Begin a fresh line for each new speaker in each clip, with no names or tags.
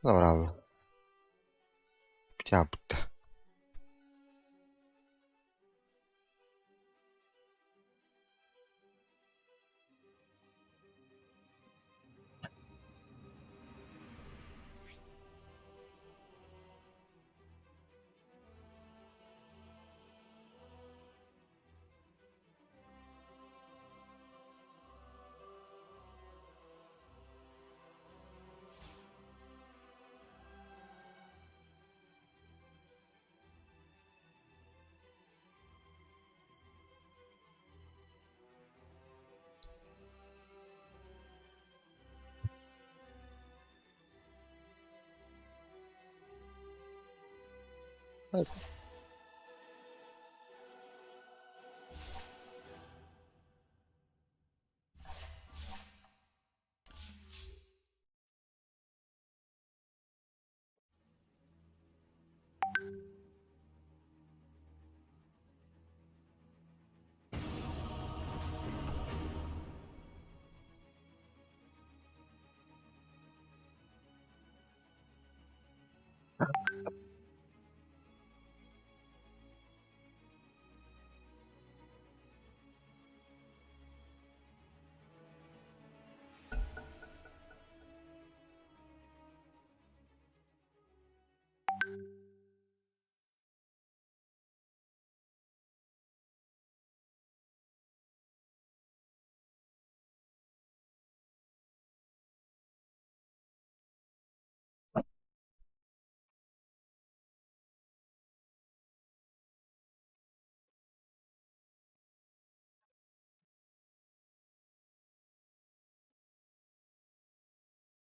Забрал. Тяпта.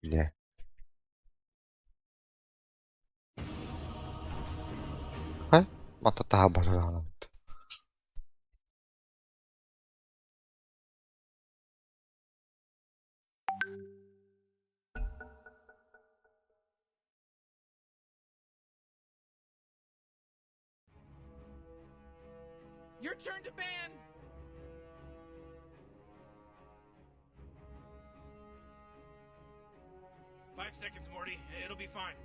Бля. А? Мата таһа.
Your turn to ban. 5 seconds, Morty. It'll be fine.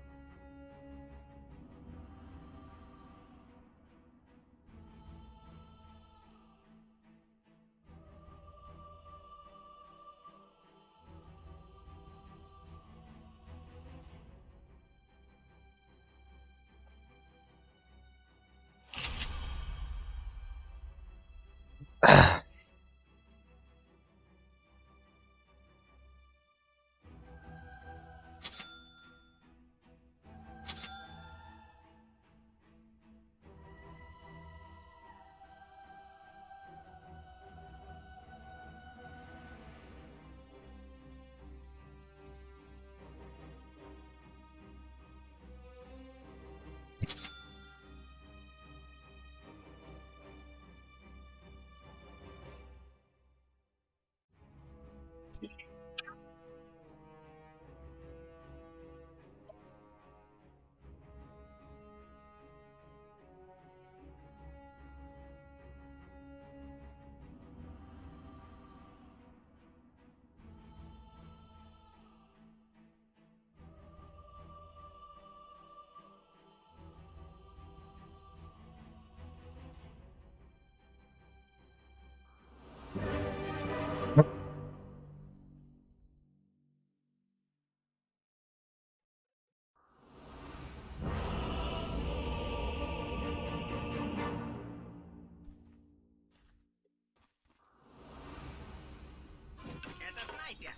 Это снайпер.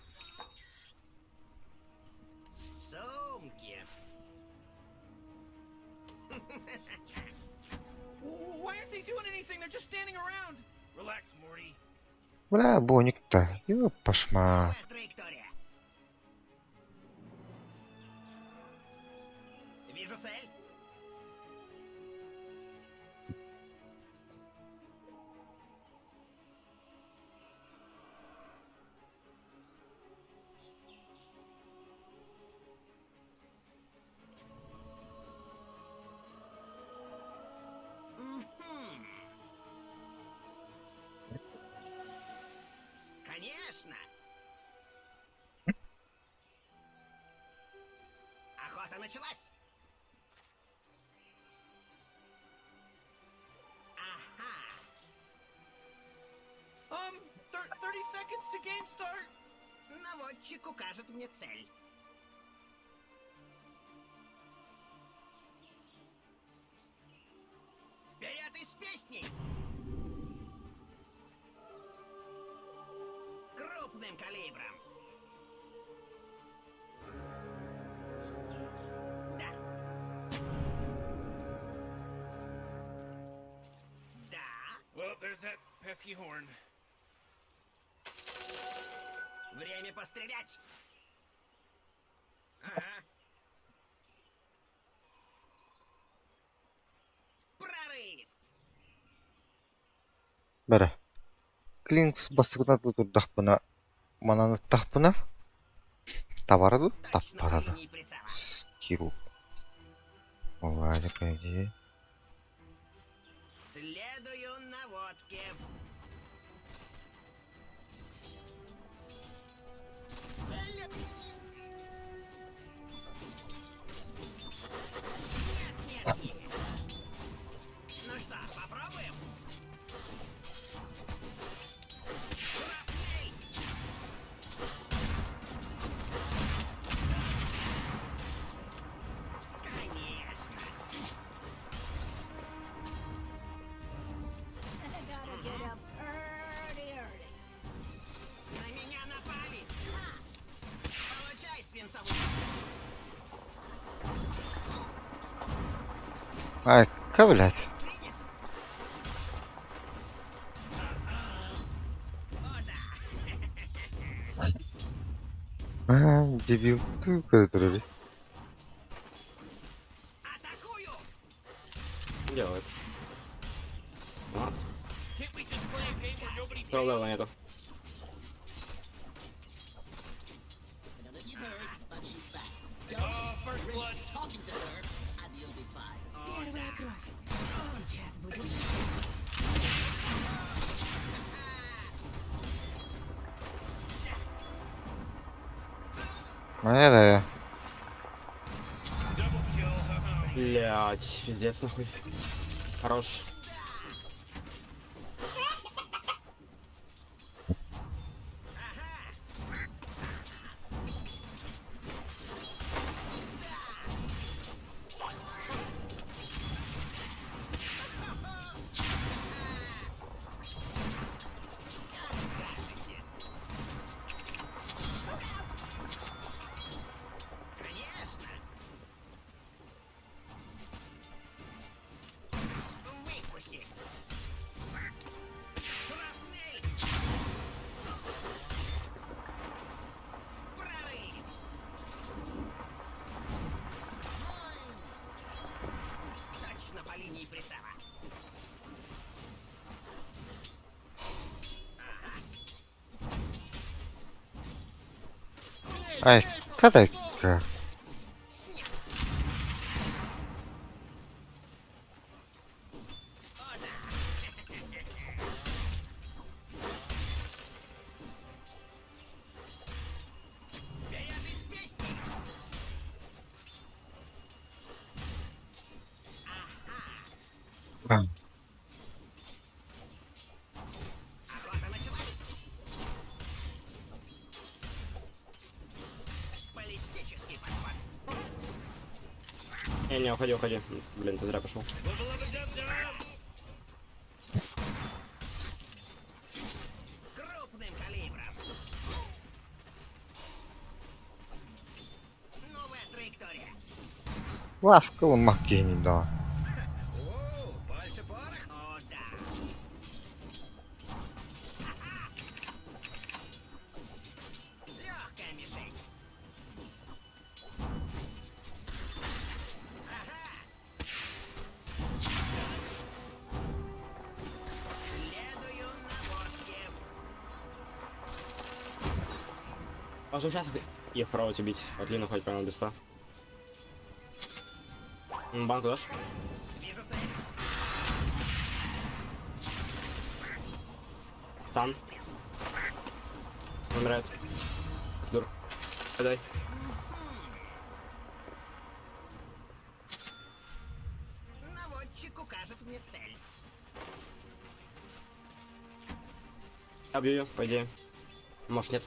Сумки.
Why aren't they doing anything? They're just standing around. Relax, Morty.
Бля, Боник-то. Ёпашма.
Новая траектория. Вижу цель. Мгм. Конечно. Охота началась! Ага!
30 seconds to game start.
Наводчик укажет мне цель. Вперед и с песней! Крупным калибром! Да! Да!
Well, there's that pesky horn.
Время пострелять! Ага. В прорыв!
Бэрэ. Клинкс бастакытынан турдахпына, мананыттахпына, табара дуу,
Точно по
таппата дуу.
линии прицела.
Скилл. Ладно, по идее.
Следую наводке. Цель... Нет, нет, нет. Ну что, попробуем? Шрапнель! Конечно.
I gotta get up early, early.
На меня напали! Получай, свинцовый...
Ай, блядь.
Принят! О, да!
А, дебил. Ты көрдөрөр.
Атакую!
Делает. Вот.
Can't we just play a game where nobody
Второго левела нету.
Oh, first blood.
Первая кровь. Сейчас будет жарко.
Моя да я.
Double kill.
Блять, пиздец нахуй. Хорош.
Конечно! Выкуси! Шрапнель! Прорыв! Ой! Точно по линии прицела!
Ай, кадайка.
Снят! О, да! Вперед из песни!
А,
Охота началась! Баллистический подход!
Не, не, уходи, уходи. Блин, ты зря пошел.
Крупным калибром! Новая траектория!
Ласково макени да.
О, больше порох? О, да! Легкая мишень! Ага! Следую наводке!
Можем сейчас их пробовать убить. Вот Лину хоть прямо без 100. Банку дашь?
Вижу цель!
Стан. Умирает. Дур. Дай. Я бью ее, по идее. Может, нет.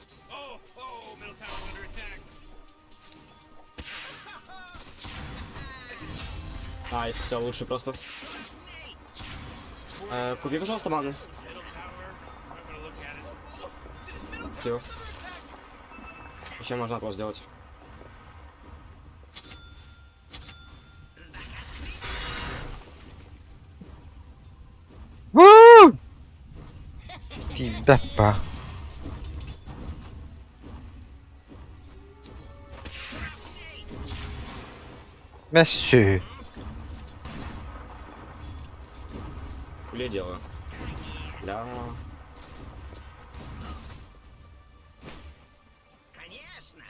Nice, все лучше просто. Купи, пожалуйста, маны. Спасибо. Еще можно опрос сделать.
У! Тебя па. Месси.
Хули я делаю? Да.
Конечно.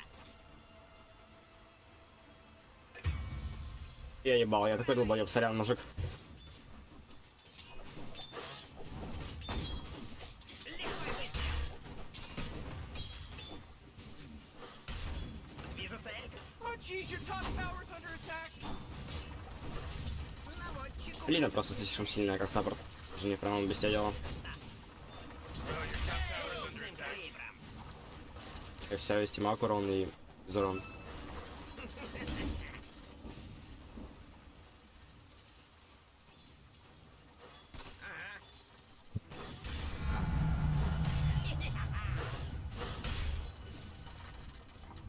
Я ебал, я такой долбоеб, сорян, мужик.
Вижу цель.
Oh jeez, your top tower's under attack.
Наводчику.
Лина просто слишком сильная, как саппорт. Даже не прямо без тебя дело.
Крупным калибром.
И вся вести маг урон и урон.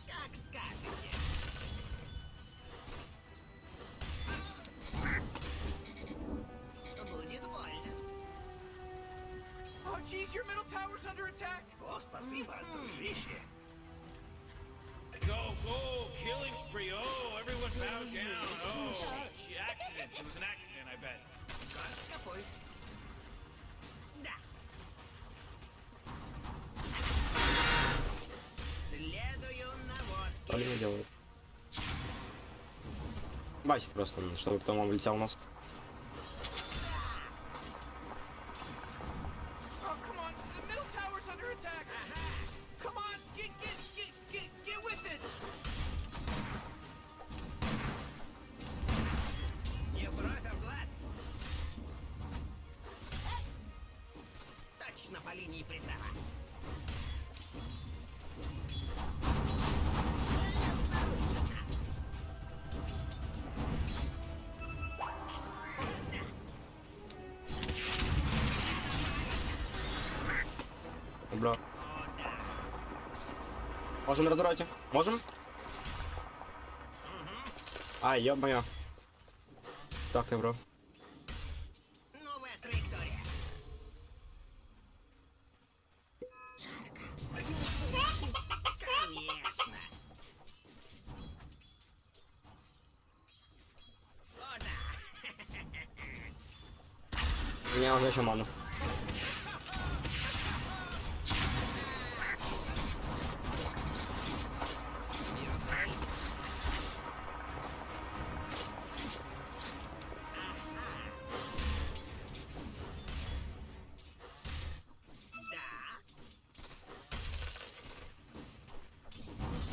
Как скажете. Будет больно.
Oh jeez, your middle tower's under attack.
О, спасибо, дружище.
Go, go, killing spree. Oh, everyone bow down. Oh, gee, accident. It was an accident, I bet.
Копой. Да. Следую наводке.
Что Лина делает? Басит просто, чтобы потом он влетел в нос.
Oh come on, the middle tower's under attack. Come on, get get get get get with it.
Не бровь, а в глаз. Точно по линии прицела.
Бля. Можем на развороте? Можем? Ай, ё-моё. Так ты, бро.
Новая траектория. Конечно. О, да.
У меня уже еще ману.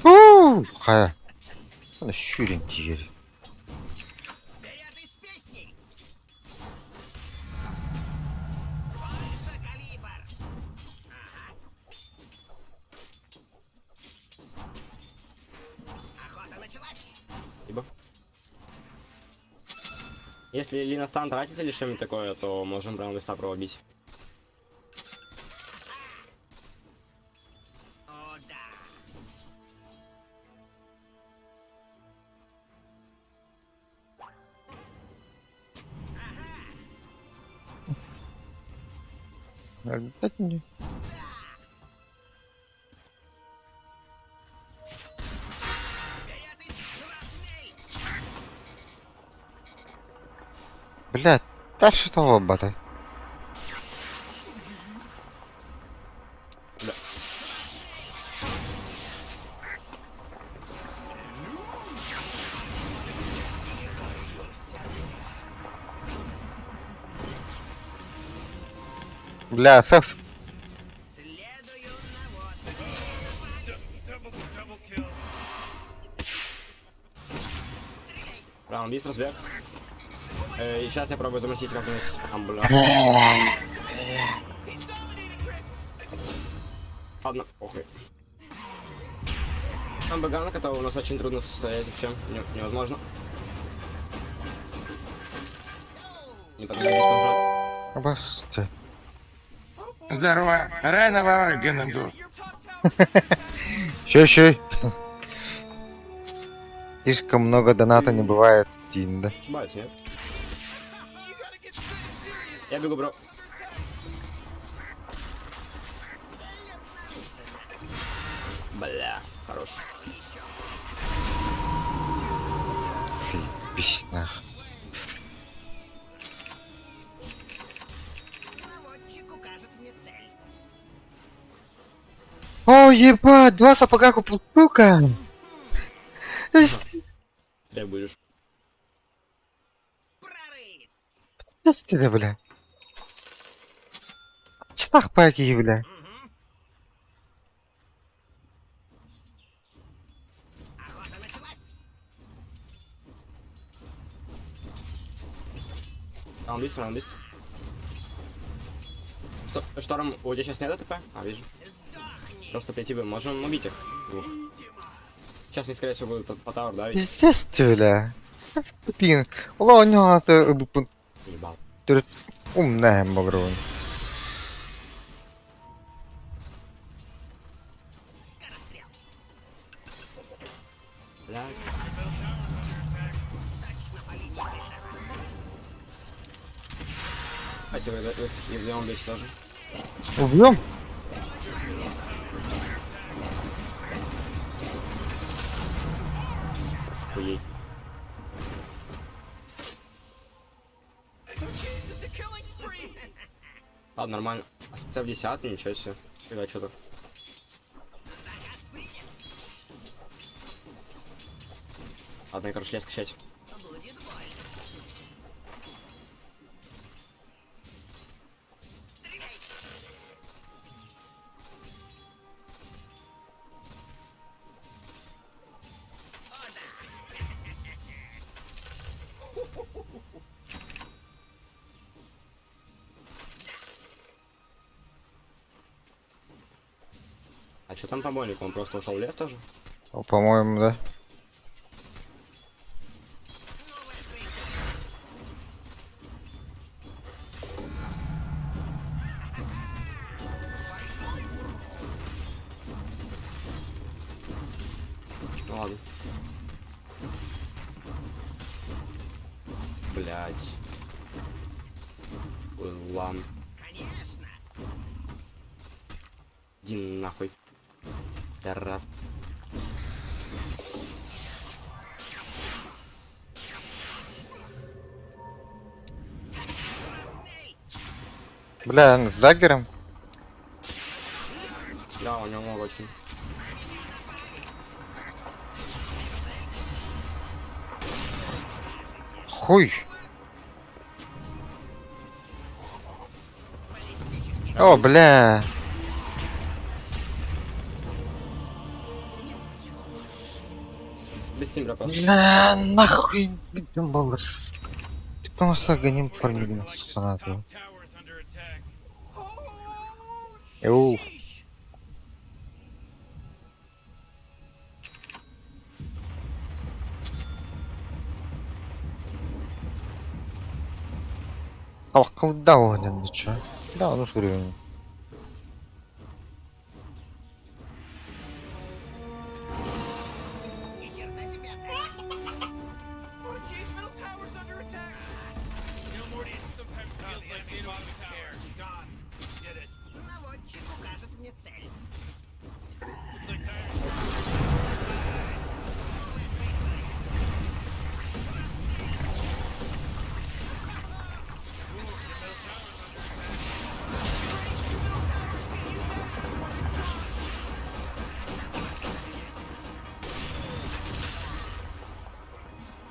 У! Хайа. Аны шүрен тигер.
Вперед и с песней! Больше калибр! Ага. Охота началась!
Либо. Если Лина стан тратит или что-нибудь такое, то можем прямо листа пробить.
О, да!
Не.
Вперед и шрапнель!
Блядь, та что бата?
Да.
Бля, сеф.
Следую наводке!
Double, double kill.
Стреляй!
Прям бис разбег. И сейчас я пробую замутить как-нибудь. Амбля.
He's dominating Rick.
Ладно, похуй. Там Багана, которого у нас очень трудно состоять вообще. Невозможно. Не подходит он.
Абасты.
Здорово. Рано Варганаду.
Your top tower's under attack.
Щей, щей. Слишком много доната не бывает, Дин, да?
Ошибаюсь, нет?
You gotta get serious.
Я бегу, бро. Бля, хорош.
Заебись, нах.
Наводчик укажет мне цель.
О, ебать, два сапога купил, сука!
Требуешь.
Прорыв!
Что тебе, бля? Чтах паки, бля.
Охота началась!
Раунд быстро, раунд быстро. Что, шторм, у тебя сейчас нет АТП? А, вижу.
Сдохни!
Просто прийти бы, можем убить их. Двух. Сейчас они, скорее всего, будут по tower давить.
Пиздец ты, бля. Тупин. Ула, у него это...
Ебал.
Умная был.
Скорострел!
Бля.
Точно по линии прицела!
Давайте вы их вдвоем бейте тоже.
Убьем?
Охуеть.
Jeez, it's a killing spree.
Ладно, нормально. А в 10, ничего себе. Фига, что-то.
Заказ принят!
Ладно, я, короче, лес качать.
Будет больно! Стреляй! О, да!
А что там по бойнику? Он просто ушел в лес тоже?
О, по-моему, да.
Новая траектория!
Ну ладно. Блять. Лан.
Конечно!
Иди нахуй. Раз.
Бля, он с даггером?
Да, у него много очень.
Хуй. О, бля.
Без тимбра просто.
Бля, нахуй. Думал, ты просто гоним фармили
Top tower's under attack. Oh,
Эу.
sheesh.
А колда он ничего. Да, ну времени.
Ни черта себе!
Oh, jeez, middle tower's under attack.
You know, Morty, it sometimes feels like they don't even care. Gone. Did it.
Наводчик укажет мне цель.
Looks like Dire's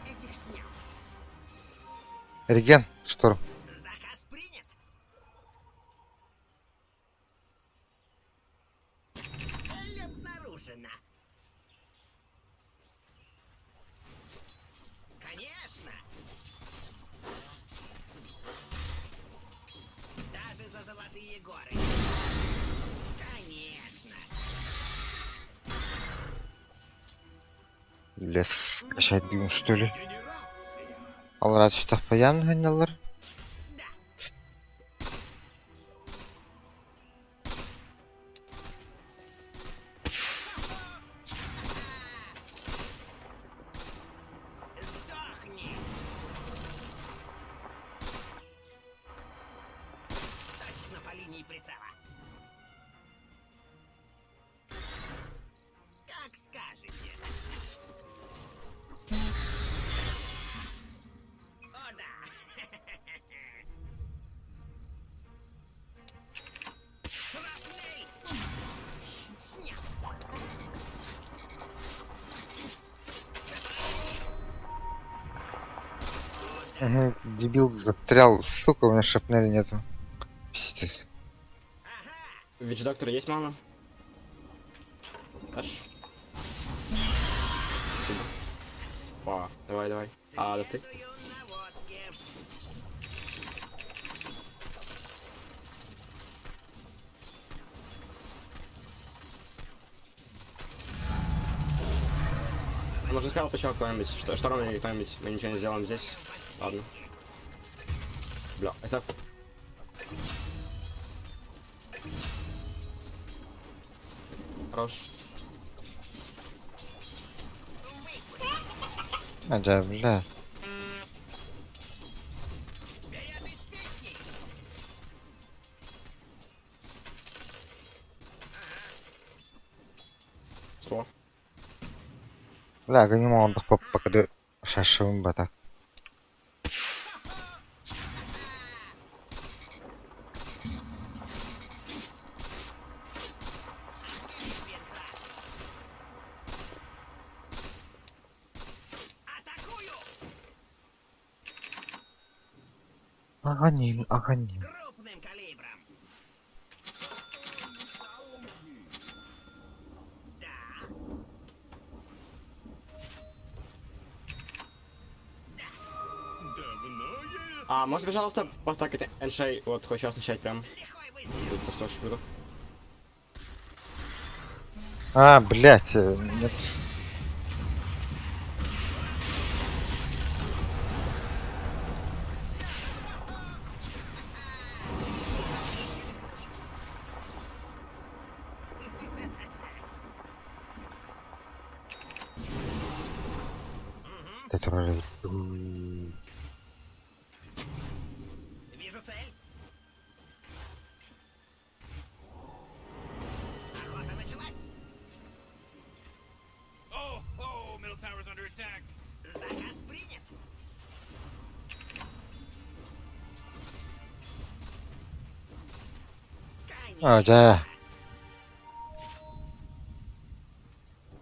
Этих снял.
Реген, шторм.
Заказ принят. Цель обнаружена. Конечно. Даже за золотые горы. Конечно.
Лес качать дым, что ли? Аллара түстэхпэйээн ханньаллар.
Сдохни! Точно по линии прицела. Как скажете. О, да. Шрапнель! Снял.
Угу, дебил застрял. Сука, у меня шрапнели нету. Пиздец.
Вич доктор есть мана? Дашь? Спасибо. О, давай, давай. А, достать.
Следую наводке.
Можно сказал еще кто-нибудь, что шторм или кто-нибудь, мы ничего не сделаем здесь. Ладно. Бля, СФ. Хорош.
А, да, бля.
Вперед из песни!
Сло.
Бля, гонимал он пока шашым батак.
Свинца! Атакую!
Аганим, аганим.
Крупным калибром! Да.
Давно я
А, можно, пожалуйста, поставить эншей, вот, хоть сейчас начать прям.
Лихой выстрел!
Тут просто очень круто.
А, блядь, нет. Это вроде-
Вижу цель. Охота началась.
Oh, oh, middle tower's under attack.
Заказ принят.
А,
Конечно.
да.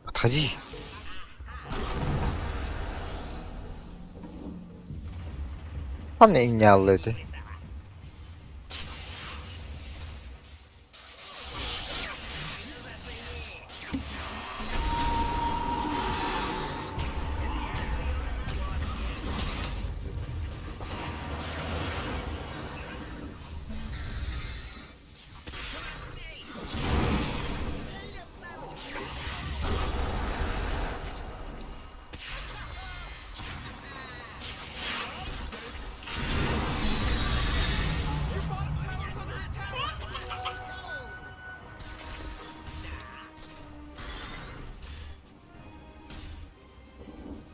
Подходи. Аны инняллы
Прицела. Зацени. Следую наводке. Шрапнель! Цель обнаружена.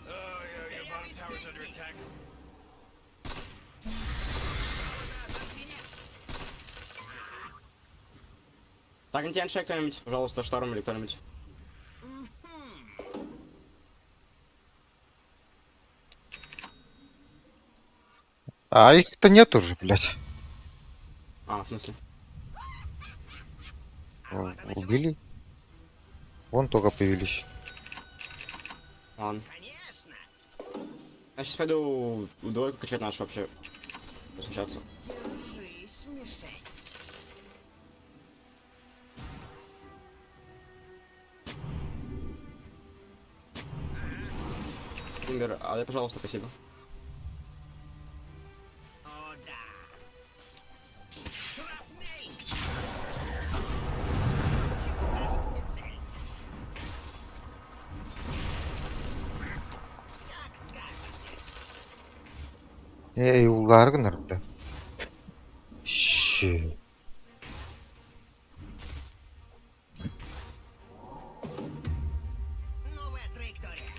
Oh, yeah, your bottom tower's under attack.
За свинец.
Так, эншей кто-нибудь, пожалуйста, шторм или кто-нибудь.
А их-то нет уже, блядь.
А, в смысле?
Убили? Вон только появились.
Ладно.
Конечно.
Я сейчас пойду в двойку качать нашу вообще. Возмущаться.
Держись, мишень.
Тимбер, а дай, пожалуйста, спасибо.
О, да. Шрапнель! Лучик укажет мне цель.
Ээ, ууллаары гынар да. Щи.
Новая траектория.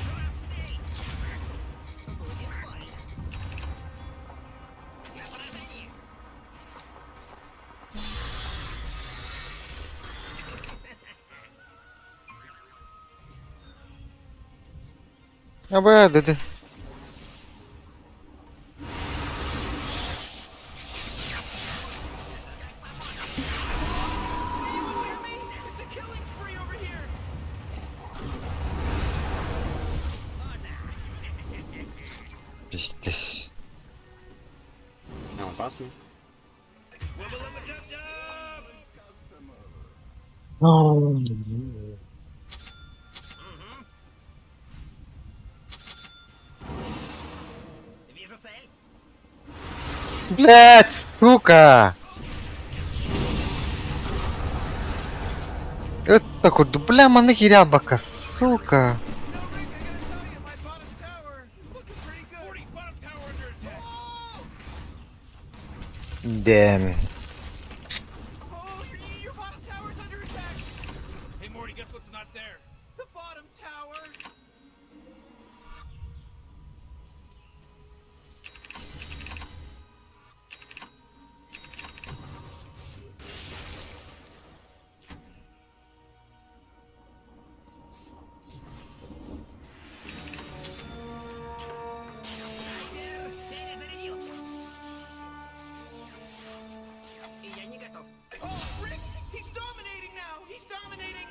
Шрапнель! Будет больно. На поражение.
Абы, dedi.
Anyone hear me? It's a killing spree over here.
Пиздец.
Нам опасно.
Вижу цель.
Блять, сука! Это куда, бля, маны бака, сука.
You know, Rick, I gotta tell you, my bottom tower is looking pretty good.
Morty, bottom tower under attack.
Damn.
Oh, your bottom tower's under attack.
Hey, Morty, guess what's not there?
The bottom tower.
Снайпер перезарядился. И я не готов.
Oh, Rick, he's dominating now. He's dominating.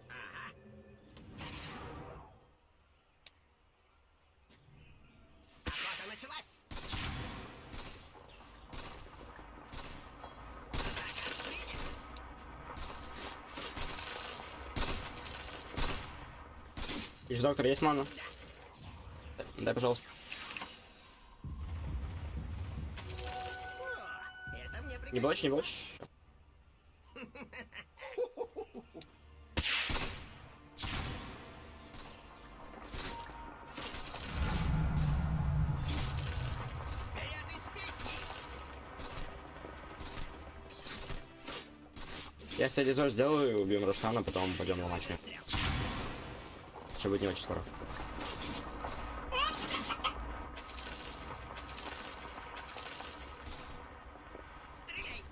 Ага. Охота началась. Заказ принят.
Еще доктор, есть мана? Дай, пожалуйста.
О, это мне
Не
пригодится.
блочь, не блочь.
Вперед из песни!
Я себе дизор сделаю, убьем Рошана, потом пойдем ломать. Что будет не очень скоро.
Стреляй!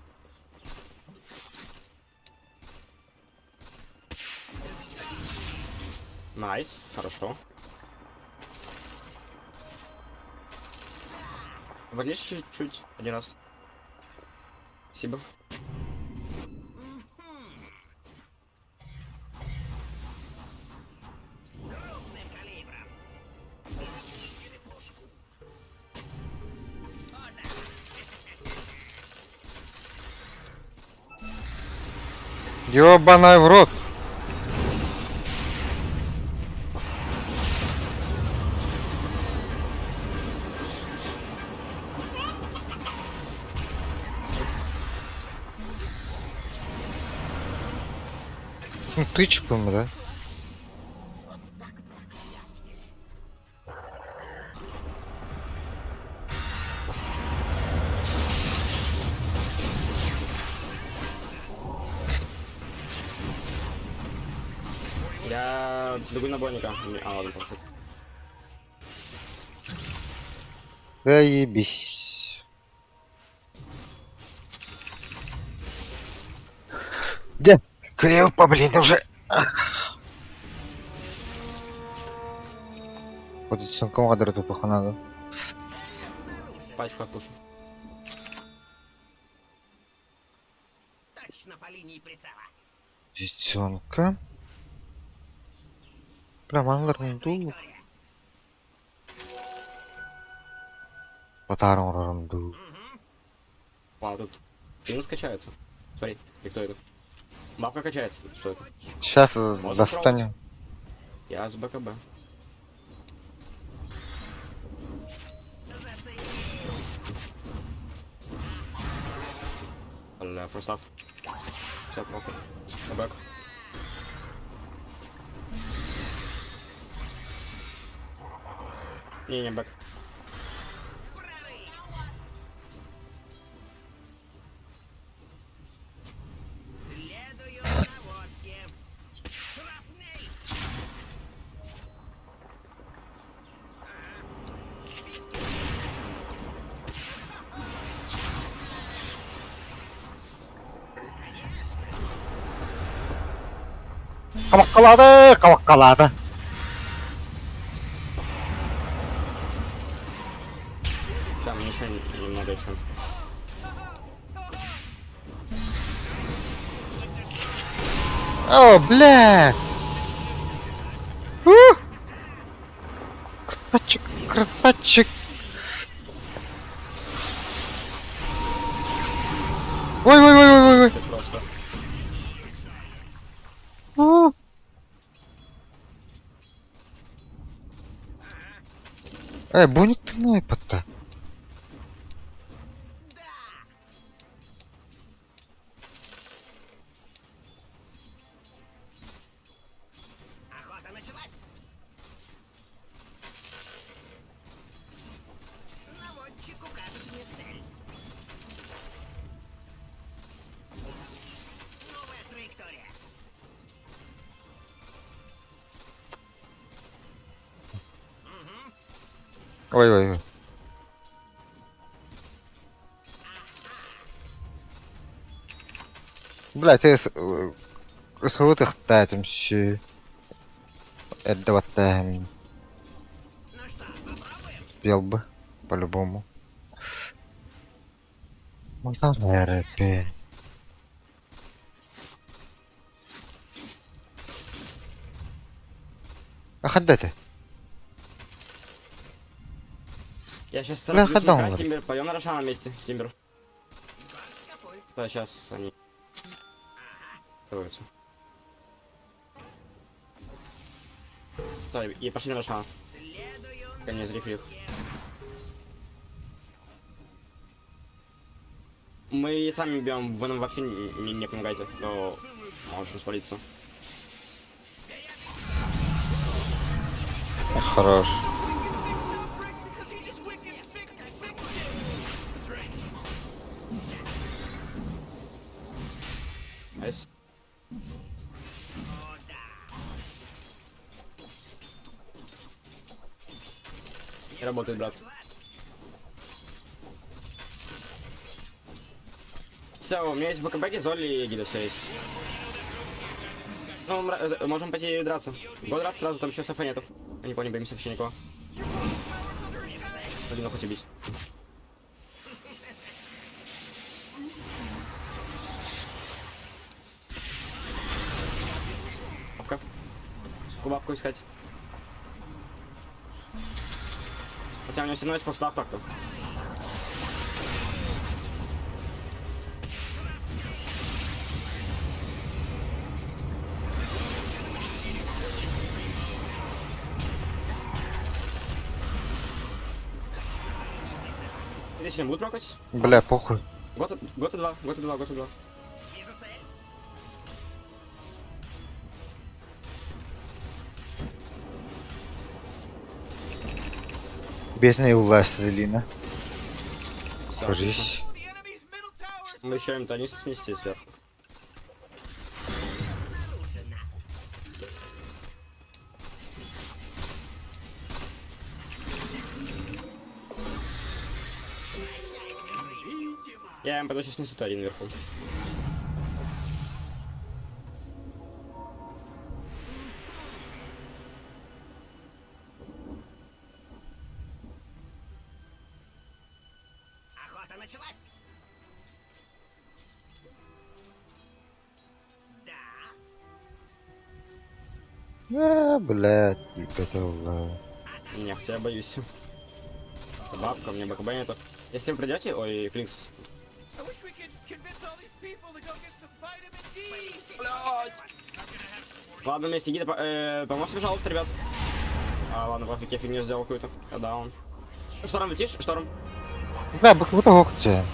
Nice, хорошо. Возлишь чуть-чуть, один раз. Спасибо.
Крупным калибром. Черепушку. О, да!
Ёбаный в рот. Ну, тычку ему, да?
Вот так проклятие!
Я бегу на боника. А, ладно, пофиг.
Заебись. Где? Клеопа, блин, уже. Вот эти санкомадры тупо надо.
Пачку отпушу.
Точно по линии прицела.
Девчонка. Бля, малырный ду.
Траектория.
Батаром ду.
А, тут минус качается. Смотри, и кто это? Бабка качается. Что это?
Сейчас застанем.
Я с БКБ.
Зацени.
Бля, форсав. Все, похуй. На бэк. Не-не, back.
Следую наводке. Шрапнель! Ага. Списки. Конечно.
Кабаккалаады, кабаккалаады.
Сейчас, мне еще немного еще.
О, бля! У! Красавчик, красавчик! Ой, ой, ой, ой, ой,
Все просто.
ой. Э, буник ты на то.
Охота началась. Наводчик укажет мне цель. Новая траектория.
Ой, ой, ой. Бля, ты сылытых все. Это
Ну что, попробуем?
Успел бы, по-любому. Ну там, наверное, ты. А ты?
Я сейчас
Бля,
сразу
ходом,
смока,
говорит.
Тимбер, пойдем на Рошана вместе, Тимбер.
Капуль.
Да, сейчас они готовятся. Стой, и пошли на Рошана.
Следую
Пока не зрифли их. Мы сами бьем, вы нам вообще не помогаете, но можем спалиться.
Хорош.
Wicked sick stuff, Rick, because he just wicked sick, sick shit.
Nice. Не работает, брат. Все, у меня есть БКБ, Золи и Гида, все есть. Можем, можем пойти драться. Го драться сразу, там еще СФ нету. Я не понял, боимся вообще никого. Блин, хоть убить. Бабка. Бабку искать. Хотя у него все равно есть форстав так-то. Здесь не будут прокать?
Бля, похуй.
Год, год и два, год и два, год и два.
Вижу цель.
Без ней власть, Лина.
Всё,
Кажись.
The enemy's middle tower is
отлично. Мы еще им тонис снести сверху.
Обнаружена.
Я им пойду сейчас снесу один вверху.
Охота началась. Да.
А, блядь, ебать,
Не, хотя я боюсь. Это бабка, у меня БКБ нету. Если вы придете, ой, Клинкс.
I wish we could convince all these people to go get some vitamin D.
Ладно, вместе гида, поможете, пожалуйста, ребят. А, ладно, пофиг, я фигню сделал какую-то. Я даун. Шторм летишь? Шторм.
Бля, б***ь, охте.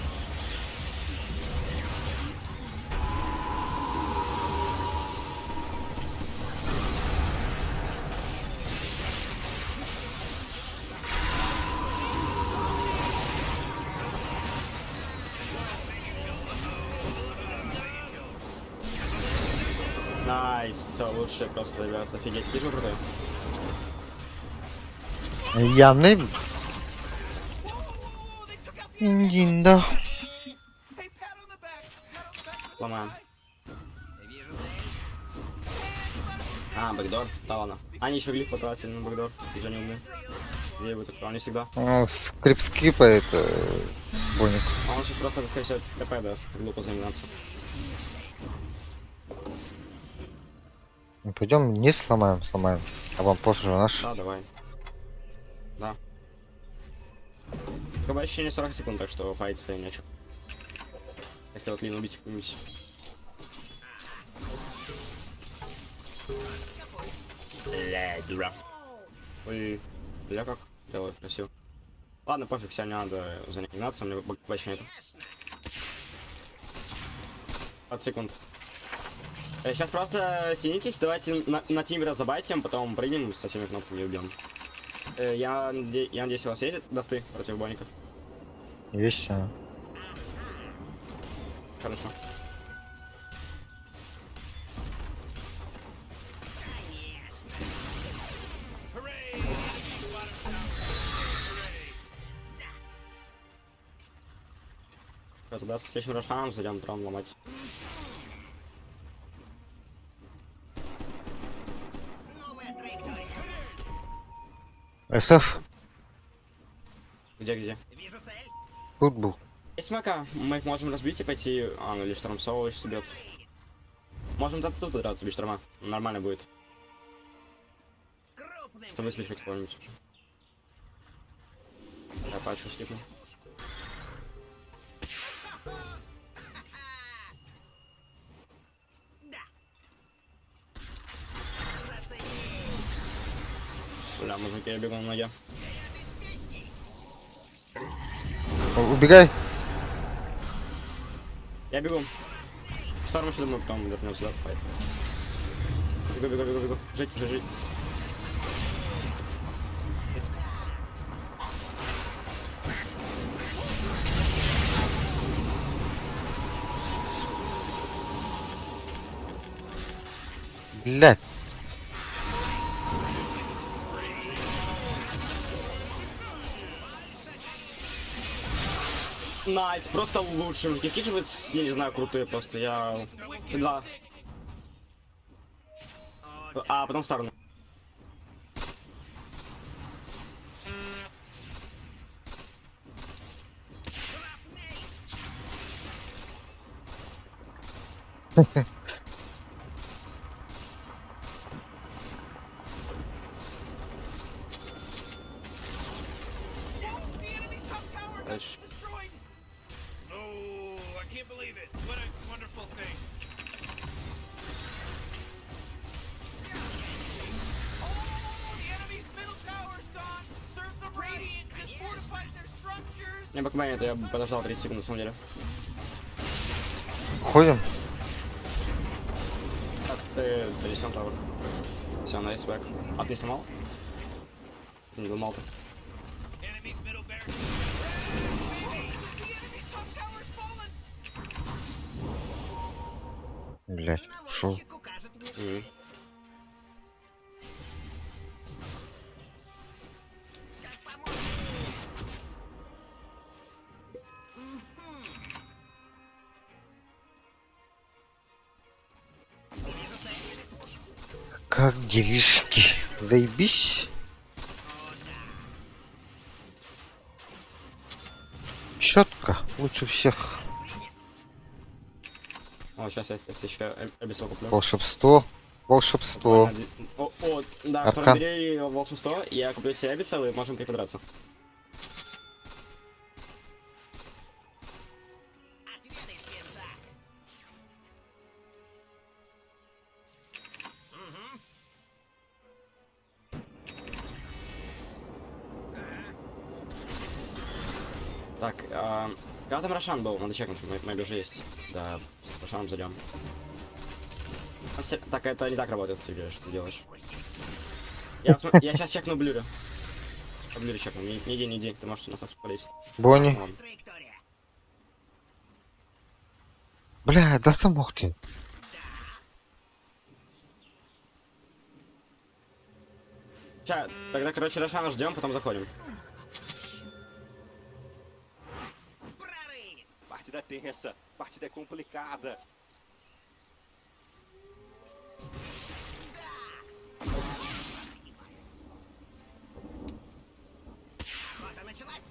Nice, все, лучшие просто, ребят, офигеть. Какие же вы крутые.
Явный. Индинда.
Ломаем. А, backdoor? Да ладно. Они еще глиф потратили на backdoor. Ты же не умный. Где бы такого, не всегда.
Он скрип скипает, Боник.
А он сейчас просто, скорее всего, ТП даст, глупо заниматься.
Ну, пойдем не сломаем, сломаем. А вам после же наш.
Да, давай. Да. КБ еще не 40 секунд, так что файтиться не о чем. Если вот Лину убить какую-нибудь. Бля, дура. Ой, бля, как делаю красиво. Ладно, пофиг, себя не надо заниматься, у меня вообще нет. 20 секунд. Сейчас просто синитесь, давайте на Тимбера забайтим, потом прыгнем со всеми кнопками и убьем. Я надеюсь, у вас есть досты против боников?
Есть, а.
Хорошо. Всё, тогда со следующим Рошаном зайдем трон ломать.
Новая траектория.
СФ.
Где, где?
Вижу цель.
Тут был.
Есть мака, мы их можем разбить и пойти... А, ну или шторм соло еще бьет. Можем тут подраться без шторма. Нормально будет.
Крупным.
Чтобы выспеть хоть кого-нибудь уже. Я пачку скипну.
Да. Зацени.
Бля, мужики, я бегу на ноге.
Вперед с песней.
Убегай.
Я бегу. Шторм еще, думаю, потом вернется, да, файт. Бегу, бегу, бегу, бегу. Жить, жить, жить.
Блять.
Nice, просто лучшие мужики. Какие же вы, я не знаю, крутые просто. Я... Два. А, потом в сторону.
The enemy's top tower has
Дальше.
been destroyed.
Oh, I can't believe it. What a wonderful thing.
Oh, the enemy's middle tower's gone. Serves them right. Radiant just fortified their structures.
Не, БКБ нет, я бы подождал 30 секунд на самом деле.
Ходим.
Так, ты донесем tower. Все, nice back. А ты не сломал? Не ломал ты.
Enemy's middle barracks.
The enemy's top tower's fallen.
Блять, ушел.
Наводчик укажет мне цель.
Мгм.
Как помощник. Вижу цель.
Как делишки. Заебись. Четко. Лучше всех.
О, сейчас я, сейчас еще Abyssal куплю.
Волшебство. Волшебство.
О, о, да,
Аркан.
шторм бери волшебство, я куплю себе Abyssal и можем приподраться.
Отведай свинца.
Так, когда там Рошан был? Надо чекнуть, моя уже есть. Да, с Рошаном зайдем. Там Так, это не так работает, Сергей, что ты делаешь. Я сейчас чекну Блюрю. Я Блюрю чекну, не иди, не иди, ты можешь нас спалить.
Бонни.
Ладно.
Траектория.
Бля, да сам мог ты.
Ща, тогда, короче, Рошана ждем, потом заходим.
Прорыв!
Partida tensa, partida complicada.
Охота началась!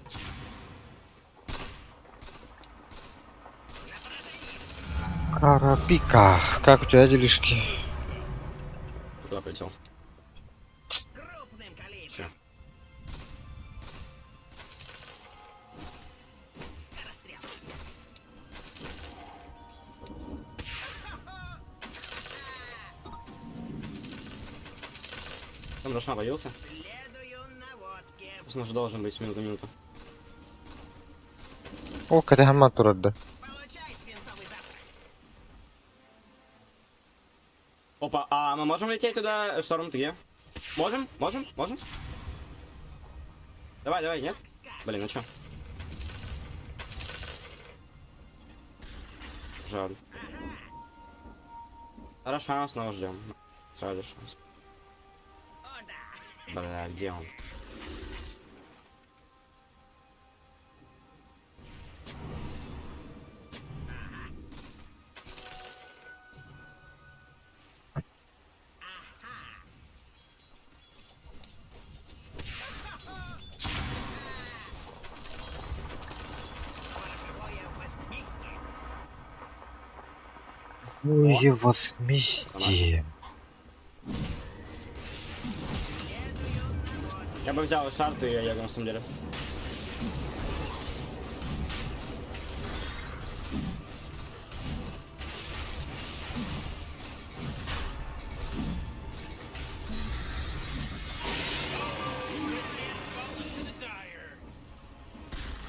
На прорыв!
Карапика. Как у тебя делишки?
Куда полетел?
Крупным калибром!
Че?
Скорострел!
Там Рошан появился.
Следую наводке!
Он уже должен быть с минуты на минуту.
О, катахама турарда.
Получай свинцовый завтрак!
Опа, а мы можем лететь туда? Шторм, ты где? Можем? Можем? Можем? Давай, давай, нет? Блин, ну чё? Жаль. Рошана снова ждем. Сразу шанс.
О да!
Бля, где он?
Пороховое возмездие!
Ой, возмездие.
Я бы взял и шарт, и Олега, на самом деле.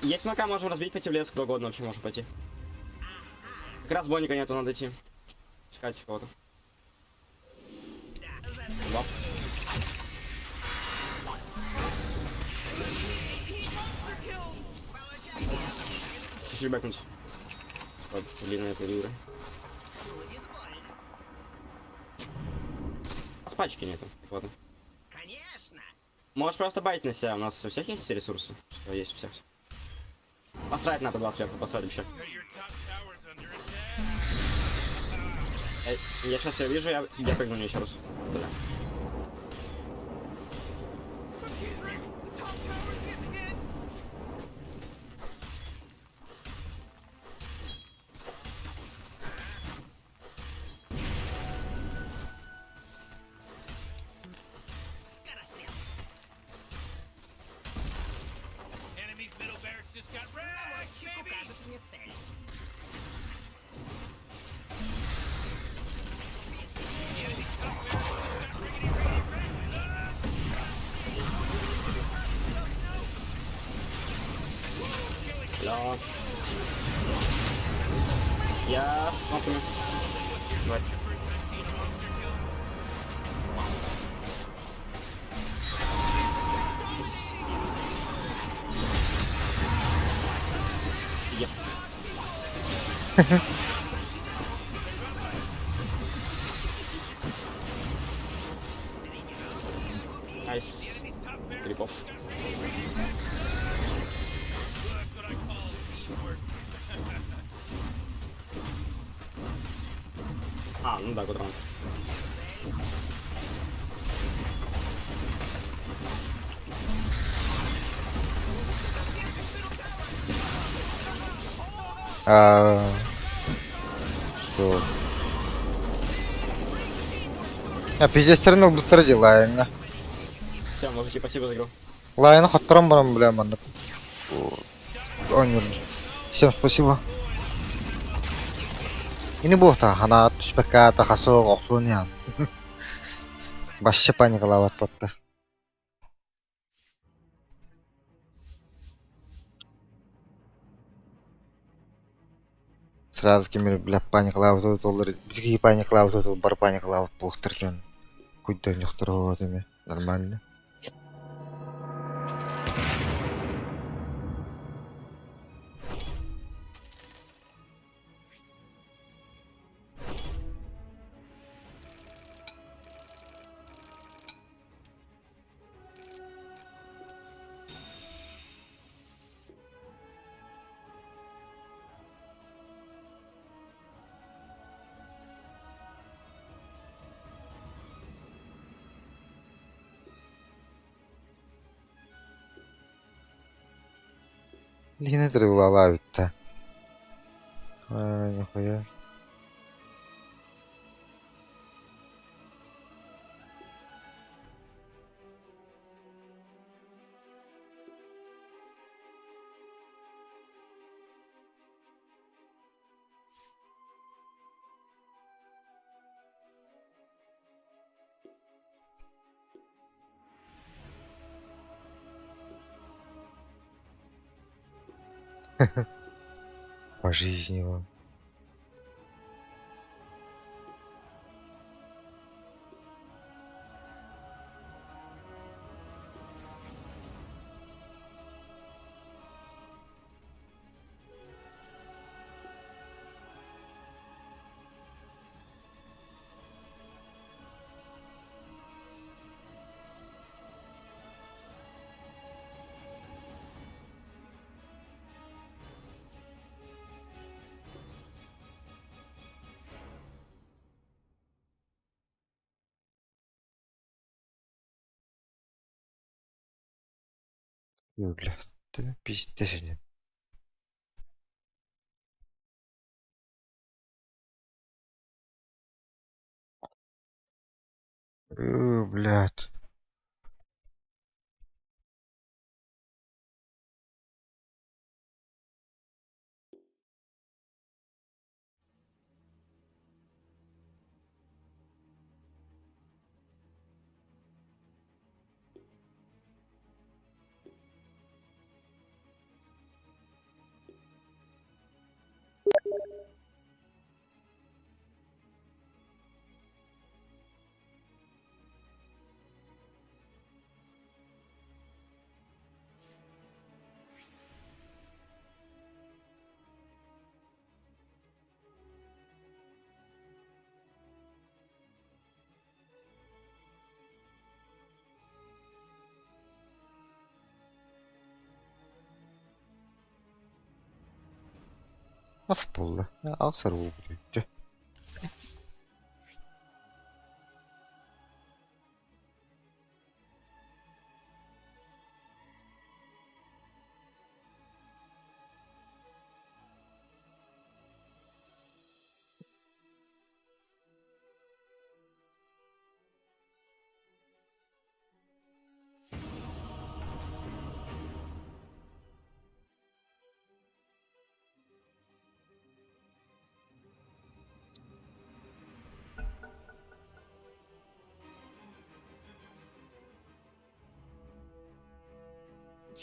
Есть мака, можем разбить, пойти в лес, куда угодно вообще можем пойти. Как раз боника нету, надо идти. Искать кого-то. Лап. Чуть-чуть бэкнуть. Вот, длинная эта игра.
Будет больно!
А с пачки нету. Ладно.
Конечно!
Можешь просто байтить на себя, у нас у всех есть все ресурсы? Что есть у всех. Посрать надо два сверху, посрать вообще. Я сейчас ее вижу, я прыгну еще раз. Бля.
Скорострел!
Enemy's middle barracks just got wrecked,
Наводчик
baby!
укажет мне цель.
Бля. Я с кнопками. Давай. Я. Nice. Крипов. А, ну да, good round.
А, что? А, пиздец, тернул бутер лайна.
Все, мужики, спасибо за игру.
Лайна хотторон баран, бля, маннык. Ойнур. Всем спасибо. Ини буохта, хана түспэккэ тахасы охсуун ян. Башы паникалаабат батта. Сразу кемер, бля, паникалаабат олар, битги паникалаабат ол бар паникалаабат буохтар кен. Куйдан юхтар эме. Нормально. Билигин ытырыылаабыта. Аа, нихуя. По жизни вам. Бля, ты пиздец. Блядь. Ас буолла. Ахсар буолбут.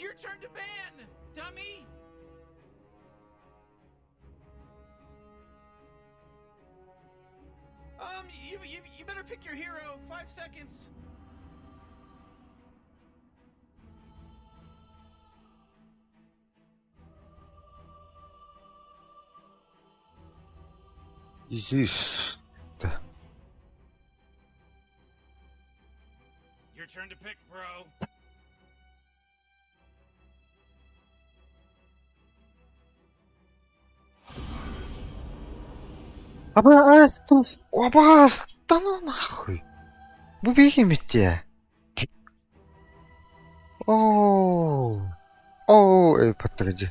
It's your turn to ban, dummy! You better pick your hero. 5 seconds.
Здесь. Да.
Your turn to pick, bro.
Абаас, ту, абаас, да ну нахуй. Бу биһиги Оо. Оо, эй, подожди.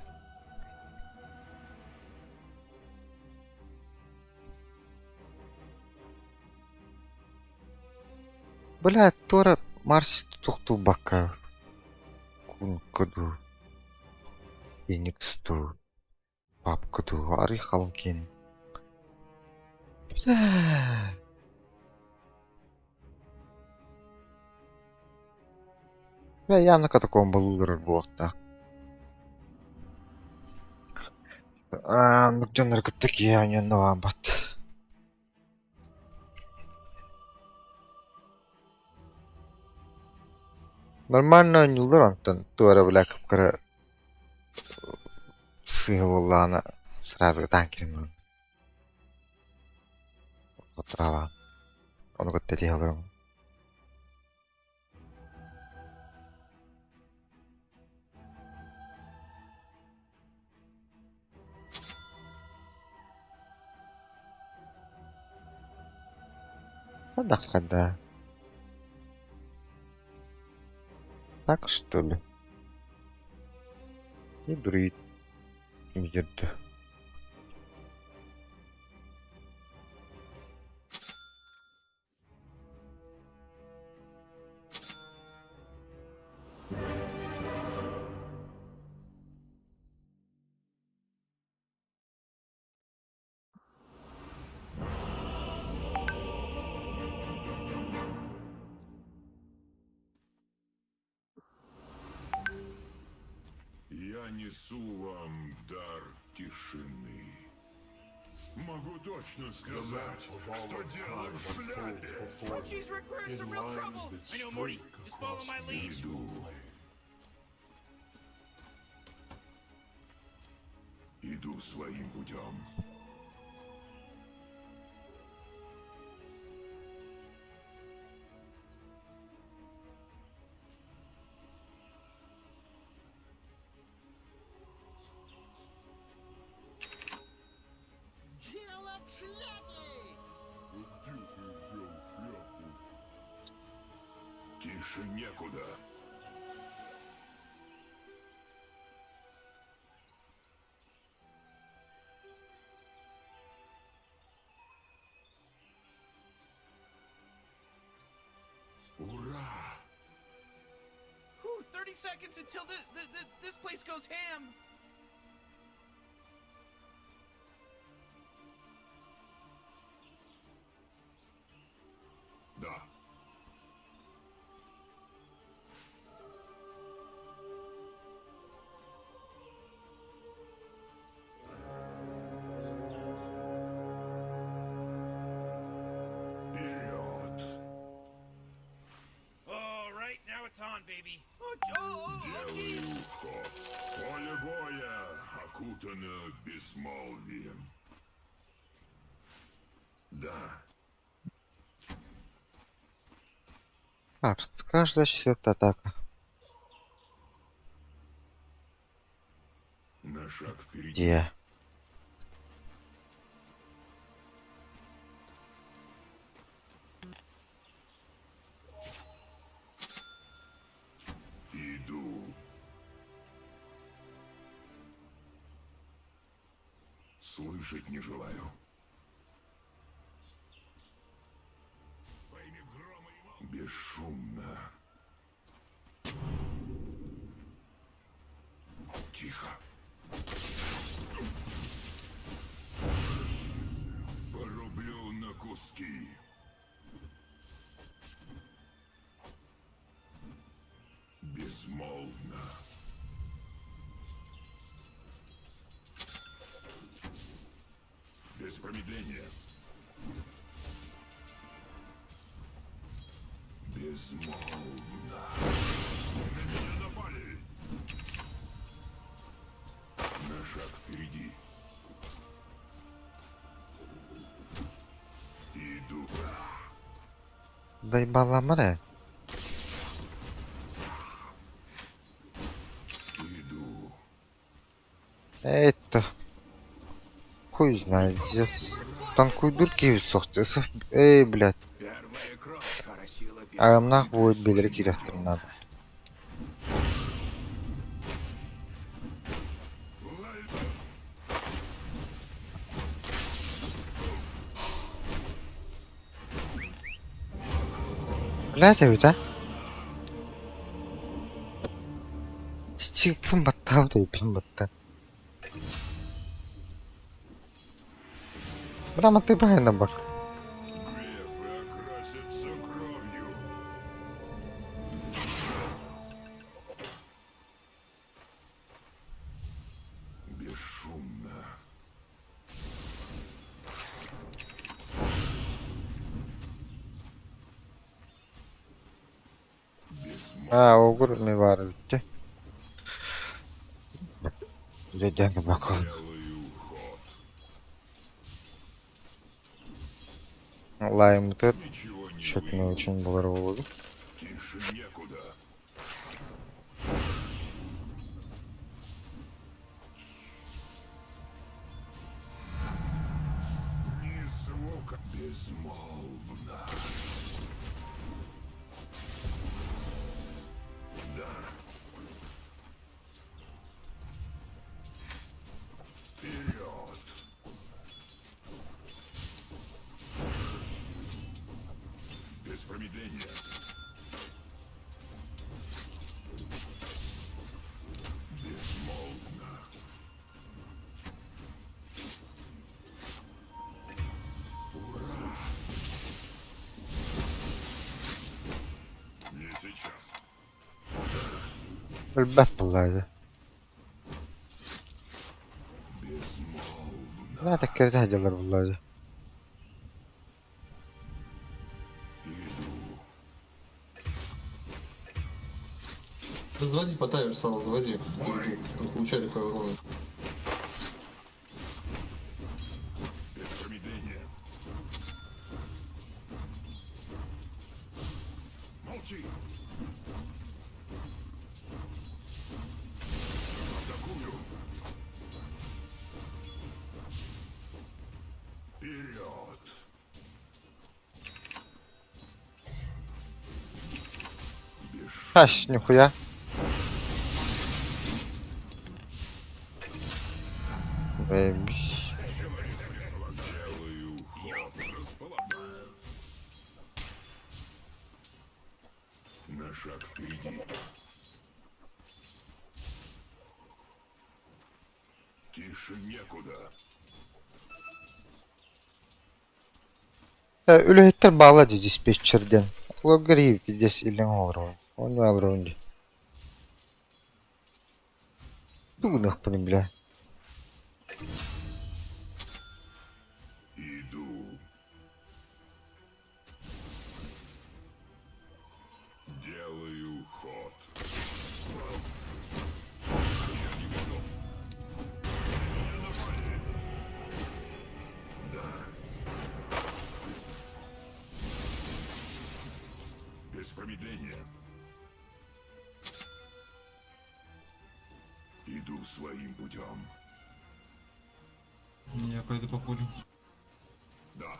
Бля, туора Марс тохтуубакка Кунка дуу, Феникс дуу, Папка дуу, арый халыҥ киэн. Бля. Бля, явно катакомбалыыр буолуохтаах. Аа, дьоннор кытта киһи оонньоон Нормально оонньууллар онтон туора бля кып-кыра сыыһа буоллаҕына сразу ытаан киирэн баран Ону кытта этиһэ олоробун. Да. Так что ли? Не дурит. Бүтэрдэ.
Я несу вам дар тишины. Могу точно сказать, что дело в шляпе.
Oh, jeez, Rick, we're in some real trouble.
I know, Morty. Just follow my lead.
Иду. Иду своим путем.
Дело в шляпе!
Где ты взял шляпу? Тише некуда. Ура!
Whew, 30 seconds until the, the, the, this place goes ham.
Да. Вперед!
All right, now it's on, baby.
Oh, oh, oh, oh, jeez.
Делаю ход. Поле боя окутано безмолвием. Да,
А, каждая четвертая атака.
на шаг впереди.
Где?
Иду. Слышать не желаю. Во имя грома и молнии. Бесшумно. Тихо. Порублю на куски. Безмолвно. Без промедления. Безмолвно. На меня напали. На шаг впереди. Иду.
Заебала море.
Иду.
Это... Хуй знает. Танкуй дурки сохты. Эй, блядь.
Первая кровь оросила
Арамнах будет белер киряхтыр надо. Блядь, а ведь, а? 7분 맞다, 1분 맞다. Прямо ты правильно, бак.
Грефы окрасятся кровью. Бесшумно. Безмолвно.
А, огур не var bitti. Dediğin bakalım.
Делаю ход.
Лаймытыр.
Ничего не
Счет не
выйдет.
очень булар oldu.
Тише некуда. Ни звука. Безмолвно. Да. промедления. Безмолвно. Ура! Не сейчас.
Өлбөт буоллаҕа.
Безмолвно.
Наһаа тэккэритэ сылдьаллар буоллаҕа.
Иду.
Да заводи по таймеру, сам заводи. Пизду. Не получали по урону.
Без промедления. Молчи! Атакую! Вперед!
Хаш, нихуя. Бэбис.
Делаю ход. Располагаю. На шаг впереди. Тише некуда.
Үлэһиттэр бааллар дии диспетчердэн. Олорго пиздец иллэҥ олоробун. Ону олоробун дии. Тугу гыныахпыный бля.
Иду. Делаю ход. Я не готов. Меня напали. Да. Без промедления. Иду своим путем.
Я пойду покурю.
Да.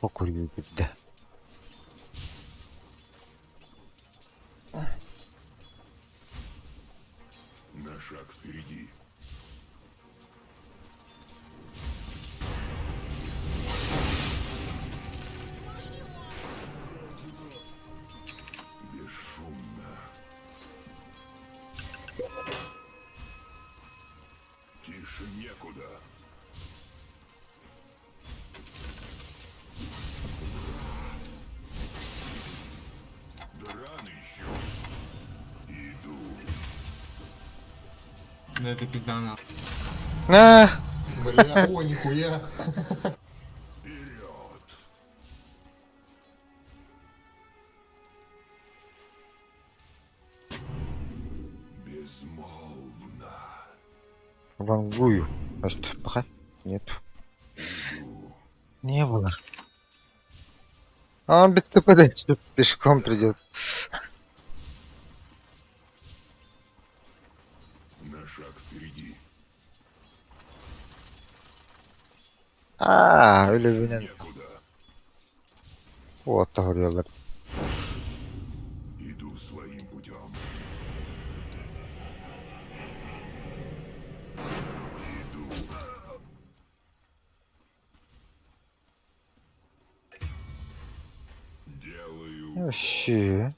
Покурю бля.
На шаг впереди. Бесшумно. Тише некуда. Да рано еще. Иду.
Да это пизда на.
На!
Бля, о, нихуя.
Вперед! Безмолвно.
Вангую. Может, пока? Нет. Не было. А он без ТП дальше пешком придет.
На шаг впереди.
А, өлөбүнэн
Некуда.
вот тоһоруйаллар.
Иду своим путем. Иду. Делаю.
Вообще.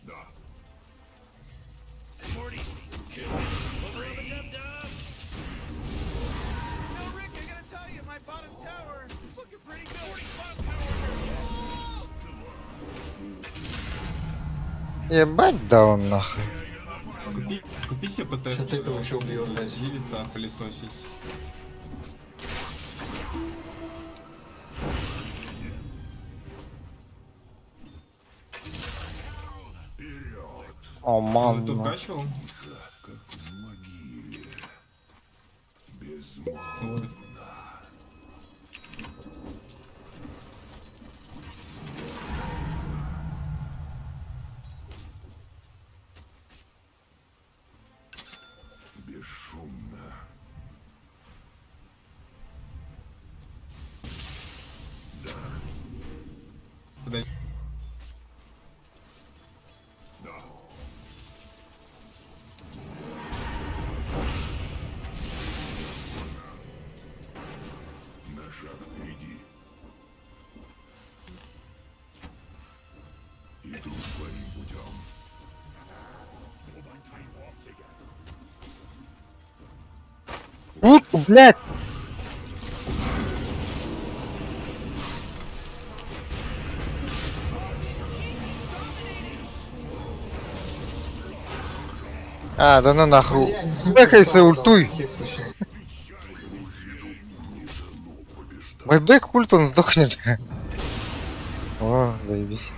Да.
Morty, Rub-a-dub-dub.
No, Rick, I gotta tell you, my bottom tower is looking pretty good.
Morty, bottom tower.
Ебать да он нахуй.
Купи, купи себе ПТ.
От этого еще убьет, блядь.
Иди леса пылесосить.
Вперед!
О,
Ты
ман.
тут вкачивал?
Как в могиле. Безмолвно.
Вот.
Бесшумно.
Подожди.
Да.
Пушку, блядь! А, да ну нахуй.
Блядь, сука,
Бэкайся,
сам дал,
ультуй.
хер сначала.
Байбек ульт, он сдохнет. О, заебись.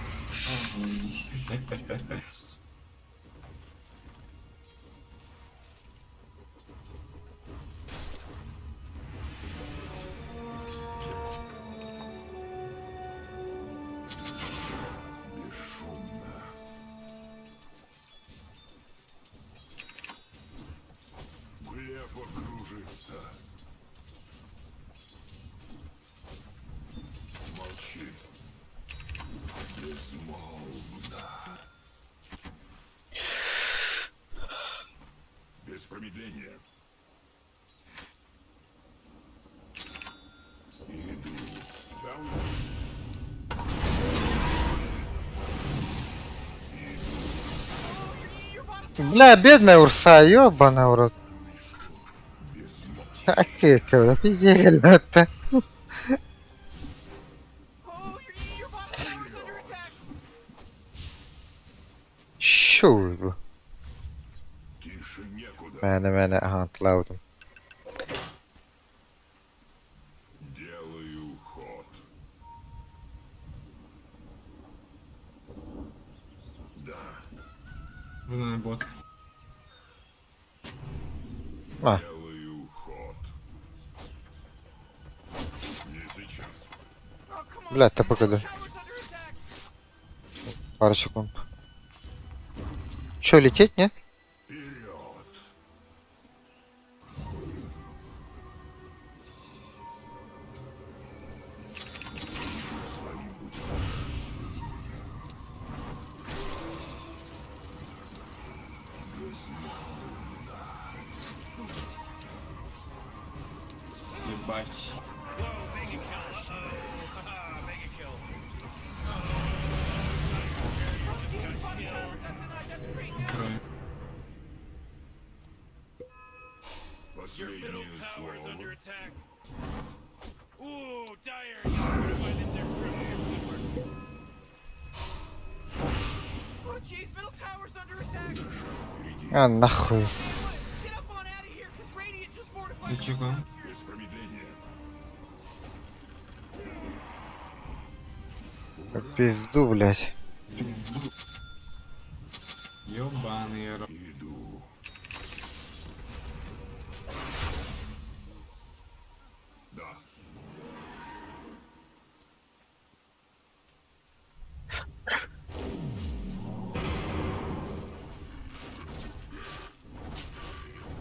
Глефа кружится. Молчи. Безмолвно. Без промедления. Иду. Даун.
Бля, бедная Урса, ёбана в рот. Окей, бля, пиздец, это.
Oh, your bottom tower's under attack.
Шо вы?
Тише некуда.
Мэне, мэне, ага, тлаудым.
Делаю ход. Да,
Вы на бот.
А,
делаю ход. Не сейчас.
Oh, come on.
бля, ТПКД.
Tower's under attack.
Пару секунд. Чё, лететь, нет?
Вперед! Своим путем.
Ебать.
Whoa, mega kill. Uh-oh. Haha, mega kill. Just got killed.
That's denied. That's great news.
Трое.
Your middle
Последнее
tower's
слово.
under attack. Ooh, dire. You fortified them their structures. Good work.
Oh, jeez, middle tower's under attack.
Впереди.
А, нахуй.
Get up on out of here, cause Radiant just fortified.
И чего?
Без промедления.
Пизду, блядь.
Ёбаный рот.
Иду. Да.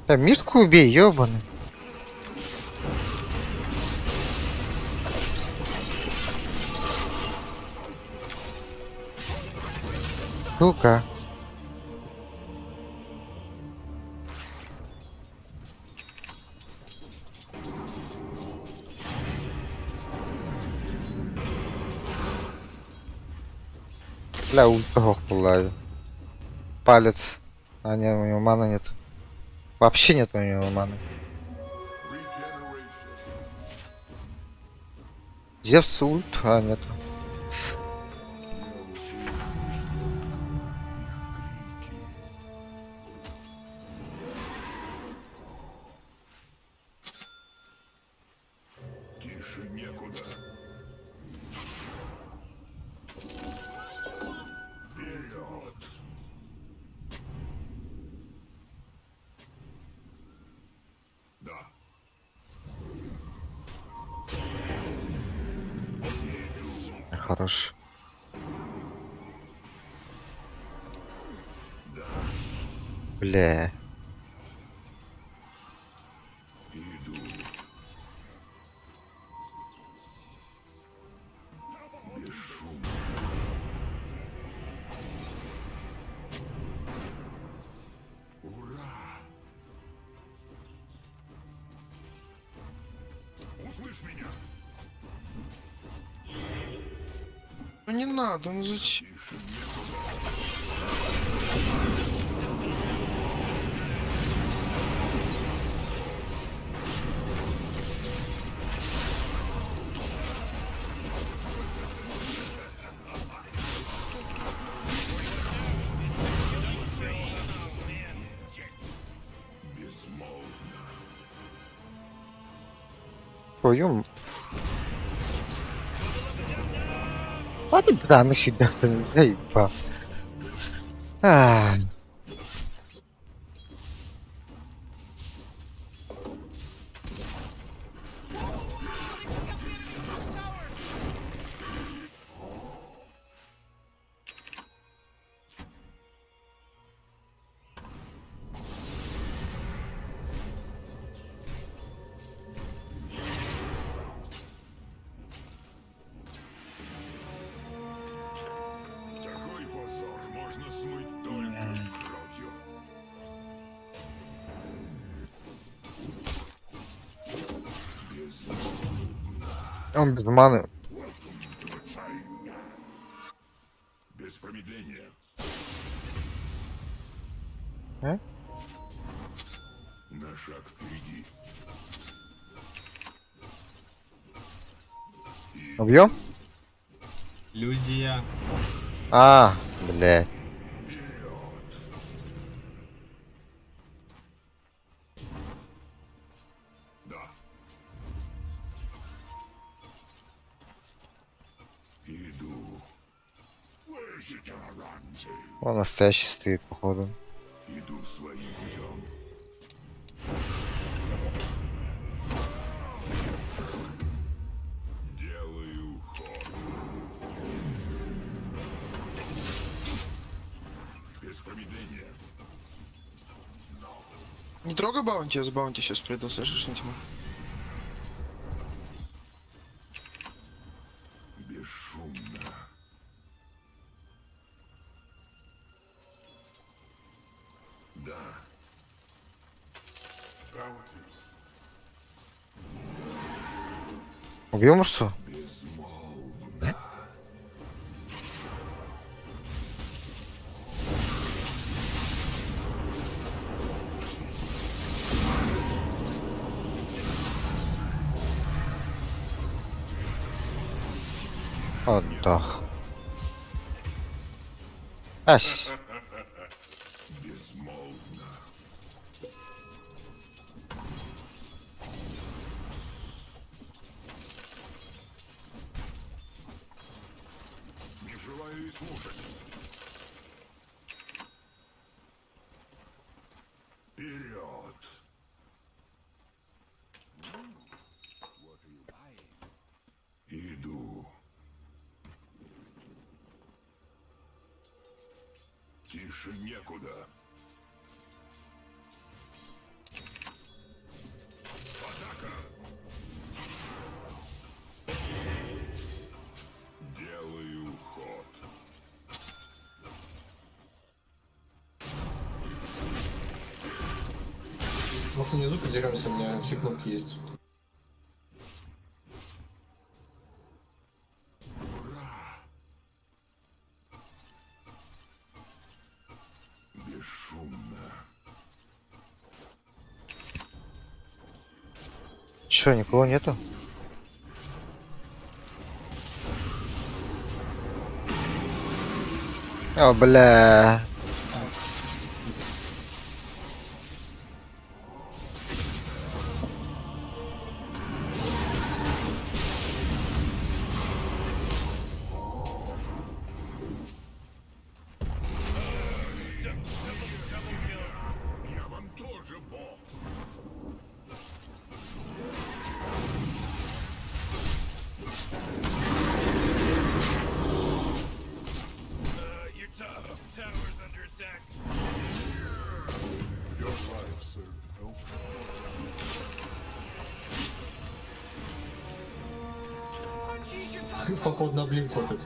Да, Мишку убей, ёбаный. Сука. Бля, ульта была. Палец. А, нет, у него маны нет. Вообще нет у него маны.
Regeneration.
Зевс ульт? А, нет.
Тише некуда. Вперед! Да.
Хорош. Бля.
Иду. Бесшумно. Ура! Услышь меня!
Ну не надо, ну зачем?
Тише некуда.
Твою... Хватит рано сюда, заебал. А.
Такой позор можно смыть только кровью.
Он без маны.
Без промедления.
А?
На шаг впереди.
Убьем?
Иллюзия.
А, блядь.
Да. Иду.
Он настоящий стоит, походу.
Иду своим путем. Делаю ход. Без промедления.
Не трогай bounty, я за bounty сейчас приду, слышишь, Тима?
Бесшумно. Да.
Убьем Урсу?
Безмолвно.
Отдох. Ась.
Безмолвно. Не желаю и слушать. Вперед! Иду. Тише некуда. Атака! Делаю ход.
Может, внизу подеремся, у меня все кнопки есть.
Бесшумно.
Чё, никого нету? О, бля.
Я вам тоже бог.
Your top tower's under attack.
Oh, jeez, your top
Походу на blink копит.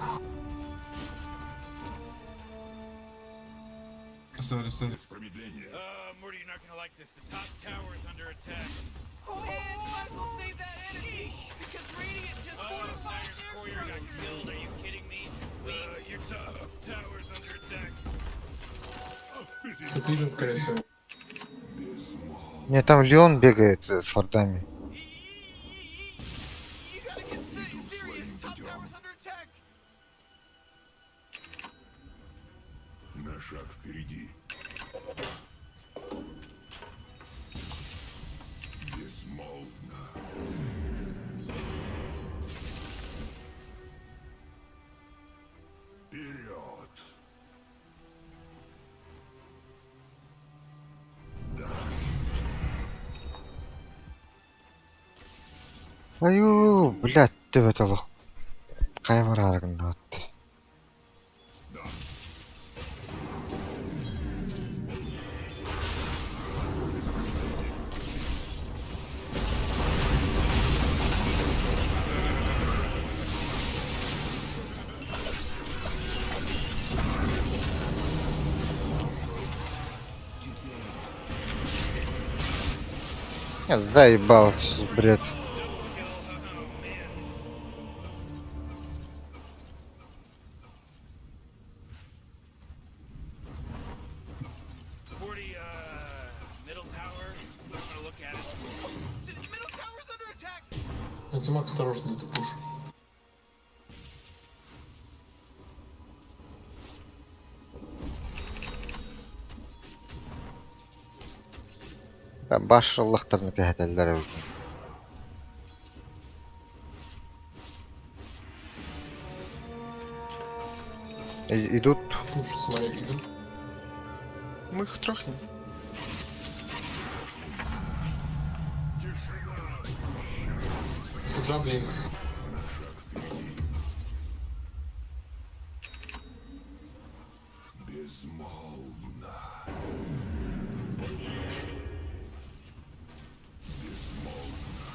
Sorry, sorry.
Без промедления.
Morty, you're not gonna like this. The top tower's under attack.
Oh man, might as well save that energy because Radiant just
Oh,
fortified
Dire's
their
courier got
structures.
killed. Are you kidding me? Your top tower's under attack.
A fitting
Тут vision, скорее всего.
безмолвно.
Не, там Леон бегает с вардами.
You gotta get serious. Top tower's under attack.
На шаг впереди. Безмолвно.
Айуу, блядь, төбөтө олох хайа бараары гыннаҕыт. Я заебал, что за бред.
Forty, middle tower. I'm gonna look at it.
Middle tower's under attack.
Антимаг, осторожно, это пуш.
Башыллыктарны кэһэтэллэр эбит. Идут.
Пуш, смотри, идут.
Мы их трахнем.
Пуджа, блин.
Безмолвно. Безмолвно.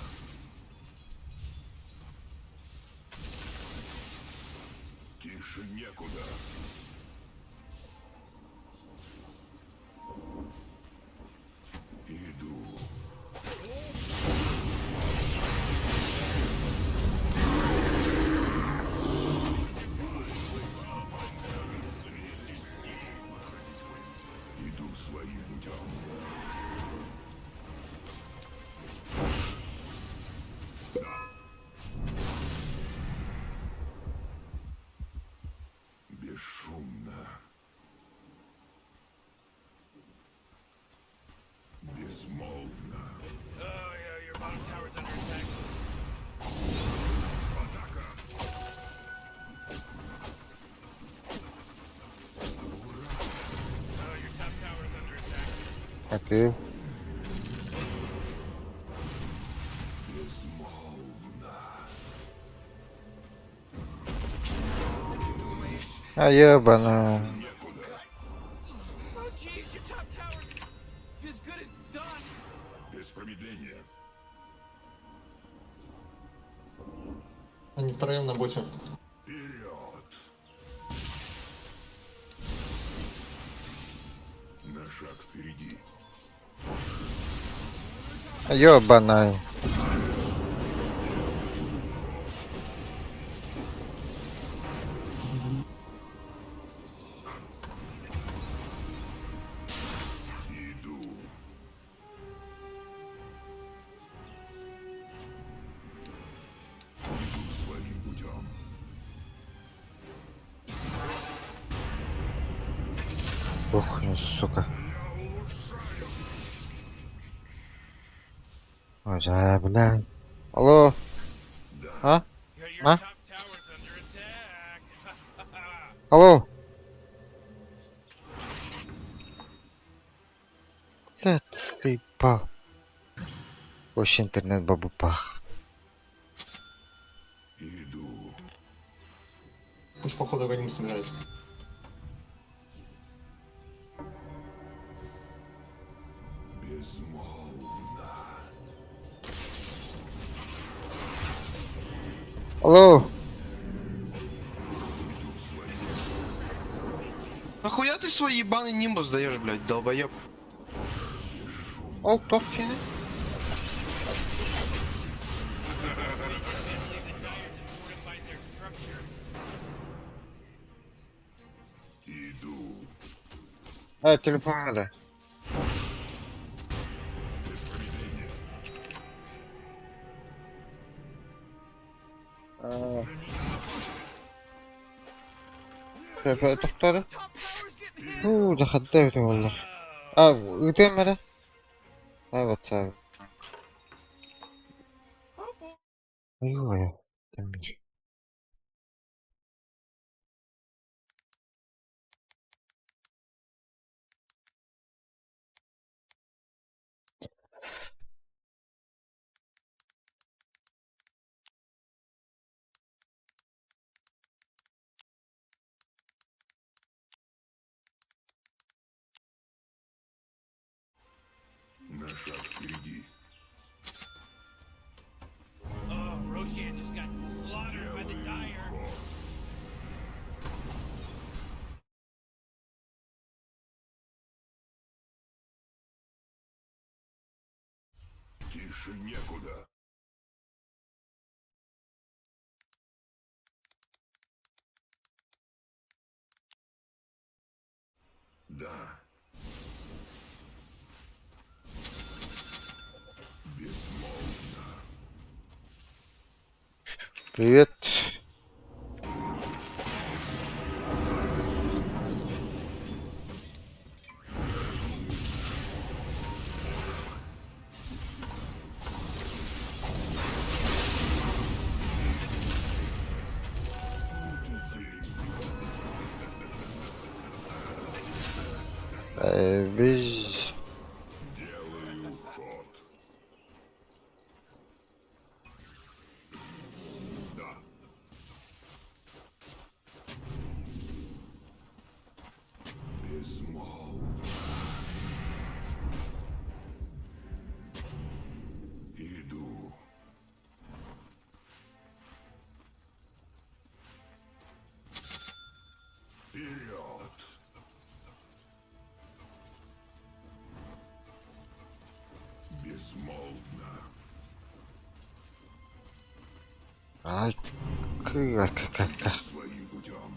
Тише некуда. Иду. Иду своим путем. Бесшумно. Безмолвно.
Oh, yeah, your bottom tower's under attack.
Атака!
Oh, your top tower's under attack.
Окей.
Безмолвно.
А ебана.
Некуда.
Oh jeez, your top tower's as good as done.
Без промедления.
Они втроем на боте.
Вперед! На шаг впереди.
Ебана.
Иду. Иду своим путем.
Ох, ну сука. Ой, да, бля. Алло. А?
Yeah, your
А?
top tower's under attack.
Алло. Блядь, заебал. Вообще интернет бабу пах.
Иду.
Пуш, походу, Вадим собирает.
Безмолвно.
Алло.
Иду своим.
Нахуя ты свой ебаный нимбус даешь, блядь, долбоеб?
Ол топ кини.
Fortified their structure.
Иду.
А, телефон надо.
Без промедления.
Тоқтады.
Top tower's getting hit.
Уу, захадда бит оллар. А, ыытыам эрэ. Evet abi.
Oh boy.
Айуу, Демир.
На шаг впереди.
Oh, Roshan just got slaughtered by the Dire.
Ход. Тише некуда. Да. Безмолвно.
Привет. Biz
Делаю ход. Да. Безмолвно. Иду. Вперед! Безмолвно.
Ay k k k k.
Своим путем.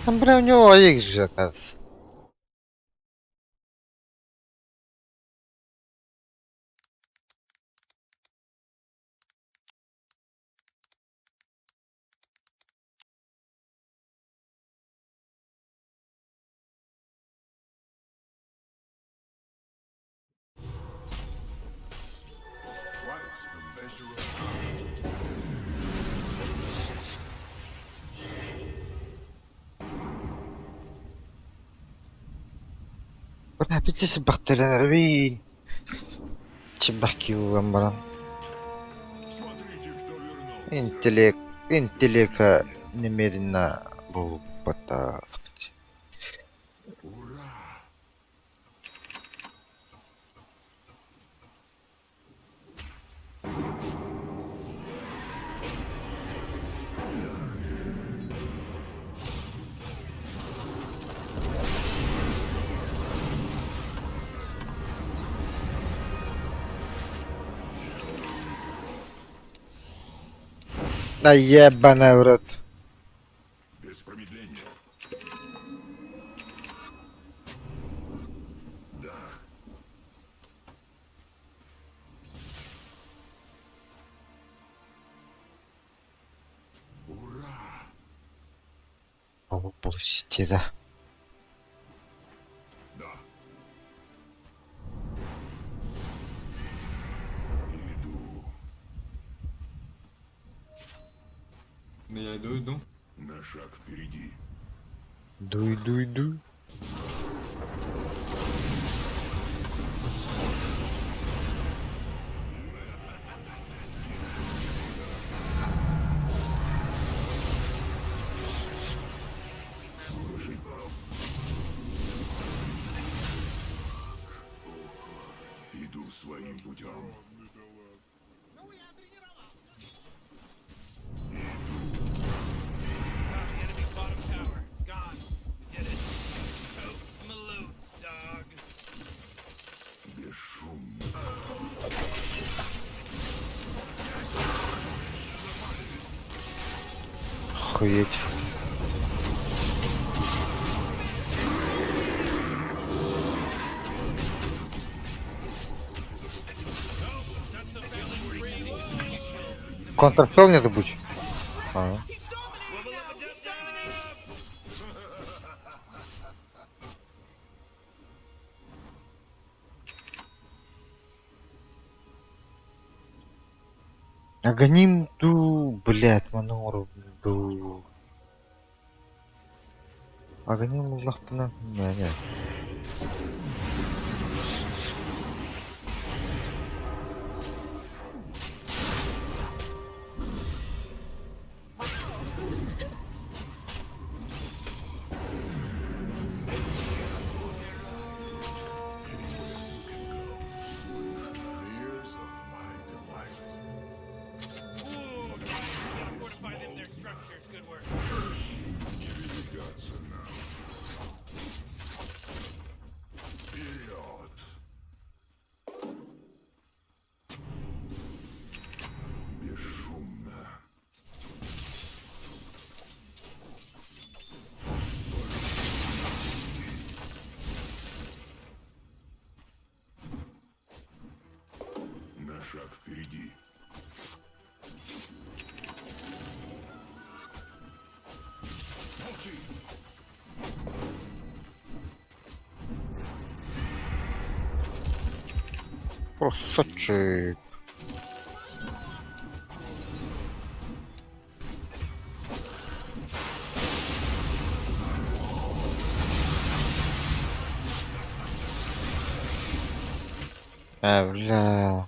Там, бля, у него АХ же, оказывается.
Twice the measure of
Бля, пиздец, бахтален, Чебах килл баран.
Смотрите, кто вернулся.
Интеллект, интеллекта немедленно был потах.
Ура!
Да ебаный в рот.
Без промедления. Да. Ура!
Полусити, да.
Да. Иду.
Я иду, иду.
На шаг впереди.
Дуй, дуй, дуй.
Иду своим путем.
Got the enemy bottom tower. It's gone. We did it. Totes malotes, dog.
Бесшумно.
Охуеть. Контрспелл не забудь. А.
He's dominating now. He's dominating.
Аганим ду, блять, манору ду. Агоним ыллахпына, мээнэ.
Fears of my delight.
Ooh, gotta fortify them their structures. Good work.
Не передвигаться нам. Вперед! Бесшумно. На шаг впереди. Молчи!
Красавчик. Бля.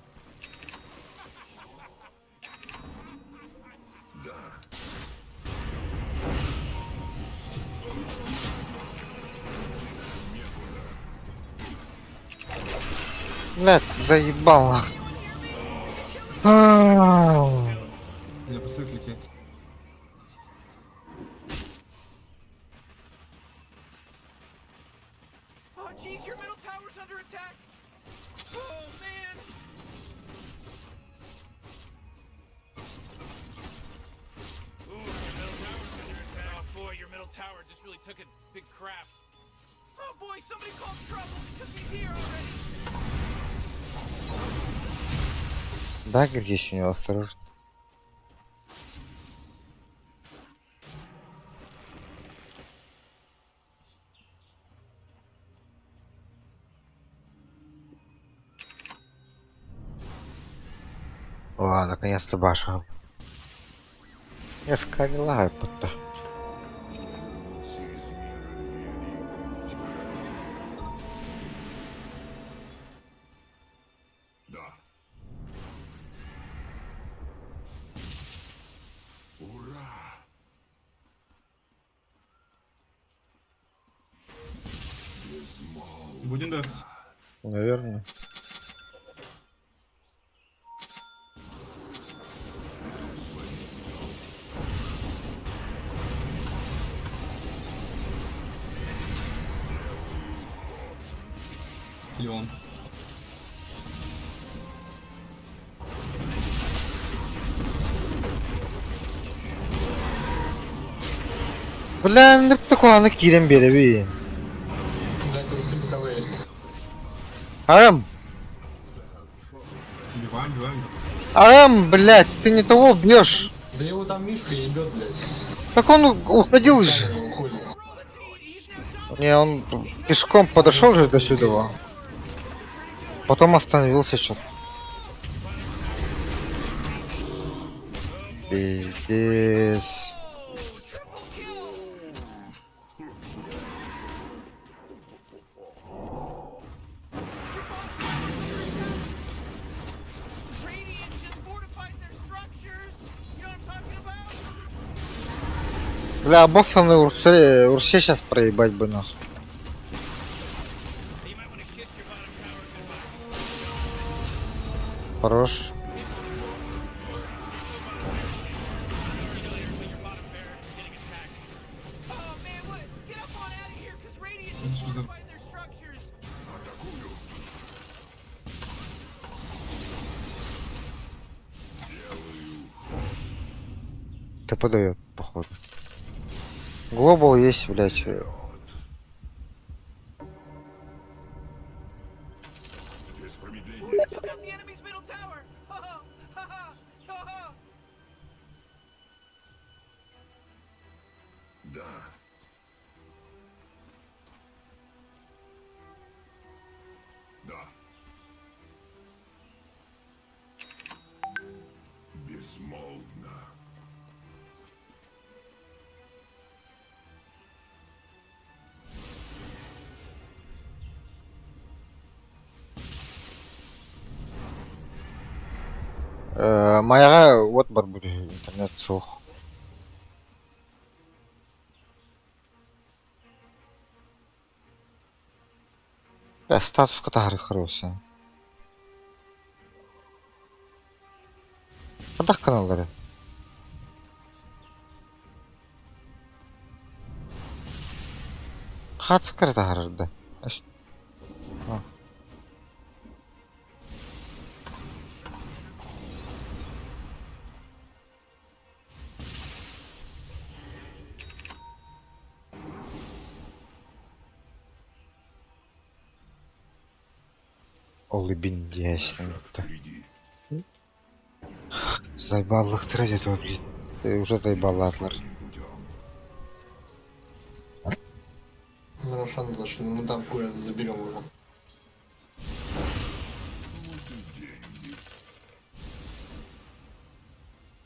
Блядь, заебал нах. А.
Я посылка летит.
Oh, jeez, your middle tower's under attack. Oh, man.
Ooh, your middle tower's under attack. Oh boy, your middle tower just really took a big crap.
Oh, boy, somebody called trouble because he's here already.
Dagger есть у него, осторожно. О, наконец-то баша. Я скалила будто.
Вернулся из мира великой тишины. Да. Ура! Безмолвно.
Будем дефать?
Наверное.
Или он?
Бля, ну такого кирен береби.
Блядь, у тебя КВ есть.
Арам,
Убиваем, убиваем.
Арам, блядь, ты не того бьешь.
Да его там Мишка ебет, блядь.
Так он уходил же.
Камера уходит.
Не, он пешком подошел же до сюда. Потом остановился что-то. Пиздец.
Radiant just fortified their structures. You know what I'm talking about?
Бля, обоссанный Урсе, Урсе сейчас проебать бы нахуй.
You might want to kiss your bottom tower goodbye.
Хорош.
Your bottom barracks is getting attacked.
Oh, man, what? Get up on out of here because Radiant just
Что за-
fortified their structures.
ТП дает, походу. Глобал есть, блядь.
Без промедления.
They took out the enemy's middle tower. Ha ha ha ha ha ha.
Да. Да. Безмолвно.
Э, Майаҕа уот барбыт үһү, интернет суох. Э, статуска таһаарыаххар өссө. Хайдах гыналларый? Хаатыска эрэ таһаарар да? Ол ибин диэһиннэ. Заебаллыктара дьэ блин. Уже заебаллаатылар.
На Рошан зашли, мы там кое заберем его.
Вот и деньги.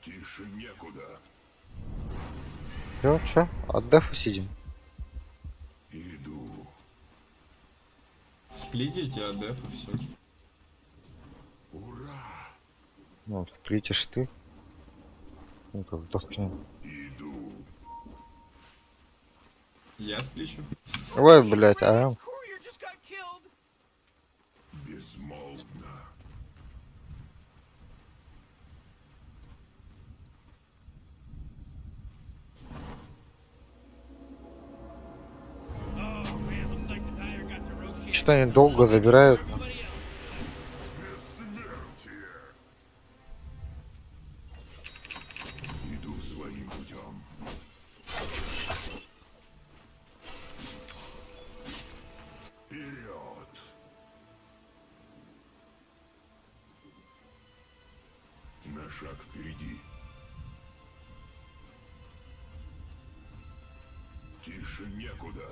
Тише некуда.
Чё, чё? От дефа сидим?
Иду.
Сплитите, а дефа все.
Ура!
Ну, сплитишь ты. Ну, как вдохни.
Иду.
Я спличу.
Ой, блядь, а
Courier just got killed.
Безмолвно.
Oh man, looks like the Dire got to Roshan.
Что-то они долго забирают.
Everybody else.
Бессмертие! Иду своим путем. Вперед! На шаг впереди. Тише некуда.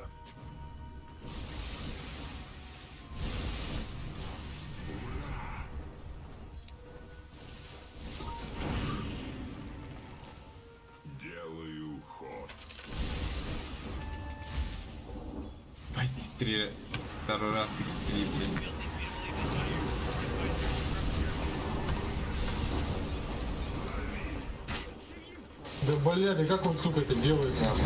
Делаю ход.
Пойти три. Второй раз x3, блин.
Да блядь, и как он, сука, это делает нахуй?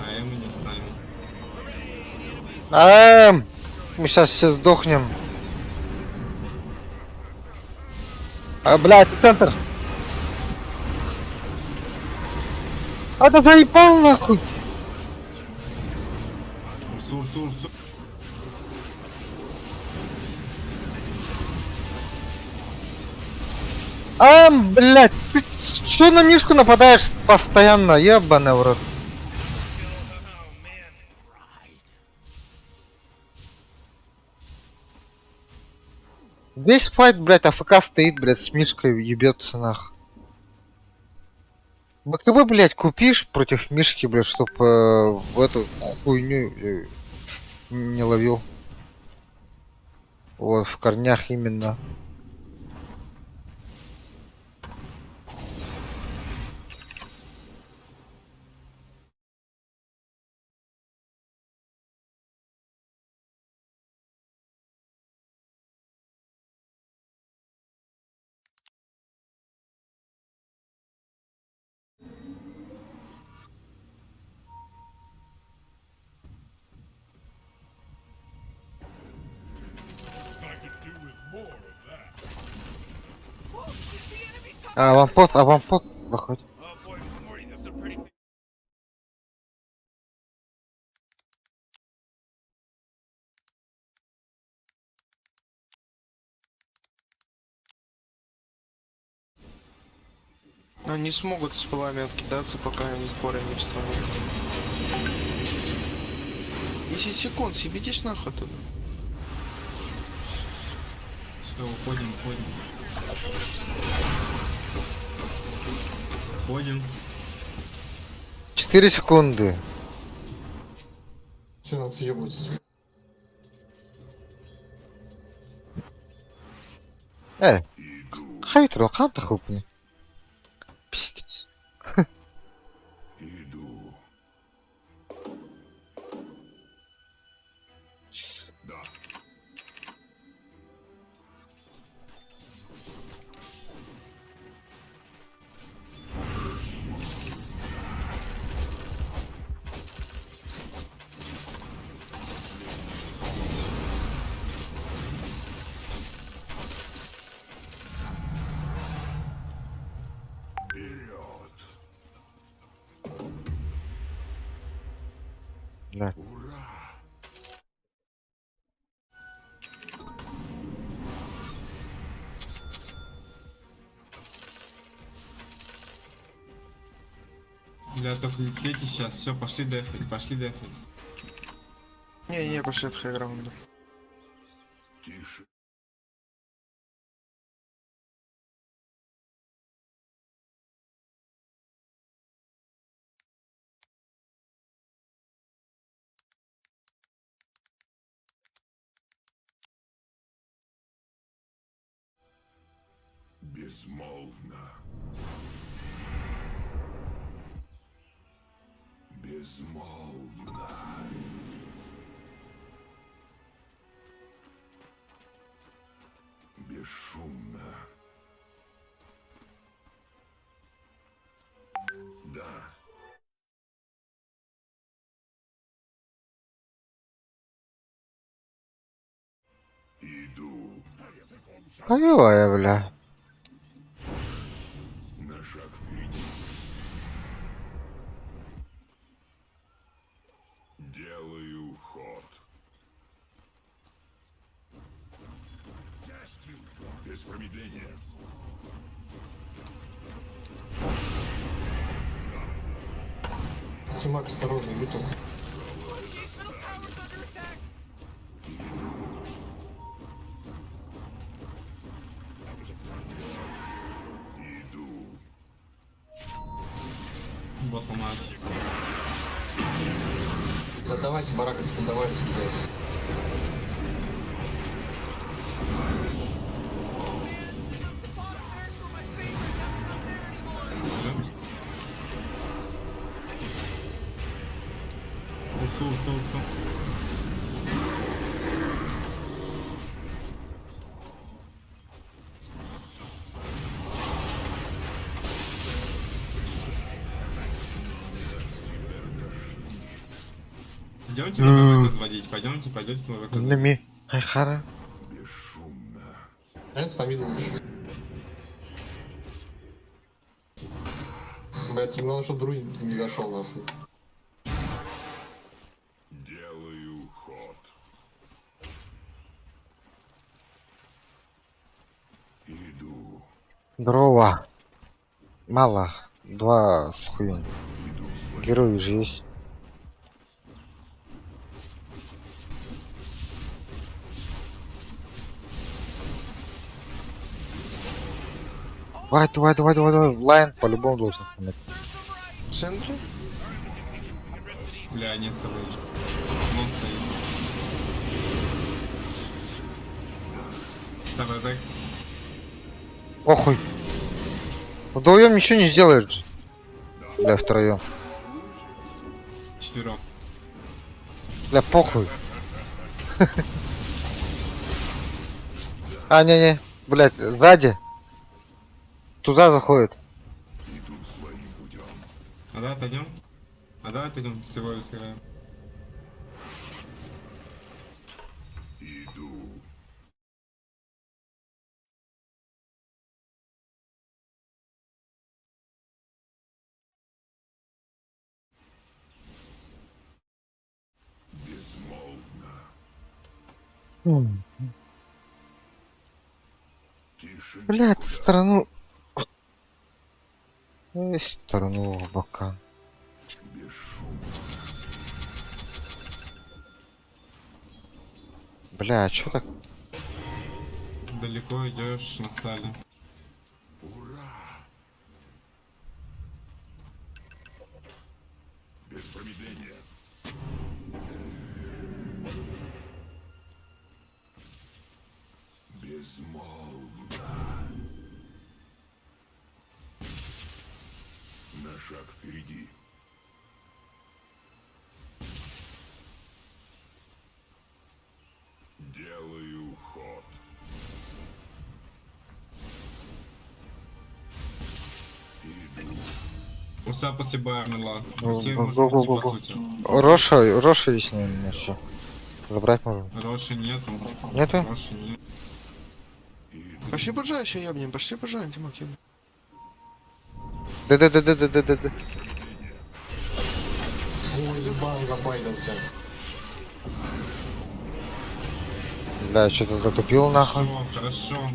А М не с нами.
Эм, мы сейчас все сдохнем. А, блядь, центр. А да заебал нахуй.
Урсу, урсу, урсу.
Ам, блядь, ты чё на Мишку нападаешь постоянно, ебаный в рот.
Oh man.
Весь fight, блядь, AFK стоит, блядь, с Мишкой ебется нах. БКБ, блядь, купишь против Мишки, блядь, чтоб в эту хуйню не ловил. Вот, в корнях именно.
I could do with more of that.
Whoa, the enemy's top
А, аванпост, аванпост, заходит.
Oh boy, Morty, that's a pretty.
Они смогут с пылами откидаться, пока они корень не встанут. 10 секунд, съебитесь нахуй оттуда.
Все, уходим, уходим. Уходим.
4 секунды.
Все, нас съебывают отсюда.
Э, хайтру, ханта хупни. Пиздец.
Иду.
Блядь.
Бля, только не слейте сейчас. Все, пошли дефать, пошли дефать.
Не-не, пошли от хайграунда.
Тише. Безмолвно. Безмолвно. Бесшумно. Да. Иду.
Повела я, бля.
На шаг впереди. Делаю ход. Без промедления.
Тимак, осторожно, Ютуб.
Middle tower's under attack.
Иду.
Бот ломают.
Да давайте, барак, давайте, блядь.
The bottom barracks were my favorite. Now they're not there anymore.
Ждем. Урсу, урсу, урсу. Идемте на ВВ разводить, пойдемте, пойдемте на ВВ разводить.
Неми. Айхара.
Бесшумно.
Наверное, спамил лучше. Блядь, главное, чтобы друид не зашел нахуй.
Делаю ход. Иду.
Дрова. Мало. Два с хуем.
Иду своим.
Герои уже есть. Давай, давай, давай, давай, давай. В лайн по-любому должен спамить.
В центре?
Бля, нет, совы. Он стоит. Самый бэк.
Похуй. Вдвоем ничего не сделаешь. же. Бля, втроем.
Четвером.
Бля, похуй. А, не-не. Блядь, сзади. Туда заходит.
Иду своим путем.
А давай отойдем? А давай отойдем, с Ивою сыграем.
Иду. Безмолвно. Тише.
Блядь, страну... Эй, страну в бока.
Бесшумно.
Бля, а чё так?
Далеко идешь на сале.
Ура! Без промедления. Безмолвно. На шаг впереди. Делаю ход. Иду.
Урса после Б умерла.
Ну,
Урсе
го-
можно
го-
уйти,
го-
по
го.
сути.
Роша, Роша есть, наверное, все. Забрать можно.
Роши нету.
Нету?
Роши нет.
Иду.
Пошли поджай, ща ебнем, пошли поджаем, Тимак, ебнем.
Д-д-д-д-д-д-д.
Ой, Уебан забайдался.
Бля, что-то затупил нахуй.
Хорошо, хорошо.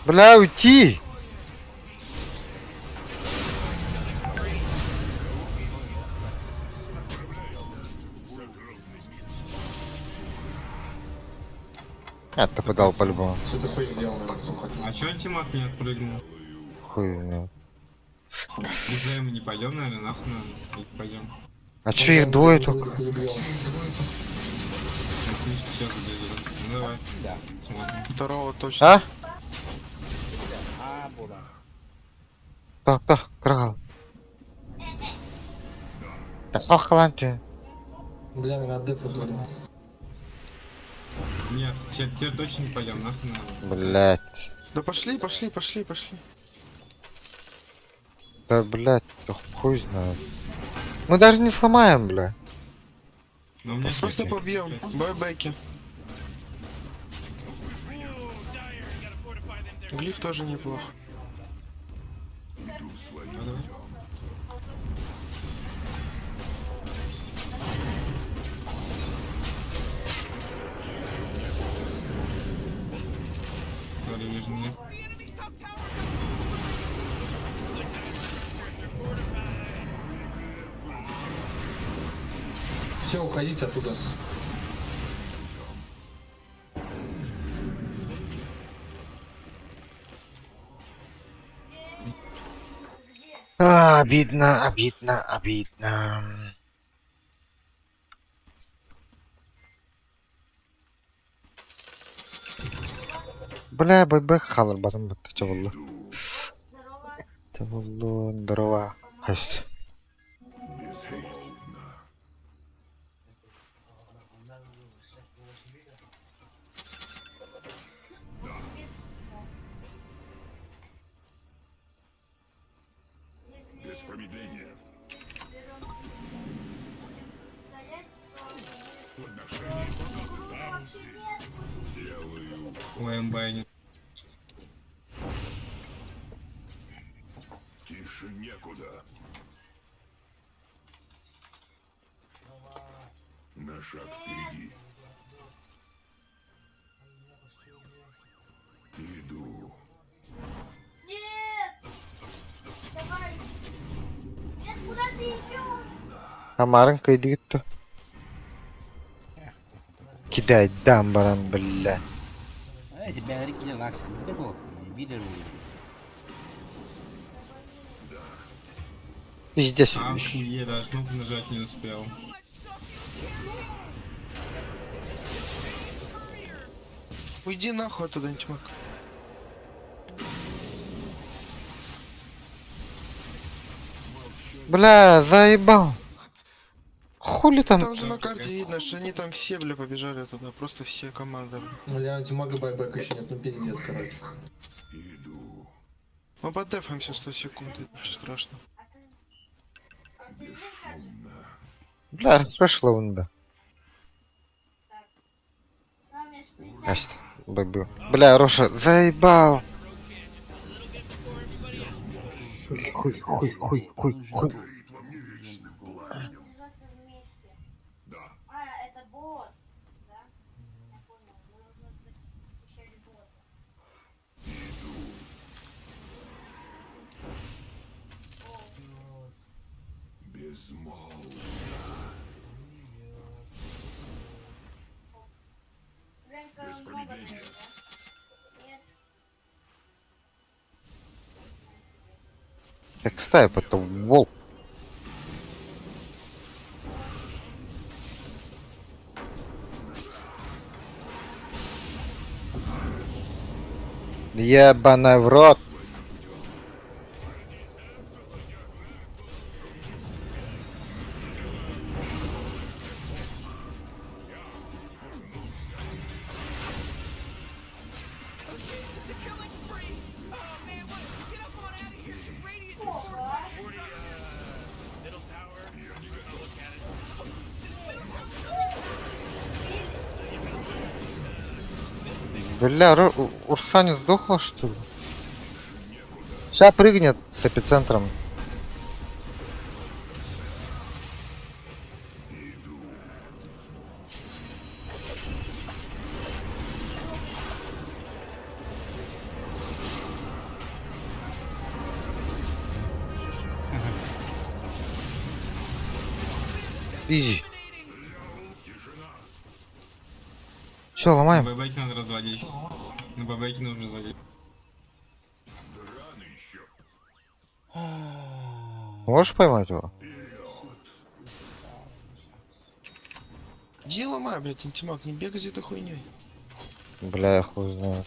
Бля, уйти! Я ты подал по-любому.
Все такое сделано, сука.
А чё Тимак не отпрыгнул?
Хуй у него.
Не мы не пойдем, наверное, нахуй надо. Не пойдем.
А чё их двое только?
Сейчас забежит. Ну давай. Смотрим.
Второго точно.
А? Так, так, крал. Так,
Бля, наверное, дефу блин.
Нет, теперь точно не пойдем, нахуй надо.
Блять.
Да пошли, пошли, пошли, пошли.
Да, блять, хуй знает. Мы даже не сломаем, бля.
Но у меня
Просто
Окей.
побьем. Байбеки. Глиф тоже неплох.
Иду своим
Ну, давай.
путем.
Сори, вижу, нет.
The enemy's top tower's
Все, уходите оттуда.
А, обидно, обидно, обидно. Бля, байбек халыр батым бітті, чавылы. Чавылы, здорово. Хасть.
Безмолвно. Да. Без промедления. В отношении паузы. Делаю
Ой, МБ не.
тише некуда. На шаг впереди. Иду.
Нет! Давай! Нет, куда ты идешь?
Амарын кыйды гитти. Кидай дам баран, бля. Пиздец.
Охуе, даже кнопку нажать не успел.
Уйди нахуй оттуда, антимаг.
Бля, заебал. Хули там?
Там же на карте видно, что они там все, бля, побежали туда. Просто все команды. бля.
Бля, антимага buyback еще нет, ну пиздец, короче.
Иду.
Мы поддефаемся 100 секунд, это ничего страшного.
Бесшумно.
Бля, расшла он, да. Значит, бэбю. Бля, Роша, заебал. Хуй, хуй, хуй, хуй, хуй.
Горит во мне вечным пламенем.
Держаться вместе.
Да.
А, это бот, да? Я понял. Мы нужно защищать бота.
Безмолвно.
Блин,
Без
много
промедления.
да? Нет.
Так ставь потом волк. Ебаный в рот.
It's a killing spree. Oh man, what? Get up on out of here. The Radiant just
40, middle tower. Look at it.
Бля, Урса не сдохла, что ли? Сейчас прыгнет с эпицентром. Изи. Все, ломаем.
Бэбэки надо разводить. На бэбэки нужно разводить.
Рано еще.
Можешь поймать его?
Иди ломай, блядь, антимаг, не бегай за этой хуйней.
Бля, я хуй знаю.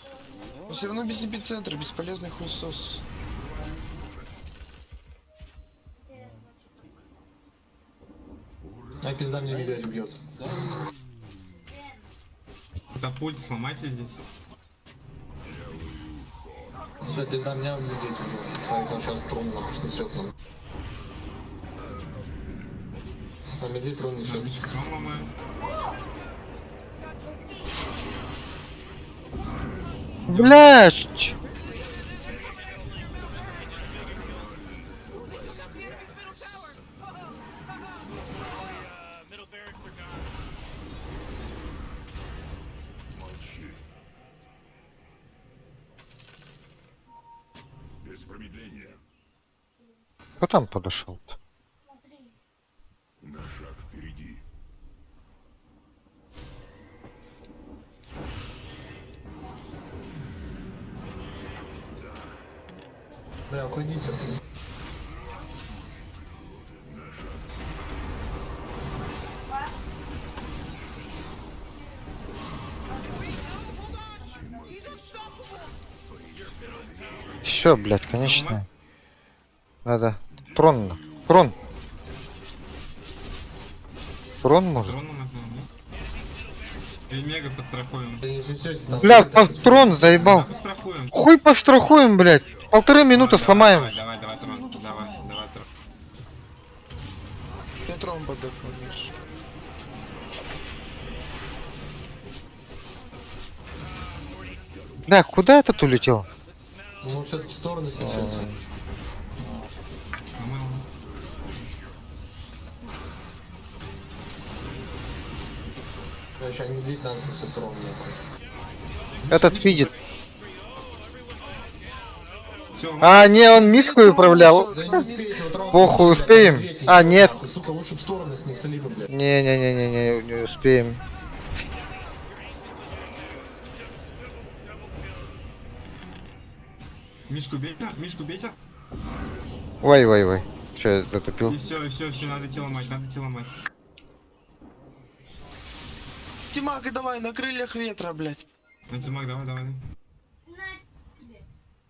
Он все равно без эпицентра, бесполезный хуесос.
А пизда меня медведь убьет.
Катапульт сломайте здесь.
Все, пизда меня медведь убьет. Смотрите, он сейчас трон нахуй снесет нам. А медведь трон несет.
Мишка трон ломаю.
Блять!
Middle barracks are gone.
Молчи. Без промедления.
Кто там подошел-то?
Смотри.
На шаг впереди.
Бля, уходите.
Все, блядь, конечно. Надо. Трон. Трон. Трон может?
Трон ломать надо, да? Или мега пострахуем.
Да не снесете там.
Бля, по трон заебал.
Пострахуем.
Хуй пострахуем, блядь. Полторы минуты
Давай,
сломаем.
Давай, давай, давай, трон. Давай, давай, трон.
Я трон подохну, Миш.
Бля, куда этот улетел?
Ну, все-таки стороны снесете.
Ломай, ломай.
Бля, сейчас медведь нам снесет трон нахуй.
Этот видит.
Все,
А, не, он миску управлял.
Да не успеете, вы трон
Похуй,
снесете,
успеем?
медведь
А,
несет,
нет.
нахуй. Сука, лучше б стороны снесли бы, блядь.
Не-не-не-не-не, не успеем.
Мишку бейте, Мишку бейте.
Ой, ой, ой. Все, я затупил.
И все, и все, все, надо идти ломать, надо идти ломать.
Антимаг, давай, на крыльях ветра, блядь.
Антимаг, давай, давай.
На тебе.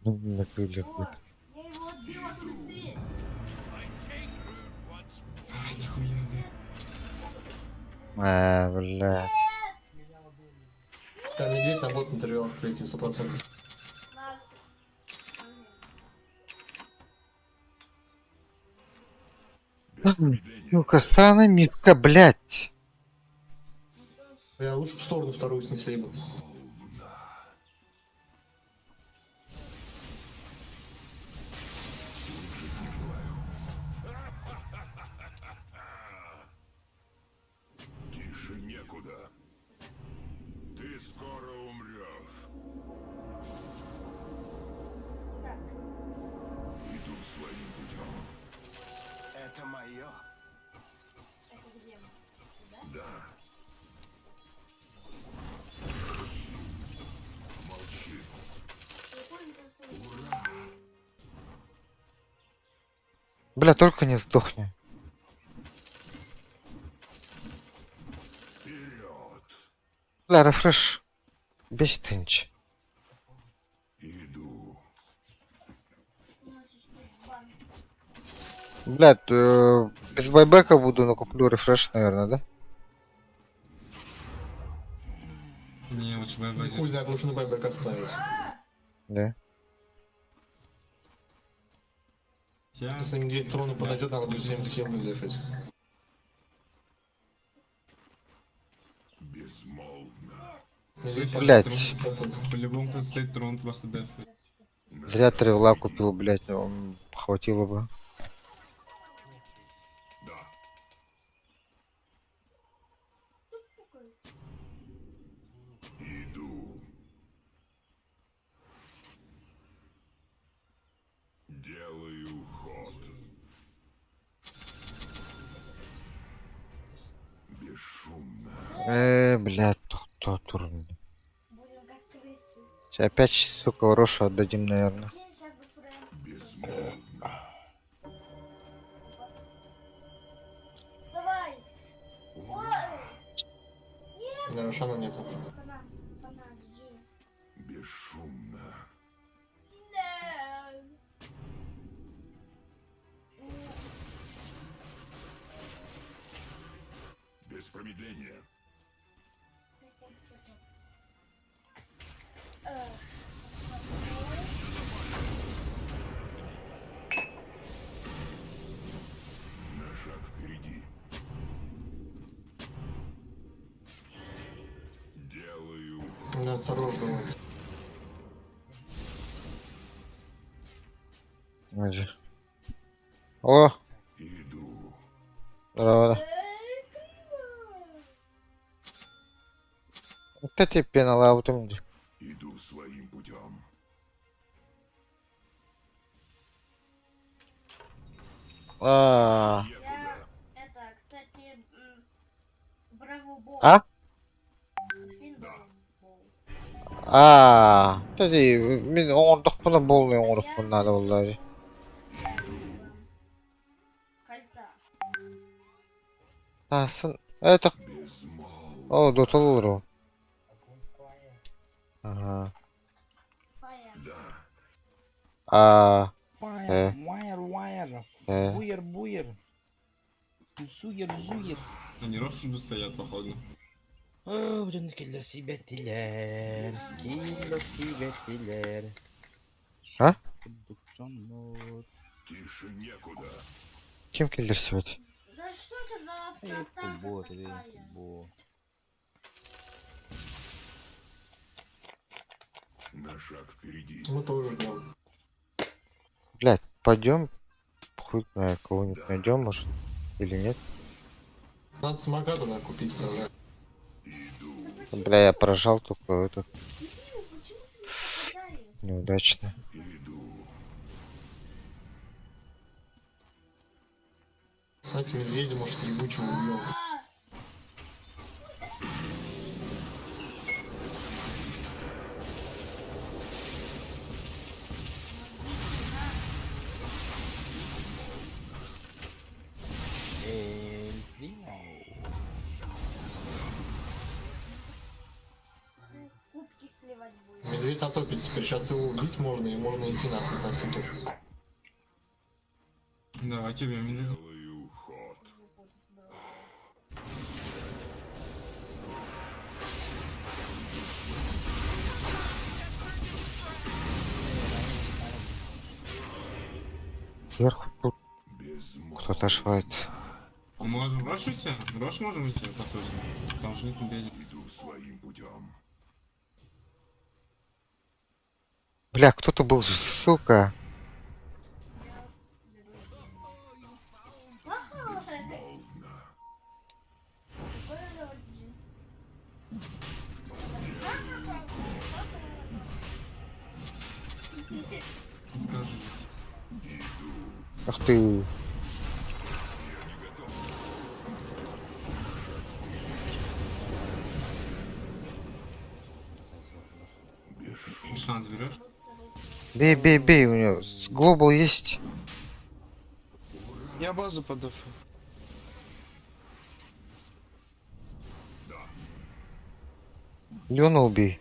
На крыльях.
Вот. Я его отбил от ульты.
Ай, нихуя, блядь.
А, бля.
Там медведь на бот на тривиалах прилетит, 100%.
Надо.
Без промедления.
Ну-ка, сраная миска, блядь.
Бля, лучше б сторону вторую снесли бы.
Тише некуда. Ты скоро умрешь.
Так.
Иду своим путем.
Это мое.
Это где мы? Сюда?
Да. Молчи.
Прикольно, что
Бля, только не сдохни.
Вперед.
Бля, рефреш. Бесит тынч.
Иду.
носишь ты бан.
Бля, без байбека буду, но куплю рефреш, наверное, да?
Не, лучше
Да
бэбэки.
хуй знает, лучше на байбек оставить.
Да.
Я...
Если медведь трону подойдет, надо будет всем всем дефать.
Безмолвно.
Медведь
Блядь.
По-любому тут стоит трон, просто дефает.
Зря тревла купил, блядь, он хватило бы.
Да. Иду. Делаю ход.
Э, блядь, кто турнир.
Будем как крысы.
Сейчас опять, сука, Рошу отдадим, наверное.
Сейчас бы Фрэнк.
Безмолвно.
Давай! Ой!
На Рошана нету.
Хана, хана, GG.
Бесшумно.
Да.
Без промедления. На шаг впереди. Делаю
Да, осторожно.
Иди. О,
Иду.
здорово. Вот эти пеналы, а потом иди.
Иду своим путем.
А,
Я, это, кстати, Браво Бол.
А?
Пошли на Браво Бол.
а, эти, мин оҥордохпуна буолуй оҥорохпун надо буолла.
Кольта.
Тасын, это,
Безмолвно.
о, дотолуру. Ага.
Фая.
А, э,
Wire, wire,
э.
буер, буер. Зуер, зуер.
Они Рошу уже стоят, походу.
Оо, дьон киллер сибэтилэр, киллер сибэтилэр.
А?
Дьоннор.
Тише некуда.
Ким киллерсибит?
Да что это за
Эй,
атака
бот, эй,
такая?
бот.
На шаг впереди.
Мы тоже ждем.
Блядь, пойдем, хуй знает, кого-нибудь найдем, может, или нет.
Надо самоката надо купить, прожать.
Иду.
Бля, я прожал только этот
Дебил, почему ты не попадаешь?
неудачно.
Иду.
Знаете, медведя, может, ебучего убьем.
А,
Эль Примо.
Кубки сливать будешь.
Медведь на топе теперь. Сейчас его убить можно, и можно идти нахуй сносить их.
Давай тебе медведя.
Делаю ход.
Сверху тут
Безмолвно.
кто-то ошивается.
Мы можем в Рошу идти? В Рошу можем идти, по сути. Там же нет медведя.
Иду своим путем.
Бля, кто-то был, сука.
Безмолвно.
Не скажите.
Ах ты.
Шанс берешь?
Бей, бей, бей, у него глобал есть.
Я базу подав.
Леона убей.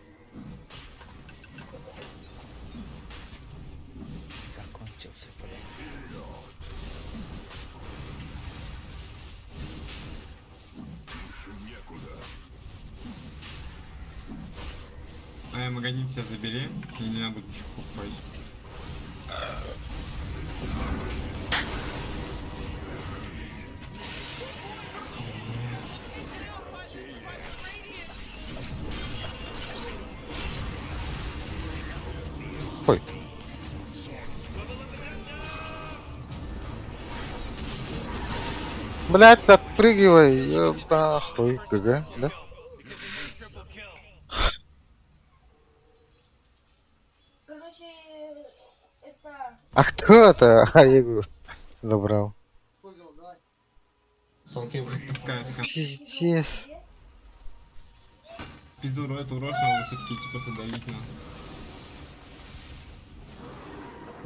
Закончился, блядь.
Тише некуда.
А я магазин тебя забери, мне не надо будет ничего покупать.
Ой. Блять, подпрыгивай, ёба хуй, ГГ, да?
Короче, это...
А кто это? А, я его забрал.
Санкин.
Скай, скай.
Пиздец.
Пизду рот уроша, все-таки типа задавить надо.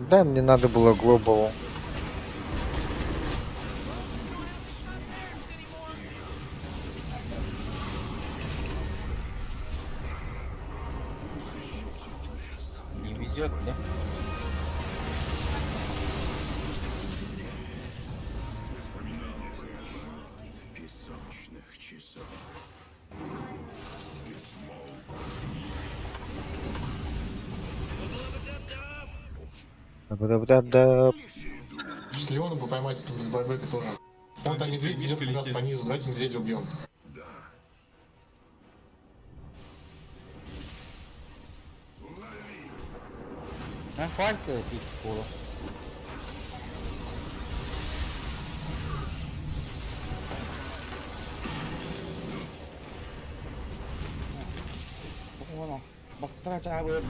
Да, мне надо было глобал.
Не везет, да?
Песочных часов.
Даб-даб-даб.
С Леоном бы поймать тут без байбека тоже. Вон там
Мишка,
медведь идет
Мишка
как раз
летит.
по низу, давайте медведя убьем.
А, хватит пить колу.
Полтора часа будет.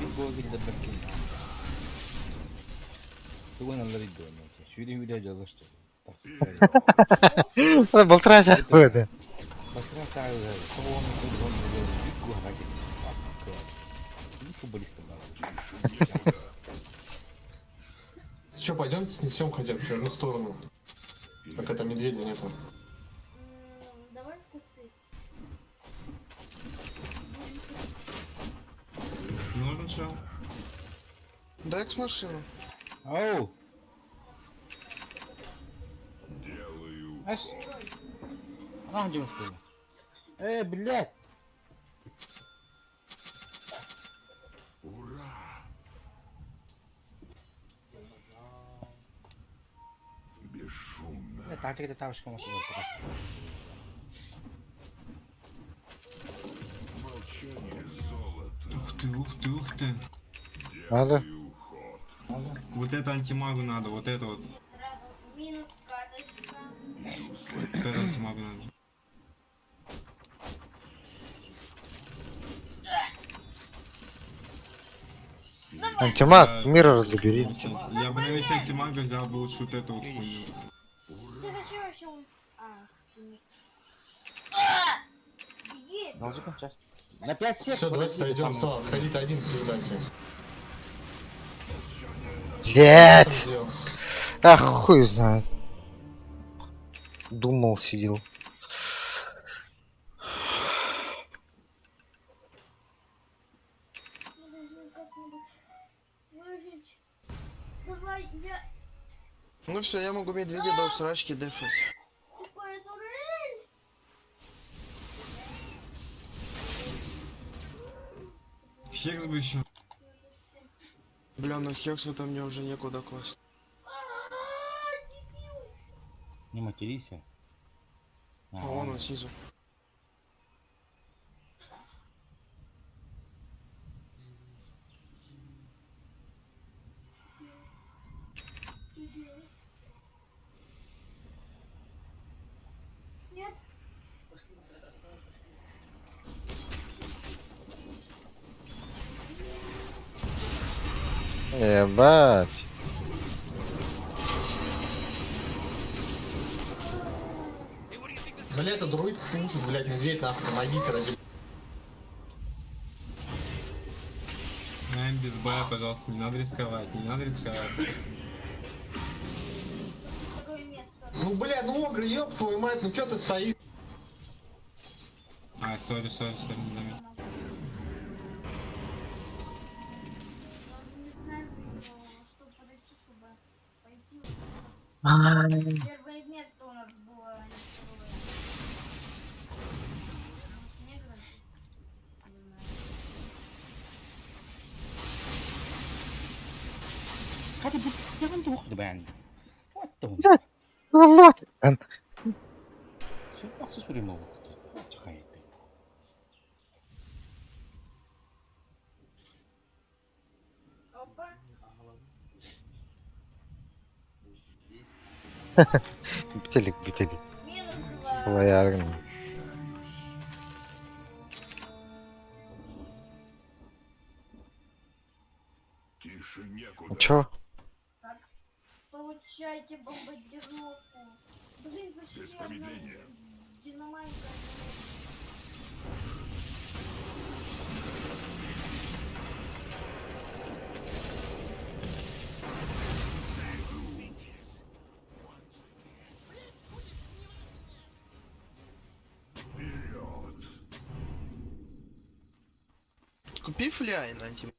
Че, пойдемте снесем хотя бы в одну сторону. Пока там медведя нету.
Давай в кусты.
Нужен чел?
Дай экс-машину.
Оу!
Делаю
Ас. Нахуй что ли? Блядь!
Ура! Бесшумно. Молчание золото.
Ух ты, ух ты, ух ты.
Надо?
Делаю ход.
Вот это антимагу надо, вот это вот.
Сразу минус каточка.
Иду своим
Вот это антимагу надо.
Антимаг, миррор забери.
Я бы на месте антимага взял бы лучше вот эту вот хуйню.
Ты зачем вообще ул- Ах, ты не- А! Беги!
На 5 секунд.
Все, давайте дойдем, Сал, отходи ты один, пиздайте.
Блять! А хуй знает. Думал, сидел.
Мы должны как-нибудь выжить. Давай, я...
Ну все, я могу медведя до срачки дефать.
Такая турель!
Хекс бы еще.
Бля, ну хекс это мне уже некуда класть.
А, дебил!
Не материся.
А вон он снизу.
Нет,
Ебать.
Бля, это друид пушит, блядь, медведь нахуй, помогите ради.
Найм без бая, пожалуйста, не надо рисковать, не надо рисковать.
второе место.
Ну, бля, ну огры, ёб твою мать, ну чё ты стоишь?
А, sorry, sorry, sorry, не заметил.
Я уже не знаю, что подойти, чтобы пойти. Первое место у нас было, а не второе. Может, негры? Не знаю. Опа.
Бителик, бителик.
Минус два.
Лоярный.
Тише некуда.
Чё?
Получайте бомбардировку. Блин, почти
Без
одна
промедления.
динамайка.
Купи фляй на антимаг.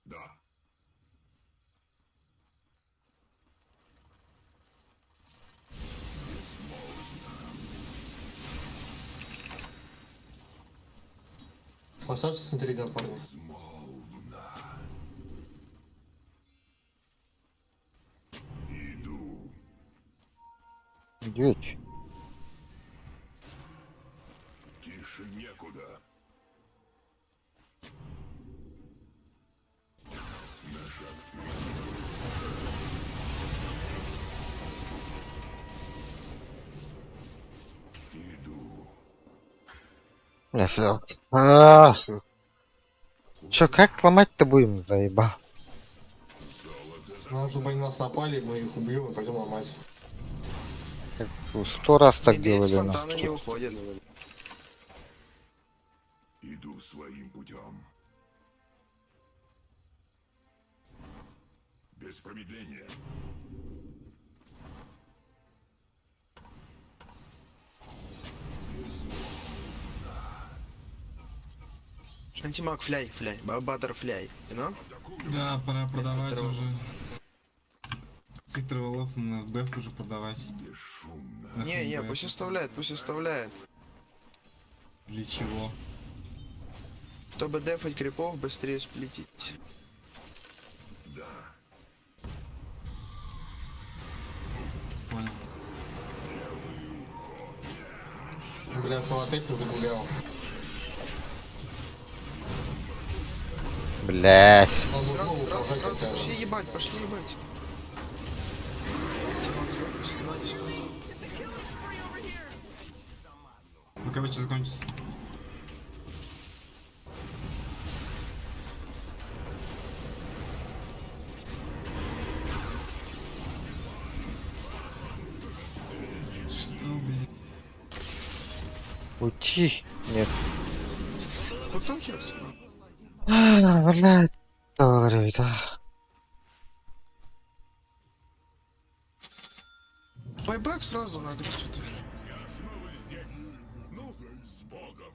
Да.
Массаж смотри, да, парни.
Безмолвно. Иду.
Медведь.
Тише некуда. На шаг вперед. Иду.
Бля, всё. А, су- Чё, как ломать-то будем, заебал?
Надо, чтобы они нас напали, мы их убьем и пойдем ломать.
Как Сто раз так
Медведь с
делали,
фонтана
нахуй.
не уходит.
Иду своим путем. Без промедления.
Антимаг фляй, фляй, баттерфляй, you know?
Да, пора продавать
тревел.
уже. Каких тревелов на деф уже продавать.
Бесшумно.
Нахрен
Не, не,
деф.
пусть оставляет, пусть оставляет.
Для чего?
Чтобы дефать крипов, быстрее сплитить.
Да.
Понял.
Бля, он опять ты загулял.
Блять.
Надо
Драться,
голову
драться,
прожать
драться,
хотя бы.
пошли ебать, пошли ебать. Антимаг, nice.
Ну, короче, закончится. Что, блин?
Уйти. Нет.
Потом херс.
А, Блять. Доллары, да.
Buyback сразу надо что-то.
Я снова здесь. Ну, с Богом.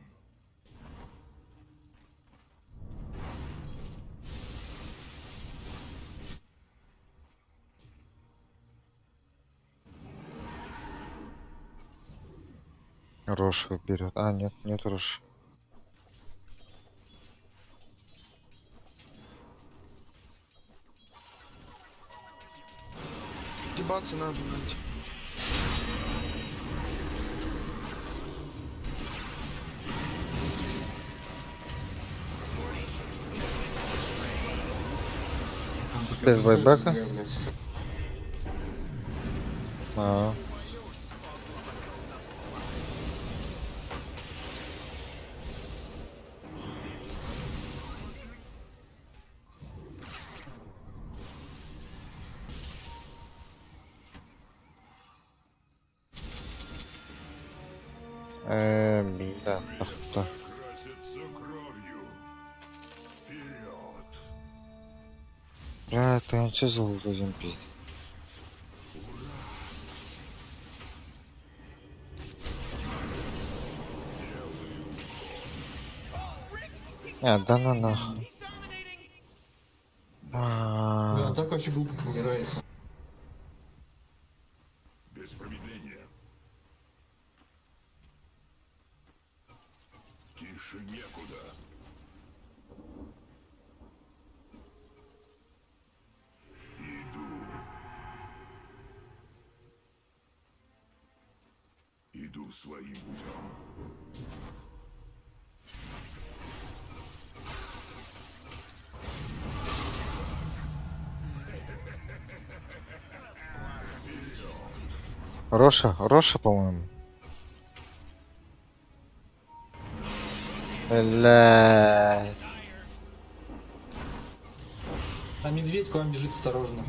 Рошу берет. А, нет, нет Роши.
Ебаться надо, надо.
Там пока
Без байбека?
Бля, блядь.
А. Бля, так, так.
Красится кровью. Вперед.
Бля, ты он че золото один пиздец. А, да на нахуй.
He's dominating.
А,
Бля, так вообще глупо умирается.
Без промедления. Тише некуда. Иду. Иду своим путем.
Роша, Роша, по-моему. Бля.
А медведь к вам бежит осторожно.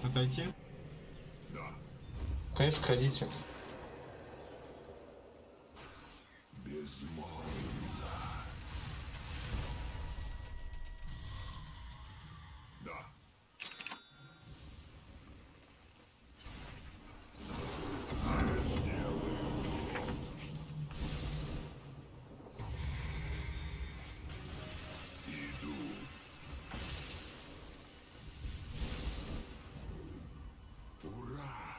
Отойти?
Конечно, ходите.
Безмолвно.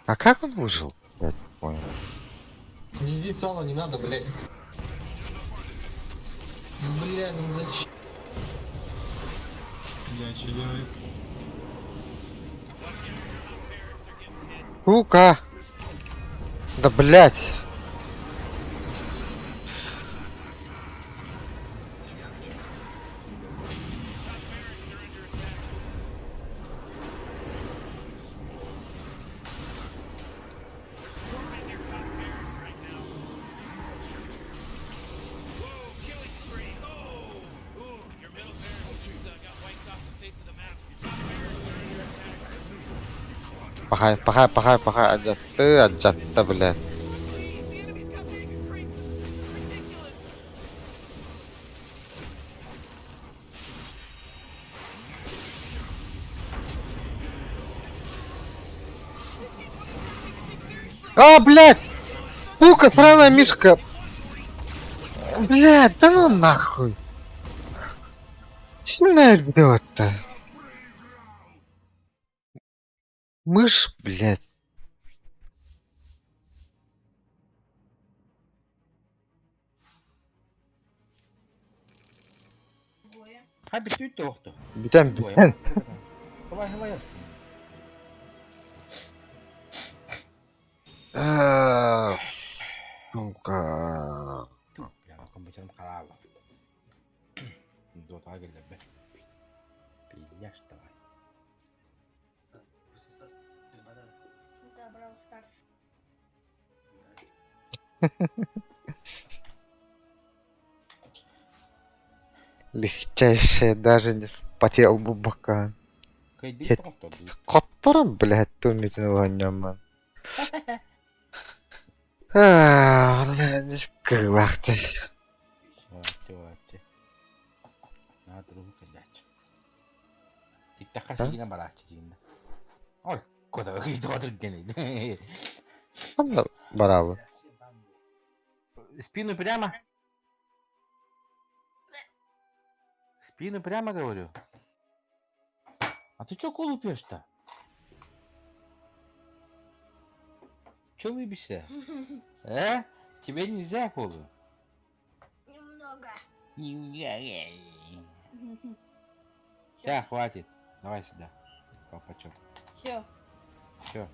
А как он выжил? Я не понял.
Не иди сало, не надо, блядь. Бля, ну зачем?
Бля, что делает?
Сука! Да блять!
They're swarming your top barracks right now. Whoa, killing spree. Oh, ooh, your middle barracks got wiped off the face of the map. Your top barracks are under attack.
Пахай, пахай, пахай, пахай, адьатты, адьатта, блядь.
Please, the enemy's got mega creeps. This is ridiculous.
А, блядь! Сука, странная мишка! Блядь, да ну нахуй! Что делать-то? Мышь, блядь. Бүтэн, бүтэн. А, Сука.
Да, Brawl Stars.
Легчайшее даже не вспотел бы бакан. Которым, блядь, тумитин вонёман. А, блядь, кылахты. Ладно, баралы.
Спину прямо. Спину прямо говорю. А ты чё колу пьешь-то? Чё улыбишься? Э? Тебе нельзя колу.
Немного.
Все, хватит. Давай сюда. Колпачок.
Все.
Все.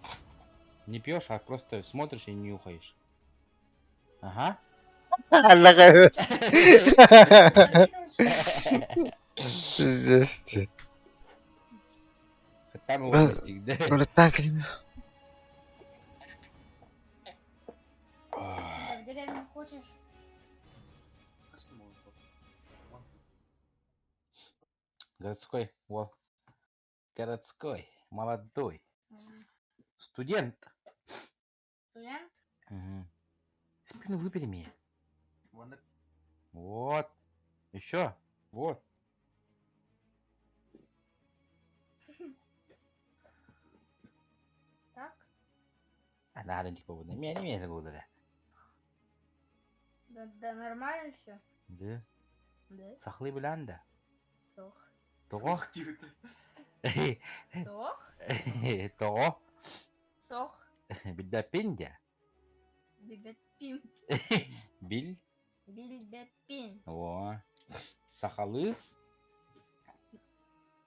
Не пьешь, а просто смотришь и нюхаешь. Ага.
Пиздец ты.
Там его достиг, да?
Коля, так ли?
В деревню хочешь?
Городской, во. Городской, молодой. Студент.
Студент?
Угу. Спину выпрями. Вот. Еще. Вот.
Так?
А надо не поводу. Меня не имеет буду, да.
Да, да нормально все.
Да.
Да.
Сахлы биланда.
Сох.
Того.
Сох?
Того.
Сох.
Бильбепинде.
Бибетпин.
Биль.
Бильбепин.
О. Сахалы.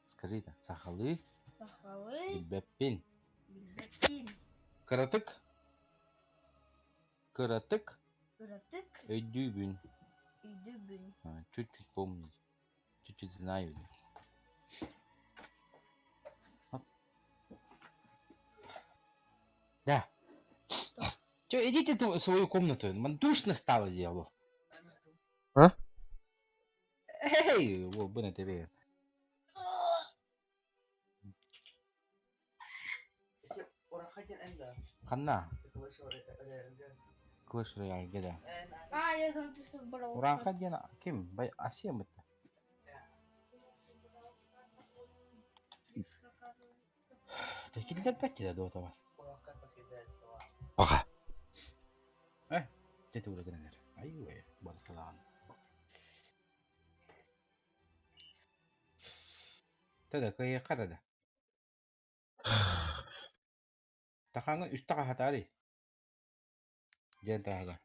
Скажи это. Сахалы.
Сахалы.
Билбеппин.
Бильбепин.
Кыратык. Кыратык.
Кыратык.
Өйдүүбүн.
Өйдүүбүн.
А, Чуть-чуть помню. Чуть-чуть знаю. Оп. Да. Че, идите в свою комнату. М, Душно стало дело.
А?
Эй, во, бына тебе. Ханна. Clash Royale, да.
А, я думаю, ты что в Brawl Stars.
Уранха диэн ким? Бай Асия мытта. Такилдер бәтти да дота бар.
Ага.
Э, дете ура генер. Ай, барсалан. Тада кая карада. Тахаҥҥын үстэ хаһатаарый? Диэн таһыгар. Аны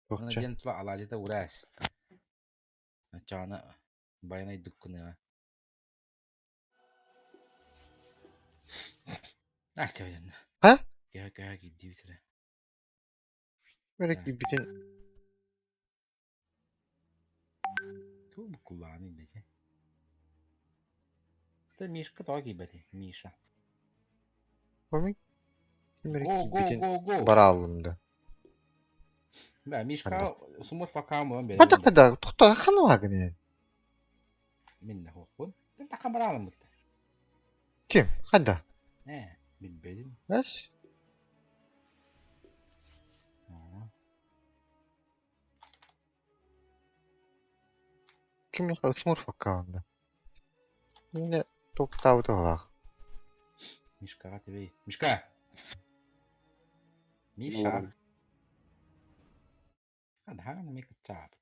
Туохча.
диэн тула алаадьыта ураас. Оччоҕуна байанай дуккуныаҕа. А, сегодня.
А?
Кэһэ кэһэ киирдибит эрэ.
Бэрэ киирбитин
Тугу буккуллаҕыный дэтэ? Это Мишка тоҕо киирбэтий? Миша.
Помню? Ким эрэ
Го, го,
киирбитин
го, го!
барааллым да.
Да, Мишка
Ханна?
сумур факаам буолан
Хата
биэрэр.
хада тохто ханна гынен.
Мин да хуохпун. Тэн тахан бараалым бутта.
Ким? Хада.
Э, билбэтим.
Эс? Ким Смурф аккаунда? Мине топтаабыт оҕолоох.
Мишкаҕа тэбэй. Мишка! Миша! Хадаан эмиэ кыччаабыт.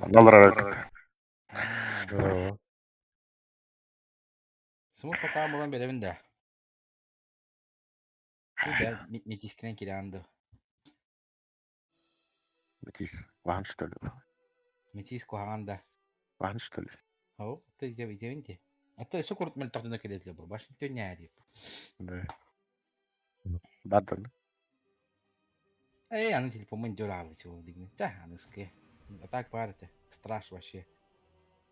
Манна олорор
Смурф аккаунт булан биэрэбин да. Бу бэйэ метискинэн кирэҕин дуо?
Метис, вахан что ли?
Метис куһаҕан да.
Вахан что ли?
Ау, ты извините. А то өссө курут мөлтөхтүнэ кэлиэтилэ бу. Башня төннää дип.
Да. Бардын.
Эй, аны телефоммун дьор аалы дигни. Ча, аныскы. А так бар это. Страш вообще.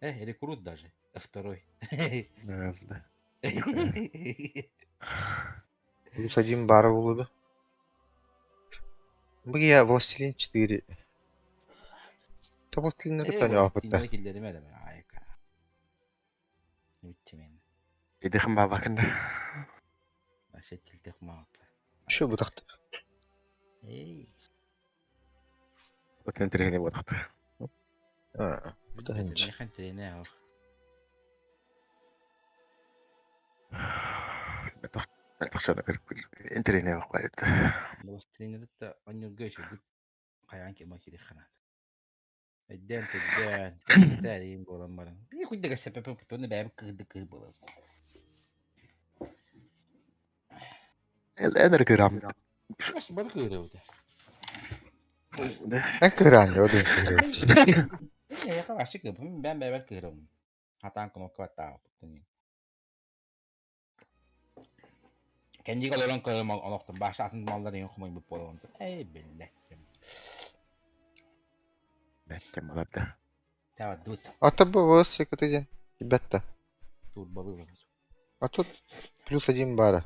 Э, рекрут даже. Второй.
Да.
Плюс один бара булуду. Бу я Властелин 4. То Властелин
Э,
кытта опытта.
Властелиннere киллериме да айка. Бүттү мен.
Идихим бабакында.
Вообще тилтех мааппа.
Şu бу тахта.
Эй.
Өтен тирehine бодохто.
Бу да хинч.
Механ тренер ох.
Интерене бакпайт.
Властелиннеритте онньурга үчүгдүк хайаан кима кириэххэ Өйдөөн төйдөөн, кэпсэтээриин буолан баран. Биир курдук сэпэпэ уонна бэйэбит кыырдык кыыр буолабыт.
Эл кырам.
Бас бары кыырабыт.
Эн кыраан доо кыырабыт.
Эйиэхэ вообще кыырбын, бэйэм бэйэбэр кыырабын. Хатаан кнопка баттаабыппын. Кэннигэ олорон көрөм олохтон баша атын маллар ең хомойбут буолан. Эй, биллэ.
Бәттем болар
Тава дут.
А то бу вс кытыден. Ребята.
Турбалы.
А тут плюс один бара.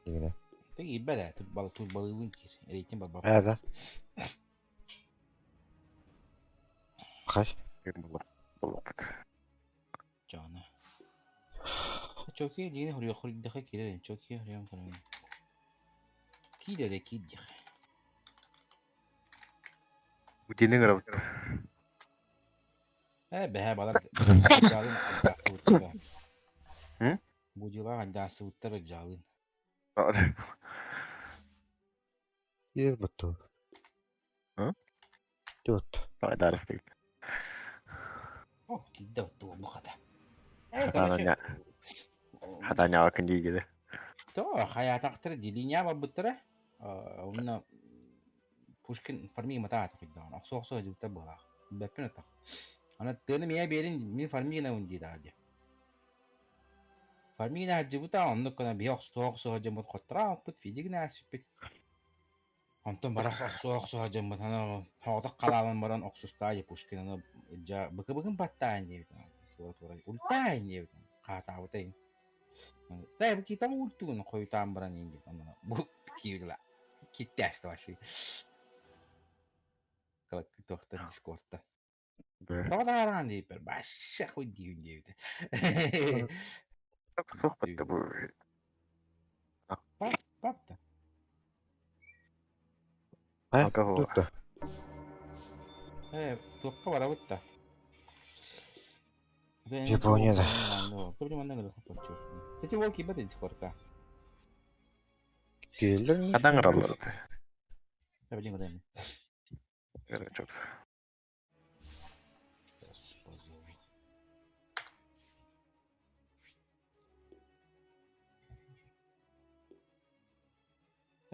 Именно.
Ты ебать, турбалы турбалы рейтинг баба.
А, да. Хай.
Жана. Чоки диин хурья хурьдаха кирер, чоки хурьям хурьям. Кидере киддих.
Удинин граб.
Э, бэһэ балар жалын альдаасыбыттара. Будила альдаасыбыттара жалын.
Ер буту. Тот.
Давай дарыстык.
О, кидде отту хата. Э, короче.
Хатаня акын дейгеде.
То, хаятактыр дилиня бабыттара. Онна Пушкин фарми матаата киддаан. Оксо оксо жибта була. Бэппин ата. Ана тыны мия берин мин фармигина унди даади. Фармигина хаджибута оннук кына би оксо оксо жемут хоттара оппут фидигна сүппит. Онтон бара оксо оксо жемут ана хооток калаалан баран оксустаа Пушкин ана жа быкы быкын баттаан диэбит. Тура тура ультаан диэбит. Хаатаабытайын. Тай бу китам ультугун хоютаан баран инди. Ана бу киюла. Киттяшты вообще. Туохта дискордта. Тоҕо диэппэр башша хуй диибин диэбитэ.
Суох бу.
Папта.
А? Тут-то.
Э, туохха барабыт да.
Япония, да.
Тэти ол киибэт дискордка.
Келдер.
Хадан граллар.
Эбилин көрөм.
Çok.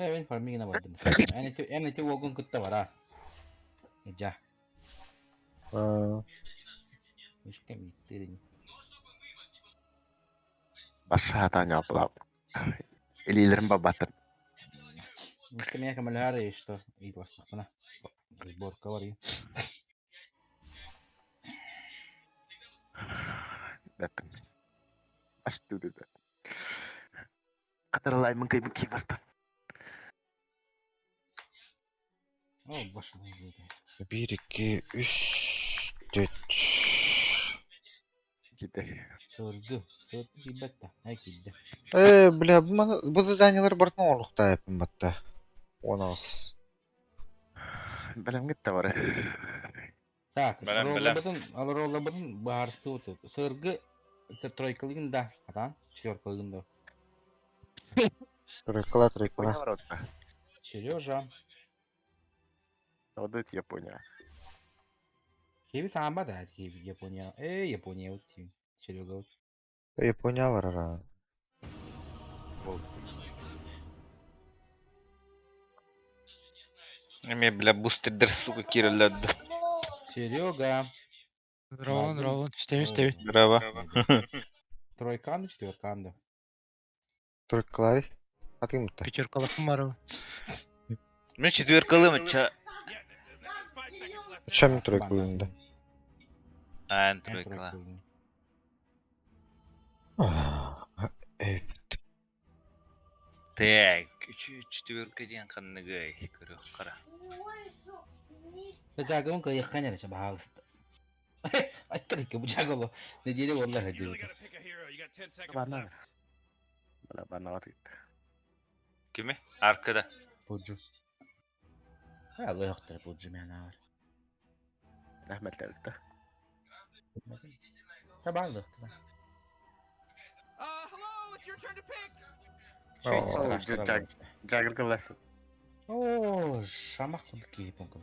Э, мен фармигина бардым. Эн ити эн ити уолгун кытта бара. Дьа. Мишка миттирин.
Башата ньоплап. Илиилэрин бабатын.
Мишка меня көмөлөһөр что ыйтыластахпына. Сборка барый.
Бэппин. Аш түгү. Катаралаймын кыйбын кийбастан.
О, башым диэтэ.
Биир, икки, үс, түөрт.
Киирдэ.
Сыргы, сыргы киирбэт да, ай киирдэ.
Э, бля, бу маны бу заданиелар барытын оҥоруохтаахпын батта. Уон аҕыс.
Бэлэмҥит да бары.
Так,
Бэлэм, бэлэм.
роллабытын, роллабытын быһаарыстыбыт. Сыргы тройкалыгын да, атаан, четверкалыгын да.
Тройкала, тройкала.
Япония барабыт.
Сережа,
Одут Япония.
киби саамба да, киби Япония. Э, Япония вот тим. Серега вот.
Япония барара.
Эми, бля, бустердер, сука, киреллерді.
Серега.
Здорово, здорово.
Стебе,
Браво.
Тройканды, четверканды.
Тройкалари. Атым та.
Пятерка Марова.
Мен четверкалым, ча...
Чем тройкалым да?
Ан, тройкала.
Эй,
Так, четверка диэн ханныгай, көрөх қара.
Жагымын кыйыққан әрі баһалыста. Айттар бу жагылы. Неделе боллар хадиби.
Бана. Бана бана
Кими? Arkada.
Буджу. Ха, лойохтар буджу мен бар.
Рахмет әлді.
Ха, баалды.
Жагыр кыласың.
О, шамақ курдук киһи курдук.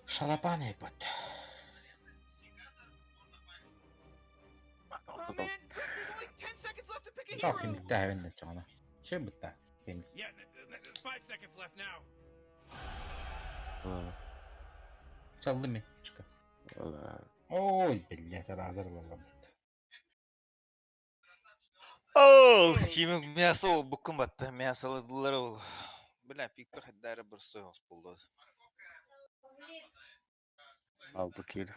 Шалапан эпот. Çok kimlikte hemen de çana. Şey bitti. Kim? Çaldı mı? Çıkı. Ой, блядь, разорвала.
Ол, химик мясо ол буккун батты, мясолыдылар ол. Бля, пикпе хаддары бір сойғыз болды.
Ал бу кир.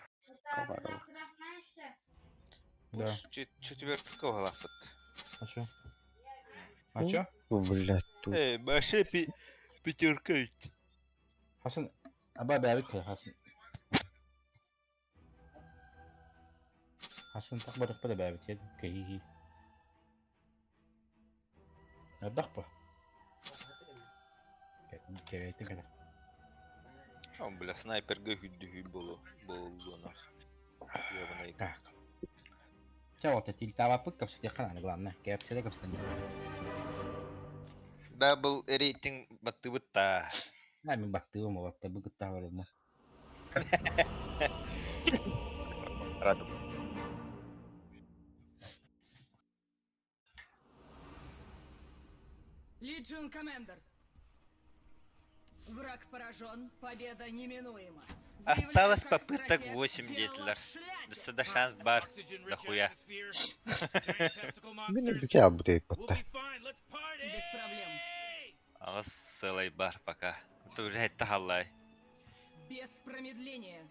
Да.
Четверка оғалақпыт.
А чё? А чё?
Блядь, тут.
Эй, башы пятерка ведь.
Хасан, аба бәбик Хасан. Хасан тақбар бада бәбик ед. Кеһи. Ардақпа. Кебейтин кәле.
О, бля, снайперге хүдді хүй болу. Болу нах. Ебаный.
Так. Ча вот тильтавапыт капсите хана главное. Кепсите капсите.
Дабл рейтинг баттыбытта.
Ай мен баттыбым батты бүгүт бар
Радым.
Лиджин Комендер. Враг поражен, победа неминуема.
Осталось попыток 8 детлер. До шанс бар. Дохуя.
Мин бүтэ албыт эпотта.
Без проблем.
Ағыз сылай бар пока. Это уже это халлай.
Без промедления.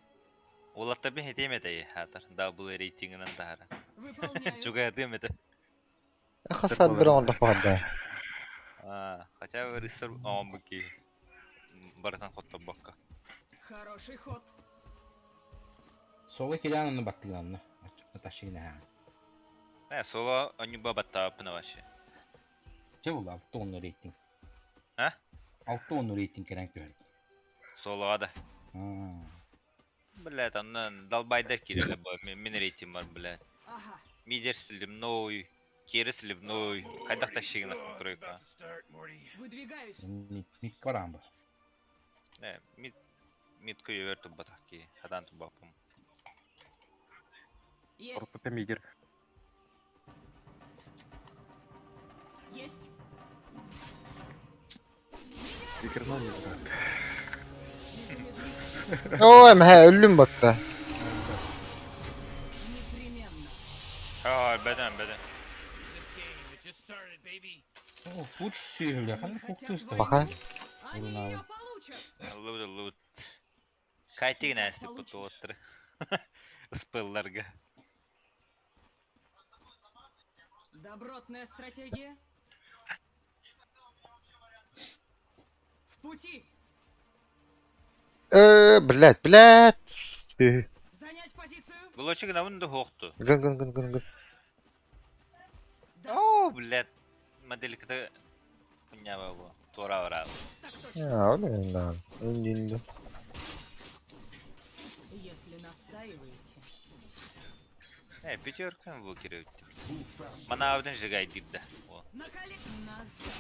Олатта бен хетеме хатар. Дабл рейтингінен тахара.
Выполняю.
Чугай атым это.
Хасан бір оңдық бағда.
А, хотя бы рысар омбыки. Баратан хотта бакка.
Хороший ход.
Соло килянны баттыганны. Ташигна.
Не, соло они баба тапна вообще.
Че булды 6 10 рейтинг.
А?
6 10 рейтинг керек түгел.
Соло да. Блядь, аннан долбайдар киреле бу. Мин рейтинг бар, блядь. Мидер сливной, кері сливной. Кайдак ташигна тройка.
Выдвигаюсь.
Мид карамба.
Не, мид мид күйе батаки. Хадан тубапым.
Есть.
Орпыта мидер.
Есть.
Спикернал брат.
Оо, эмэһэ өллүм батта.
Непременно.
Аа, бэдэн, бэдэн.
This game, it just started, baby.
О, пуч сүйүлэ, ханна
Хотят
куктуста.
Баха.
войны? Они
Урунабы.
ее получат.
Лут, лут. Кайтигин әсті бұты отыры. Спелларға.
Добротная стратегия. В пути.
Э, блядь, блядь. Э,
Занять позицию.
Булочек на вунду хоқту.
Гын, гын, гын, гын, гын.
Да,
О, блядь. Модельката хуйня бу. Тора ора.
так точно.
Я, ол да. Инди.
Если настаиваете.
Э, пятерка бу керек. Мана абдан жигай дипда. О.
На коле... Назад.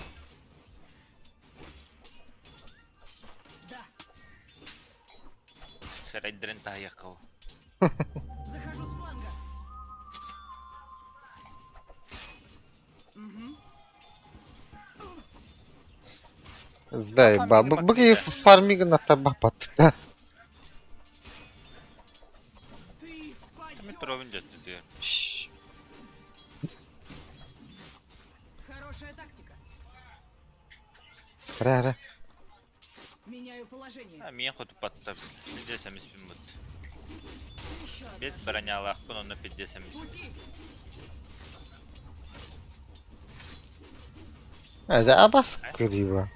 Да,
Шарайдрен таяқау.
захожу с фланга. Угу.
Сдай, ба, быки фармига на табапат.
Ты
Мен
падёшь.
тұровын жатты дер.
Хорошая тактика.
Ра, ра.
Меняю положение.
А, мен хоту патта. Пиздец эмеспин бут.
Еще одна.
Без бронялахпын, онно пиздец
В
эмеспин.
пути.
Это абас криво.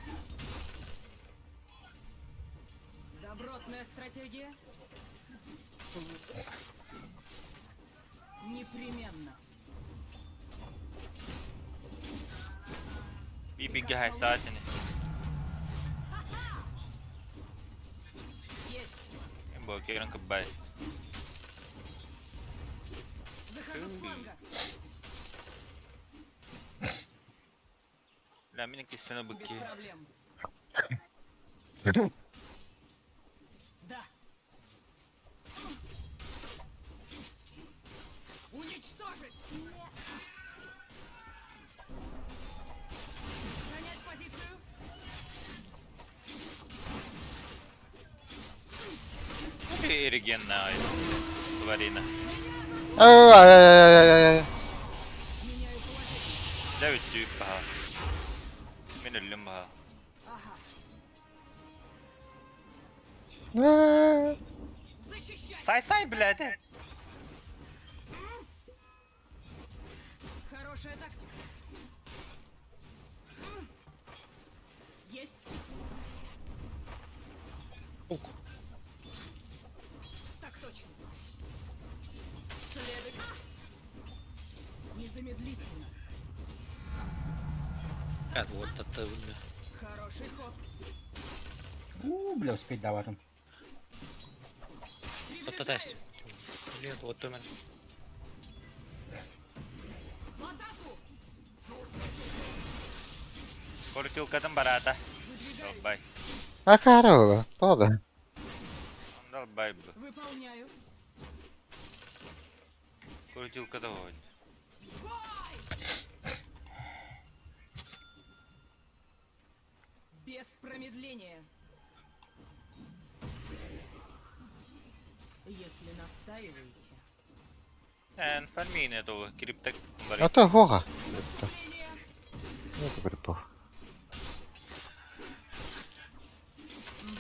Добротная стратегия. Непременно.
Би-биге хайсаатини.
Есть.
Бу керен кыббай.
Захожу с фланга.
Ля, мен кистені
Без
быки.
проблем. Да. Уничтожить! Занять позицию.
Эригенна тварина.
Ай, ай, ай, ай, ай, ай.
Меняю положение.
Дәвит сүйіп баха. Мен өлім баха.
Ага.
Э,
Защищать!
Сай-сай, блядь.
Хорошая тактика. Есть. Так точно. Следует. Незамедлительно. Хороший ход.
У, бля, успеть даватым.
Приближаюсь. В атаку!
Крутилкатын барата.
Выдвигаюсь.
Долбай.
А корова, тода.
Долбай бу.
Выполняю.
Крутилката вот.
Бой! Без промедления. Если настаиваете.
Эн, фармине то криптек
А
бари.
то хога.
Наступление!
Ну, припов.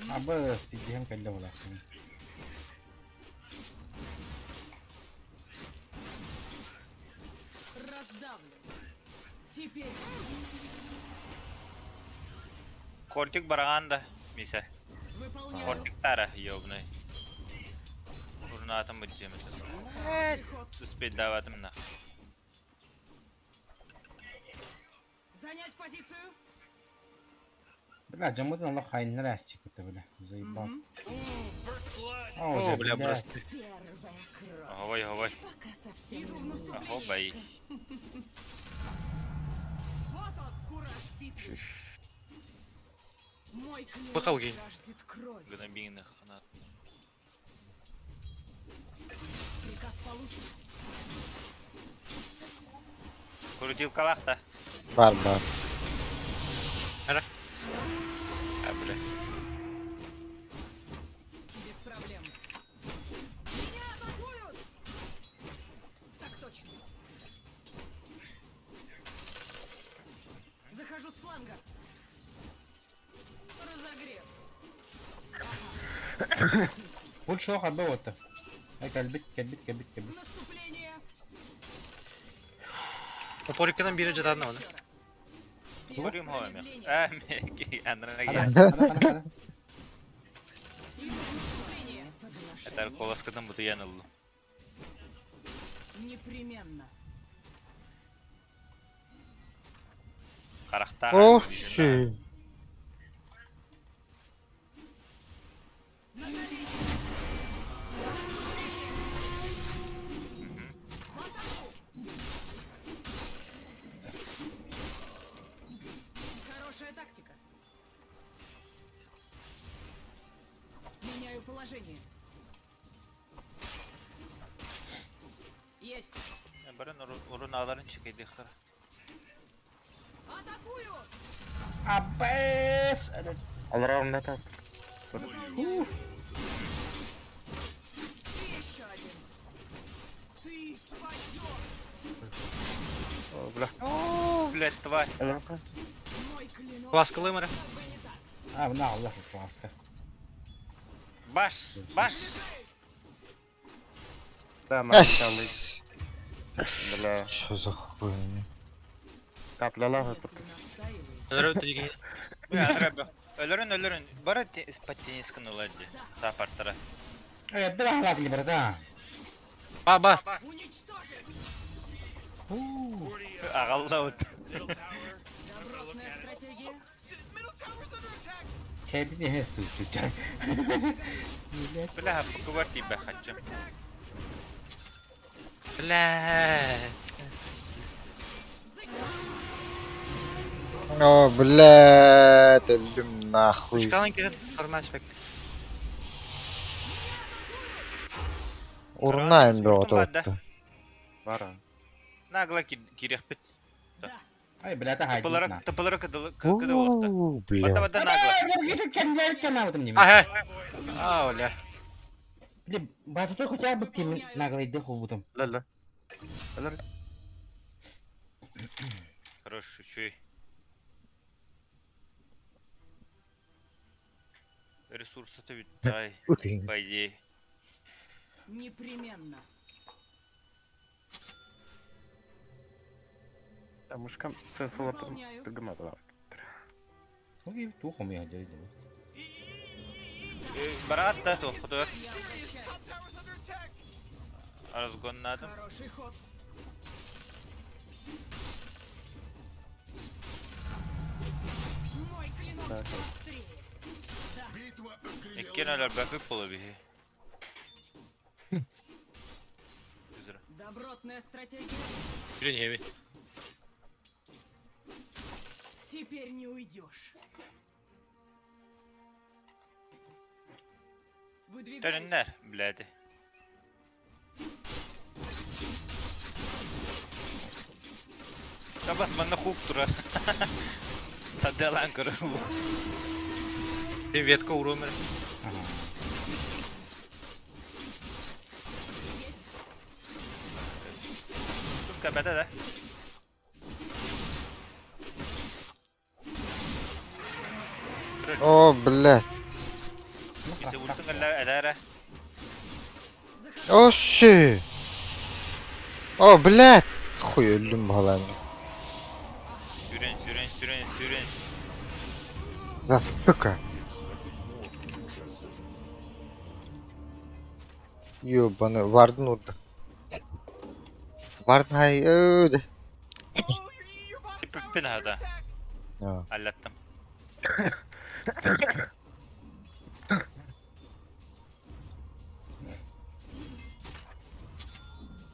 Абы спиддиһем кэллэ буласын.
Раздавлю. Теперь
Кортик бараганда, мисе.
выполняю.
Кортик тара, ёбный. Урнатым бу жемесе.
Хороший ход.
Успеть даватым на.
Занять позицию.
Бля, дьоммутун олох хайннар ээсчиккитэ бля, заебал.
Мгм.
First blood.
О, бля, блядь.
Первая кровь.
Говой, говой.
Пока совсем Иду в наступление.
Ого, бай.
Вот он, кураж битвы. Мой клинок жаждет крови.
Гнобийных ханат.
Приказ получен.
Крутилкалах-то.
Бар, бар.
А,
бля.
Без проблем. Меня атакуют! Так точно. Захожу с фланга. Разогрев.
Бу чуох арба ота. Ай кэлбит, кэлбит, кэлбит,
В
кэлбит.
наступление.
Топорикканан бире жатарна оны.
Еще раз. Без
Көрүм хоме.
промедления.
Э, ме андрана
Ана,
ге.
ана, ана, ана.
Иду в наступление.
Этар
Поглощение.
коласкадан бутуян ыллым.
Непременно.
Карахтар.
Ох, щи.
Хорошая тактика. Меняю положение. Есть.
Баран урун аларын чекейди хара.
Атакую!
Абэс!
Алравында та.
Выполняю. И еще один. Ты падешь!
О, бля. О, блядь, тварь.
Мой клинок.
Ласкалы мара.
Как бы не так.
А, на, Аллах, ласка.
Баш, баш.
Да,
Ась.
Бля.
Что за хуйня?
Каплялар.
Если настаиваете.
Өлөрө тиги.
Бля, андра Өлөрүн, өлөрүн. Бара подтенисканы лади. Сапартара.
Эй, да, ладно, братан.
Ба ба.
Уничтожить!
Агалла вот.
Middle tower.
Добротная стратегия.
Middle tower's under attack.
Чайбини хэс тут.
Бля, покувар тебя хочу.
Бля.
О, блядь, өлдүм нахуй.
Пушкалан кирен формаш бек.
Урнайм бе ототты.
Бара.
Нагла кирехпит.
Ай, бля, та хайд.
Тыпылары, тыпылары кыдылы кыды болыпты.
У,
Бата
бля.
бата нагла.
А, А, оля.
Бля, базата хотя бы тем наглый дых убутым.
Ла-ла.
Хорош, чуй. Ресурсы то ведь дай,
Утын.
по идее.
Непременно.
Мушкам сенсор
Выполняю.
тыгмады.
Ну, тухом я делаю.
Барат да то, худу.
Я обращаюсь.
Top tower's under attack.
Разгоннадым.
Хороший ход. Мой клинок острее.
Битва огребела
Иккен өлөр бәкүп болу бихи. Üzrə.
Добротная стратегия.
Жүрен хеби.
Теперь не уйдешь. Выдвигаюсь.
Төрүннәр, блядь. Табас манна хук тура. Таделан көрөр.
Ветка урумер.
Ага.
Есть.
Сумка бәдә да.
О, блядь.
Ити уртун әллә әдәрә.
Захожу.
О, щи. О, блядь. Хуй өлдүм баланы.
Сүрен, сүрен, сүрен, сүрен.
За сука. Ёбаный, вардын урды. Вардын хай öyle.
Oh, your bottom tower's
Пин
under
hada.
attack.
Ha.
Hallettim.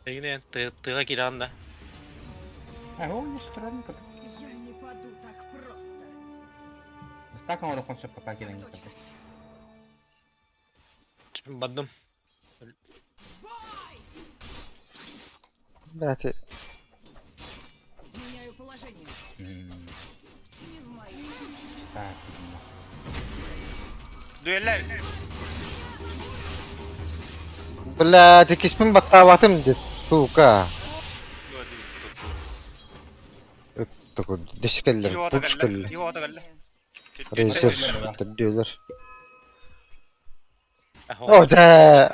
Эгинен тыга киран да.
А, он не странно.
Я не паду так просто.
Стакан он все пока кирен.
Баддым.
Бой!
Блядь.
Меняю положение. Не в моих.
Так, видимо.
Дуэллээбит.
Блядь, иккиспин баттаабатым дии, сука. Дэс кэллэр, пуч кэллэ. Рейзер, төрдүөлэр. О, да!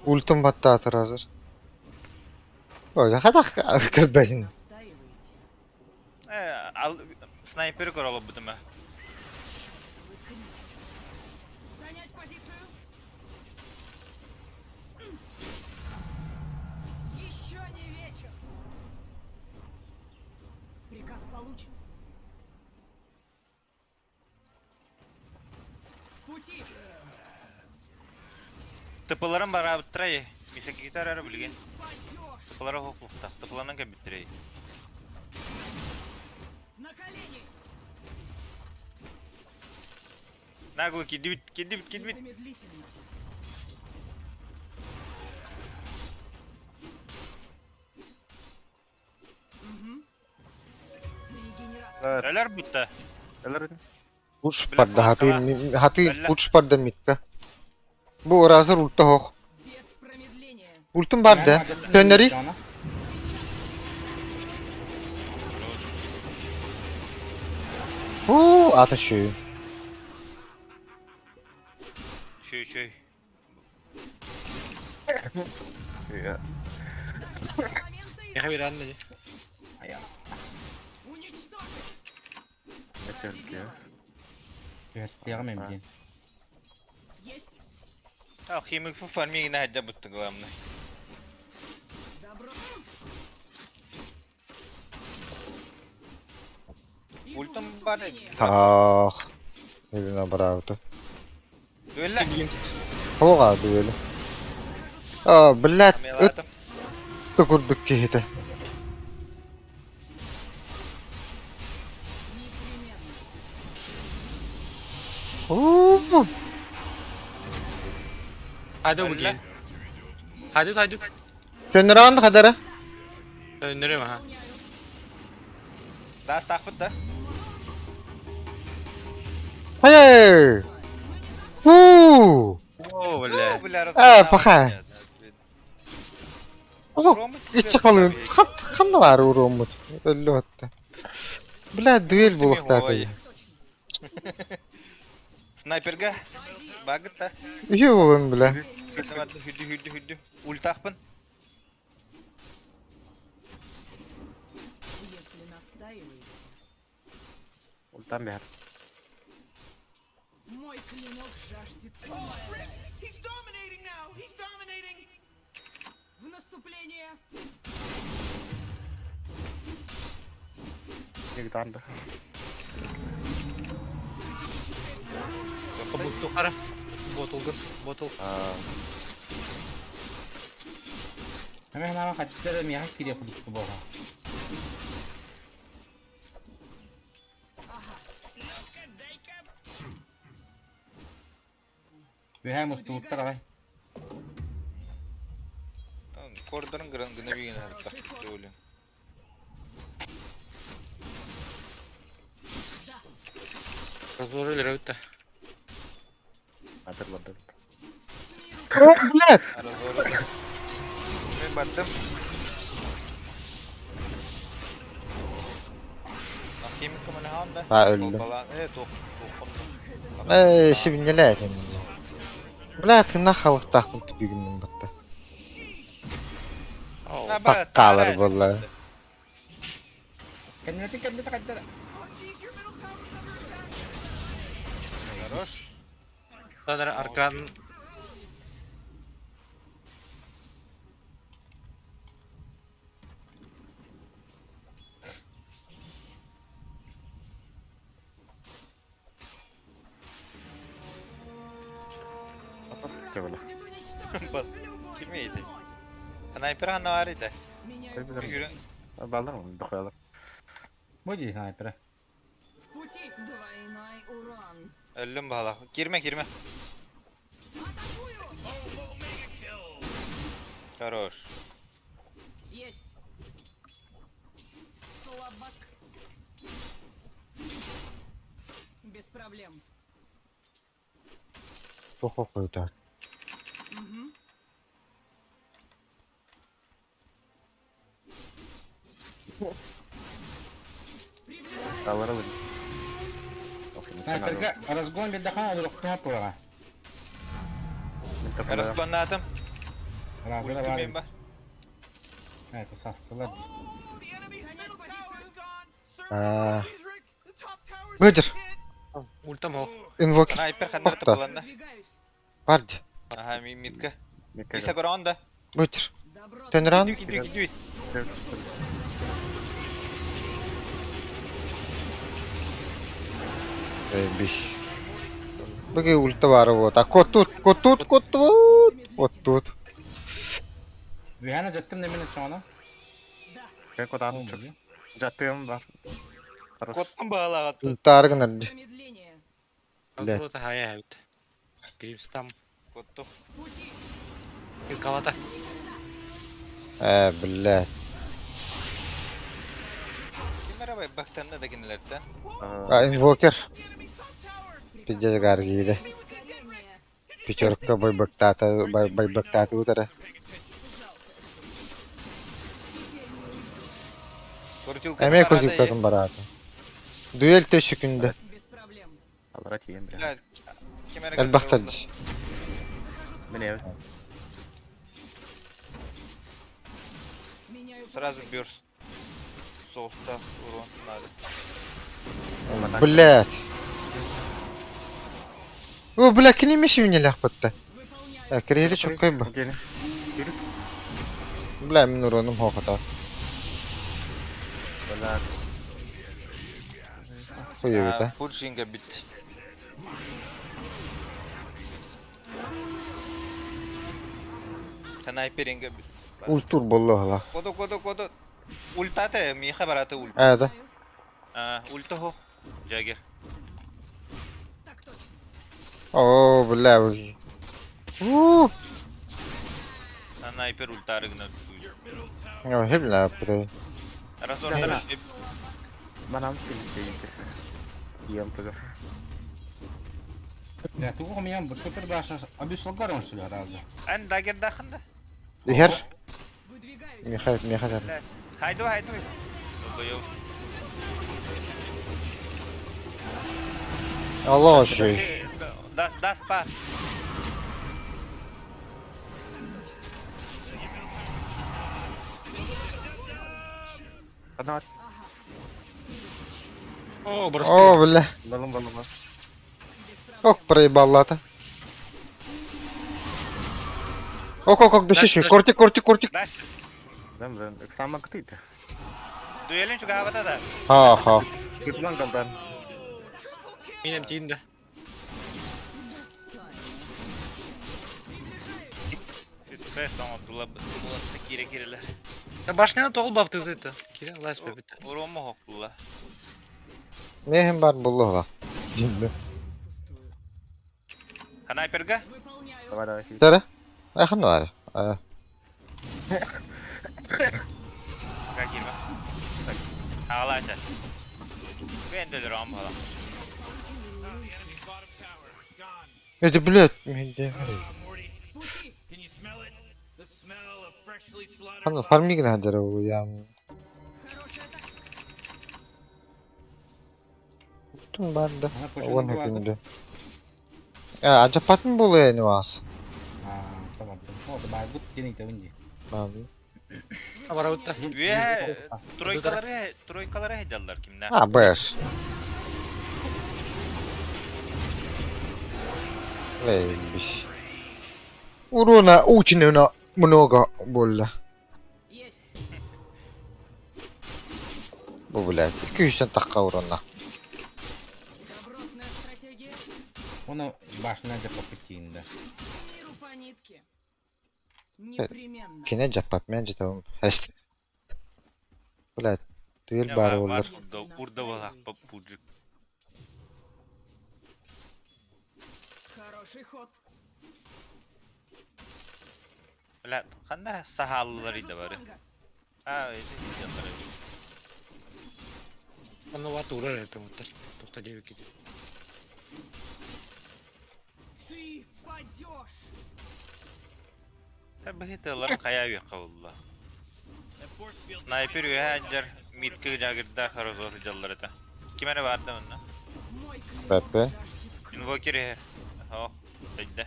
Ультым баттаатар азыр. Ой, хатах кырбасин.
Снайпер көрө олорбутум
Занять позицию. Еще не вечер. Приказ получен. В пути.
Тыпыларым бараабыттара Мисакита эрэ билигин. Тыпылара хоһуохтаах. Тыпыланан кэлбиттэрэй.
На колени.
Нагло кирдибит, кирдибит, кирдибит.
Незамедлительно. Угу. Регенерация.
Өлөр бутта.
Өлөр
Пуш барда, хаты, хаты пуш барда митта. Бу ыраазыр ульта хоох.
Без промедления.
Ультум бар да. Төннөри. Уу, ата шүй.
Чөй, чөй.
Яха bir anne.
Уничтожить.
Түһэртиэҕим эмдиин.
Есть.
А, химик фармигина хадда бутта главное.
Добро.
Ультум бар.
Таах. Илина бараабыта.
Дуэллэ.
Хоға дуэлі. А, блядь, ыт да курдук киһитэ. Уу.
Hadi bu Hadi hadi.
Төннөрөөн хадара.
Döndürüyorum ha.
Да, тахпыт да.
Хей! Уу!
О, бля.
Э, паха. О, иччи халын. Хат ханна бар урууммут. Өллү хатта. Бля, дуэль булуохтаатый.
Снайперга. Багыт та.
Үһү буолун, бля.
Хүдү хүдү хүдү. Ультахпын.
Если настаиваете.
Ультам бер.
Мой клинок жаждет крови.
He's dominating now. He's dominating.
В наступление.
Игдан да.
Кабуту хара. Ботл гыр. Ботл.
Ами ханама хаттара миэхэ кириэ курдук буолла. Үһээ мустубуттар арай.
Кордорун гырын гына бигин хатта. Дуэлин.
Разоры өлөрөбүт да.
Атыр барды.
О, блядь!
Разоры. Мен бардым. Химик кымына хаанда.
А, өллүм.
Э, тоқ.
Э, сибиннелээтим. Бля, тыыннаах халыктаахпын түбүгүннүм батта. Таккаалар буолла.
Кэннилэтин кэннилэтэ хайдара.
Хорош.
Танар аркан.
Кебеле.
Бас. Кимейdi? Снайпер ханна бар иде. Жүрүн.
Балдар mı? Дохуялар.
Бу дии снайпера.
В пути.
Двойной урон.
Өллүм бала. Кирме, кирме. Хорош.
Есть. Слабак. Без проблем.
Туох
Угу.
Алар алар.
Снайперга разгон бирдахан олоруктуха тураға.
Разгоннатым.
Разыра
Ультим
бар.
мен бар.
Это састылар.
Занять позицию.
Аа. Быдыр.
Ультам ох.
Инвокер.
Снайпер ханна
Охта.
тапаланда.
Барди.
Ага, митка. Иса көрөн
Быдыр. Тенран.
Кидүй, кидүй, кидүй.
Биш. Быги ульта бар вот. А кот тут, кот тут, кот тут. Вот тут.
Вихана жаттым немене чоңона.
Мен кодам чык. Жаттым бар.
Коттун баалаҕат.
Ультаргынар. Блядь.
Просто хая хабит. Гримстам.
Котту.
Калата.
Э, блядь.
Кимер бахтанна да кинилерте.
А, инвокер. Пиздец гаргиде. Пятерка байбактата, байбактата утара. Эме крутилкатын барата. Дуэль төші күнді.
Алара тиен бля.
Элбахтадж.
Мене.
Сразу бюрс. Соуста урон надо.
Блядь. О, бля, кинемеши меня ляхпатта. Э, кирели чоккай бу. Бля, мин уроным хохота.
Бля.
Хуёвит, а.
Пуджинга бит. Снайперинга бит.
Ультур боллоһла.
Коду, коду, коду. Ультате, миха бараты ульт.
Э, да.
А, ультохо. Джаггер.
О, бля. У.
Снайпер ультарыгна.
О, хебля, бля.
Разордар.
Манам силите. Ем туга.
Я тугу меня супер баша обюслагаром что ли раза.
Ан дагер дахында.
Ихер. Миха, Миха.
Хайду, хайду. Долбоёб.
Алло, жей.
Да, да, спа.
Одна.
О,
О, бля.
Балым балым.
Ок, проебал-то. Ок, ок, ок, душишь. Кортик, кортик, кортик.
Дам, дам. Сама ктыт.
Дуэлин чугаабата да.
Ха, ха.
Кытлан галдан.
Минем тиинде.
Сүтпе соңо тула тула кире кирелер.
Башняны тоғыл бапты это. Кире лайс бепит.
Уромо хокула.
Мехим бар боллоһла. Динде.
Снайперга?
Давай, давай.
Тара? Ахан бар. А.
Как кирме? Агалача. Мен де рам бала.
Это, блядь, менде. Хан фарминг хадара ол ям. Тум барда. Он күндө. А, ажапатын болу эни вас.
А, tamam. О, да бай бут кенин тәүнди.
Abi.
Абараутта.
Үе тройкалары тройкалары хедаллар кимнә?
А, бэш. Лейбиш. Урона очень много больно. Бу, блядь, 200 таққа урона.
Оны башына жапап кетейін
Миру по нитке. Непременно.
Кине жаппап мен жетем. Хест. Блядь, түгел бар олар.
Урда балак папуджик.
Хороший ход.
Бля, ханнар сахаллар иде бары. А, эти хедаллар.
Аны ват урар это вот. Тохта дебе киде.
Ты падешь!
Быһыыталарын хайа үөххэ булла. Снайпер үөһэ сылдьар, мидка дьагырдаах розо сылдьаллар этэ. Ким эрэ баар да манна?
Пепе.
Инвокер иһэр. О, өйдө.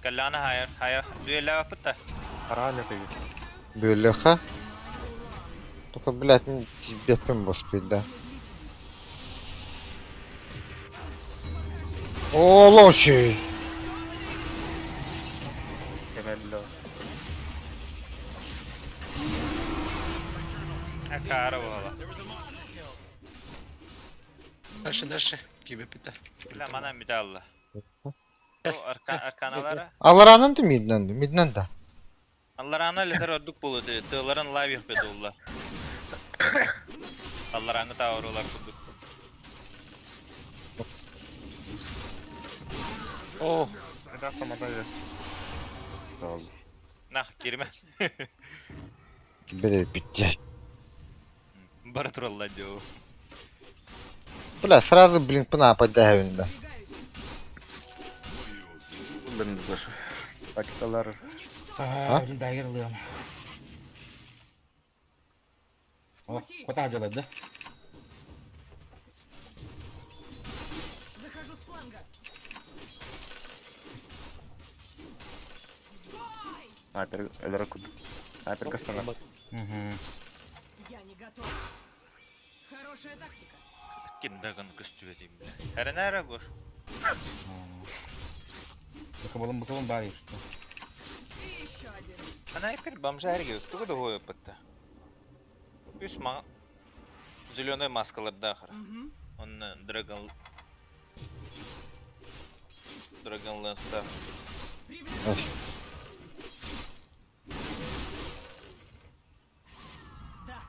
Каллаана хайар, хайа, дуэллээбэппит да.
Хараан этигит.
Бөлөхө. Только, блядь, ну, тебе боспит, да. О, лошадь!
Кемелло.
Акаара буола.
Дальше, дальше. Кибепита.
Бля, манан бүтэ алла. Арканалара.
Аларанын да миднен да, миднен да.
Аллараана летер ордук буолуо тыаларын лайв иһпет улла. Алларааҥҥы таабырылар курдук.
О,
Это автомата есть.
Нах, киирмэ.
Бля, пиздец.
Бара тураллар дьоо.
Бля, сразу, блин, пына поддавин, да.
Блин, даже. Пакеталар.
А, дагер ылыам.
В
О,
пути!
кута дьалар да?
Захожу с фланга! Бой!
Снайпер, өлөрө курдук. Снайпер кастана.
Угу.
Я не готов. Хорошая тактика.
Ким дагын көстүбэтим бля. Эрэнэ бур.
Быкыбылым быкыбылым бар что.
И еще один.
Снайпер бомжа эрге тугу да хуйаппытта. Үс ма зеленый маскалардаахар.
Угу.
Онно Dragon Dragon Lance-та.
Приближаюсь. Да.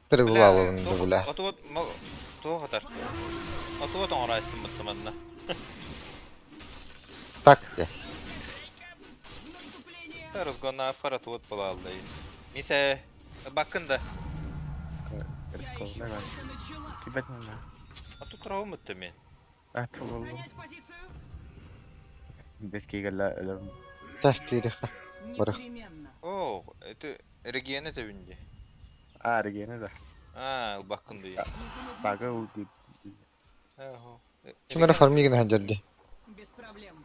Перегулаловын да, бля.
Отуот туох атар. Отуот оҥораастым быттыманна.
Так где?
В наступление!
Разгонна аппарат вот балалдай. Мисе бакын да.
Я еще только начала.
Кибет не знаю.
А тут травмы мен.
А, то
Занять позицию!
Без кигелла өлөрүм.
Так, кириха. Барах.
Непременно.
О, это регион это винди.
А, регене да.
А, бакын да.
Бага улди.
Кимера фармигин хаджарди.
Без проблем.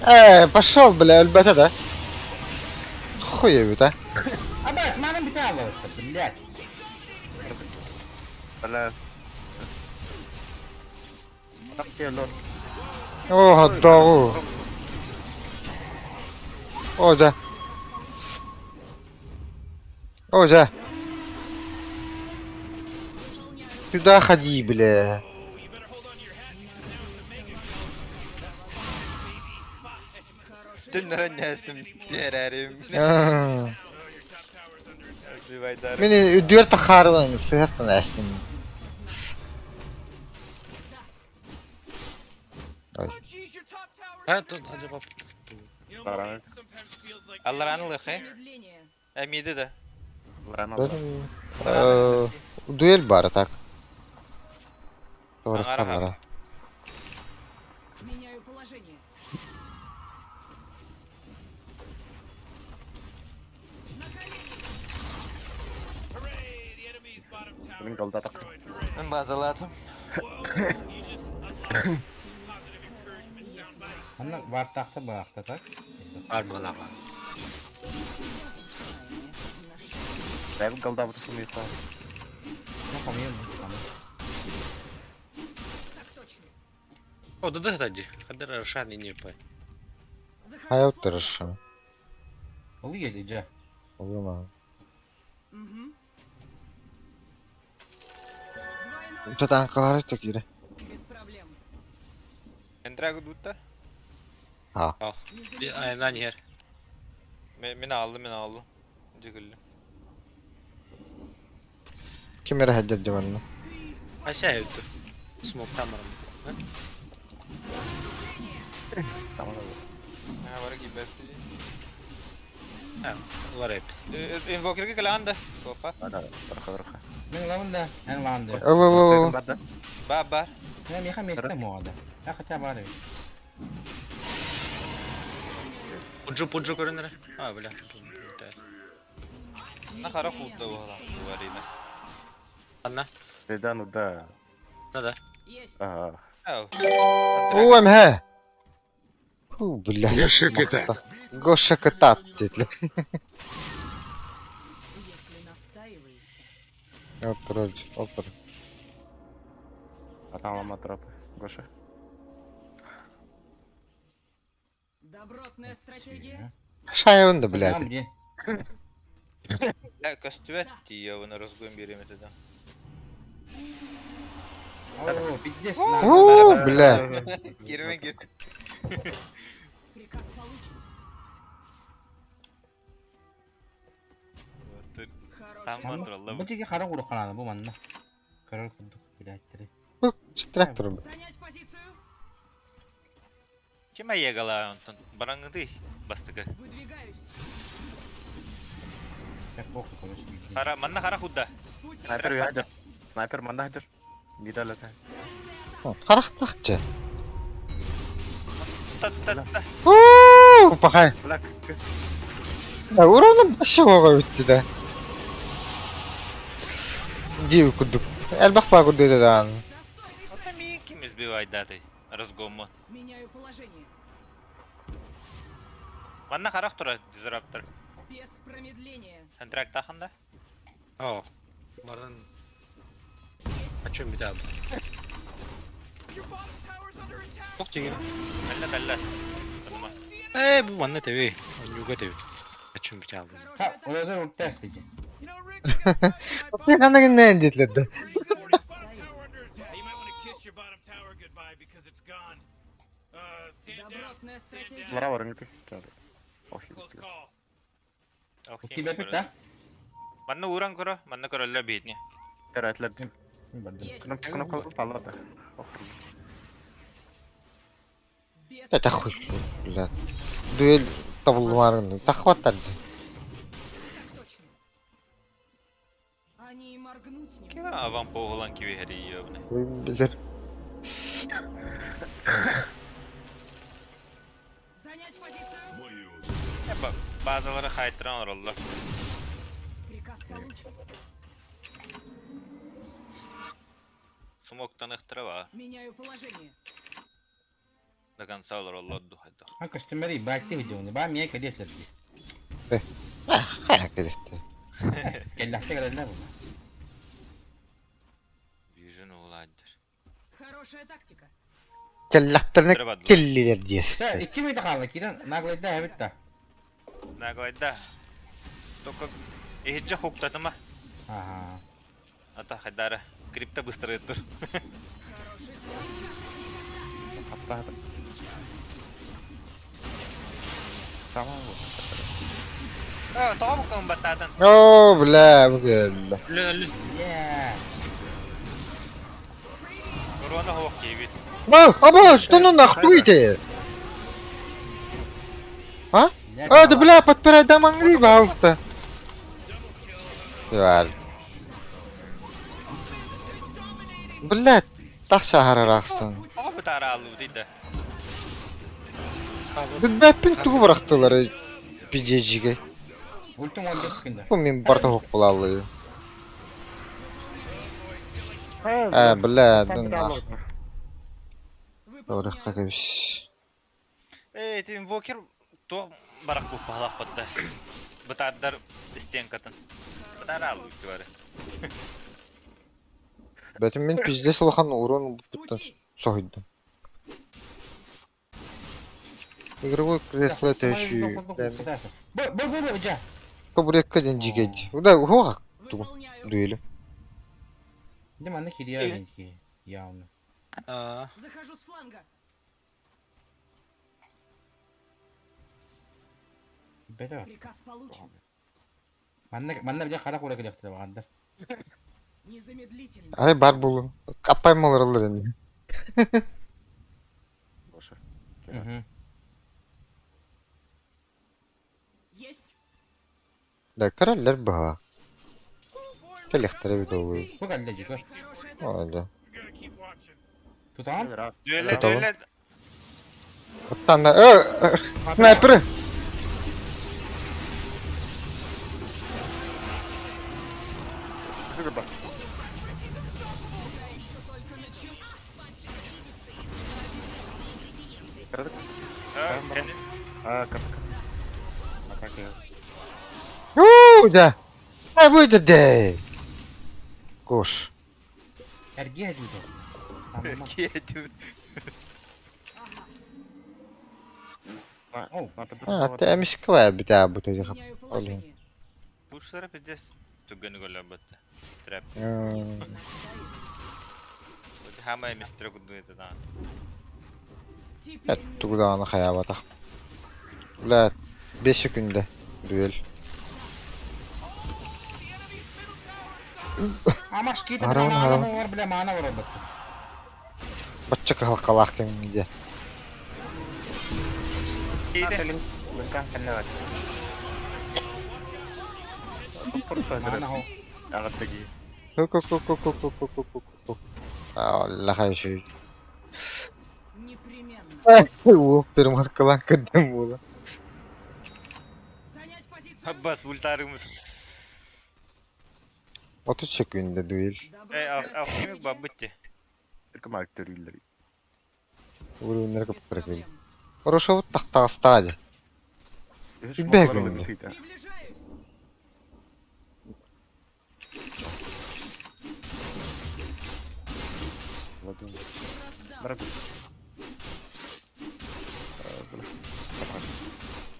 Э, пошел, бля, өлбөтө да. Хуй а.
А, блядь, манан бүтэ алар, блядь.
Бля. Так келор.
О, догу. О, да. О, да. Сюда ходи, бля.
Түннәрен ястым терәрим.
А. Мени үдүөр тахарыбын сыгастан әстим. Ой.
а тут acaba
Баран.
Аллараны лыхы.
Промедление.
Эмиди да.
Баран.
Э, Дуэль бара так.
Аңара
Аңара.
Меняю положение. На колени!
Мин голда так.
Мен базаладым.
Анна вартахта баахта так.
Бар балаға.
Бәб голда бутым юха.
Ну, помню, ну,
Так точно.
О, да да да, Хадыр Рашан и не пай.
Захожу
Хайот
с фланга.
тырышым.
Ол ел иже.
Улума.
Угу. Двойной
Тут анкалары текире.
без проблем.
Эндрагу дутта.
Ha.
Ал. Айнан ер.
Мен алды, мен алды. Жигилли.
Кимера хаджарди манна.
Айся өттү. Смок тамырым.
Tamam.
Ha, бар киберти.
Улар эп.
Инвокерге кэлэҕин да? Куоппа.
Мен ылабын да, эн ылаҕын да.
Ыл ыл ыл.
Баар баар.
Мен миэхэ миэстэ муоҕа да. Я хотя баар эбит.
Пуджу пуджу көрүнэрэ. А, бля.
На хара куутта буолан арина.
Анна.
Да ну да.
Да да.
Есть.
Ага.
Оо эмһэ. Фу, блядь.
Гоша Кита.
Гоша Кытат диэтилэр.
Если настаиваете.
Оттор, оттор.
А там лама тропы. Гоша.
Добротная стратегия.
Шайын да, блядь.
Бля, көстүбэт тиийэ, разгон биэриэм этэ да.
О, пиздец.
Оо, бля.
Киирбэн киир.
Приказ получен.
Там туралла.
Бу тиги хара курухананы бу манна. Көрөр курдук билээттери.
Бу трактор.
Занять позицию.
Ким айегала онтон бараңыды бастыгы.
Выдвигаюсь.
Как похуй, короче.
Хара, манна хара худда.
Снайпер уйдер. Снайпер манна хадыр. Видали это.
Харахтахчы.
Та та та.
Уу, пахай.
Бля,
Урону башы оға өтті да. Див курдук. Элбах ба курдук да.
Ота ми ким избивай даты. Разгоммон.
Меняю положение.
Манна харах тура дизраптор.
Без промедления.
Контракт таханда.
О. Баран. А чем беда? Ох тигин.
Алла алла.
Э, бу манна теби. Онюга теби. А чем беда?
Ха, олазар ул тест иди.
Қандай нән детлерді.
You might want to kiss your bottom tower goodbye because it's gone. Stand down.
Добротная стратегия.
Лара барыңды.
Close call.
У тебя пита?
Манна уран көрө, манна көрөллөр биитни.
Терәтләр.
Есть.
Кнопка кнопка палата.
Без
Это хуй, бля. Дуэль табылмарын. Тахваттар.
Так точно. Они и моргнуть не
Ким аван поғылан киви хери ёбны.
Билер.
Занять позицию.
Базалары хайтран ороллор.
Приказ получен.
Смоктан ыхтыра
Меняю положение.
До конца олороллор духайда.
Ха, костюмери, бакты видеоны. Ба, мне кадетлер.
Ха, кедерти.
Келләхтә керәләр бу.
Вижен уладдыр.
Хорошая тактика.
Келләхтерне келлилер диес.
Та, икки метр калды, кирен наглайда әбит та.
Наглайда. Только ихиджа хуктатыма.
Ага.
Ата хайдара. Крипта быстро тур.
Хороший. Сейчас
Tamam.
Э, тоҕо баттаатын.
О, бля, бу келді.
Ле, ле.
Yeah.
Корона хоох киевит.
Ба, аба, что ну нахуй ты? А? А, да бля, подпирай дамаңды, пожалуйста. Тварь. Бля, тахша харарахстан.
Тоҕо бытаара алуу дейді.
Бәппин тугу бырақтылар пидежиге.
Ультум 15 күндә.
Бу мен барта хоқ булалы. А, бля, ну нах.
Выполняю.
кебиш.
Эй, ты инвокер то барак бу палах батта. Бытаардар стенкатын. Бытаара алуу твары.
Бәтим мен пиздес улахан урон буттан сохойдум. Игровой кресло это еще...
Бу, бу, бу, бу, жа.
Табуретка ден жигеди. Да, хоға тугу
Выполняю.
дуэли.
Дим аны кирия ки явно.
А,
Захожу с фланга.
Бәтә.
Приказ получен.
Манна, манна бия кара кура киләктер багандар.
Незамедлительно.
Ай бар булу. Апай малар енді.
Гоша.
Мгм.
Есть.
Да, көрөллөр быһалаах. Кэлиэхтэрэ эбит ол.
Бу кэллэ дьүкө.
О, да.
Тутаҕын?
Дүөлэ,
Тутабын.
дүөлэ.
Оттон снайперы! Уу, да. Ай, будет дэй. Кош.
Эргиэ дьүтэ.
Эргиэ
А, ты эмискэ битэ бу тэдэ. Олин.
Пушлара пиздец. Түгэн гөлөбөт. Трэп. Хамай мистер кудуйда да.
Эт тугудааны хаябатах. Бля, 5 секунда дуэль.
Амаш киитэ
Арабын,
маана
арабын.
бар бля маана бар бат.
Бачча кыһалкалаах кэмҥэ.
Маана хо.
Ку-ку-ку-ку-ку-ку-ку-ку-ку. Аллаха еще.
Непременно.
Уол перемаскалаан көрдüm буола.
Занять позицию.
Аббас ультарымыз.
30 секунда дуэль.
Эй, алхимик бабытте.
Урууннар кыптыр кел. Хорошо вот тахтаастаады. Бэг күндө.
Приближаюсь.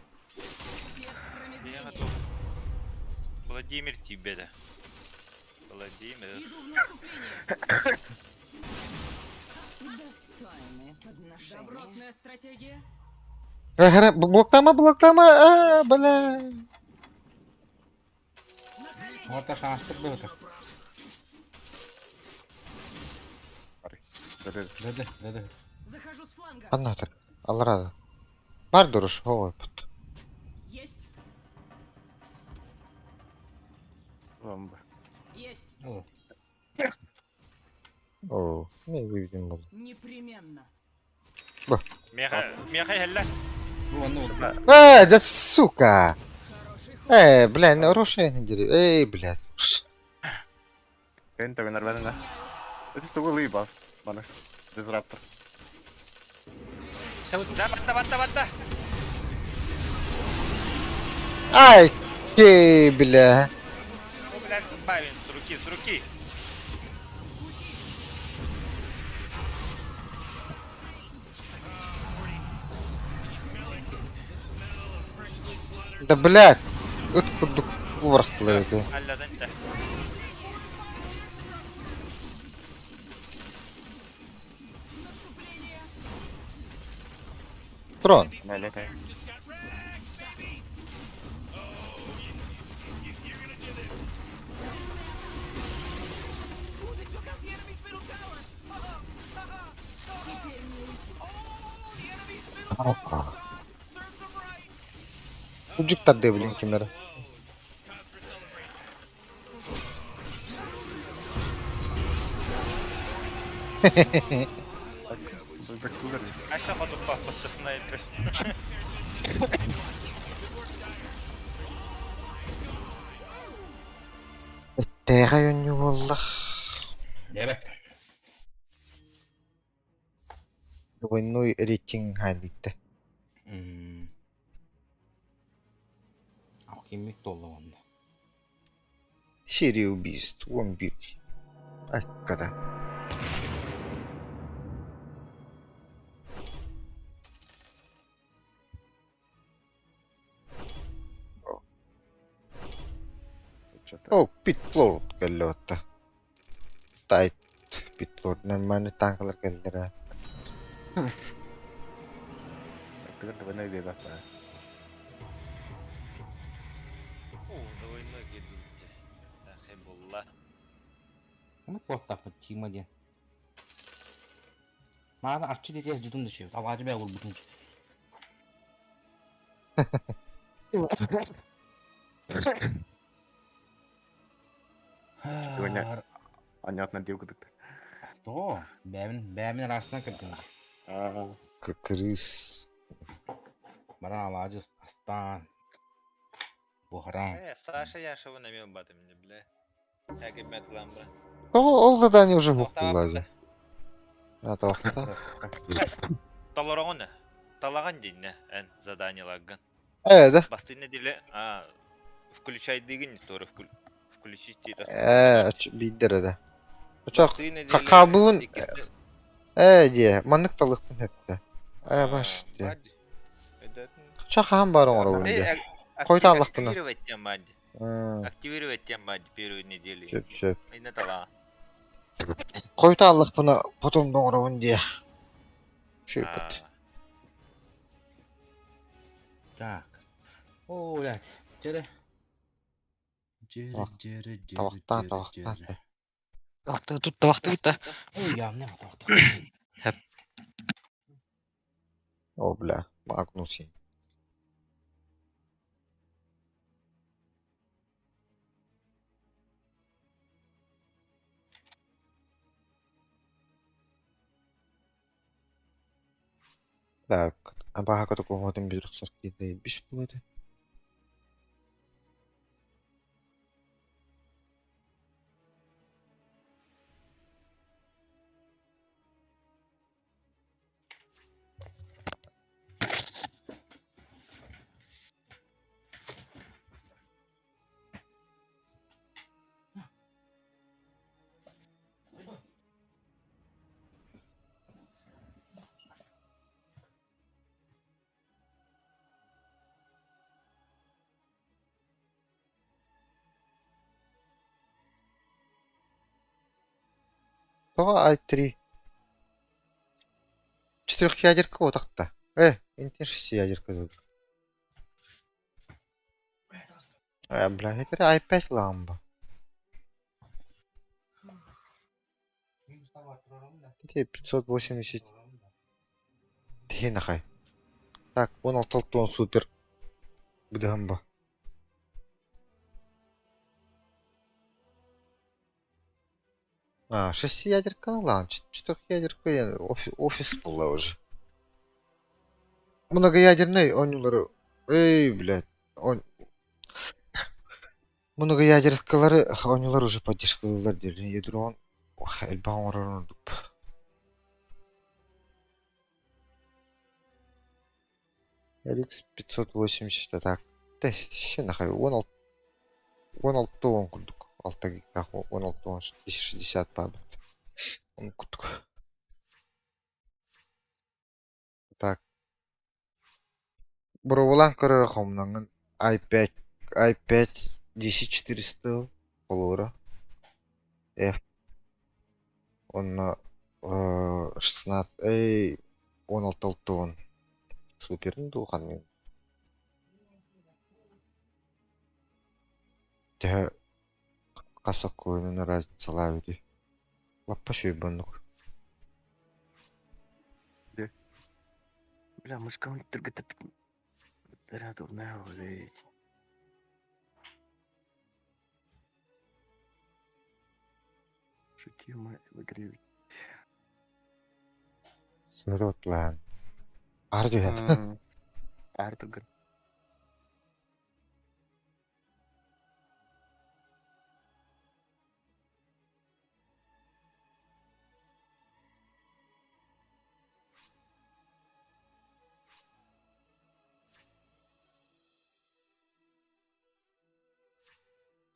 Без
Я
промедления.
готов. Владимир тебе да. Владимир.
Иду в наступление.
Достойное подношение.
Добротная стратегия.
Эгere блоктама блоктама а бля.
Орта шаастык быһыта. Дэдэ, дэдэ.
Захожу с фланга.
Анна так. Алрада. Бар дуруш хоо пут.
Есть. Есть.
О,
Оо, не выведем был.
Непременно.
Меха, меха хелла.
бу онну урда.
Э, да сука.
Хороший ход.
Э, бля, ну рушай не дери. Эй, блядь.
Да, батта, батта, батта.
Ай, кей, бля.
О, блядь, бавин, с руки, с руки.
Да, блядь. Ыт курдук уварахтылар эти.
Алладан да.
Трон. Уджик тарды, блин, кемера.
Аша ходу папа снайпер.
Тэҕэ өнньү буоллах.
Дэбэ.
Двойной рейтинг хаалбытта.
Мм. Алхимик толла онда.
Серия убийств, 11. Аккада. О, Питлорд кэллэбэтта. Тайт Питлорд нормальный танкалар кэллэрэ.
О, двойной гидутте. Ахи булла.
Оны куаттаппыт тима диэн. Маана арчы дэтиэс дьутун дөчү. Табаажы бෑ урбутун.
Сегодня понятно дело кытык.
Тоҕо? Бэйэбин бэйэбин араастан көрдүм.
Крыс.
Баран алаадьы астаан, буһаран.
Э, Саша Яшева намел баты мне, бля. Как и метламба.
Тоҕо ол задание уже суох буолла дии. А, тавахта.
Толороҕун талаган динне эн заданиеларгын.
Э, да.
Бастыҥ неделе а включайдыгын тоже включить это.
Э, биирдэр да. Очох
Бастыҥ неделе
хаалбыбын
иккис
э дии маннык талыахпын сөптө. Э, баш дии. Ча хаан баар оҥоробун дии. Хойут ааллахтына.
Активировать тем бади. Активировать тем бади первую неделю.
Сөп, сөп.
Инна тала.
Хойут ааллахпына потом да оҥоробун дии. Шөйпүт.
Так. О, блядь. Дьэрэ. Дьэрэ, дьэрэ, дьэрэ,
Тавахтаан,
дьэрэ,
тавахтаан.
дьэрэ.
Тавахтыы тут, тавахтыы да.
Ой, явно тавахтыы.
Хэп.
О, бля, Магнусин. Так, абаха такого там бир биш болады. Тоҕо i3? Четырехъядерка утахта. Интен шестиядерка тут. Бля, это i5 ламба. Это 580. Ты нахай. Так, он алталтон супер. Бдамба. А, шестиядерка, ну ладно, четырехъядерка, я офис была уже. Многоядерный оонньуулары, эй, блядь, он... Многоядеркалары оонньуулар уже поддержкалыыллар диир, ядрон элбэх оҥорор ордук. RX 580 а так. Тэ, нахай, 16 он курдук. Алта гигтаах 16 он 60 баабыт. Он курдук. Так. Боруобалаан көрөр хомнаҥын i5 i5 10400 холура F онно 16 эй 16 алтан суперин дуу ханныгын төһө хас сокуонун разницалаабыт үһү лаппа сүүйбүннук
Бля, мышка түргітіп дурная, блядь. Шути, мать, в игре.
Сырытлаан ар түһэн
Артур.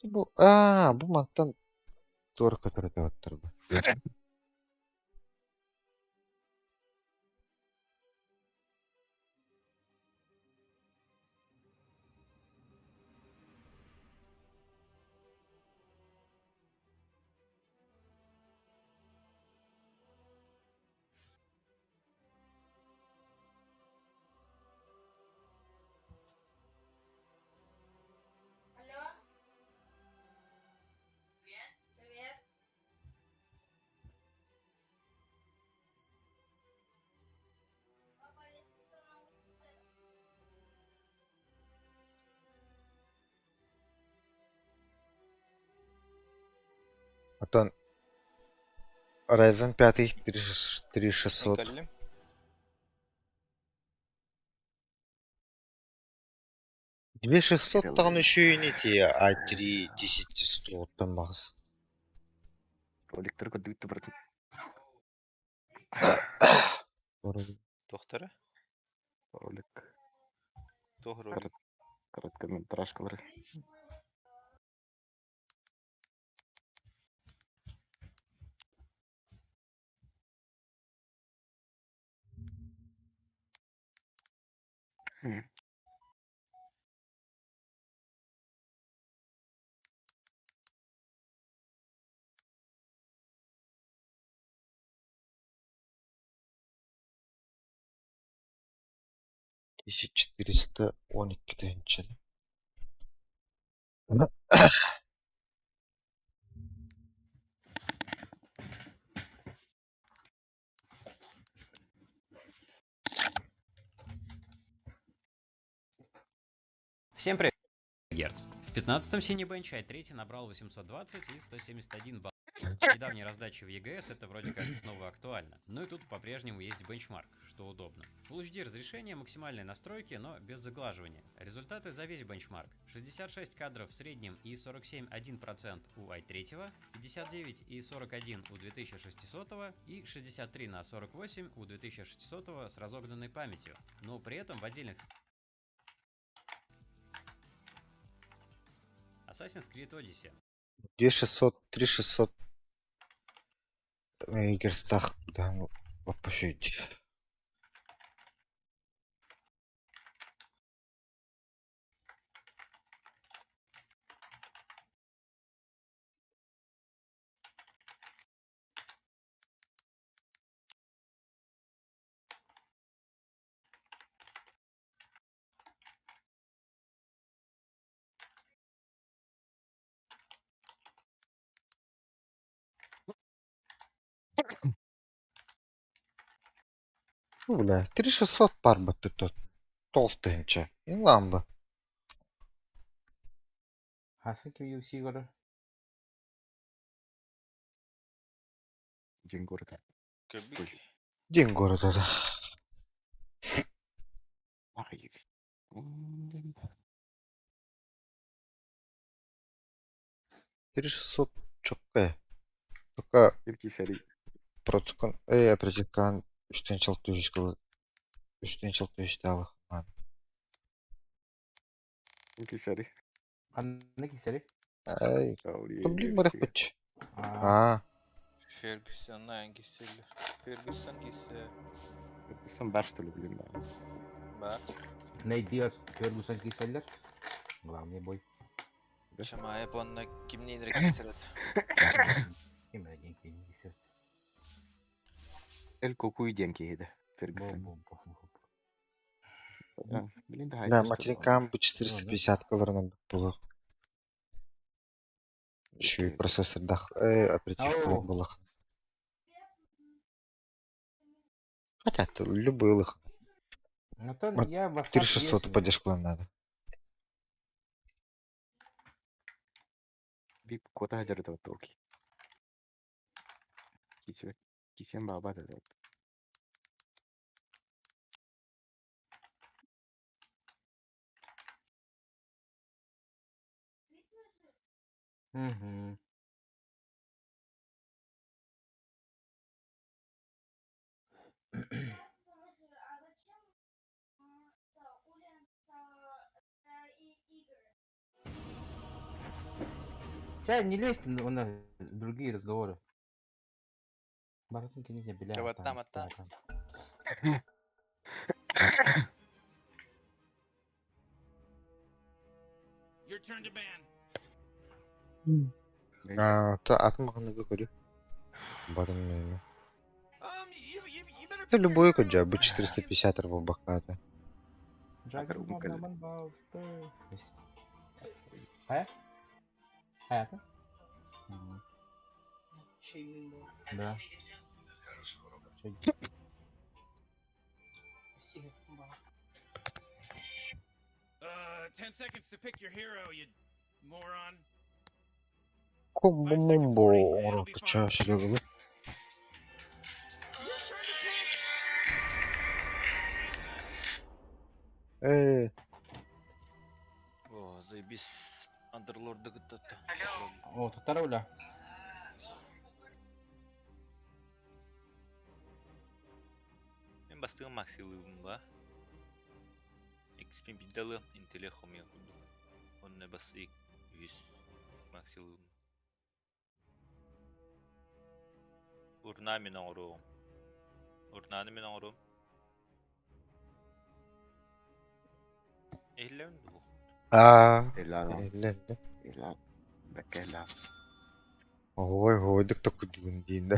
Бу аа бу мантан туора көтөрө табаттар бу.
Алло. Привет. Привет.
Оттон Ryzen 5 3600.
Кэллим.
2600 даҕаны үчүгэй ити i3 1100 оттон баҕас.
Роликтары көрдүгүт да барытын.
Туохтара?
Ролик.
Туох ролик?
Короткометражкалары.
1412 тыһыынча.
Всем привет, Герц. В 15-м Cinebench i3 набрал 820 и 171 балл. С недавней раздачи в EGS это вроде как снова актуально. Ну и тут по-прежнему есть бенчмарк, что удобно. Full HD разрешение, максимальные настройки, но без заглаживания. Результаты за весь бенчмарк. 66 кадров в среднем и 47,1% у i3, 59 и 41 у 2600 и 63 на 48 у 2600 с разогнанной памятью. Но при этом в отдельных Assassin's Creed Odyssey.
2600, 3600 мегагерцах там лаппашить. Ну, бля, 3600 пар бы ты тут. Толстый че. И ламба.
Хасы ким UFC көрөр?
День города.
Көбүк.
День города, да.
Ах,
3600 чокка. Только
Кисери.
процикон, эй, протекан, үстен чал түйіс кылы. Үстен чал түйіс талы.
Кисери.
Ханна кисери?
Ай, блин, барах быч. А,
Ferguson'dan киселер. Ferguson кисе.
Ferguson бар что ли, блин, да.
Бар.
Нейт Диас, Фергюсон киселлер. Главный бой.
Шамаеп онна кимнейнре киселет.
Ким эрген кийин кисер.
Эль кукуй ден киһиде.
Бо
Фергюсон.
бо бо бо.
Блин, да.
да, материнкам бы 450 кылырынан было. Еще и процессор дах, оперативка
Ау.
было. Хотя, то любой лых.
Антон,
Вот
я WhatsApp
3600
есть.
поддержку надо.
Бип кота хадер толки. Кисем кисем баба да.
Угу. Чай, не лезь на другие разговоры. Баратынки нельзя, бля.
Чего там, а там?
Your turn to ban.
А, та атын бағаны көрі. Барын мені.
You, you, you better
Да
pick your
любой
hero.
куджа, бы 450 рыбу баката.
Джаггер, Хая? Хаята? Да.
10 seconds to pick your hero, you moron.
Комбо-мумбо оҥорон Серега. Э,
О, заебись. Андерлорды кытта.
О, татара бля.
Мен бастыгым максилыыбын ба. XP бидалы интеллект хомуйа курдук. Онно бас үс максилыыбын. Урна мин оҥоруом. Урнаны мин оҥоруом. Иһиллэбин дуу?
аа,
Илаана.
иллэ иллэ.
Илаан. Бэккэ илаан.
Ой, ой, такуйдугун диин да.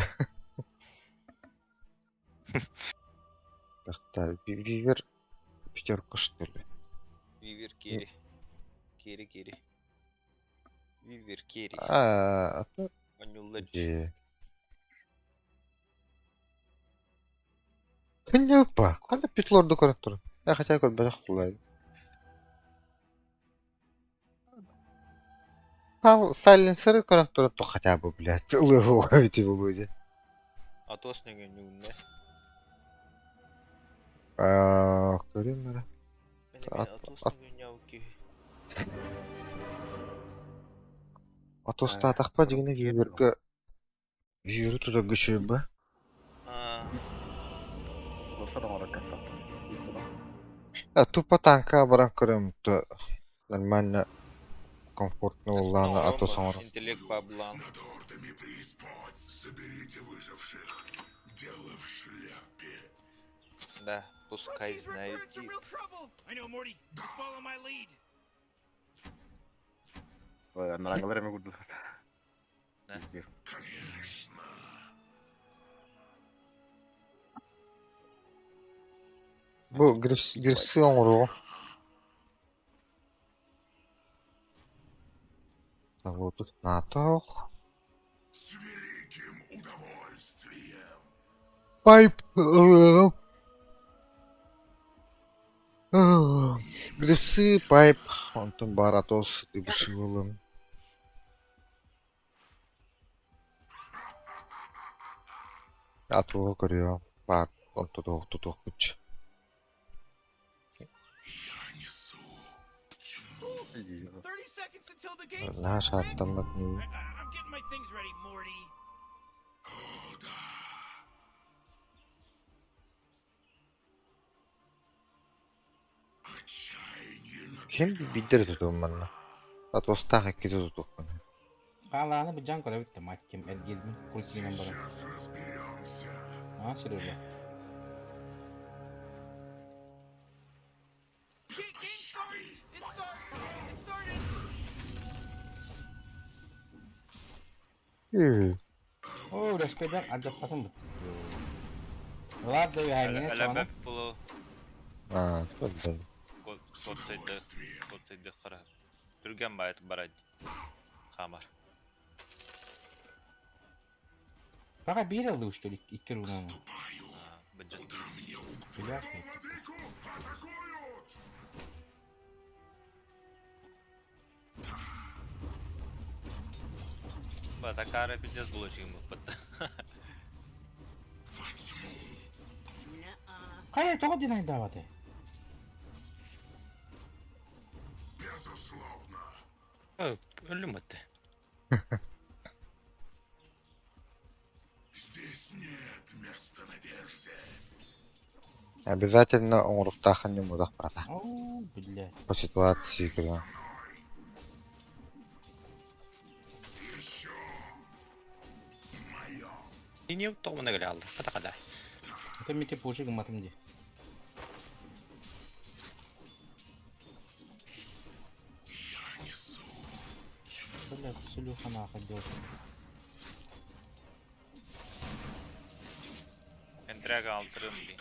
Так, Вивер пятерка что ли?
Вивер Керри. Керри Керри. Вивер Керри.
А,
Онньуллар.
где? Кыньяпа, ханна питлорду көрөн туран. Я хотя көрбөтөх булай. Сайленсеры көрөн туран то хотя бы, блядь, ылыгы эти булуди.
Атос нөҥө ньуунна.
А, көрүм эрэ.
Мен эмиэ Атос нөҥө ньау киһи.
Атостаатахпа дьигинэ Виверга Виверы тутарга үчүгэй
Аа.
Лосар оҥорор кэпсэттим. Исура.
А тупо танка баран көрөм то нормально комфортно улаана атос оҥорор.
Интеллект баблан.
Над ордами преисподь. Соберите выживших. Дело в шляпе.
Да, пускай
Munchies, we're, we're
знают
in some
тип.
real trouble. I know, Morty. Just follow my lead.
Нарангалар эме курдук.
Да.
Конечно.
Бу грифсы оҥоруоҕум. Лотус натох.
С великим удовольствием.
Пайп. Грифсы пайп. Онтон бар атос дыбышылым. Атуга көрүө. Бар. Онто тутуох күч.
Я несу тьму.
30 seconds until the game
Наша
starts, Rick.
аттаммат ньуу.
I'm getting my things ready, Morty.
О, да. Отчаяние
Ким бидер тутуум манна. Атостаах иккити тутуохпун.
Хаалааны быдьаан көрөбүт да мать ким эргилбин кулькинен баран.
Сейчас разберемся.
А, Сережа.
Game starts. It starts. It started.
Ү.
О, үлэспэдэн адьаппатын бут. Ладно, я
Әләбәк булу
Аа, тутуох.
код код қара. Түрген байт барад. Хамар.
Пока биир алды что ли, икки рунаны.
Ступаю.
Быдьа.
Куда мне
Бляш,
Владыку атакуют!
Батакара пиздец было чим бут.
Во тьму.
Кая тоҕо динай даваты?
Безусловно.
Өлүм өттө.
Здесь нет места надежде.
Обязательно оҥоруктаахын ньумудах бата.
О, бля.
По ситуации көрүө.
Еще. Мое.
Не тоҕуна келе алды. Ката када.
Это мете пушик матым ди.
Я несу тьму.
Бля, Селюха нахуй делает.
Энтряга алтырым би.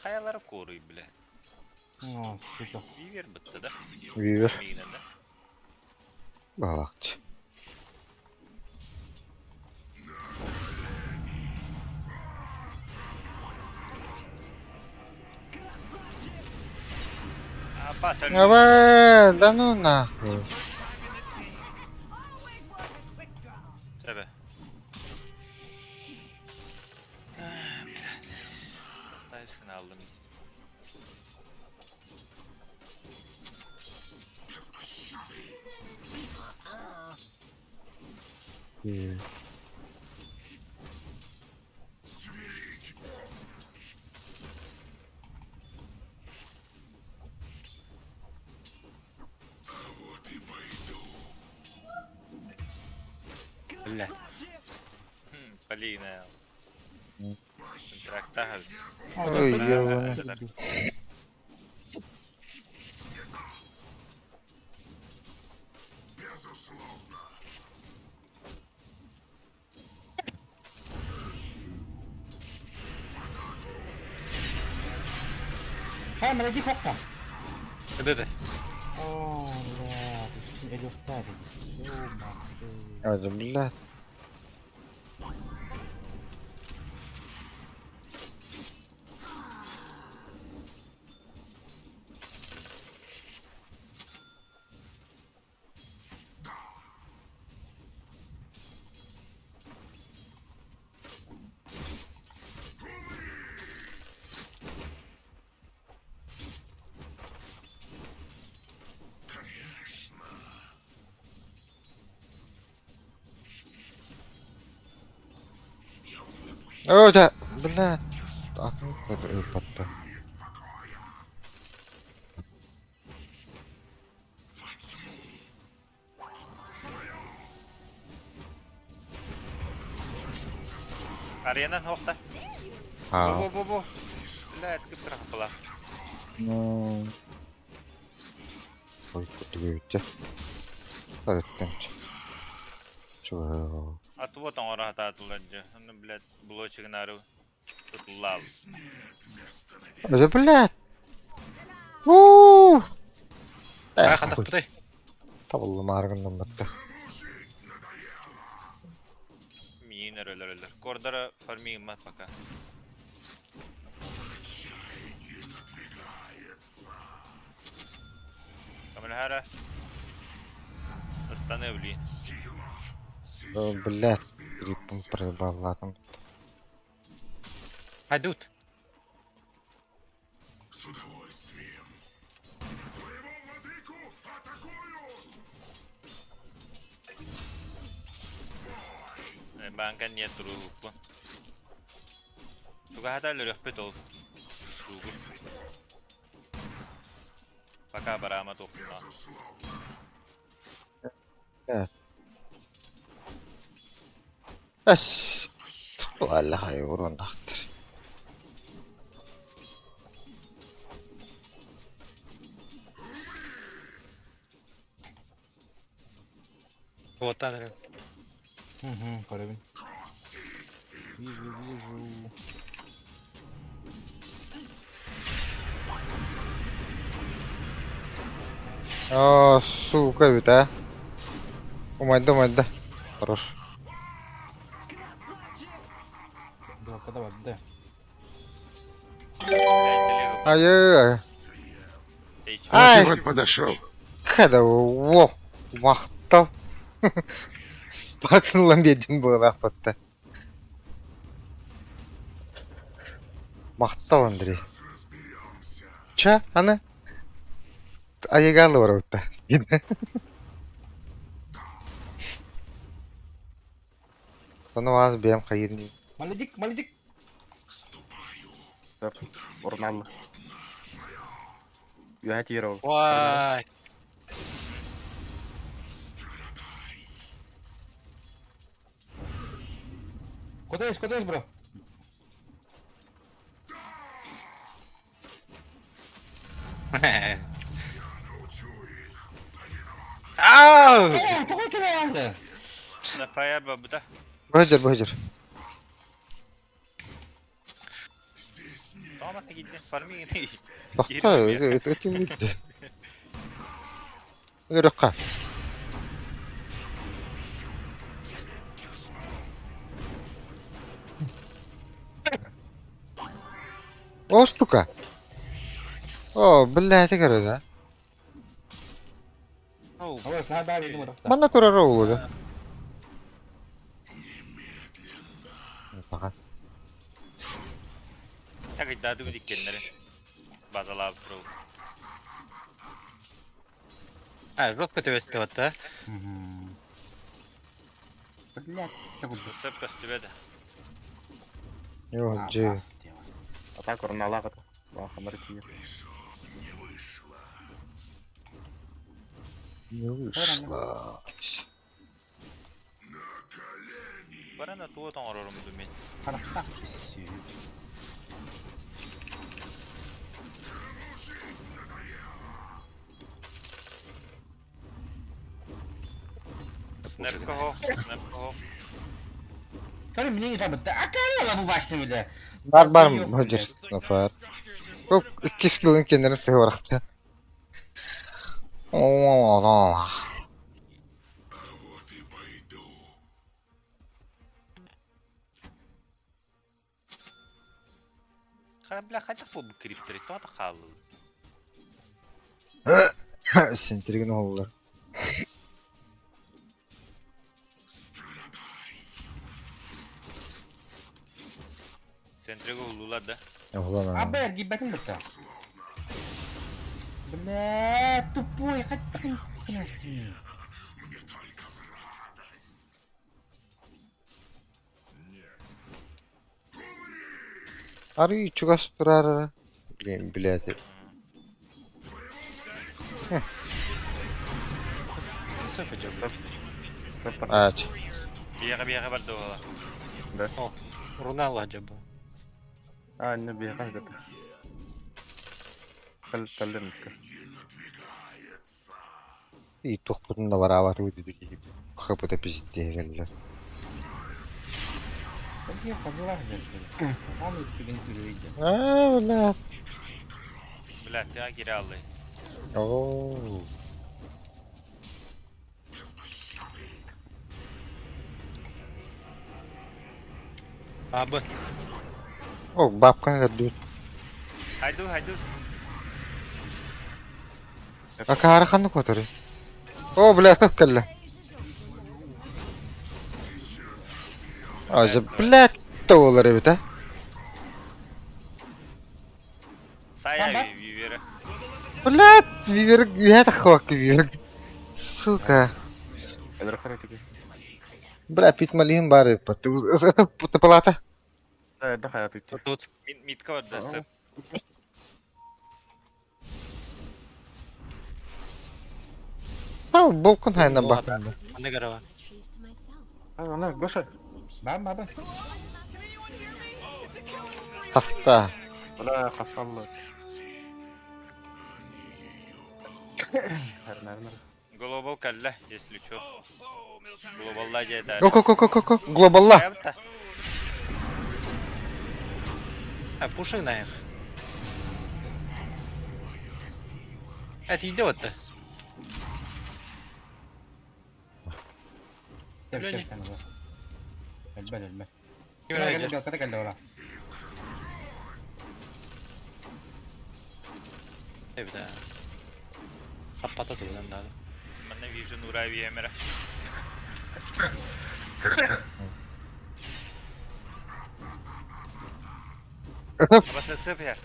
Хаялар коруй, бля.
О, сука.
Вивер бытты да?
Вивер.
Мигинен да?
Балакчы. Давай, да ну нахуй.
Тебе. Aldım.
Бля.
Полина. Контрактаһар.
Ой, ёбаный.
Ха, молоди хопта.
Это.
О, бля, ты элюфтарий.
Ой, блядь. Ой, да, блядь. Атын ыппатта.
Арена нохта.
Аа.
Бу бу бу. Блядь, кыптыр хапла.
Ну. Ой, кутугуйте. Тарыттым. Чего?
От вот он рахататылар же. Ну, блядь, блочигин ары. Тутулал.
Да, блядь. У.
Ай, хатах пытай.
Табылды маргындан батты.
Миин өрөлөр өлөр. Кордора фармиң мат пока. Камалхара. Остановли.
О, блядь, гриппом проебал, ладно.
Пойдут.
С удовольствием. Твоего владыку атакуют!
Банка нет руку. Тугата лөрөкпөт ол. Ругу. Пока барама топна.
Эс. Валлахай урон ахтыр.
Вот так.
Угу, көрөбүн. Вижу, вижу.
О, сука, ведь, а. Умайда, умайда. Хорош.
Да, когда вот, да.
Ай-яй-яй. Ай!
Вот подошел.
Когда вол, махтал. Барсын бедин был ахпатта. Махтал, Андрей. Ча, аны? Айгалы бар өтті. Соны аз бем хайырни.
Маледик, маледик.
Урнал. Юхатиров.
Вай.
Куда есть, куда есть, бро?
Ау!
О, какой ты реально?
На фаерба буда.
Бөжір, бөжір.
Тома тегиден фармиң не.
Бақта, өте өтті. Өрөкка. О, сука. О, блядь, это да? Манна турар оҕолору. Саха.
Так идады диккеннери. Базалаабыт турабыт.
А, жестко тебе вот, да?
Блядь,
Сөп көстүбэ да.
Йо, дьи.
Атак урналаах это. Баханар тиийэр.
Не вышла.
Барана туо тоҥорорум ду мин.
Харахтаах.
Снэпка хо, снэпка хо.
Короче, мне не там, а кого лабу башты бile?
Бар бар мөдір. Нафар. Көп икки скиллын кенерин сыгы барахты. О,
Вот и пойду.
Ха, бля, хайдах бу криптери тоҕо хааллыбыт.
Сентригин оллар.
Центриге уллулар да.
Оғлан.
Абы эргийбэтин бытта. Бля, тупой, хоть
Мне только в радость.
Ары чугас турар. Блин, блядь.
Сөп идем.
Ач.
Биэҕэ биэҕэ бар дуола.
Да.
О, Рунала дьаба.
А, не биэҕэ где-то. Таллинка.
Надвигается.
И тухпутун да бараабаты выйдет. Хапыта пиздец.
Какие козлах держали? Он их фигнтуре
А, бля.
Бля, тыа кире аллай.
О.
Абы.
О, бабканы көрдүбүт.
Хайду, хайду.
Акаара ханны көтөрү. О, бля, сап кэллэ. Ажа, блядь, тоолар эбит, а.
Сая вивера.
Блядь, вивер, я так вивер. Сука.
Эдер характер.
Бля, пит малин бары, паты. Это палата.
Да, да, хайа ты.
Тут.
Митка бар да сөп.
А, болкун хайна бакында.
Аны гарава.
А, она, Гоша.
Бам, баба.
Хаста.
Бля, хасаллы. Наверное.
Глобал калла, если чё. Глобалла дьэ
Го, го, го, го, го, го. Глобалла.
А, пуши на их. Это идет-то.
Элбэт, элбэт.
Кимер Да. Аппата тугунан да.
Манна вижу нура виэмера. Абаса сөп я.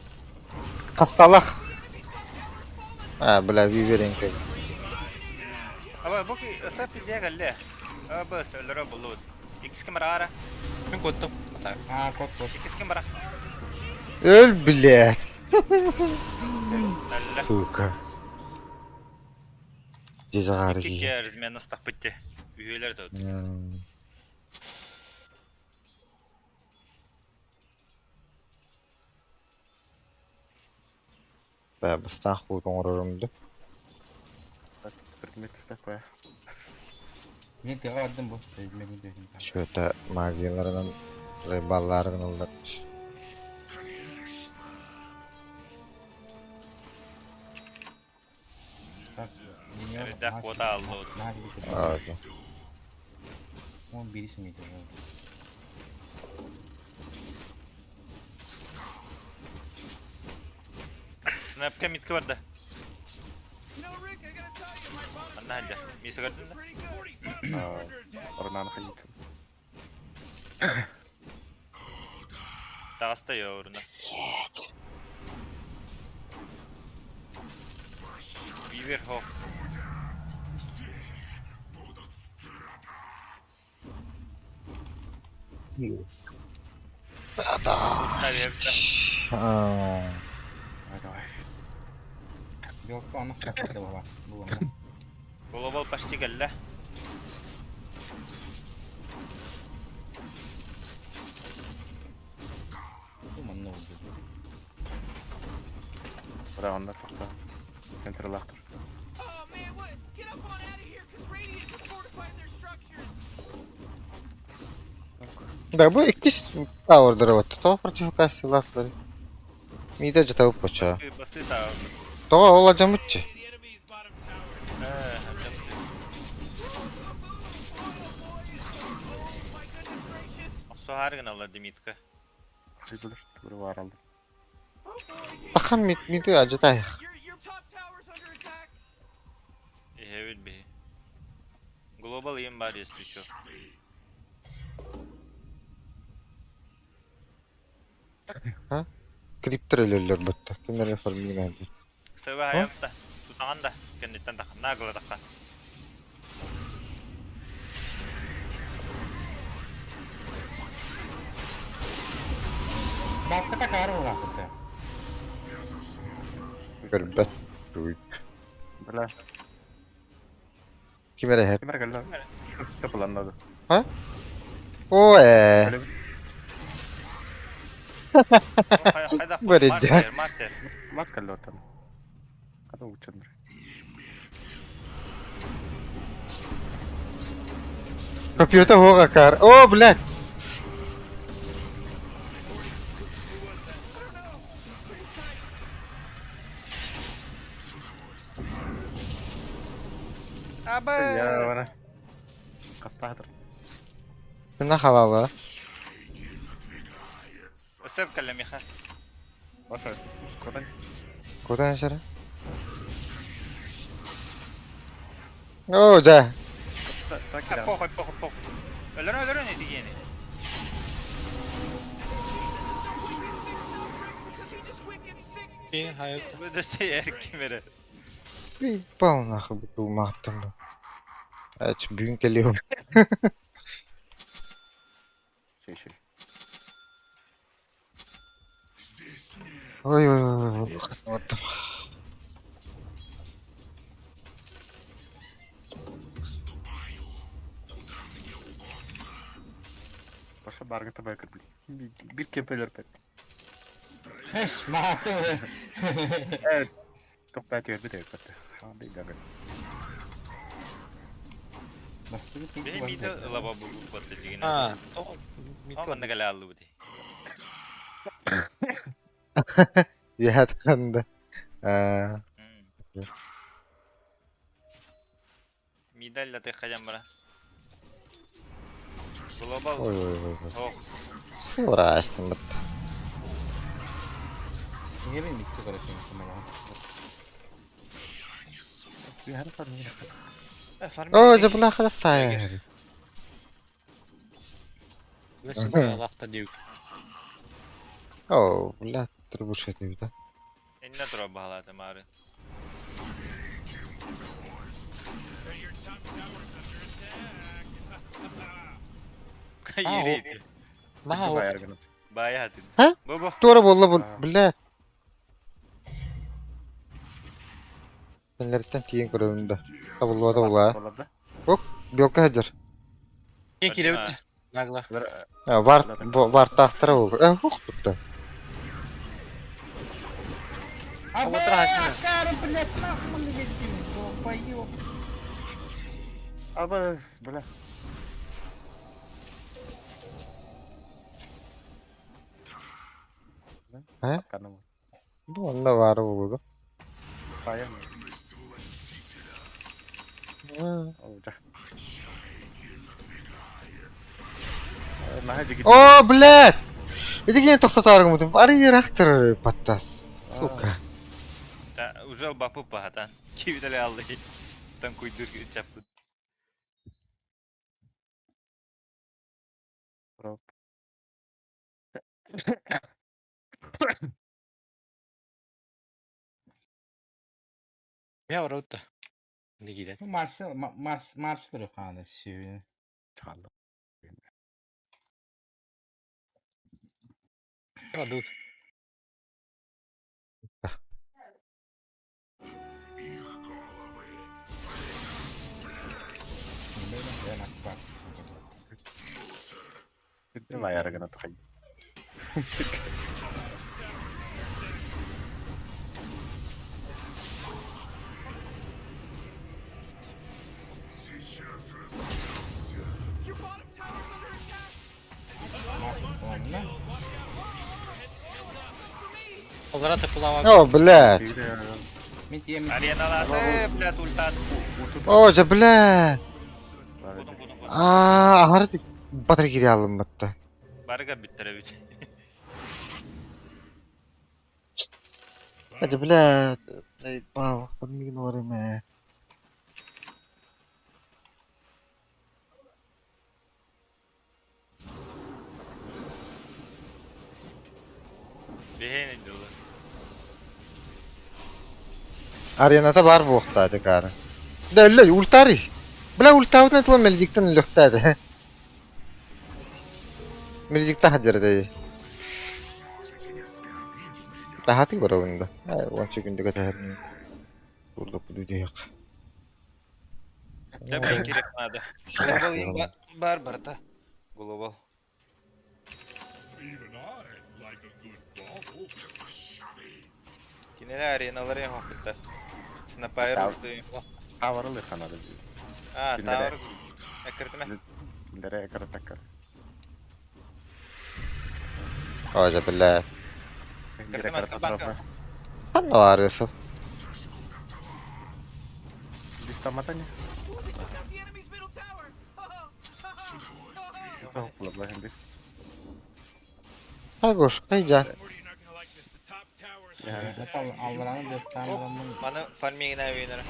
Хасталах. А, бля, виверенька.
Аба бу ки сөп дьэ калле. Аба сөлөрө булут. Икс кем ара.
Мен коттум.
А, кот, кот.
Икс кем бара.
Өл, блядь. Сука. Дежагары.
Икки размена стахпытте. Үйелер тут.
Бә, бастан худ оңорорумду.
Предмет такое.
Мен тыга бардым бу. Предмет не дедим.
Что это магияларынан заебалларын алдар.
Да, квота аллот.
А, да.
Он бирис мейdi.
Снэпка митка бар да. Манна сылдьар. Миисэ көрдүн да?
Орнаан хайыытын.
Таҕыста йоо уруна. Бивер хох.
Давай, давай.
Белка онно хаппыта буола. Буолла.
Глобал почти кэллэ.
Бу манна ылбыт.
Бра, оннор тохтоо. Центрлаахтар.
Oh man, what? Get up on out of here, cause Radiant is fortifying their structures.
Да, бу иккис таурдары вот. Тоҕо фортификациялаатылар? Мида жата уппача.
Басы таа.
Тоҕо ол адьаммытчы.
Э, Охсуһаары гыналлар Димитка.
Хайдылар, тугу баар алды.
Тахан мид миды ажатайх.
Иһэбит биһи. Глобал им бар если чё.
Ха? Криптер өлөллөр бутта. Кимер реформина.
Сыба хаямта. Тутаҕан да, кэнниттэн тахан, наагылатахха.
Баапка такаары буолаахпыт.
Көрбөт. Туй.
Бля,
Ким эрэ иһэр.
ким эрэ кэллэ? Сыпыланнады.
Ха? О ээ. Бэридэ.
Мастер.
Мас кэллэ оттон. Хата уччаннар.
Компьютер хуга кар. О, блядь.
Я бара. Кастаатыр.
Кына халала.
Өсөп кэллэ Миха.
Баша, кудан.
Кудан шара? О, да.
Похуй, похуй, похуй. Өлөрөн, өлөрөн этигиэни. Бөдөсө ким эрэ.
Ебал нахуй бутыл матом. Ач бүгүн кэлиэм.
Шей, шей.
Ой ой ой ой. Вот.
Баша барга табай кырбли. Бир кемпелер пет.
Эш, мааты.
Э, токтаа түөрбүт эбит. Ханды дагы.
Биһи миди ылаба бу дигин.
А,
Манна кэлэ аллыбыт.
Яат ханда. Аа.
Медаль ты хадям бара. Глобал.
Ой ой ой.
Ох.
Сылаастым бит.
Не мен битти короче, мала.
О, да бля хастая. О, бля, требушет не да.
Инна тура баһалаата маары. Ерейdi. Бая хатын.
Ха?
Бу бу.
Тура болла бу, бля. Сенлерден тиен көрөбүн да. Табылла табылла. Ок, белка хажар.
Кин кире Нагла.
А, вар вар тахтара ол. Э, хух тутта.
А блядь, нахуй мы летим, долбоёб.
Аба, бля.
Э? Бу онно баара буолуо.
Паян.
О, блядь! Ити тохтотааргым Ары рахтыр патта, сука.
Та ужел бапы пахата. Кибителе алды. Тан куйдур чаппыт.
Я барабыт да. Не киирэн.
Марсел, Марс, Марсел хааны сүүнү.
Чалла.
Барабыт.
Баяры гына тухай.
Сейчас разберемся.
Your bottom tower's under attack.
Онна.
Олара тапылава.
О, блядь.
Мен тием.
Ареналаты, блядь, ультат.
О, же, блядь.
Будун, будун, будун.
Аа, ахары батыр кире алым батта.
Барыга биттер бит.
Hadi блядь. Заебал, подмигнула время.
Бехен дылы.
Арената бар буохтааты каара. Да өллө ультари. Бля ультаутна тылы мелдиктен өлөхтааты. Мелдикта хадерде. Тахаты бар онда. Онча күндүгө тахарны. Турдук бүдү як.
Да мен керек надо. Глобал им бар барта. Глобал.
Even I like a good bauble. Без пощады.
Кинеле ареналары хоппutta. Снапайр ульту.
Таварлы ханады.
А,
Кинилere.
тавар. Эккиртиме.
Кинилere эккиртаккар.
Ожа бля.
Кинилere
Банка.
Ханна арысы.
Дистаматани.
Ooh, they took out the enemy's middle tower.
Агош, кайда?
Аллараны дөттан аламын.
Маны фармигин әбейнер.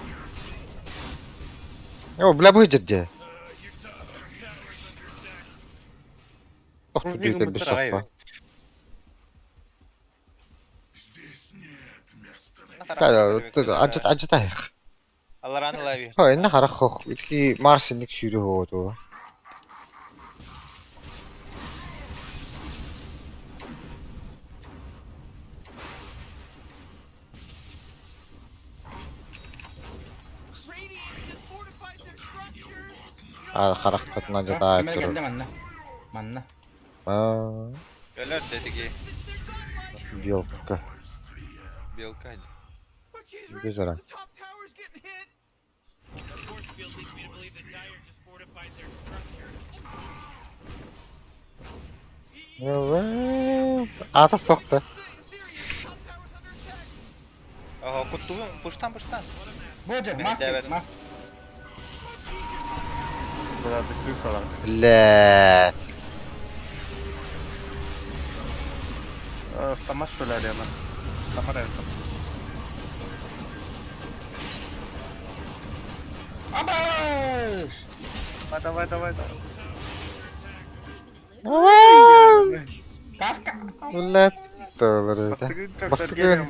О, бля бу жерде. Ох, тут bir соппа.
Здесь нет места на
Ажит ажит аяқ.
Аллараны лави.
Хо, энэ харах хох. Итки Марс нэг шүрэ хоо дөө.
Radiant just fortified their structures.
Аа харах татна жаа
Мен
тур.
келдем анна. Манна.
Аа,
Өлөр дедиги.
белка.
Белка.
Oh, jeez,
Где зара?
the top tower's getting hit.
Ата соқты.
Ага, куттугун пуштан пуштан.
Боже,
Мен
мас,
дәбәдім.
мас.
Блядь.
Самаш что ли арена? Самара это.
Абаш!
Давай, давай, давай.
Каска!
Блядь. Толыр. Баскы.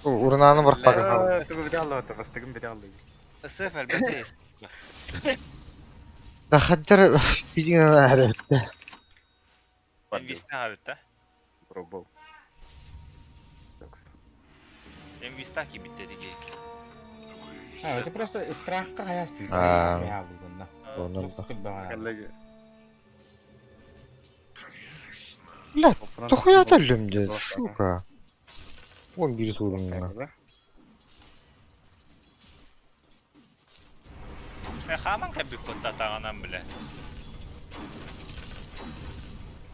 Урнаны бар пага.
Сыф әлбәттә.
Да хаддер бидин арепте.
Инвиста абитта.
Пробовал.
Инвиста ки битте диги.
А, это просто страхка хаясты.
А. Онун да. Блядь, тохуя төлүмдө, сука. Он бир сурумна.
Мен хаман кәбі котта тағанан біле.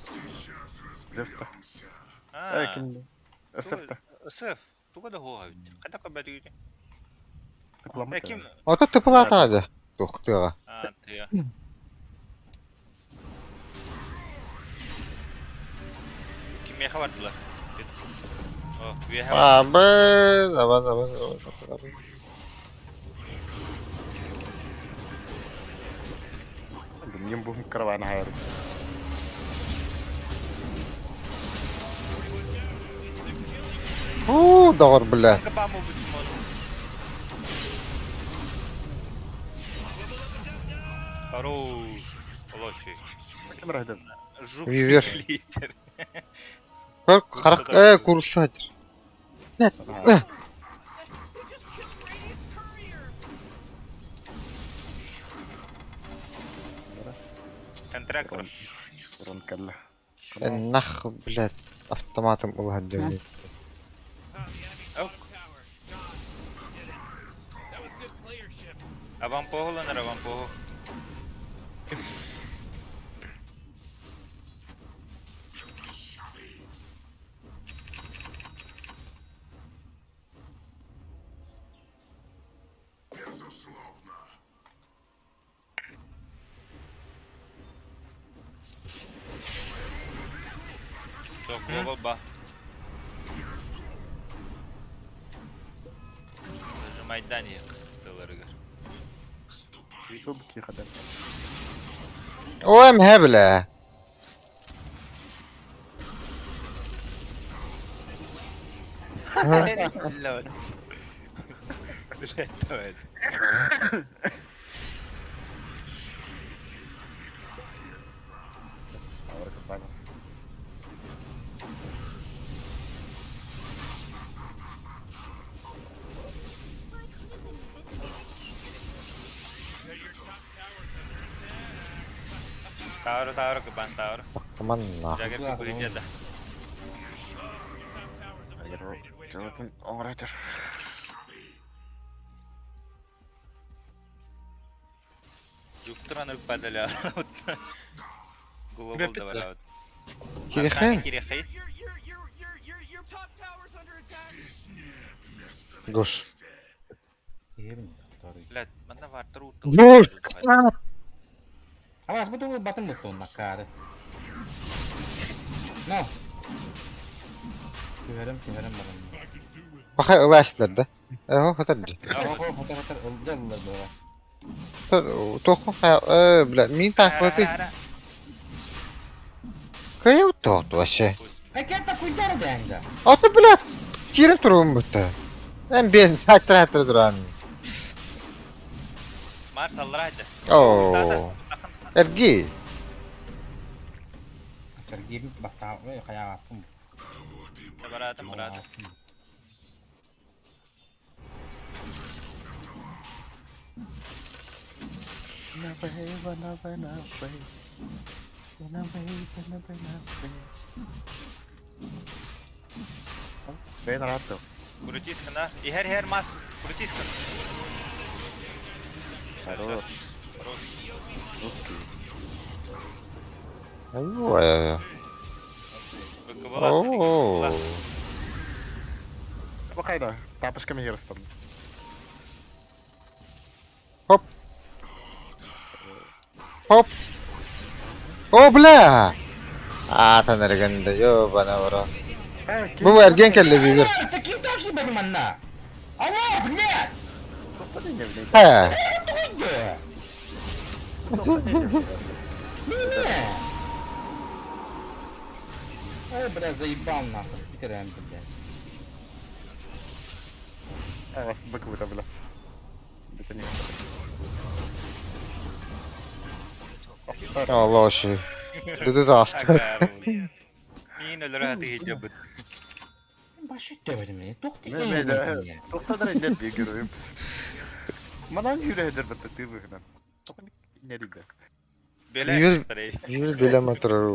Сейчас разберемся.
А,
Ким? Сыфта.
Сыф. Туга да хуа бит. Кайда кабәдиги? Ким?
Ото тыпылата ады. Тохтыга.
А, тыя. Ким яха бардылар?
Абы, аба, аба, аба, аба.
Нимбуһун караван хайар.
Уу, доҕор, бля.
Хорош. Олочи. Жук
Вивер.
литер.
Харах, курса.
Контракт.
Нах, блядь, автоматом улахаддым.
Аван поху ланар, аван поху.
Безусловно.
Все, глобал ба. Нажимай Дани. Тыларыгар.
Ой, бля.
Блядь, давай. Тавр, тавр, кабан, тавр.
Коман нах.
Жагер купили да.
Оңоратор.
Жуктуран падали. Глобал давай.
Кирихен?
Кирихей.
Гош.
Блядь, манна вартер
Гош!
Авас бу батын бутун маккары. No. Түһәрем, түһәрем барам.
Баха ылашлар да. Эho, хатар.
Охо, хатар хатар ылдылар бара.
Тоху, бля, мин таклаты. Кайы тохту вообще.
Әкәтә куйдар дәңдә.
Аты, бля, кирим турум бутта. Мен бен хатыр хатыр турам.
Марс алларайды.
О. Эрги.
Сергей бакта, каяга аттым.
Баратым, баратым.
Бен раттым.
Крутиска на. Ихер хер мас. Крутиска.
Хорош.
Хорош.
Русский.
Ой. О.
Бакайда, тапочками ерстан.
Хоп. Хоп. О, бля. А, танырганда, ёбана в рот. Бу эрген келли бибир.
Таким таки бер манна. Алло, блядь!
Хэ.
Ой, бля, заебал нахуй. Питерем, блядь.
А, вас бык бля. Это не
Аллаши. Дуду асты.
Мин өлөрө хаты хиджабыт.
Башы төбөдүм мен. Тохты.
Тоқтадар эндер бегерим. Манан жүрәдер бит ты выгнан. Нериде.
Юр, юр белем отырар.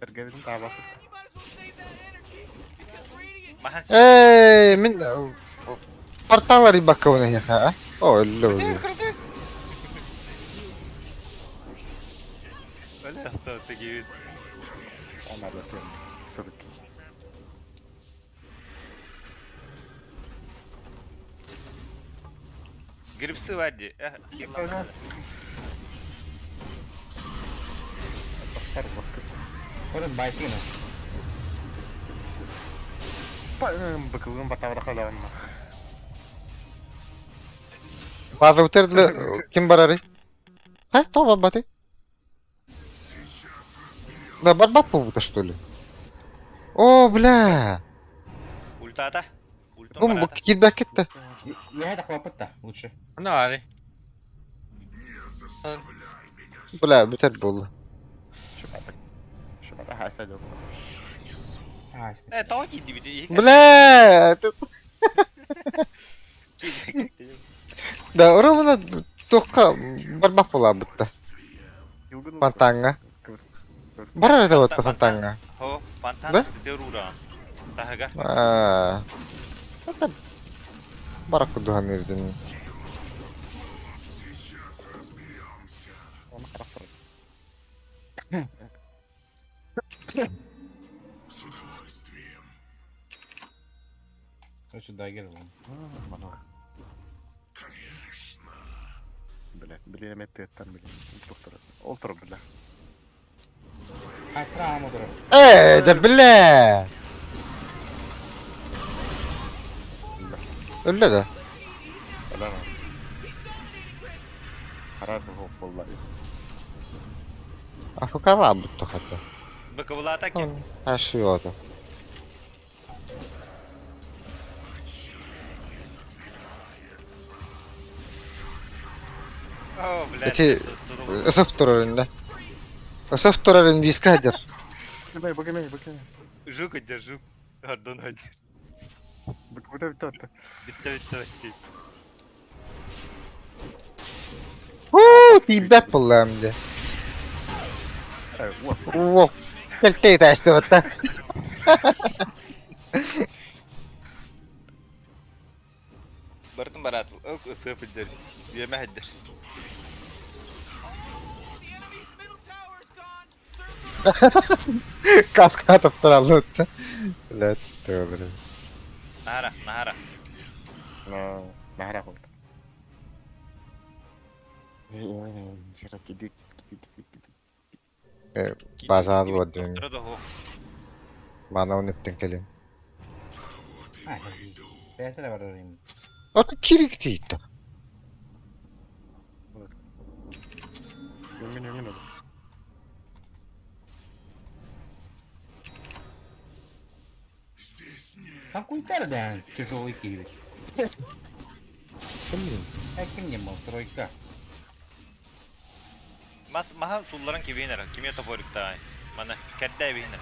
Бергебин таба.
Эй, мин порталар баккауна яха. О, ло.
Бля, что ты гибит.
Она сырки.
Грибсы вади.
Вот байтина.
Быкылын батабыра халаанна.
База үтерді ким барары? Хай, то бабаты. Да, барбак побута, что ли? О, бля!
Ультата. Ультун
Бу
барата.
кирбәк кетті.
Я это хлопот-то лучше.
Ну, ари.
Бля, бітер болды.
Шыбата хаса жоқ.
А,
Э, тоҕо киирдибит.
Бля! Да, ровно тоққа барбак бола бітті. Фонтанға. Барар это вот фонтанға.
Хо, фонтан
Да?
дерура. Таһыгар.
А, Это барак кудухан ирдин.
Оны қарап
С удовольствием.
Короче, дагер вон.
Конечно.
Бля, билеметті биле. Доктор. Олтыр бля.
А, травма, дурак.
Эй, да бля! Öyle de.
Бля. Қарасы хоп болла.
Афыкала бутты хата.
Быкыбылаата ким.
Her şey oldu.
О, бля.
Эти ысыф турар инде. Ысыф турар инде иска хадер.
Бай, быкымай, быкымай.
Жук өдер, жук. Пардон, өдер.
Быкымай бітті.
Битте битте битте.
Huu, тибәп булла эмде. Уол. Келтей тәсті отта.
Бартын барат. Ок, ысып өдер. Үеме өдер.
Каска атып туралы отта. Бля, төгілі.
Нахара, нахара.
Нахара болды.
Базар болды.
Доктора да хо.
Мана өнептен келем.
А, это бар им.
Аты керек дейді.
Мен мен мен.
Там культар, да, тяжелый кивич. Ким не был, тройка.
Мас маха сулларан кибинер. Кимия топорикта. Мана кәрдә бинер.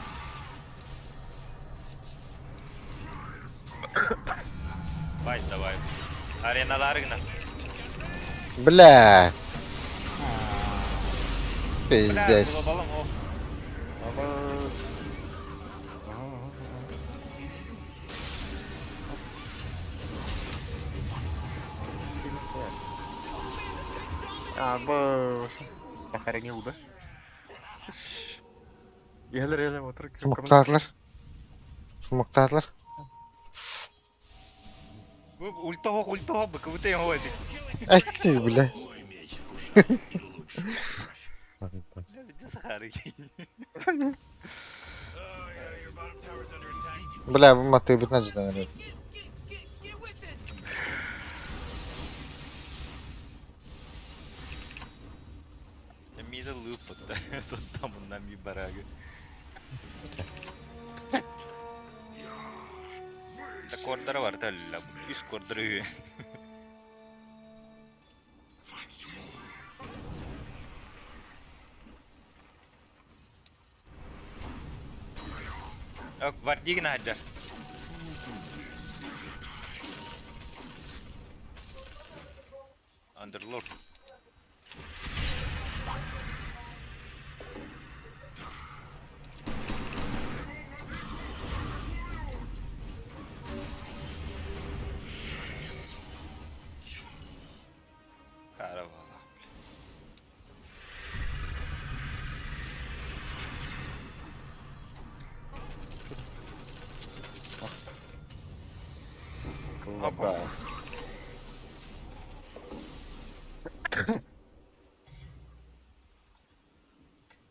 Бай, давай. Ареналар гына.
Бля.
Бля,
Пиздец.
балам, о.
А, бұл Похоронил, да? Елер, елер, отыр.
Смоктадылар. Смоктадылар.
Ульта хо, ульта хо, быкыбыты хо эди.
Әкки, бля.
Бля, бите сахары.
Бля, bu matayı bütün acıdan öyle.
Мида луп Тоттамыннан би барагы. Та кордора бар тәллә. Үш кордор үйе. Ок, вардигна хаджар. Underlord. Каравала.
Опа.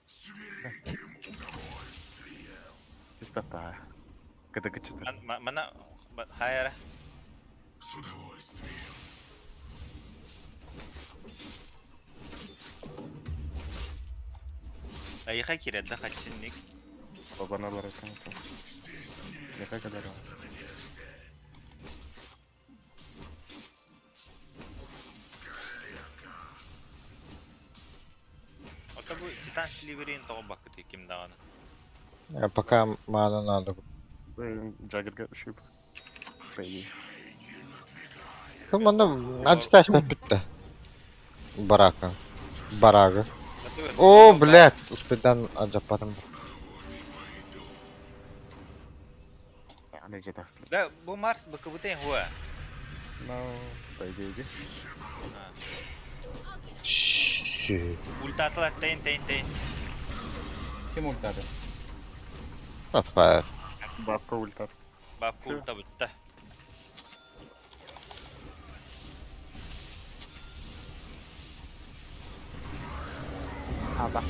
С великим удовольствием.
Та. Кытыкычыта.
Мана хайара.
С удовольствием.
Айыха кирәдді хатчинник.
Бабаналар екен. Нехай кадар.
Ото бу Титан Сливерин тоҕо бакыты ким даҕаны.
Пока мана надо.
Джаггерга шип. По идее.
Кым аны ачташ бітті. Барака. Барага. О, блядь, успедан аджапарым.
Аны жетаксы.
Да, бу Марс БКБТ хуа.
Ну, по идее, иди.
Щи.
Ультатылар тейн тейн тейн.
Ким ультады?
На фаер.
Бабка ультат.
Бабка ульта бутта.
Аба.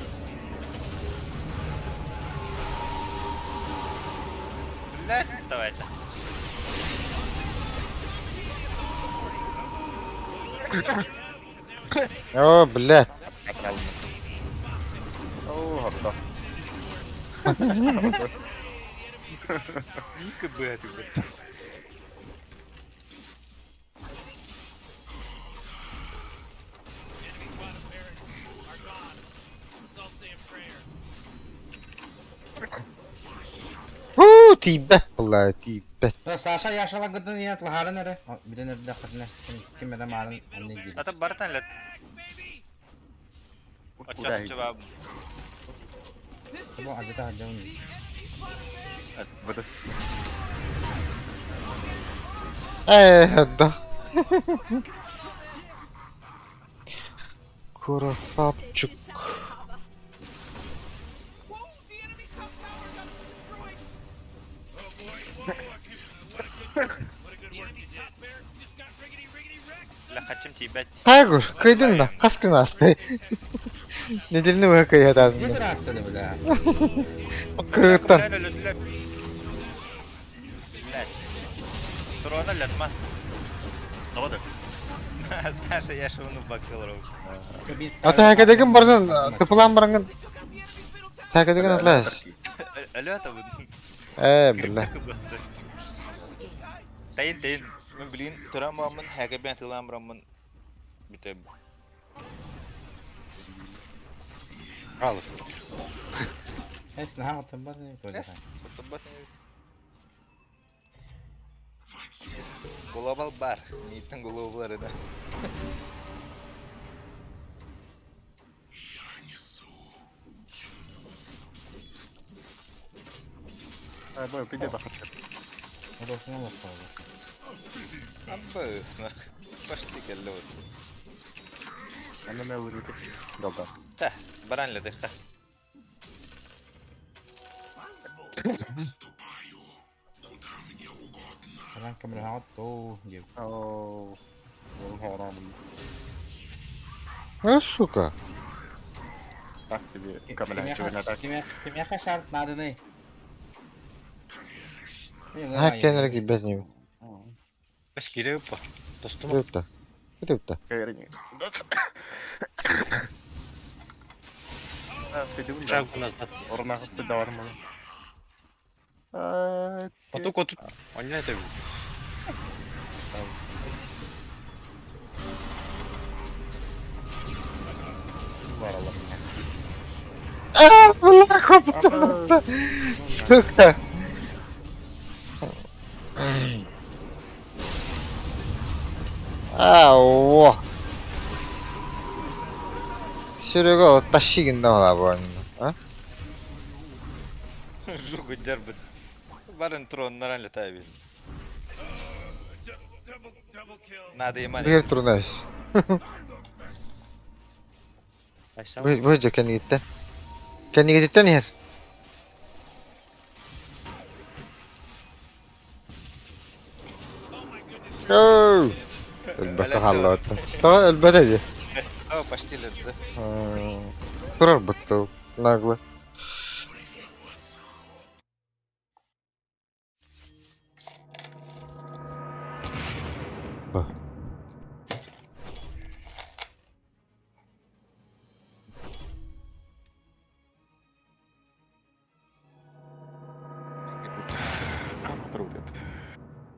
Блядь, давай это.
О, блядь.
О, готов.
Ника бы это.
Уу, тиийбэт буолла, тиийбэт.
Саша яшалагыдан ят лахарын эре. Билен эрде хатына ким эре марын анны гири.
Ата бартан лет.
Куда
Оча чаба.
Бу ажыта хаджан.
Вот
Э, да. Красавчик.
Ла хачым тибет.
Хайгур, кыйдын да, каскын асты. Неделini быһа кыйатадым.
Жүз растыды бля.
Кыыттан.
Блядь. Трона летма. Саша, я шуну бакыл
Ата хәкәдеген бардан, тыпылан барангын. Хәкәдеген атлаш.
Алло, это вот.
Э, бля.
Тайын, тайын. Мен блин, турамамын, хәкәбән тыламрамын. Бите.
Пожалуйста.
Эс наха оттан бар не
Эс, Глобал бар. Ниттен глобал да.
Я несу.
А, бой, приди бахача.
Odasına bak.
Абы, Пошти келді вот.
Аны мен өлүрүтү. Долда.
Та, баран леди, ха.
Позвольте, ступаю, куда мне угодно.
Falan kamera hatto diyor.
Оу. Ол харамын.
Ну, сука.
Так себе камера чугана так.
Кime кime шарт надыны?
Ha кенерек ибет не.
Баш кире по. Достум.
Өттө. Өттө.
Кайрни. А, ты
Шагу назад.
Орнагы да бар А,
Коту коту. Онна это.
Баралар.
А, бля, хопта. Сука. А, о. Серега, тащигин да бу. А?
Жугу дербит. Барын трон наран летай бит. Надо иман.
Бир турнаш. Бу бу же кенигиттен. Кенигиттен ер. Оу. Элбэхэ халлаатта. Та элбэхэ же.
О, почти летті.
Турар бутты нагло.
Трудит.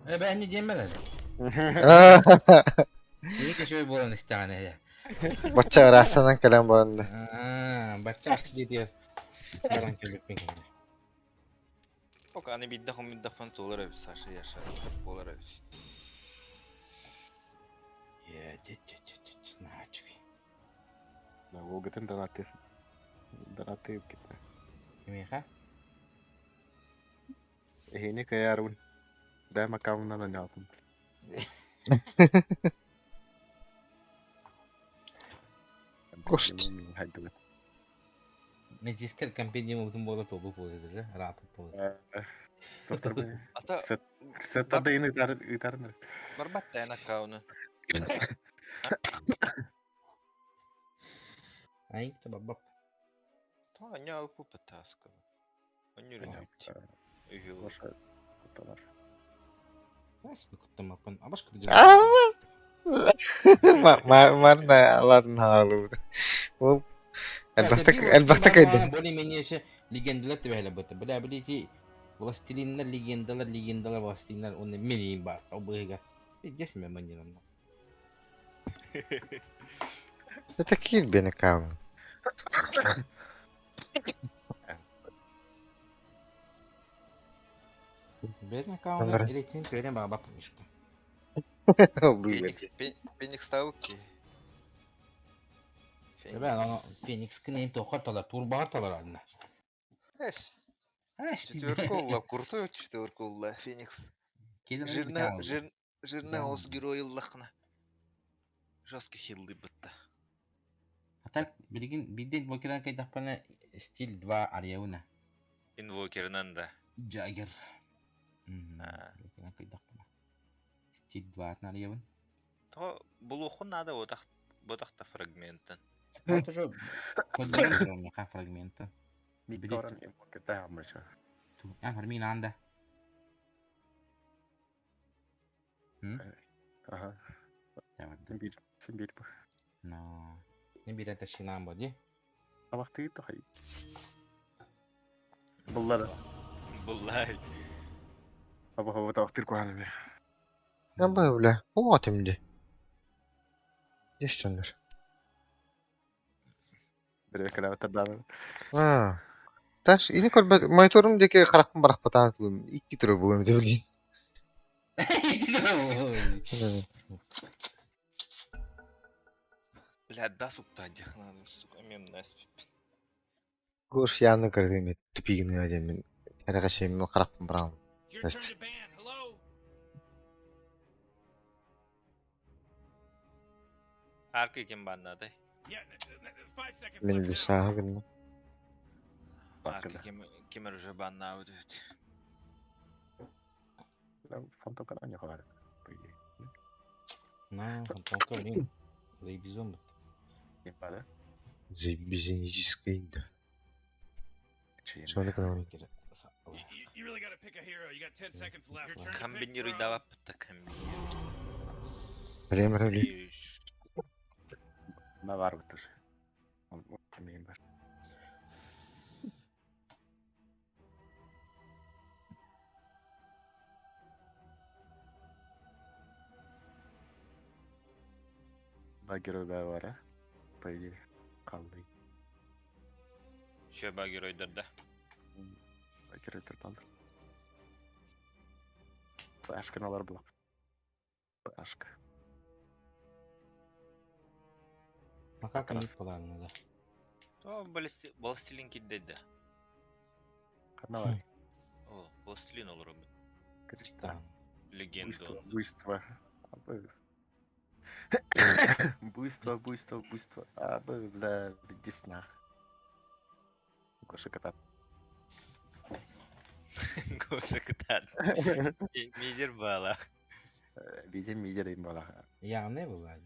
Э, бээнни диэммэл эдэ. Ини кешөй буолан истэҕин эһэ.
Бачча ыраахтанан кэлэн баран да.
Аа, бачча диэтигэр баран кэлбиппин кэннэ.
Пока аны биддах умиддахпын туолар эбит Саша Яша буолар эбит.
Е, те те те те те наачуй.
Волгатын донаты. Донаты китте.
Кимиэхэ?
Эһини кыйаарбын. Дэм аккаунтунан оонньоотум.
Кость.
Медицинскэй компендиумун буола туолбут буолуо же, ырааппыт буолуо.
Ата
Сеттардыйын ыытарын.
барбат да эн аккауну.
Ай, табабап.
Та ня пупытаска. Онюрын үһү.
Лоша кутталар.
Нас куттамаппын. Абаш кытыгы.
Марна ладно хаалыбыт. Ол элбэхтик элбэхтик өйдөн.
Более-менее еще легендалар түбэһэлэ быта. Бля, билити властелиннар, легендалар, легендалар, властелиннар, он мини бар. Обыга. Пиздец мен маньян.
Это кир бен аккаунт.
Бен аккаунт электин көрен баба пумишка.
Феникс Феникс тауки.
Бен аны Феникс кынайын тохар талар, турбар талар анна.
Эс. Четверка улла, крутой четверка улла, Феникс. Жирна, жир, жирна ос герой уллахна. Жесткий хиллы бытта.
А так, билигин биден бокеран кайдахпана стиль 2 арьяуна.
Инвокернан да.
Джаггер. Бокеран кайдахпана. Стиль 2 арьяун.
То булуху надо вот так вот так фрагментын.
Это же кодированный фрагмента.
Викторан инвокер амыша.
А, фармин анда.
Ага. Симбир, симбир.
Но. Не бир это шинам боди.
Абакты тохай. Буллар.
Буллай.
Аба хаба тавактыр куhanım.
Я бля, вот им где. Есть он. А. Таш ини көрбөт мониторум диэки харахпын барахпатаан тылым икки түрө булуом дэ билин.
Бля, да сукта дихна, сука, мем наспипин.
Гош яны көрдүм тупигин адемин. Карагашем харахпын бараан. Наст.
Арка ким баннады?
Мен лисага гынна.
Арка ким ким уже баннауд.
Фантомка не хватит.
На, фантомка, блин. Заебизон.
Да?
Заебизонический, да. Что канал?
You really gotta pick a hero. You got 10 seconds left. Your turn to pick,
Комбинируй
bro.
давап та комбинируй.
Время ролей.
На варвар тоже. Он вот имеем бар. Два героя бар, а? По идее. Қалды.
Че ба геройдар да?
Два героя балдар. Флешка налар была. Флешка.
Макака не поладно, да.
То властелин кидде да.
Канал.
О, властелин ол робот.
Кристалл.
Легенда.
Буйство. Буйство, буйство, буйство. А, бля, десна. Гоша кота.
Гоша кота. Мидер бала.
Видим, мидер им бала.
Я не была.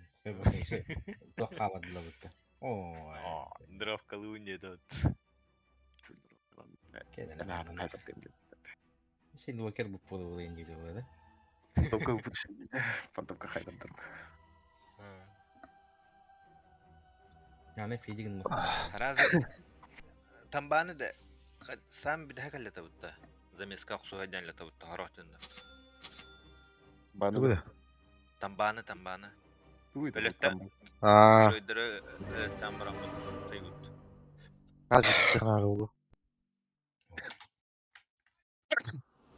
Плохала для вот. О,
Дровка луни тут.
Сен двокер буп буолу буолуон диye да?
Фантомка Фантомка хайдан
Аны фидигин
Разве тамбаны да сам бидха каллата бутта. Замеска охсуһа диэн летабыт тоһороох дьонно.
Баны.
Тамбааны, тамбааны.
Туй да
Өлөттөн
Аа,
геройдары өлөттөн бараммыт сайгут.
Кажется,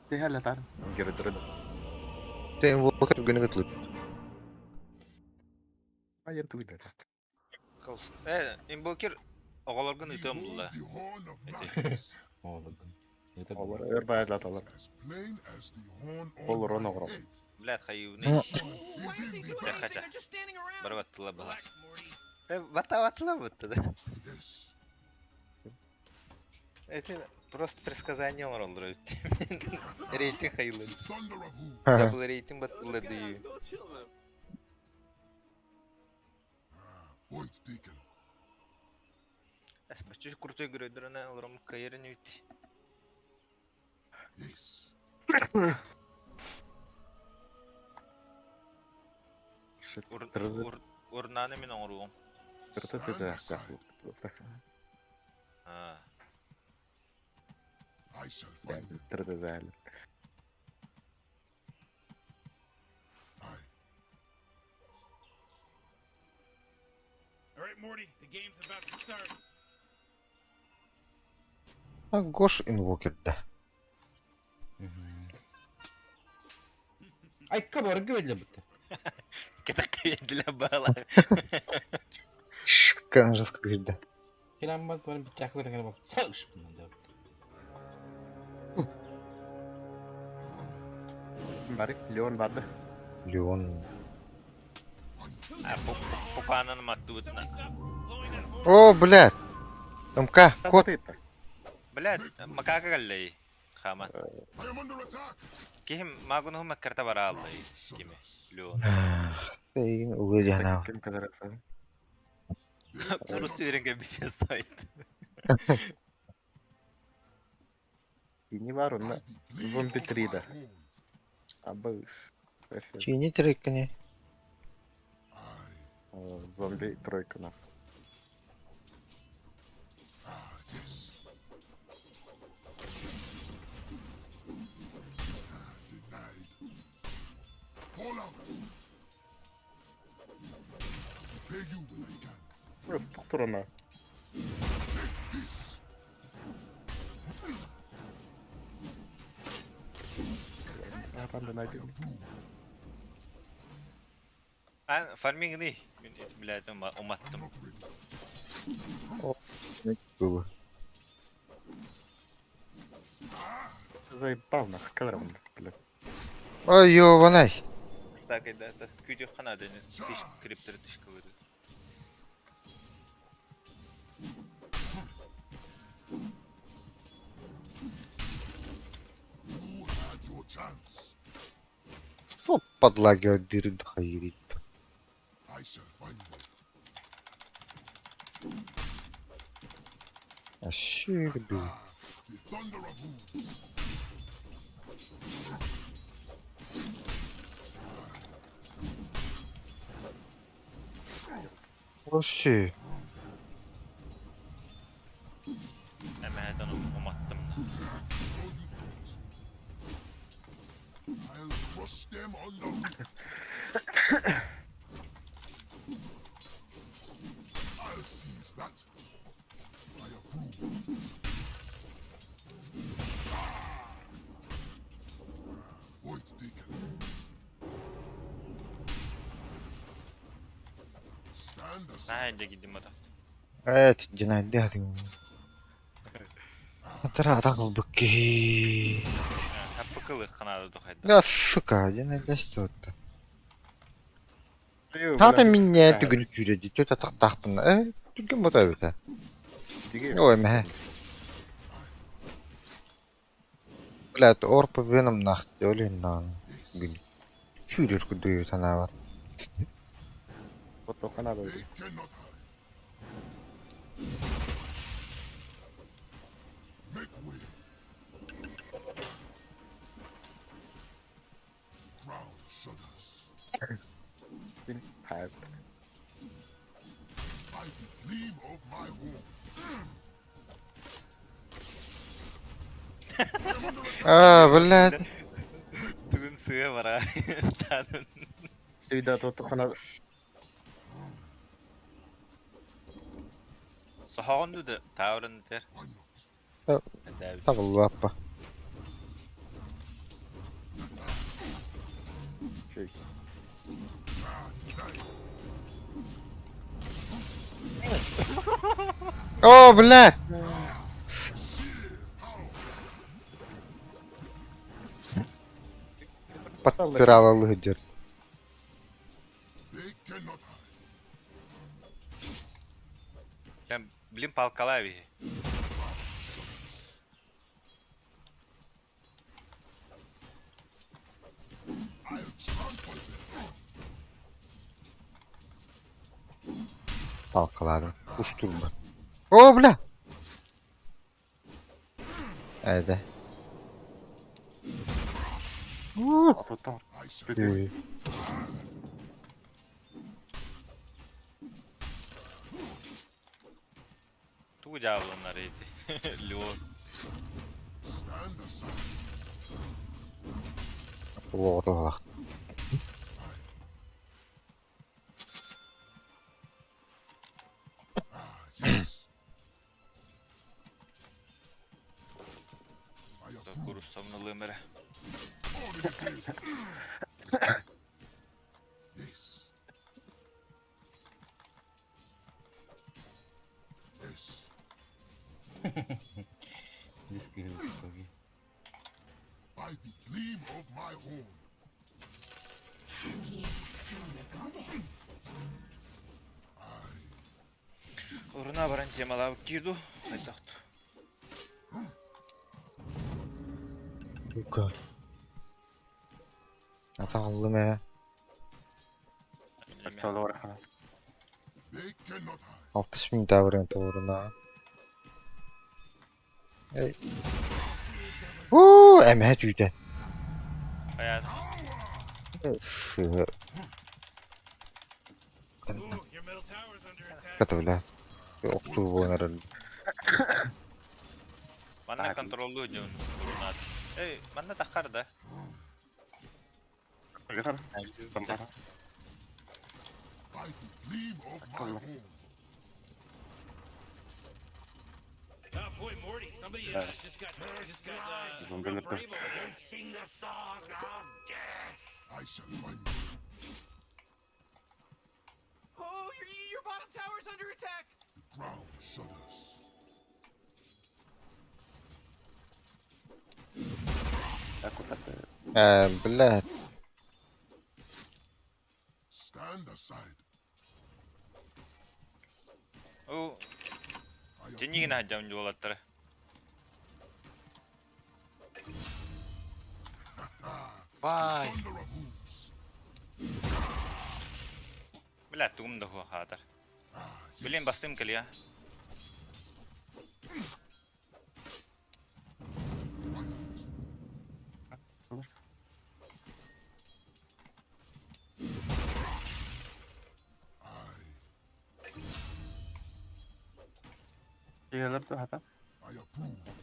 Тэһэлэтар. Геройдары да.
Ты инвокер гынныгыт.
Айыр туй да.
Э, инвокер оҕолоргун ыытыам булла.
Оҕолоргун.
Олор өр байлаталар. Олор оны оҕорол.
Блядь, хайыыбыный. Тэхэтэ. Бары баттыла бала. Э, бата баттыла бутта да. Это просто предсказание оҥороллор эбит. Рейтинг хайылын. Double рейтинг баттыла дии.
Point taken.
Эс баччы крутой геройдорuna олором кайырын үт.
Yes.
Урнаны мин оҥоруом. А.
I shall find them.
All right, Morty, the game's about to start.
А Гош инвокер, да.
Айка барга бэлэ бутта.
Кэтэх бала.
Канжевка говорит, да.
Кэлэн бар бар биттээх көрө кэлэ бар. Фаш.
Барык Леон барды.
Леон.
А, пуканан маттыбытна.
О, блядь. МК, кот.
Блядь, макака галлей. Хама. Кихим магунуху маккарта бара аллай. Кими? Леон.
Эй, улы
Ким кадараса.
Курус үйренген бите сайт.
Кини бар онна. Зомби 3 да. Абыш.
Чини треккани.
Зомби тройка нах.
Fall out. Pay you when I can.
Просто турана.
This.
А, фарминг не. Мин блядь, уматтым.
Было.
Заебал нах, кадрам, блядь.
Ой, ёбанай.
Стакай да, да, күдө хана дени. Тиш криптер тиш кылыры.
You had your chance.
О, подлагивает дыры хайрит.
I shall find them.
А щербы.
The thunder of hooves.
Вообще.
Эмэһэтэн уматтым.
I'll crush them on the roof. I'll seize that. I approve. Point taken. Stand aside.
Наһаа дэгидим ата.
Evet, genelde Атара быки.
Хаппыкылы ханада духайда.
Да, сука, динайда что-то. Тата меня түгін жүреді, төт атақтақпын. Э, түген бота бөті. Ой, мә. Блядь, орпы веном нах, өлен нан. Күн. Фюрер күдүйі сана бар.
Вот ханада.
Cannot hide. Make way. Ground shudders.
Хайп.
By the gleam of my horn.
А, блядь.
Тугун сыа бара.
Сүйда тотухана
Сохоҕун да таурын тер.
Табыллаппа. О, блядь! Подпирала лыгдер.
Блин, палкалави.
Палкаладым. Уштурба. О, бля! Эде. Ой.
Тугу дьаабыланнар эти. Леон.
Вот, вот.
Куруссамналыым эрэ.
By the gleam of my horn.
Уруна баран темалаабыт киирду. Хайдахту.
Сука. Атаҕаллым ээ. Алтыс минут время туруна. Эй. Уу, эмэһэ түүтэ.
Хайаат.
Сыһы. Ката бля. Охсуу буолан эрэр.
Манна контроллуу дьон урунаат. Эй, манна таххар да.
By the gleam of my horn.
Oh boy, Morty, somebody just got real brave over there.
Sing the song of death. I shall find them.
Oh, your bottom tower's under attack.
The ground shudders.
Ээ, блядь.
Stand aside.
Оо. Тенигин хаджам дьуолаттара.
Бай.
Бля, тугум да хаатар. Блин, бастым кэлиэ.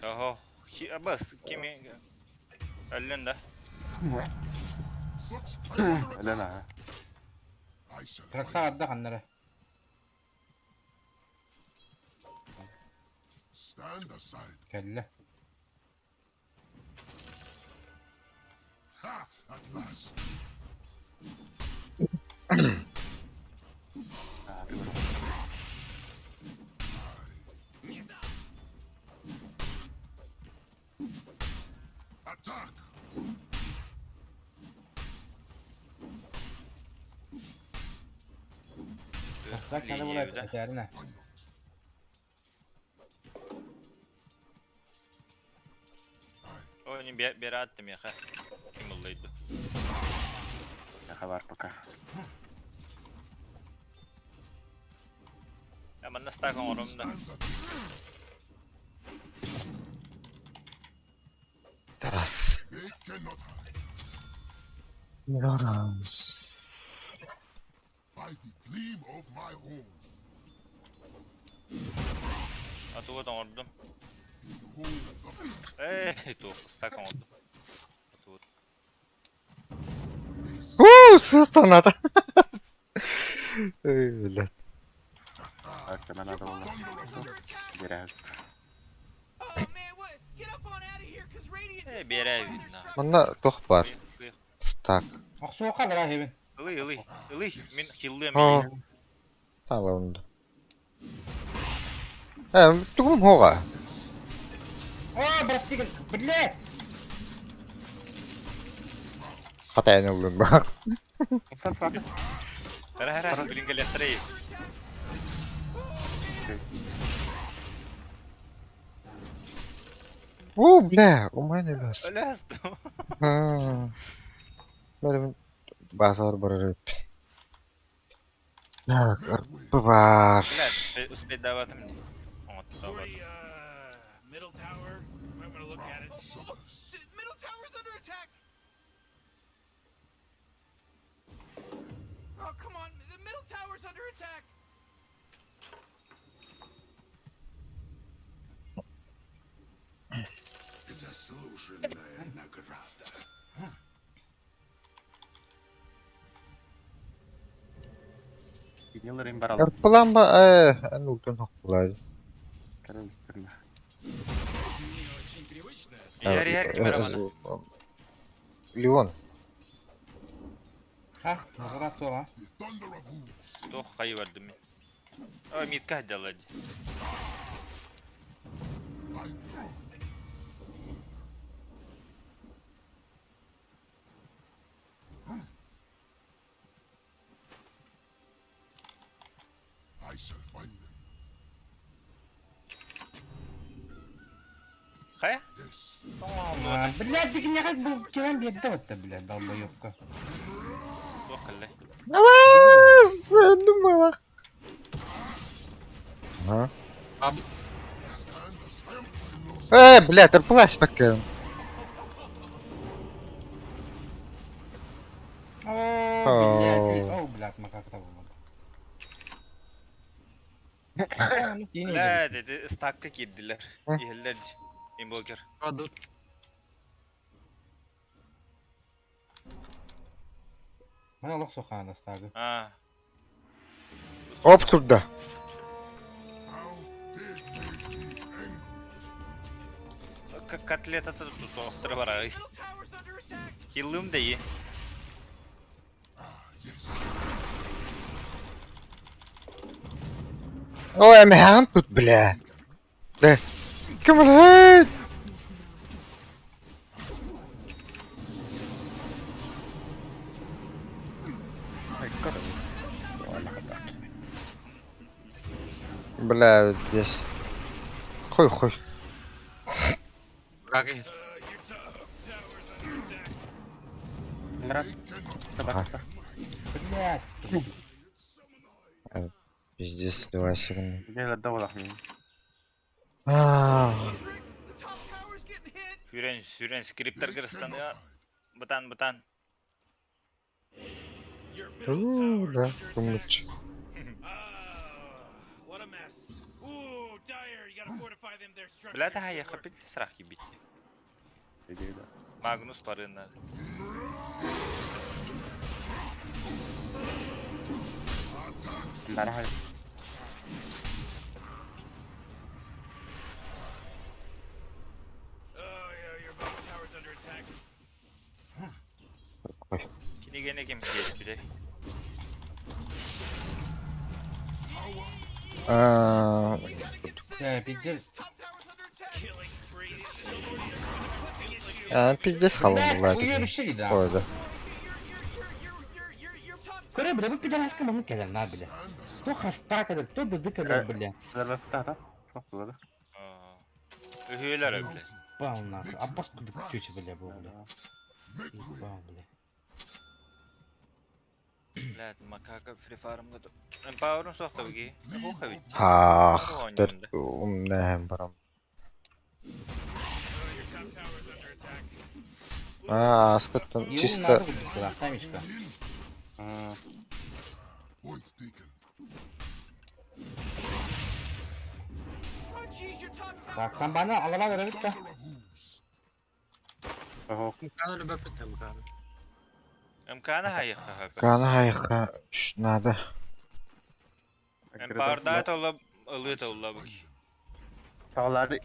Ого. Бас, кими... Өллөн да.
Тракса арда ханнара.
Stand aside.
Кэллэ.
Ha! At last. Attack!
Тракса кэлэ була этэринэ.
Ой, не берат меха. Ким ыллайды.
Хабар пока.
Я манна стак оҥорум да.
Тарас. Тарас.
By the gleam of my horn.
Атуга оҥордум. Ээ, туох, стак оҥордум. Тут.
Уу, сыстаната. Эй, блядь.
Көмө наада буолла. Биэрэ.
Ээ, биэрэ видно.
Манна туох баар? Так.
Охсуохха лара хебин.
Ылый, ылый, ылый, мин хиллыам
О.
илии.
Таалаунда. Э, тугум хоға.
О, прости, блядь!
Хатайын ыллын баар.
Хара, хара, билин кэлиэхтэрэй.
О, бля, у меня лес.
Өлөөс.
Бәрім базар барар. Так, арпы бар.
Бля, успеть даватым мне. Оҥоттообот.
Middle tower. Might want to look at it. Oh, middle tower's under attack. Oh, come on. The middle tower's under attack.
Заслуженная награда.
Кинилэрин баралар.
Арпылан ба, э, эн ултun хоқпулай.
Иһэр, иһэр, ким эрэ маны.
Леон.
Ха, назад суола.
Туох хайы бардым мин. Ой, митка дьалла дии.
I shall find them.
Хайа?
Блядь, дигиняга бу келен биэрдэ батта, блядь, долбоёбка.
Туох кэллэ.
Думала. Ага. Э, блядь, арпылась пока.
О, блядь, о, блядь, макак было.
Бля, dedi stakka girdiler. Иһэллэр инвокер.
Мана лох сухана стагы.
А.
Оп, турда.
Котлета тут туохтара барай. Хиллым да и.
Ой, мhän тут, бля. Да. Кем Бля, здесь. Хуй, хуй.
Блядь.
Пиздец, давай сигнал.
Дело давай.
А,
Сүрэн, сүрэн скриптер кырыстаныа. Бытан, бытан.
да, думать.
What a mess. Ooh, Dire, you gotta fortify them. Their structures.
Бля, да, я хапит срах ебить. Магнус парына.
Oh, yeah, your bottom tower's under attack.
Кинигене ким киэспите.
А,
Э, пиздец.
а, пиздец халым была.
Блядь, уебище да.
Ой, да.
Көрө, бля, бу пидораска маны кэлэр на, бля. То хаста кэлэр, то дыды кэлэр, бля.
Үһүөлэр бля.
Ебал нахуй. Аббас кудук тетя, бля, был, бля. Ебал, бля.
Блядь, макака фрифармга. Эмпауэрын суох табыги. Хуха ведь.
Ах, төрт умная барам. А, аскаттан
Его
чисто.
надо убить, да, самичка.
Point taken.
Oh,
Так, тамбаны алара көрөбүт да.
МК-ны хайыхха.
Кана хайха надо.
Эмпарда толла ылы толла бу.
Сағалары...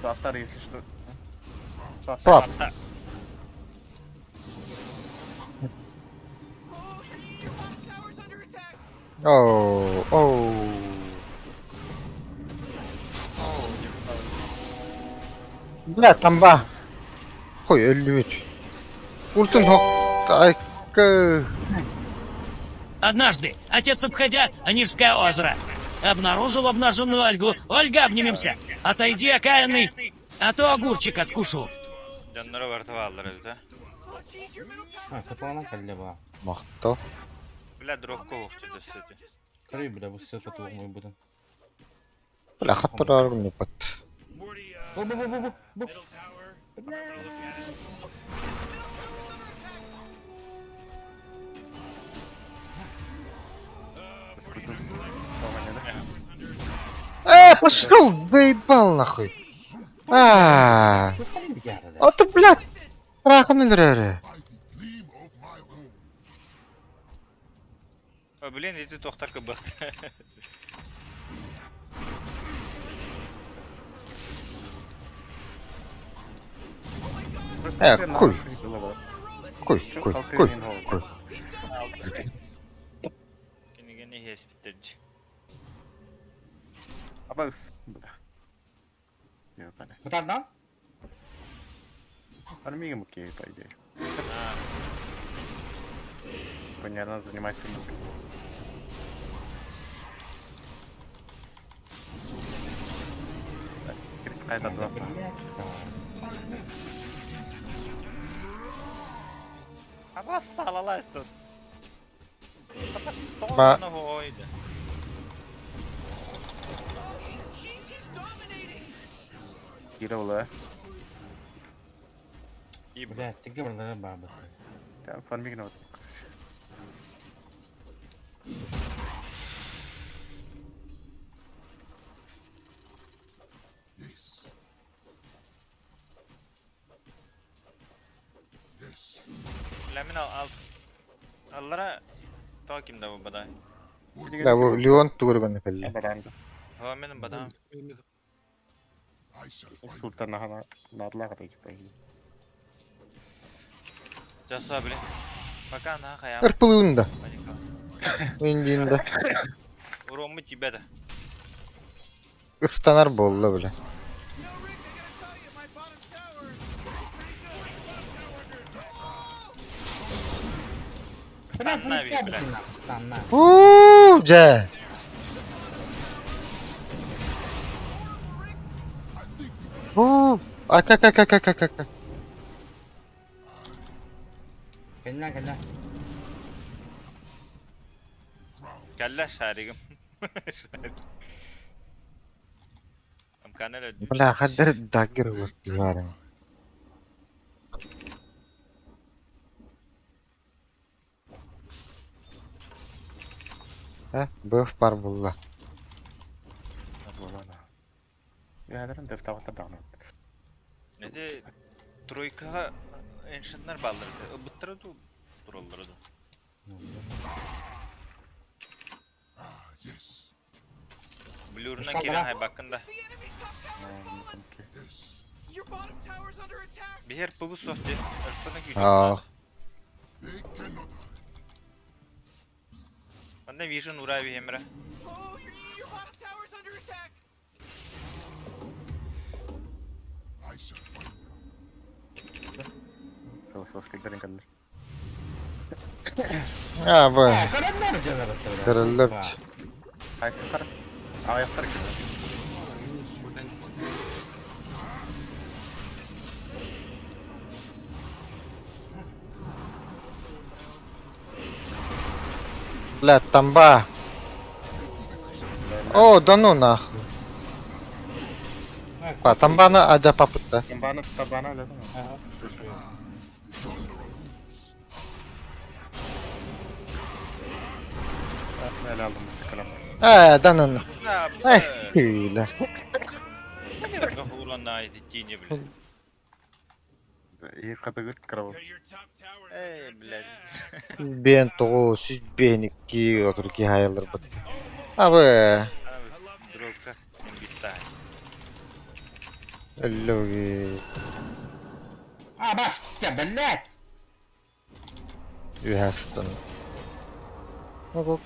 Сақтар, если что.
Пап. Оу, оу. Бля, тамба. Хуй, өллүбүт. Ультун хок. Айкы.
Однажды, отец, обходя Онежское озеро, обнаружил обнаженную Ольгу. Ольга, обнимемся! Отойди, окаянный, а то огурчик откушу.
Дьоннору барыта бааллар эбит, а?
А, тапаланан кэллэ баа.
Махтал.
Бля, дропка уохчу дөссөтү.
Көрүй бля, бу ссылка туох будан.
Бля, хаттарар не пат.
Бу бу бу бу бу бу.
Пошел, заебал нахуй. А, а ты, блядь, трахан өлөрөрү.
О, блин, ити тохтар кыбык.
Куй. Куй, куй, куй, куй.
Кинигени хеспиттердж.
Абас. Бля. Ёбаный.
Бутардан?
Армигом окей, по идее. Понятно, занимайся музыкой. Так, это два.
Абас салалас тут.
Ба-
Ойда.
Кировла.
Бля, ты говорил, баба.
Там фармигн вот.
Yes. Yes.
Ламин ал ал. Аллара то ким да бу бадай.
Бля, бу Леон тугурган кэллэ.
Баданды.
Хо мен бадам.
I shall find
Султан нахана надлага по идее.
Жаса блин. Пока на хая.
Ырпылыын да. Индиин да.
Урому тебя да.
Ыстанар болла, бля.
Нави, бля.
Ууу, жа. Уу, ака ака ака ака ака.
Кэллэ кэллэ.
Кэллэ шаригым. Шарик. Амканел
Бля, хаддар даггер вот барын. Э, быв пар булла.
Я дефтавата даҕаны.
Неде тройкаға эншеннер баллар. Буттара ду тураллар ду.
Ah, yes.
Блюрна кирен хай бакында.
Yes.
Бихер пугу софти. Арпана күйді.
Аа.
They cannot hide.
Анда вижен урави хемра.
I shall find them.
Философский кэллэр.
Аа, бу.
Көрөллөр дьэ
Көрөллөр.
Хайсыктар. Аяктар кэллэр.
Бля, тамба. О, да ну нахуй. Па, тамбана адя папытта.
Тамбана табана ле. Эле алдым калам.
Э, да ну. Эх. Бля.
Урон на эти тени, блядь.
И хатыгыт краб.
Эй, блядь.
Бен тоҕу сүз бен икки отур ки хайалар бат. Абы.
Дробка. Имбиста.
Өллөги.
А, баста, блядь!
Үһәстен. Оп.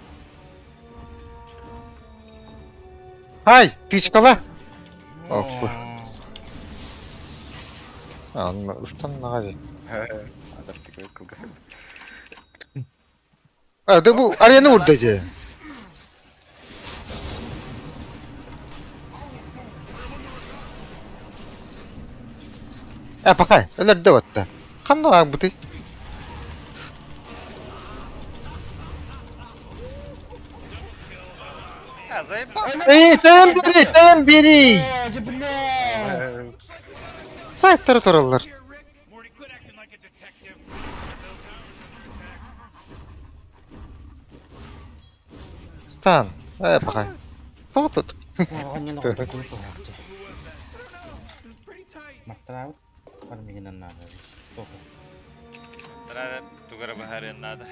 Хай, тычкала. Ох. А, ыстан наҕа. А, да бу арена урда же. А, пока, өлөр да отта. Ханна ак бутый?
А, заебал.
Эй, там бери, там бери. Сайттары тураллар. Стан. Э, пока. Кто тут?
Надо.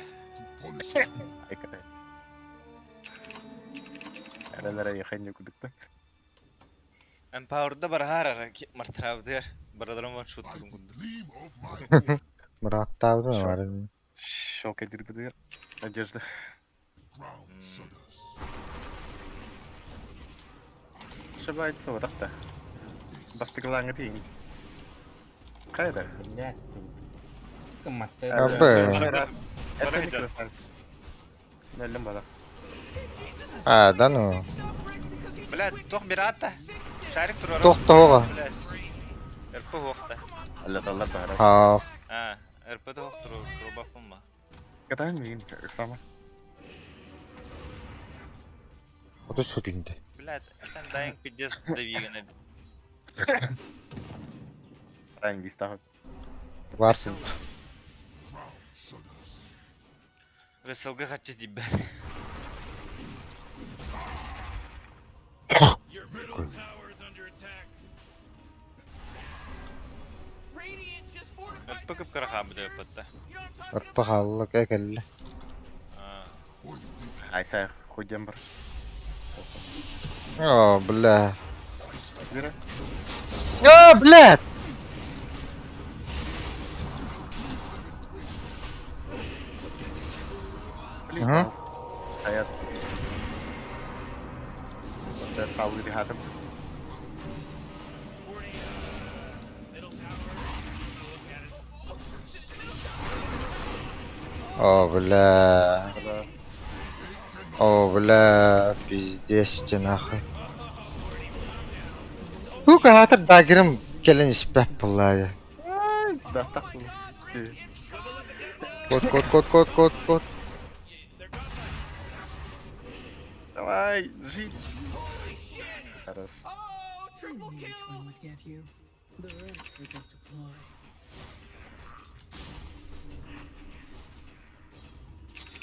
Empower'da барахар мартравдер. Барадрам ван шут
Мыраттабы бар.
Щелкай дырбыдыр. Надежда. Ошибается, вот так-то. Бастыглаңы дейін. Қайда?
Блядь,
Абы.
Это микрофон. Нәлім бала.
А, да ну.
Блядь, тох бирата. Шарик турар.
Тох тоға.
РП хоқта.
Алла алла бара.
А,
А, РП тох туру туруба фумма.
Катан мин, сама.
Отыз күнде.
Блядь, это дайын пиздец давиган.
Райн вистахот.
Варсın.
Веселга хочу тебя. РП кып караха бля патта.
Ырпа халла кәкәлле.
Айса худем бар.
О, бля.
Бира.
О, блядь!
Блин.
Ага.
Аят. Это паузы хатым.
О, бля. О, бля, пиздец ты нахуй. Сука, хатыр дагерым келен испәп буллады.
Да, так.
Кот, кот, кот, кот, кот, кот.
Давай, жить. Хорошо.
I knew which one would get you. The rest were just a ploy.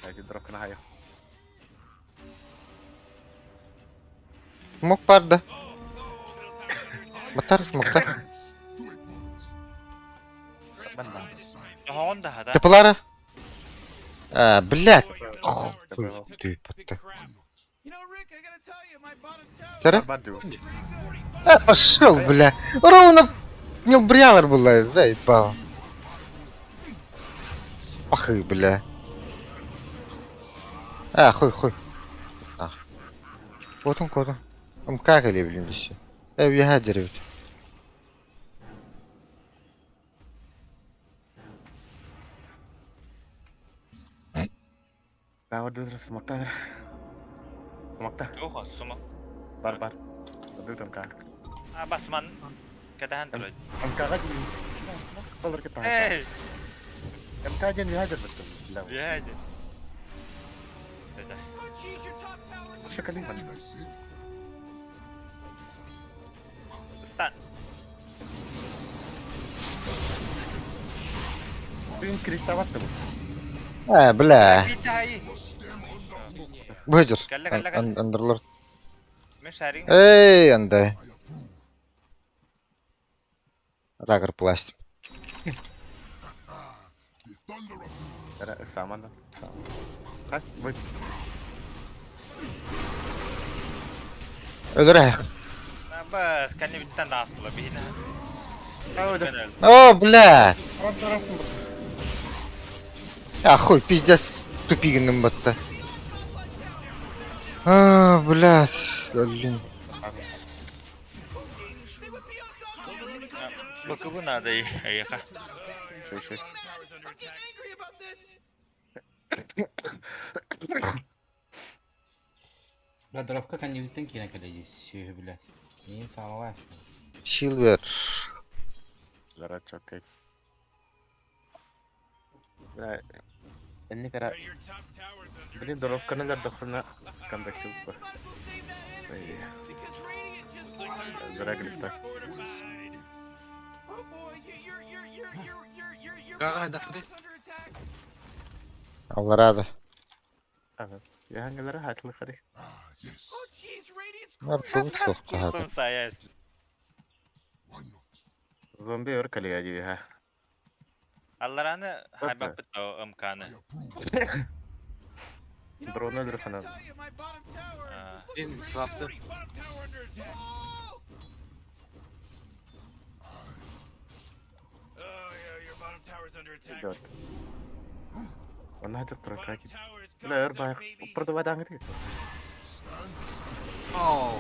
Эти дропка на хай.
Смок бар да. Батар смокта.
Хоон да хада.
Тыпылары. А, блядь. Хуй ты, патта. Сара? А, пошел, бля. Ровно не брялар была, заебал. Ах, бля. А, хуй, хуй. Ах. Вот он, вот он. МК или, блин, еще. Я деревья.
Да, вот смокта. Смокта.
Туха, сума.
Бар, бар. Вот МК.
А, басман. Кадахан турат.
МК гади. Балар кета.
Эй,
МК ден вихадер баттым. Да.
блядь. Это.
Шакалин.
Стан.
Блин, крестоваться.
А, бля.
Битай.
Выйдешь.
Калла, калла, калла.
Андерлорд.
Мен шарик.
Эй, андай. Атакер пласт.
Самана. Хас бу.
Өлөрө.
Бас, кәне биттен астыла бихина.
О, бля! А хуй, пиздец, тупигинным батта. А, блядь, блин.
БКБ надо и эйха.
Бля, дровка кэннибиттэн киирэн кэлэ сүөһү блядь. Миин саалалаа.
Силвер.
Лара чоккай. Бля, энни кара. Блин, доровканы дардахына камбэк бар. Зря глифта.
Алларада.
Ага. Яхангелere хатлы хари.
Нар тугут суох хаата.
Сая.
Зомби өр калия диби ха.
Аллараны хайбаппыт МКны.
Дрона өлөр хана.
Блин, слабты.
Идет. Она хотел прокатить. Бля, өр бай. Продавай даңгыр.
Оу.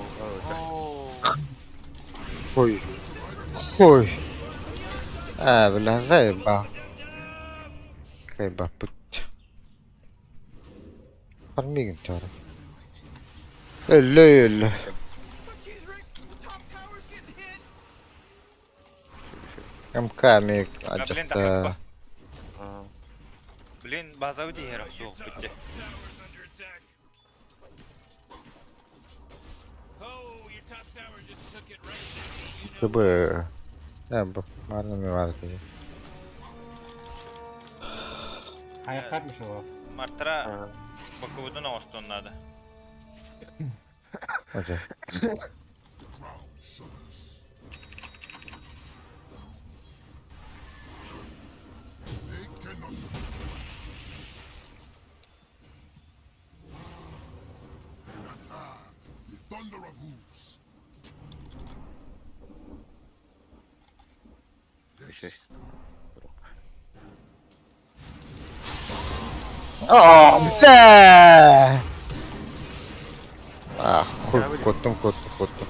Оу.
Хуй. Хуй. А, бля, заебал. Заебал путь. Фармигин тёры. Өллө өллө. МК миг
Блин,
аджатта.
Блин, база үди хер суох битте.
КБ. Я б марными варты.
Хайахтар мишо.
Мартра БКБ-дан оңостон надо.
Окей.
The thunder of hooves.
О, бля! А, хуй, коттум, коттум, коттум.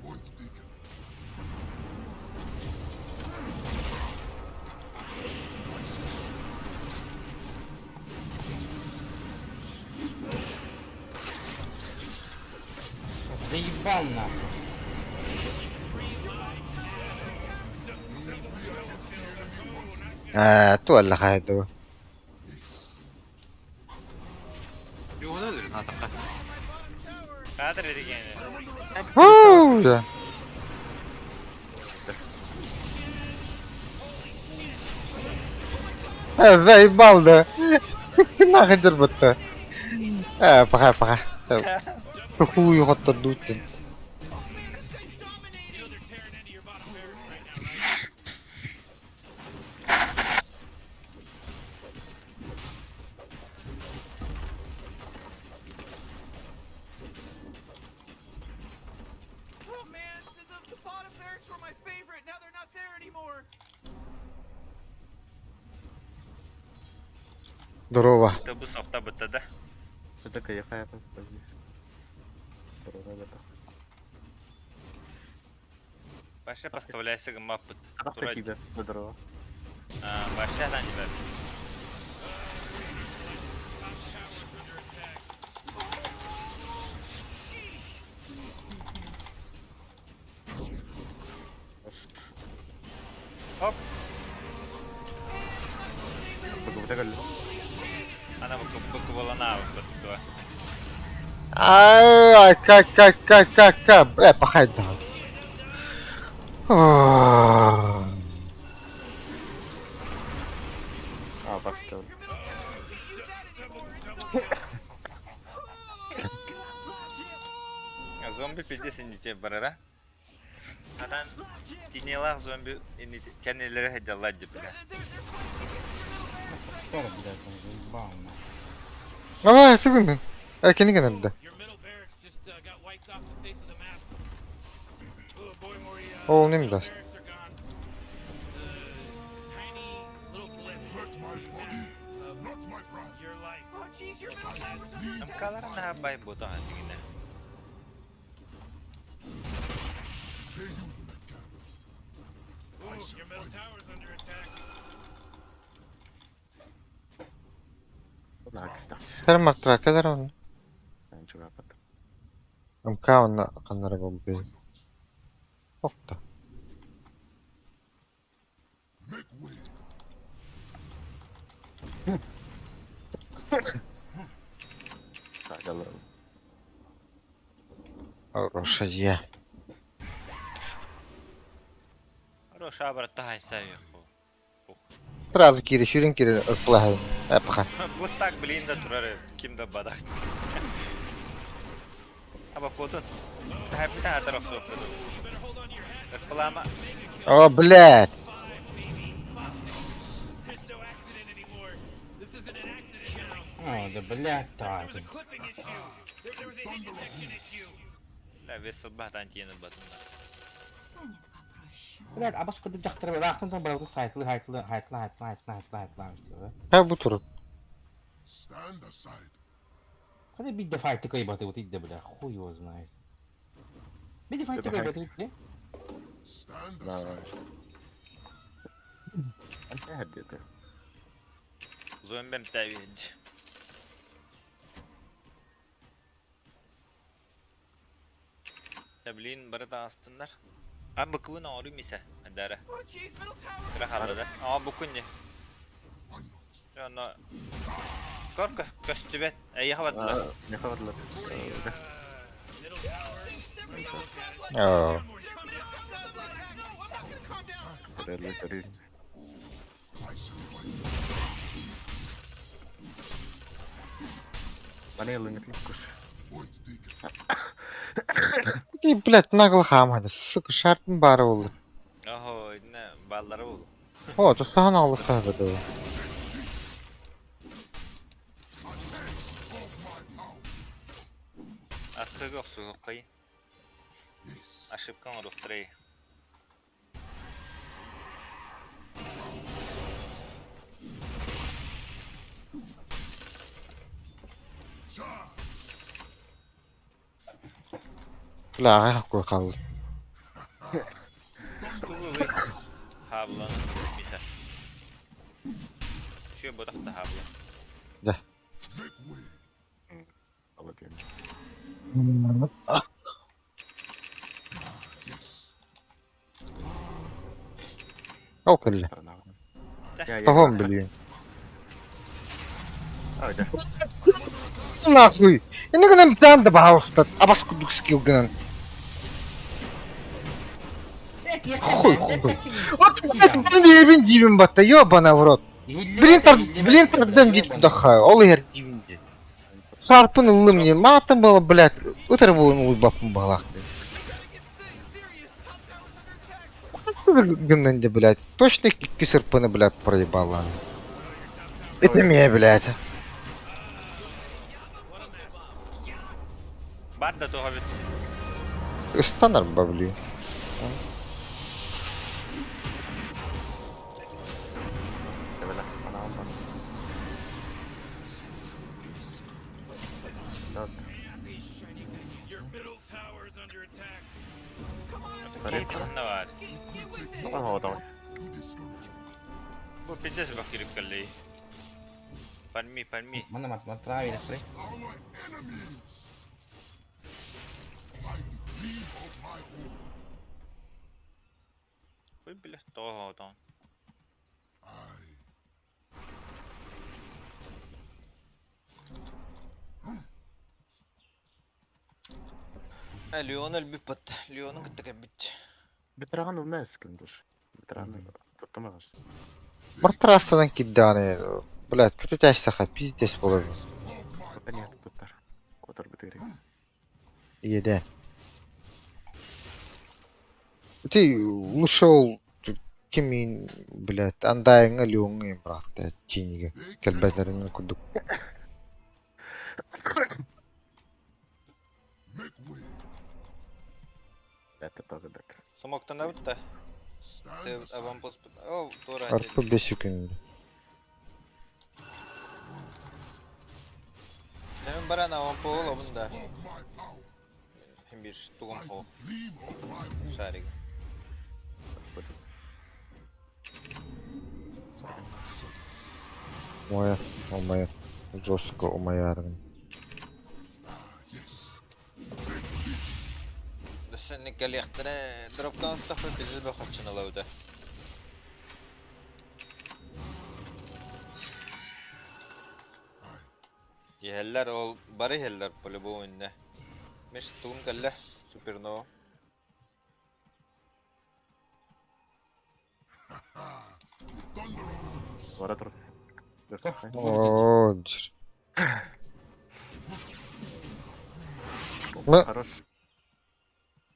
Point taken.
Заебал нахуй.
А, туалла хайдыва.
Югун өлөр атакка.
Кадр дегени.
Фу, да. Э, заебал, да. Нахуй дербатта. Э, пока, пока. Всё. Сухую хоттор дутин. Здорово.
Тобу софта бытта да.
Садака яхая Дрона да.
Баша поставляйся маппыт.
Атакта киде. Здорово.
А, баша дан дибер. Хоп.
БКБ кэллэ.
Ана БКБ болана бытта.
А, как, как, как, как, как. Бля, пахай да.
А, бастым.
Зомби пиздец инните барара. Атан тинелах зомби инните кэннилэри хайдаллар деп бля.
Что, блядь, он заебал, нахуй.
Давай, секунду. Э, кини гынырды. Ол нем даст.
МКлара наһаа бай буотаҕа дигинэ.
Термар тракелер он. МК онна каннара болду. Окта. Хорошая.
Хороша брат тахайса
Сразу кири, шүрін кири ырплахай. Эпха.
Бу так блин да турар ким да бадах. Аба хотун. Тахай атар охсуоппут. Ырпылаама.
О, блядь.
О, да блядь, так.
Бля, вес бахтан тиени батында.
Станет попроще.
Блядь, а басқа да жақтырып, рақтан там барады сайтлы, хайтлы, хайтлы, хайтлы, хайтлы, хайтлы, хайтлы,
Ха бу туруп.
Stand aside.
Когда бить файт такой баты, вот иди, бля, хуй его знает. Бить файт такой баты, бля.
Stand aside.
Зомбим тавид. Блин, барыта астыннар. А буквын ору мисе, дара. Кыра халада. А букун не. Аны Корка, көстүбет. Әй хабатлар.
Не хабатлар.
О. И, блядь, нагло хамады. Сука, шартын бары oldu.
Охо, не баллары болду.
О, то саған алды хабады.
Астыгы охсугу кый. Ошибкаң урухтырай.
Бля, аяқ кой қалды.
Хаблан мисе. Şu бодахта хаблан.
Да. Ол кэллэ. Тоҕом блин. Нахуй. Эне гынан план да баалыстат. Абас кудук скилл гынан. Хуй, хуй. Вот, блядь, блин, ебин дибин батта, ёбана в рот. Блин, тар, блин, тардым дит куда Ол эр дибин ди. Сарпын ылым не матым было, блядь. Утыр болын уйбапын балах. Гыннан блядь. Точно кисырпыны, блядь, проебала. Это меня, блядь.
Бар да туға бит.
Стандар бабли.
Ханна бар. Бу пиздец бак кирип калли. Фарми, фарми.
Мана мат матрави да
Хуй, бля, того там. Леон өлбүп бат. Леонун кытта бит.
Бетраган умна эскиндер. Бетраган туттамагас.
Бар трассанан кирдэҕинэ, блядь, көтүтээстэхэ пиздец буолар.
Кута не туттар. Котор бытыры.
Иэдээн. Ты ушел кимин, блядь, андайыңа леоҥҥа быраатта тиинигэ кэлбэтэрин курдук.
Это тоже бетер.
Смоктанабыт да. Аванпост. О, туора.
Арпы бес күн.
Hemen баран аванпол олобун да. Хим бир тугум хоо. Шарик.
Умайар, умайар. Жестко умаярын.
Сен кэлиэхтэрэ дропкан тахы бизил бахаччыналабыта. Иһэллэр ол бары иһэллэр по-любому инне. Миш тугум кэллэ супернова.
Бара тур.
О, дьир. Мы
Хорош.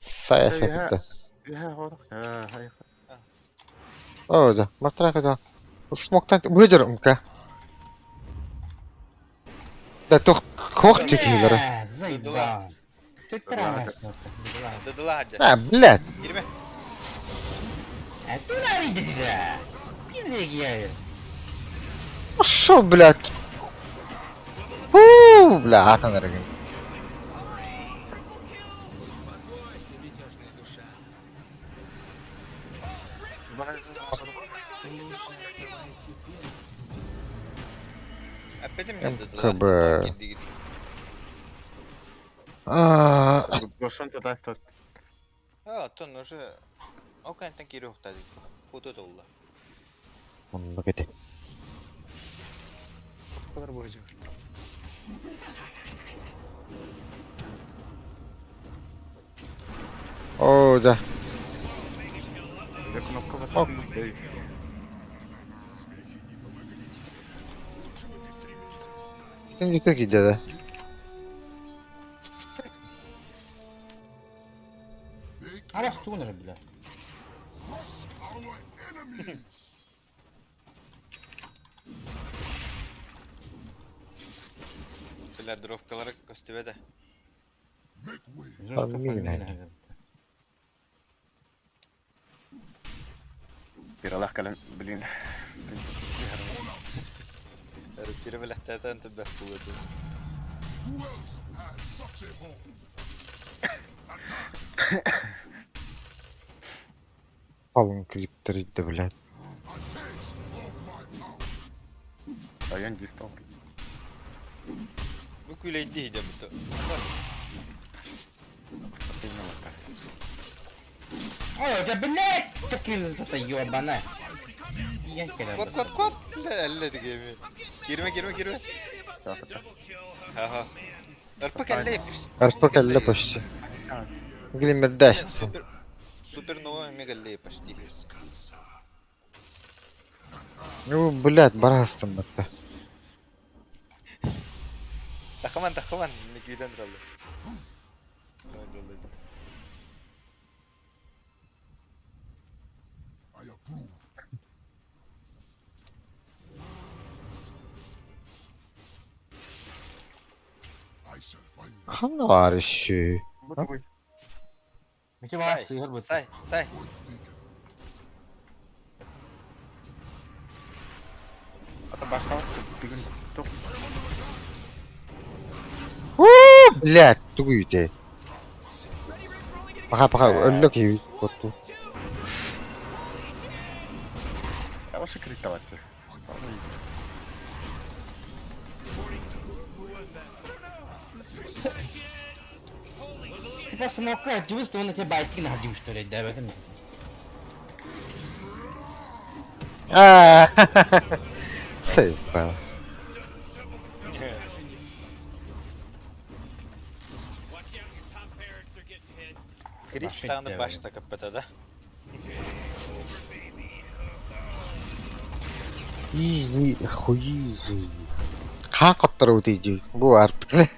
Сая хапта.
Хай.
О, да. Матрака да. Смоктан выдер умка. Да тох кох тикилер.
Заебал. Ты трасса.
Дыдыла хадя.
А, блядь.
Кирме.
А ты нарыдыда. Пидреги.
Шо, блядь? У, бля, атан эрген.
Опять мне дыдыла.
МКБ. А,
Гошон туда стот.
А, тон уже. Окантан кириохтады. Кута толла.
Оннук эти.
Kadar boyunca.
О, да.
Я кнопка вот.
Şimdi как иде да.
Арас тугунар, бля.
Бля, дровкалары көстүбэ да.
Амин.
Пиралах кален, блин.
Кире беләхтәтән төбәк булды.
Алын криптер иде, блядь.
Район дистал.
Бу күләйди иде бу.
Ой, да блядь, такие это ёбана.
Кот кот кот. Бля, әллә дигәме. Кирмә, кирмә, кирмә. Ага. РП кәллә.
РП кәллә почти. Глиммер даст.
Супер супернова мегалле почти.
Ну, блядь, барастым батта.
Тахаман, тахаман, никиден раллы.
I approve. I shall find
Ханна бар еще.
Мити бар сыгыр бу.
Сай, сай.
Ата баштал. Бүгүн тоқ.
У, блядь, тугуйте. Пока, пока, өллөк үй котту.
Я ваши критоваться.
Типа смока, чувствую, он на тебя байки на что ли, да, в этом.
А, Заебал.
Крис тагны башта каппата да.
Изи, хуизи. Хаан хотторобут дии бу арпыт.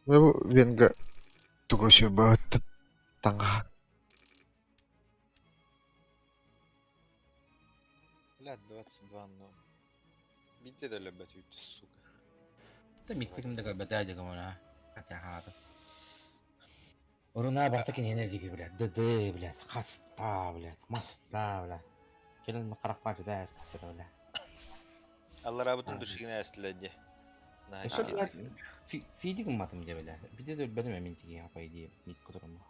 Бу Венга тугу сүбэһиттим таҥаһа.
Бля, 22 ноль. Биирдэ да өлөрбөт үүтү, сука.
Да миттигим да көрбөтөө дьэ гымана. Хотя хаата. Урунаа барта киниэнэ диги, блядь, ДД, блядь, хаста, блядь, маста, блядь. Кэлин харахпаа дьэ эскаттара, блядь.
Алларабытын душигин эстилэр дии.
Өссө, блядь, фиди гымматым дьэ, блядь. Биде да өлбөтүм эмин тиги, по идее, мит которому.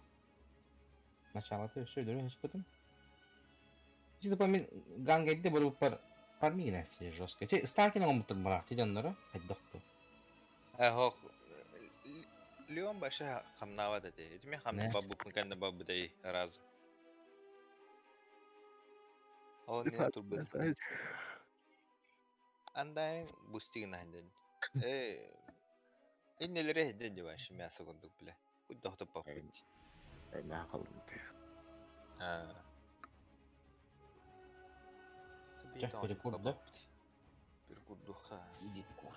Начало-то өссө өлөрө өспөтүм. Типа мин гангайды барыбыппар фармигин жестко. Те стакин оҥоммуттар бараахты дьонноро хайдахты.
Эх, Леон вообще хамнаабат этэ. Ити мен хамна баббыппын кэннэ баббытай раз. Ол не турбут. Андайын бустигин аһын Э, иннелere ден вообще мясо курдук бля. Куддохтоппаппыт. Аа.
Чах перекур да?
Перекурдуха.
Иди кур.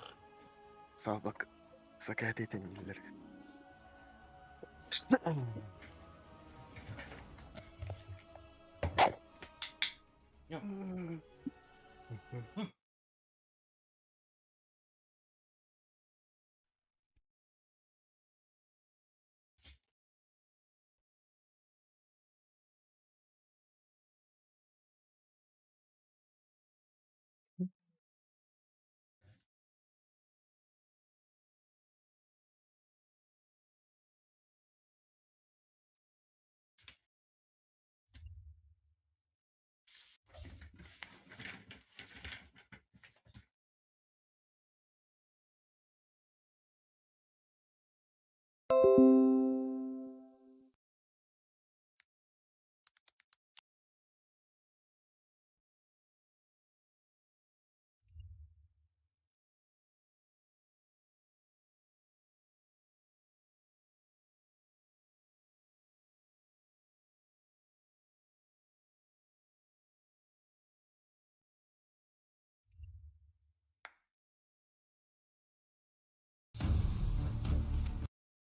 Саабак сакаатетениллер.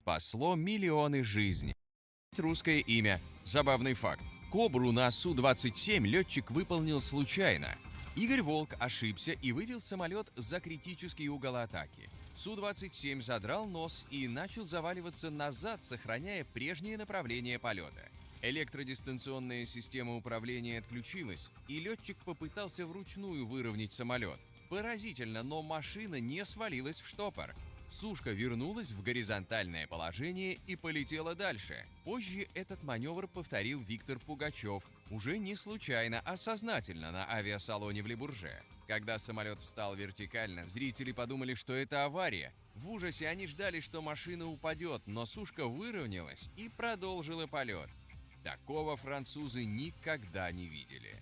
Спасло миллионы жизней. Русское имя. Забавный факт. Кобру на Су-27 летчик выполнил случайно. Игорь Волк ошибся и вывел самолет за критический угол атаки. Су-27 задрал нос и начал заваливаться назад, сохраняя прежнее направление полета. Электродистанционная система управления отключилась, и летчик попытался вручную выровнять самолет. Поразительно, но машина не свалилась в штопор. Сушка вернулась в горизонтальное положение и полетела дальше. Позже этот маневр повторил Виктор Пугачев, уже не случайно, а сознательно на авиасалоне в Лебурже. Когда самолет встал вертикально, зрители подумали, что это авария. В ужасе они ждали, что машина упадет, но сушка выровнялась и продолжила полет. Такого французы никогда не видели.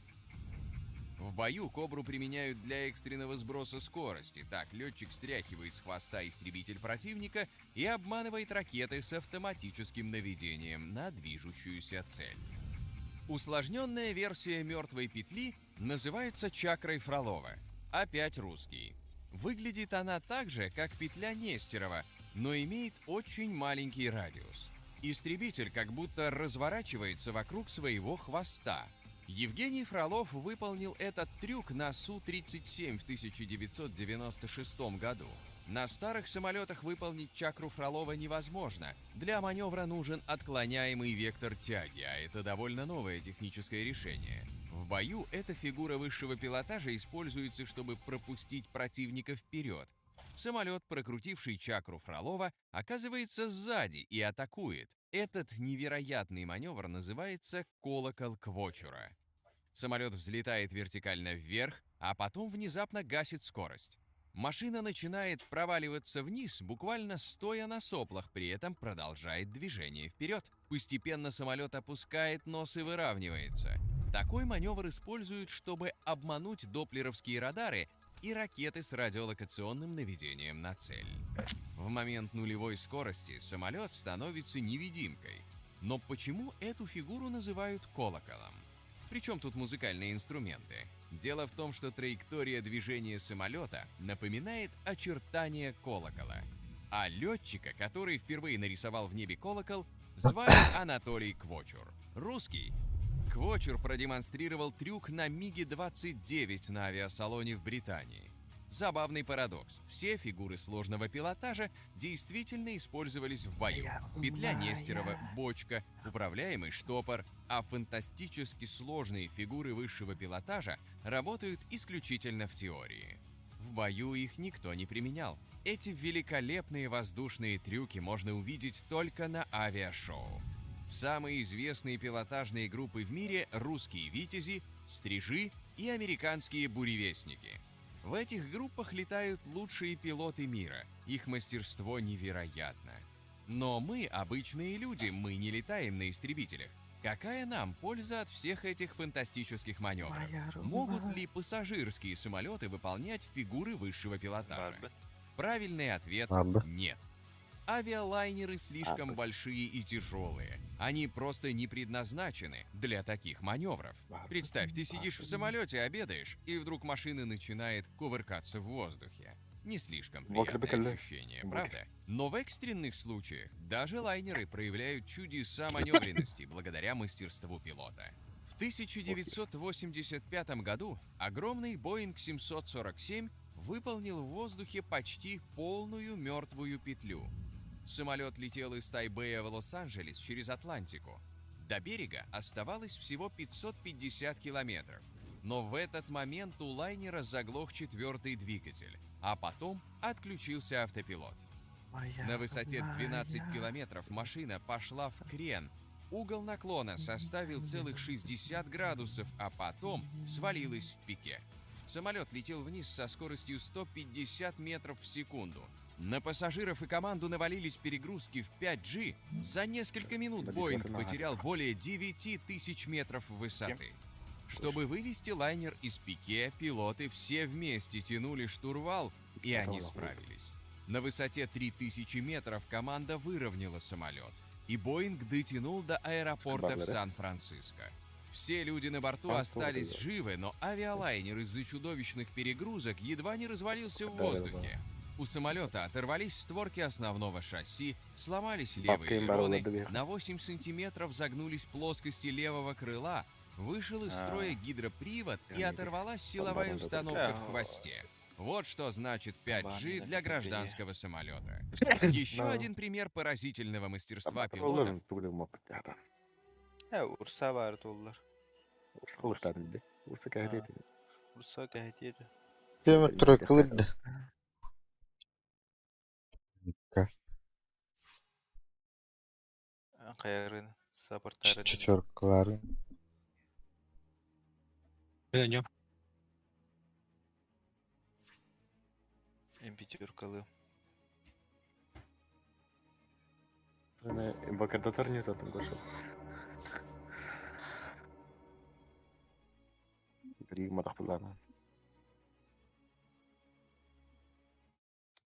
В бою «Кобру» применяют для экстренного сброса скорости. Так летчик стряхивает с хвоста истребитель противника и обманывает ракеты с автоматическим наведением на движущуюся цель. Усложненная версия мертвой петли называется чакрой Фролова. Опять русский. Выглядит она так же, как петля Нестерова, но имеет очень маленький радиус. Истребитель как будто разворачивается вокруг своего хвоста. Евгений Фролов выполнил этот трюк на Су-37 в 1996 году. На старых самолетах выполнить чакру Фролова невозможно. Для маневра нужен отклоняемый вектор тяги, а это довольно новое техническое решение. В бою эта фигура высшего пилотажа используется, чтобы пропустить противника вперед. Самолет, прокрутивший чакру Фролова, оказывается сзади и атакует. Этот невероятный маневр называется «колокол Квочура». Самолет взлетает вертикально вверх, а потом внезапно гасит скорость. Машина начинает проваливаться вниз, буквально стоя на соплах, при этом продолжает движение вперед. Постепенно самолет опускает нос и выравнивается. Такой маневр используют, чтобы обмануть доплеровские радары и ракеты с радиолокационным наведением на цель. В момент нулевой скорости самолет становится невидимкой. Но почему эту фигуру называют колоколом? Причем тут музыкальные инструменты? Дело в том, что траектория движения самолета напоминает очертания колокола. А летчика, который впервые нарисовал в небе колокол, звали Анатолий Квочур. Русский. Квочур продемонстрировал трюк на МиГе-29 на авиасалоне в Британии. Забавный парадокс. Все фигуры сложного пилотажа действительно использовались в бою. Петля Нестерова, бочка, управляемый штопор, а фантастически сложные фигуры высшего пилотажа работают исключительно в теории. В бою их никто не применял. Эти великолепные воздушные трюки можно увидеть только на авиашоу. Самые известные пилотажные группы в мире – русские «Витязи», «Стрижи» и американские «Буревестники». В этих группах летают лучшие пилоты мира. Их мастерство невероятно. Но мы обычные люди, мы не летаем на истребителях. Какая нам польза от всех этих фантастических маневров? Могут ли пассажирские самолеты выполнять фигуры высшего пилотажа? Правильный ответ
Ладно.
– нет. Авиалайнеры слишком большие и тяжелые. Они просто не предназначены для таких маневров. Представь, ты сидишь в самолете, обедаешь, и вдруг машина начинает кувыркаться в воздухе. Не слишком приятное ощущение, правда? Но в экстренных случаях даже лайнеры проявляют чудеса маневренности благодаря мастерству пилота. В 1985 году огромный Boeing 747 выполнил в воздухе почти полную мертвую петлю. Самолет летел из Тайбэя в Лос-Анджелес через Атлантику. До берега оставалось всего 550 километров. Но в этот момент у лайнера заглох четвертый двигатель, а потом отключился автопилот. На высоте 12 километров машина пошла в крен. Угол наклона составил целых 60 градусов, а потом свалилась в пике. Самолет летел вниз со скоростью 150 метров в секунду. На пассажиров и команду навалились перегрузки в 5G. За несколько минут Боинг потерял более 9000 метров высоты. Чтобы вывести лайнер из пике, пилоты все вместе тянули штурвал, и они справились. На высоте 3000 метров команда выровняла самолет, и Боинг дотянул до аэропорта в Сан-Франциско. Все люди на борту остались живы, но авиалайнер из-за чудовищных перегрузок едва не развалился в воздухе. У самолета оторвались створки основного шасси, сломались левые элероны, на 8 сантиметров загнулись плоскости левого крыла, вышел из строя гидропривод и оторвалась силовая установка в хвосте. Вот что значит 5G для гражданского самолета. Еще один пример поразительного мастерства пилотов.
Урса бар доллар. Урса кәһәтиде.
Көмір тройкалырды.
Кайрын саппорттарын.
Четверкалары.
Мен
Импитюркалы.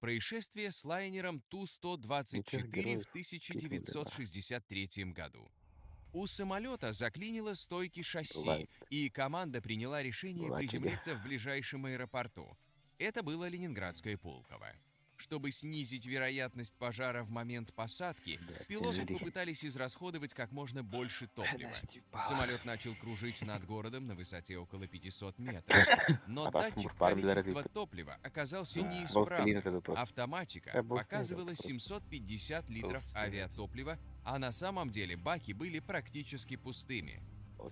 Происшествие с лайнером Ту-124 в 1963 году. У самолета заклинило стойки шасси, и команда приняла решение приземлиться в ближайшем аэропорту. Это было Ленинградское Пулково. Чтобы снизить вероятность пожара в момент посадки, пилоты попытались израсходовать как можно больше топлива. Самолет начал кружить над городом на высоте около 500 метров. Но датчик количества топлива оказался неисправным. Автоматика показывала 750 литров авиатоплива, а на самом деле баки были практически пустыми.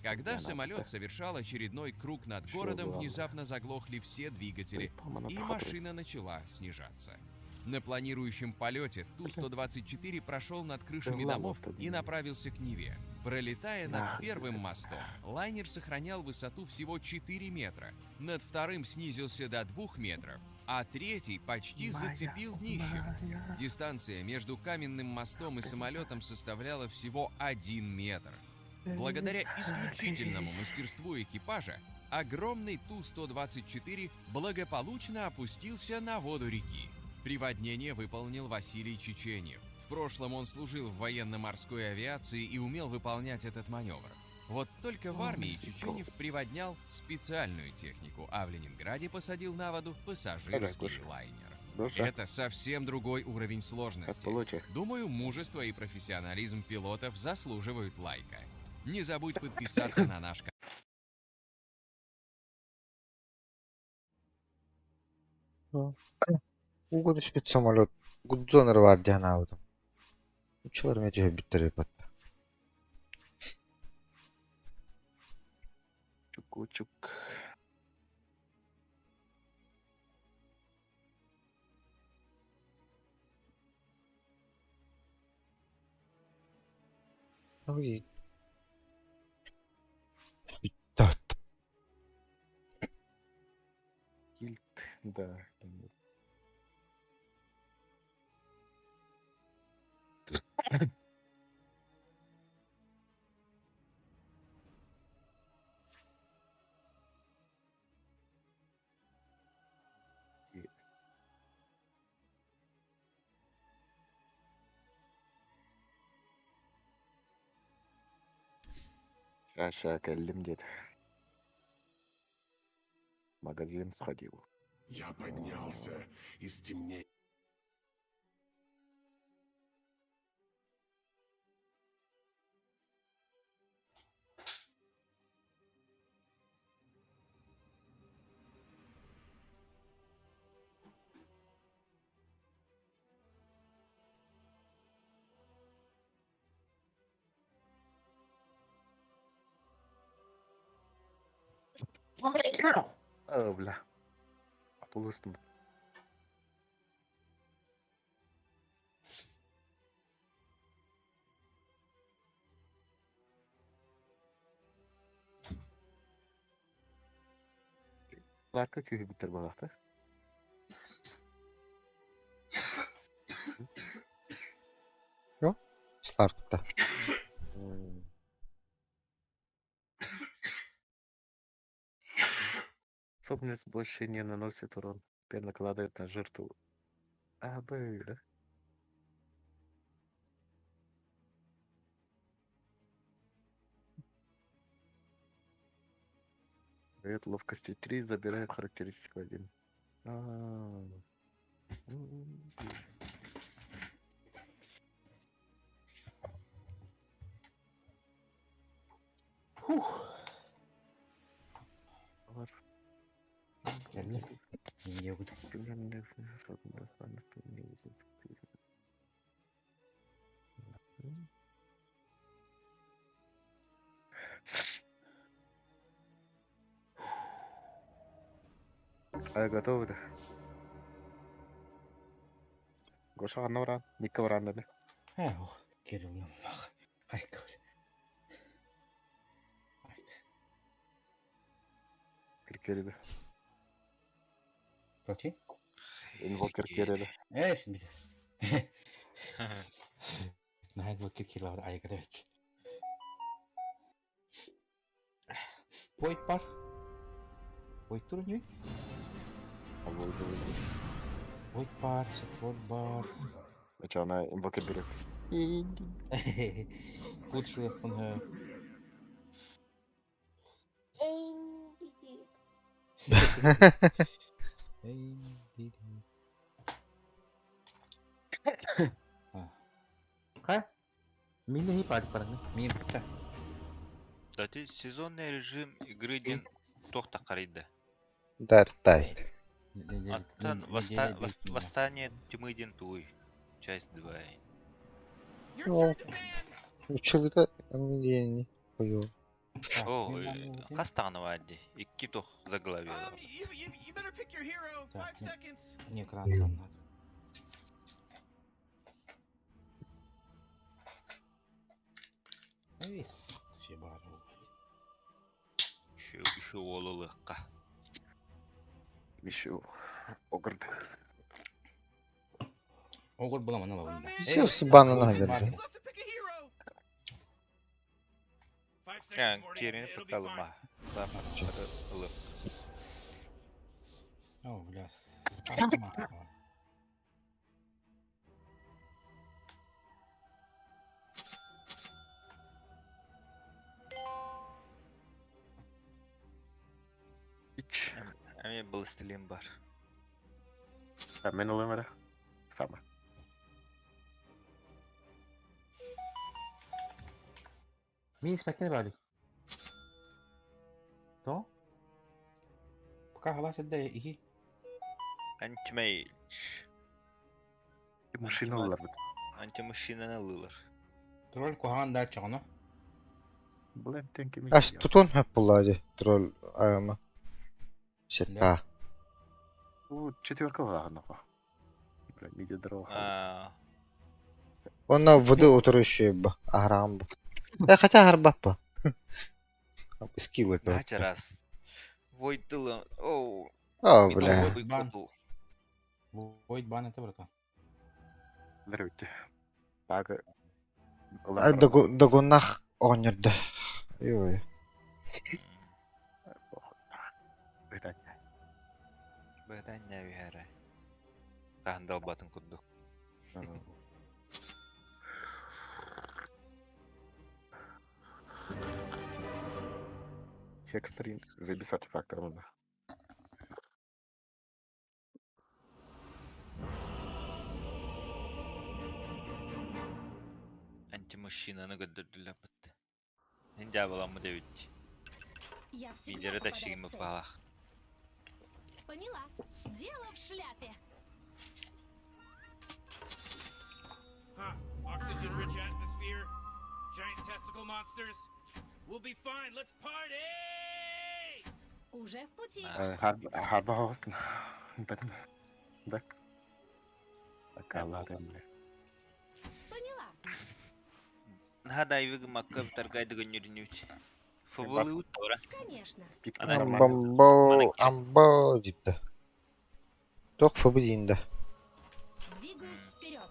Когда самолет совершал очередной круг над городом, внезапно заглохли все двигатели, и машина начала снижаться. На планирующем полете Ту-124 прошел над крышами домов и направился к Неве. Пролетая над первым мостом, лайнер сохранял высоту всего 4 метра, над вторым снизился до 2 метров, а третий почти зацепил днищем. Дистанция между каменным мостом и самолетом составляла всего 1 метр. Благодаря исключительному мастерству экипажа, огромный Ту-124 благополучно опустился на воду реки. Приводнение выполнил Василий Чеченев. В прошлом он служил в военно-морской авиации и умел выполнять этот маневр. Вот только в армии Чеченев приводнял специальную технику, а в Ленинграде посадил на воду пассажирский лайнер. Это совсем другой уровень сложности. Думаю, мужество и профессионализм пилотов заслуживают лайка. Не забудь подписаться на наш канал.
Ууга түспүт самолет Гудзон эрэ баар дии санаабытым. Нууччалар эмиэ түһэрбиттэр эбит
Чуку-чук.
Ой.
Кильт, да. Саша, кэллим диэтэ. Магазин сходил.
Я поднялся из темней.
О, бля. Атылыстым. Ларка күүһүбүттэр буолаахтар.
Сларкта.
Способность больше не наносит урон. Теперь накладывает на жертву. А, Б, да? Дает ловкости 3, забирает характеристику 1. А. М. Бар.
Кэллэ. Индиябыт.
А готовы, да? Гоша ханна баран, Микка баран да.
Ээ, ох, Кирилл Ай,
Киркерidi.
Точи?
Инвокер кирели.
Ээ, син бит. Наһаа инвокер кирилл айгада бит. Void бар. Void туру не?
Void
Void бар, support бар.
Начала инвокер берет.
Лучше он Ха? Мин не парк парны. Мин.
Дати сезонный режим игры ден тохта қарайды.
Дартай.
Аттан восстание тьмы ден туй. Часть 2.
Училыта не хою.
О, қас тағаны бар ди. Икки тох заглавие.
Не экран там надо. Эй, все бару.
Еще еще олылыққа.
Еще огырды.
Огур була мана лавында.
Все с банана берди.
Киэриини кыталыма. Ылып.
О, бля.
Эмиэ былыстылыым бар.
Мен ылым эрэ. Сама.
Мин испэккэ баалык. То? Пока халас эрдэ иһи.
Антимейдж.
Машина ылларбыт.
Антимашинаны ыллылар.
Тролль куһаҕан да чоҕоно.
Бұл кими
Ас тутун хөп булла ди тролль аяма. Сетта.
Бу четверка ылаҕын охо. Бля, миди дрова.
Аа.
Онно воды утурующую бу. Ахарам бу. Э, хотя харбаппа. Скилл это.
Начарас. Войдылы. Оу.
О, бля.
Бан. Войд бан это братан.
Здравствуйте. Так.
Догоннах оҕонньордо. Ой.
Быданья үһәрэ. Таһын далбатын курдук.
Хекстрин забис артефактор да.
Антимашинаны көрдөрдүлэр бытты. Ин дьаабыламмыт эбит.
Я всегда
Лидері
попадаю в
тащигим
цель.
ыппалах.
Поняла. Дело в шляпе.
Oxygen-rich atmosphere, giant testicle monsters. We'll be fine. Let's party!
Уже в пути.
Харба хост. Так. Такаларым.
Поняла.
Наһаа макка таргайдыгын нүрүнүт. Футболы уттара.
Конечно.
Амбамбо, амбо дитте. Тох фыбы дейінде.
Двигаюсь вперед.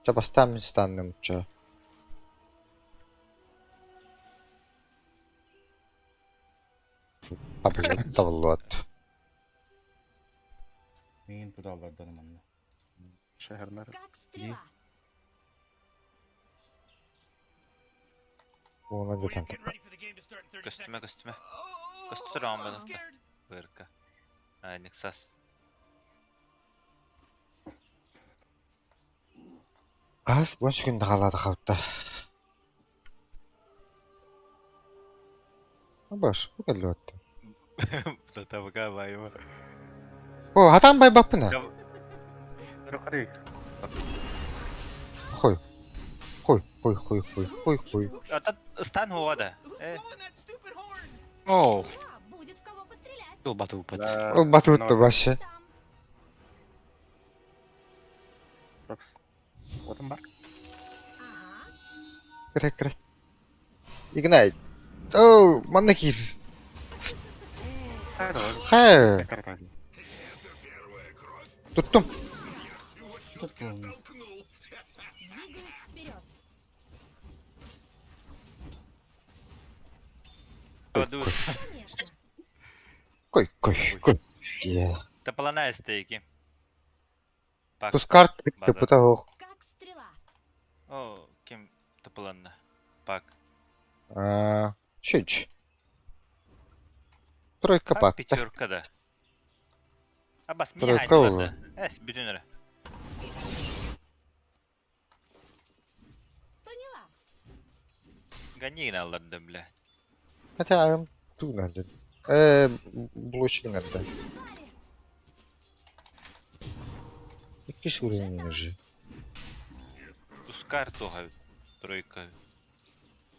Ча бастан мен станным ча. Табыллат, табыллат.
Мин тудаллардан манна.
Шәһәрнәр.
Как стрела.
Оны götен
Көстүмэ көстүмэ. Көстүр амбаны. Бырка. Ай, Нексас.
Аз он күн қалады қапты. Баш, bu geldi өтті.
Табыка байыма.
О, хатан бай баппына.
Қарай.
Хой. Хой, хой, хой, хой, хой, хой.
Ата стан хуада. Э.
Оу.
Будет в кого пострелять.
Ол батып упад.
Ол батып өтті башы.
Отын бар.
Кірек, кірек. Игнайт. Оу, манна кир. Хэ. Туттум.
Двигаюсь вперед. Конечно.
Кой, кой, кой. Е.
Таплана стейки.
Тускарт тыпыта ох.
Как стрела.
О, ким тапланна. Пак.
А, чуть. Тройка пак.
Пятерка да. Абас
Тройка ол.
Эс, бүтүн эрэ.
Поняла.
Гони алларды, бля.
Хотя ам ту надо. Э, блочник надо. Якийсь уровень уже.
Тускар туга тройка.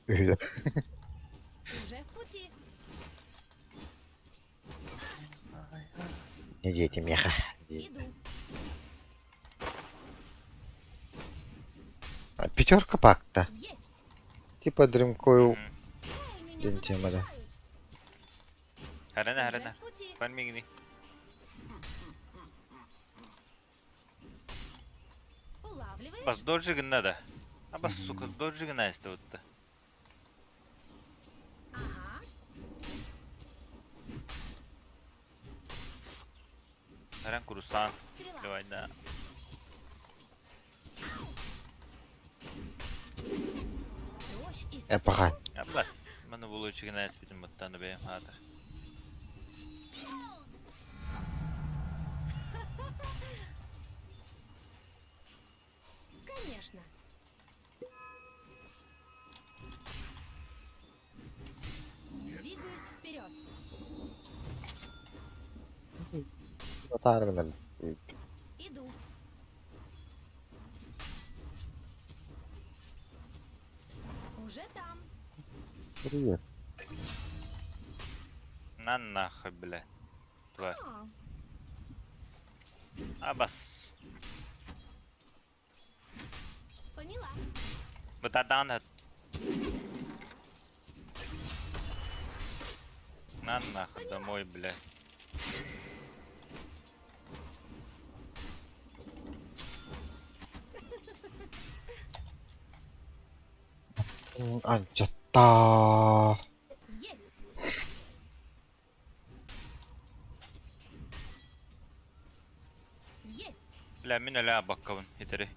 Уже в пути.
Не дети меха.
Иду.
Пятерка пакта.
Есть.
Типа Dream Coil.
Эй, меня
День
тут
тема, да.
обижают.
Харана,
Уже
харана.
в пути.
Пан мигни.
Улавливаешь?
Бас дожига надо. Абас, сука, дожига на вот. Эрэн курусан. Давай, да.
Эпоха.
Абас. Маны булуучугун эспитин буттан бэйэм хаатар.
Конечно. Двигаюсь вперед.
Тааргынан.
Иду. Уже там.
Привет.
На нахуй, бля. Тварь. Абас.
Поняла.
Бытадан. На нахуй домой, бля.
Анчатта.
Есть. Есть.
Бля, мин өлө баккабын итери.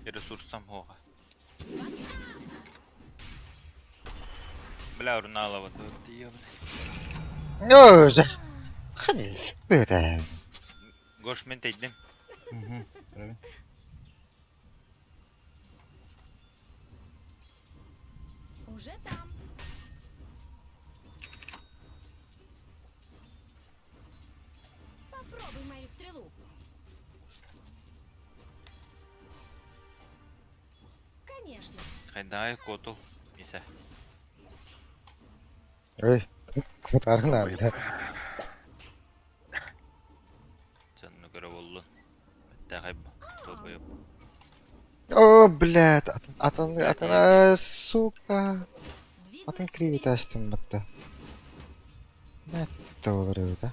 Ресурсам хоға. Бля, урналова тут, ёбаный.
Өзі. Ханис. Бөтә.
Гош, мен тейдим.
Уже там. Попробуй мою стрелу. Конечно.
Хайдай коту. Мисе.
Ой. Тааргынан.
Сонну көрө боллун. Баттахай долбоёб.
О, блядь, атын, атын, атын, сука. Атын криви тастым батта. Мэтт олар да.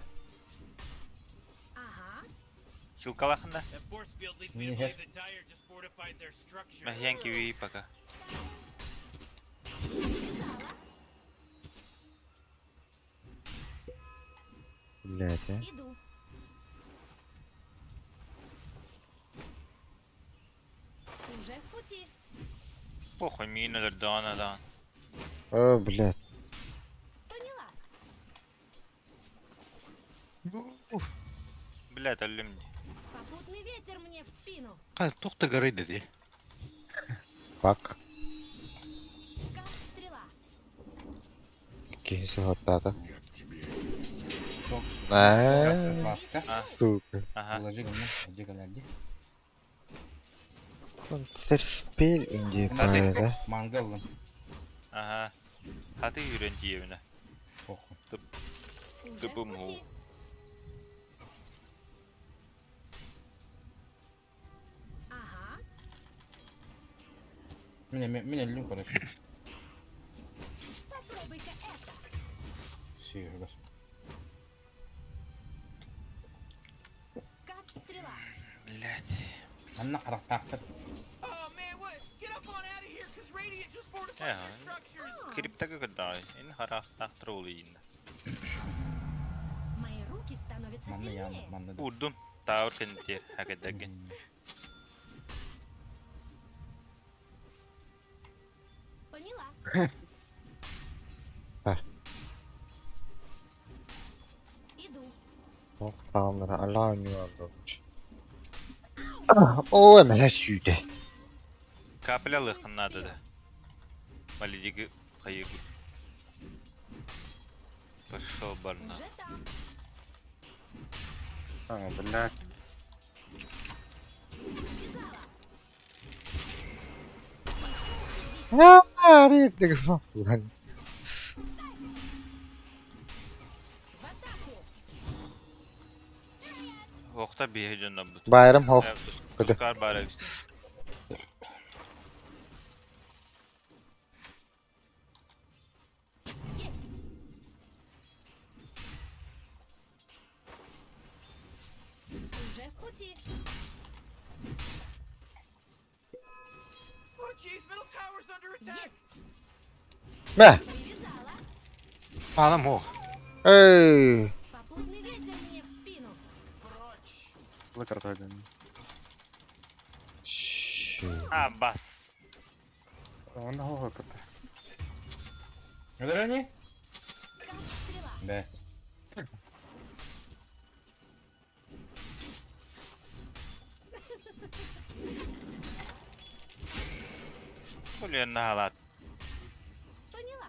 Силкалахында. Махьян киви пока.
Блядь, а.
Иду. Уже в пути.
Похуй, мина дана да.
О, блядь.
Поняла.
Блядь, аллюм.
Попутный ветер мне в спину.
Тухта горы ди.
Пак.
Как стрела.
Кихisi хаттата. Э, сука.
Положи говно, иди гляди.
Серспел инди да?
Мангал.
Ага. Хаты юрен тиевіне.
Похуй.
Уже в пути. Ага.
Меня, меня люм, короче.
Попробуй-ка это.
Сир,
Как стрела.
Блять.
Анна характер.
Криптага кыдай. Ин характер олыйын.
Мои руки становятся сильнее.
Урдум. Таур кенте хакадаген.
Поняла.
А.
Иду.
Тамыр, Алла О, мә сүйді.
Капля лыхнады да. Малидиги хайыгы. Пошел барна.
Уже там.
А, блядь.
А, рик,
Охта бие жонна бут.
Байрам хох. Көтө.
Тускар бар.
Есть. Уже в пути. Есть.
Мә.
Привязала.
Анам хох.
Эй.
Попутный ветер мне в спину.
А, бас.
Өлөрөни? Бэт.
Блин, нагалат.
Поняла.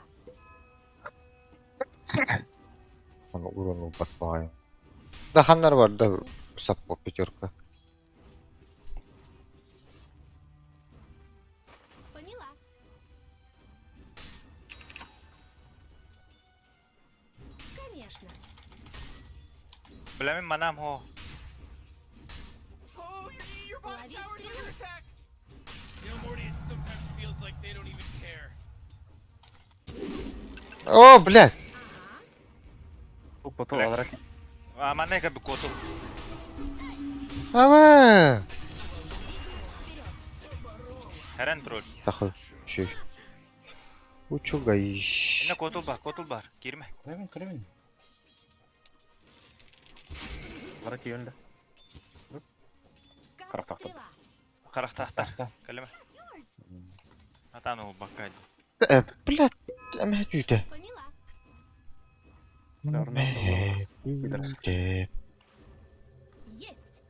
Ону уран ылбат баҕайы. Да ханнар бар да саппо пятерка.
Поняла. Конечно.
Бля, мин манам хо.
Лови стрелу.
О, блядь!
А, манна как бы коту.
Ава!
Херен тролль.
Тахы, чүй. Учугай.
Инна котул бар, котул бар. Кирме.
Кырабын, кырабын.
Как стрела.
Харахтахтар. Калема. Атану баккай.
Э, блядь, эмэ түйте.
Поняла.
Мэ түйте.
Есть.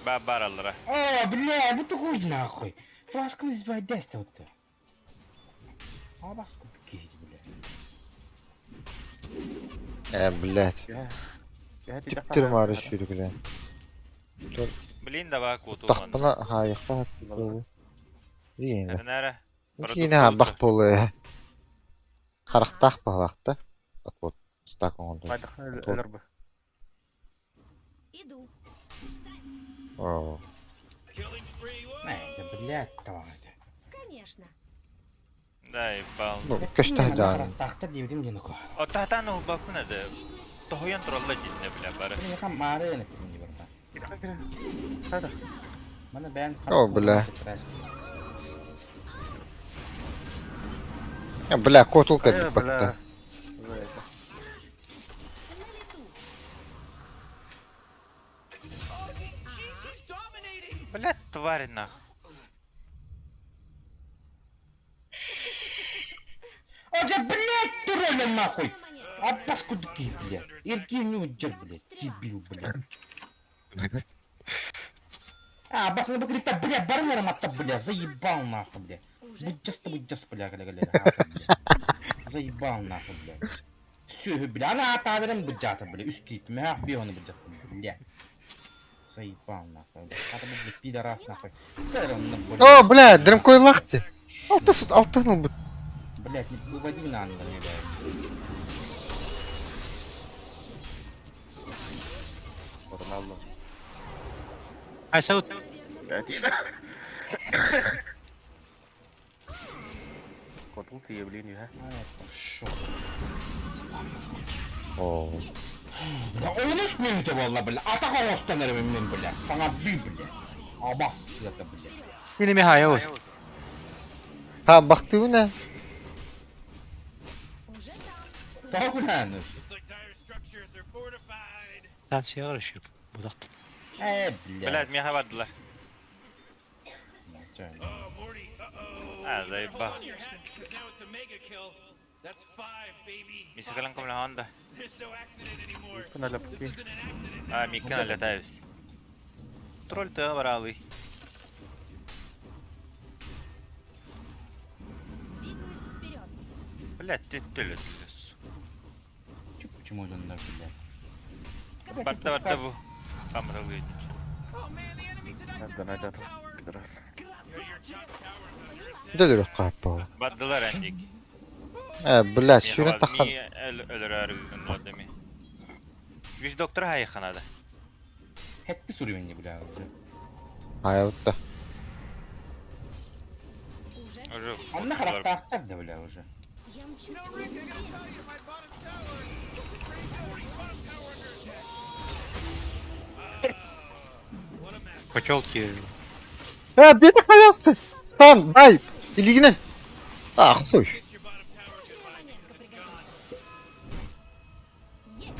Ба бар аллара.
О, бля, бу тугуй нахуй. Фласкам избай десте вот. А баску такие, бля.
Э, блядь. Түптір мары сүйрі, блядь.
Блин, давай котул.
Тахпына хайықта Дигенде.
Нәре.
Дигене бақ болы. Харақтақ бағлақты. Вот, стак оңды.
Иду.
О,
Не, да блядь, давай.
Конечно.
Да, ебал.
ну, көштәһдән.
Тахта дивдим динуко.
О, татану бакуна да. Тохуян тролла дитне, бля, бары.
Я там мары не помню, братан. Мана бән.
О, бля. Э, бля, котул кәдіп бақта.
На лету.
Бля, тварь нах.
О, да, блядь, тролля нахуй.
Монетка.
А паскудки, блядь. Ирки не удер, блядь. Дебил, блядь. А, бас на бакрита, бля, бармера мата, бля, заебал нахуй, бля.
Уже в
Будь
пути.
будь бля, гля, гля, бля. Заебал нахуй, бля. Все, бля, она атаверен буджата, бля, үскит, мях бионы буджата, бля. Заебал нахуй, бля. Ата, бля, пидорас нахуй.
О, бля, дремкой лахты. Алты суд, алты ныл бұт.
Блядь, не выводи на бля. Пошел.
О,
Бля, онус минуты валла, бля. Атака остан мен, бля. Саңа би, бля. Абас, это, бля.
Ха, бақты уна.
Уже там.
Того куда, ну? Э, бля.
Блядь, меня хавадла. А, заебал. Мисакалан ком ла А, Микена летаюсь. Тролль ты бралый.
Двигаюсь вперед.
Блядь, ты ты
Почему он наш, бля?
Барта барта бу. Камралый.
Дөлөрө қаппа.
Баддылар әндик.
Э, блядь, сүйрен таққан.
Өлөрөр деми. Виш доктор хайханада.
Хетти сурювенни, бля, уже.
Айутта.
Уже в
Уже.
пути.
Анна характер, да, бля, уже.
Я мчусь. словно ветер.
Э, беті қаясты. Стан, дай. Илигінен. А, хуй.
Монетка пригодится. Есть.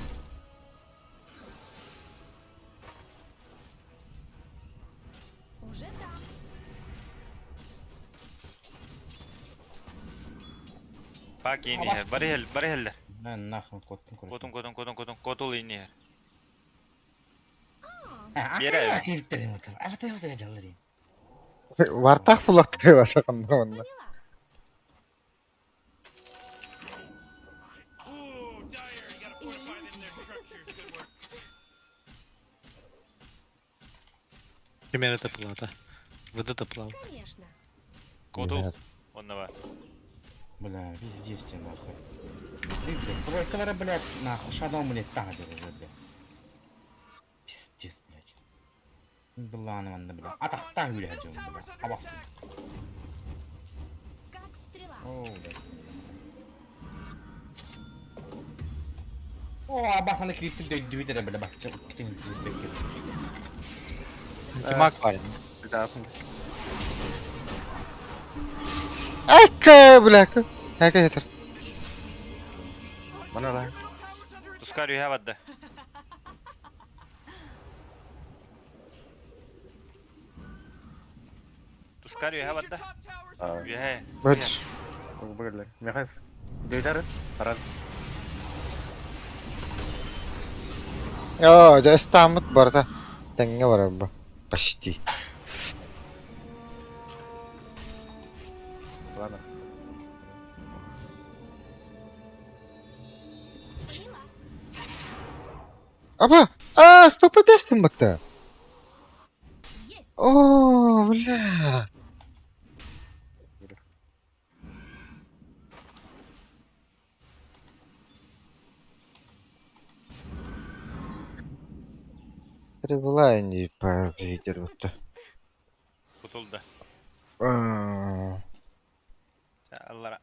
Пак иһэр. Бары иһэл, бары иһэллэр.
На нахуй коттун короче.
Котун, котун, котун, котун, котул иһин иһэр.
Биэрэ.
Вартах булактырыла саканна онно.
Пример это плата. Вот это плата.
Конечно.
Котул. Онно бар.
Бля, везде все нахуй. Ты, блядь, тройка, блядь, нахуй, шадом, блядь, так уже, блядь. Пиздец, блядь. Былааны манна, блядь. Атахтаан үлэ дьон, блядь. Абас.
Как стрела.
О, блядь. О, абасаны кириттим дөйдүбүт эрэ, бля, бачча иккитин киирбэккэ.
Антимаг парень.
Экке, бля. Эке хетер.
Тускар үһэ барда. Тускар үһэ барда. Үһэ.
Бөт. Оо, дьэ ыстааммыт барыта тэҥҥэ барар бу. Почти. Аба! А, стоп тестим бытта. О, бля. Прибыла не по лидеру-то.
Кутулда.
А,
Аллара.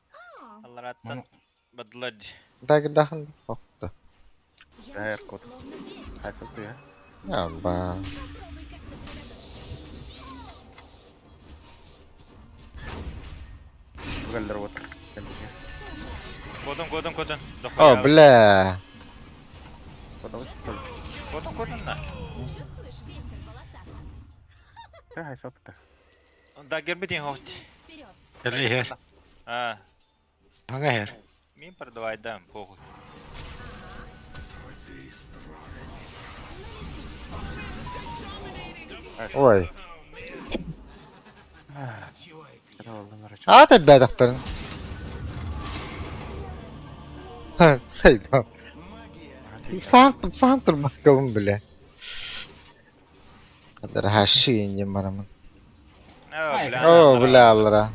Аллараттан бадылар.
Да, дахын. Окта.
Я мчусь, словно ветер.
Аба.
Попробуй-ка сосредоточься.
Котун, котун, котун.
О, бля.
Котун, котун на.
Чувствуешь ветер в волосах?
Да, гербитин хоқ.
Двигаюсь вперед.
Хер хер.
А,
Ага хер.
мин продавай дам, похуй.
Ой. А ты бәдәхтәрин. Ха, сайдан. Сан сан турмакабын бля. Кадар хаши инде марамын.
О, бля.
О, бля, аллара.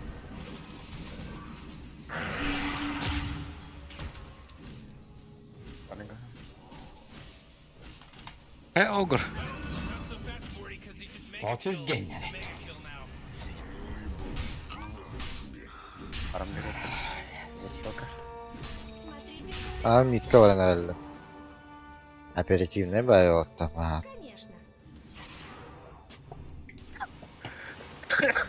Э, огр.
Батыр генерет.
Смотрите,
А, митка баран herhalde. Оперативный байоттама.
конечно. Как стрела.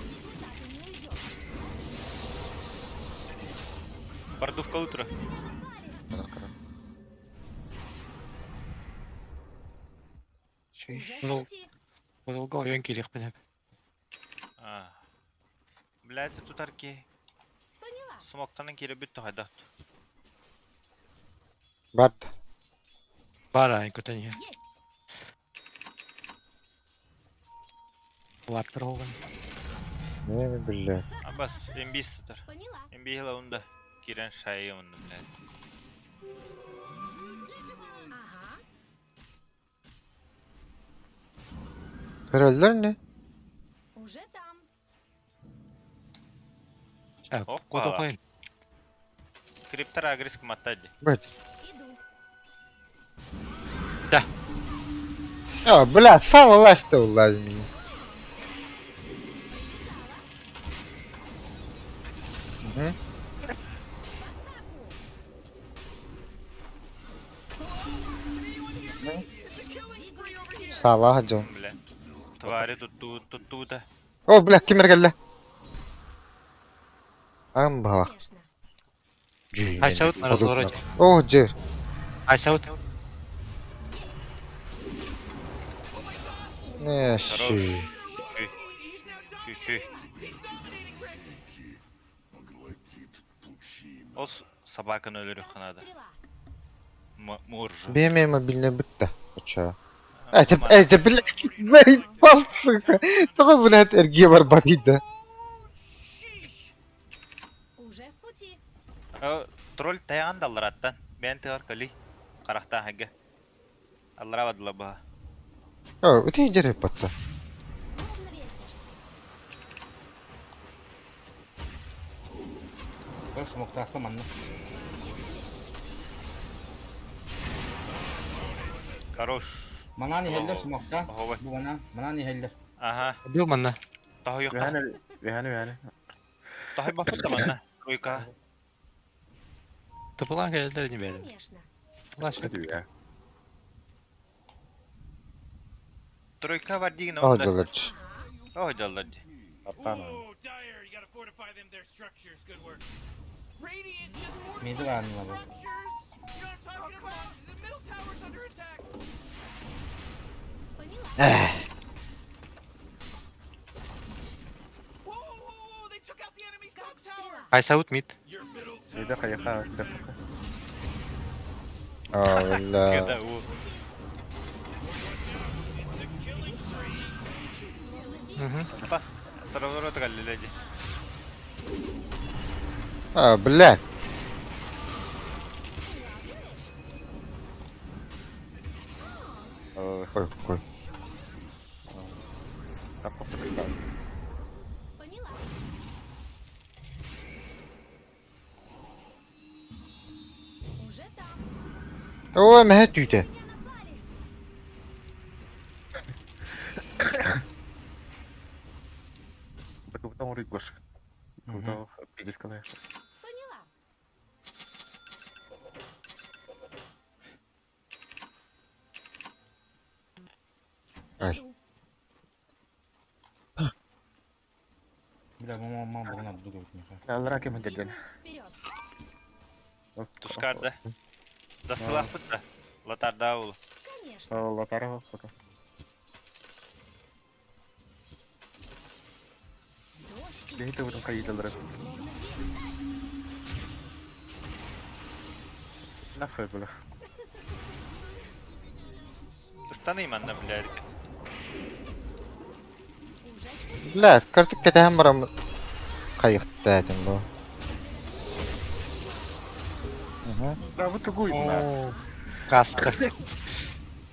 Никуда ты не уйдешь.
Бордовка утро.
Уже в
Ну.
пути.
Кутулга ойон кирих бинеп.
А. Блядь, тут арки.
Поняла.
Смоктанын келе бүтті хайда.
Барт.
Бара, көтөн хер.
Есть.
Ваттыр оған.
Не, бля.
Абас, MB сытыр.
Поняла.
MB хила онда. Кирен шайы онда, блядь.
Ага.
Көрөллөр не?
Уже там.
Э,
Опа.
кутул қойын.
Криптер агреск маттады.
Быт.
Иду.
Да.
О, бля, сало ласты улар меня. Мгм.
Двигаюсь вперед.
Сала жон.
Бля. Твари тут тут тут тут.
О, бля, кимер келді? Ам бала.
Конечно.
Айсаут на развороте.
О, жер.
Айсаут.
Не,
Хорош.
ши.
Чүй. Чүй, чүй. Ол собаканы өлөрүөххэ наада. Моржу.
Биэмэ мобильный бытта. Очо. Это, это, блядь, заебал, сука. Тоҕо, блядь, эргиэ барбат да.
Уже в пути.
Тролль тайаҕын да аллараттан. Бэйэн тыгар кали. Харахтаах эгэ. Аллара бадыла баһа.
О, ити дьэрэ батта.
Словно ветер.
Көр смоктаахта манна.
Хорош.
Манан иһэллэр смокта.
Оһобой.
Бу манан, манан иһэллэр.
Аха.
Бил манна.
Тоһуйукка.
Үһәне, үһәне, үһәне.
Тоһуй баппыт да манна. Уйка.
Тупулаан кэлэллэр ини бэйэлэр.
Конечно.
Плащ.
Үһә.
Тройка бар диген
О,
онда.
дылырч.
Ой, даллар ди.
Аттан.
Миди баанна бу.
Поняла.
Эх.
Как стрела.
Айсаут мид.
Иде каяка, иде.
О, бля.
Когда у.
Угу.
Бас. Саралары тгаллеле ди.
А, блядь.
Ой,
Ой, какой.
Поняла. Уже там.
Ой, мэһэ түүтэ.
Меня напали.
Бакыбытан урык баш. Куда пидискалай.
Поняла.
Ай.
Иду.
Бля, мама, мама, бугун ордук эбит миэхэ.
Аллара кем деден.
Двигаюсь вперед.
Тускарда. Дастылахпыт да. Латарда ул.
Конечно.
Латара пока.
Дождь из
Бейте бутын
стрел
кайдалары.
словно ветер.
Нахуй бля.
Штаны манна, блядь.
Уже в пути.
Блядь, картик кэтэһэн барам хайыхта этим бу. Угу.
Да вот тугуй на.
Каска.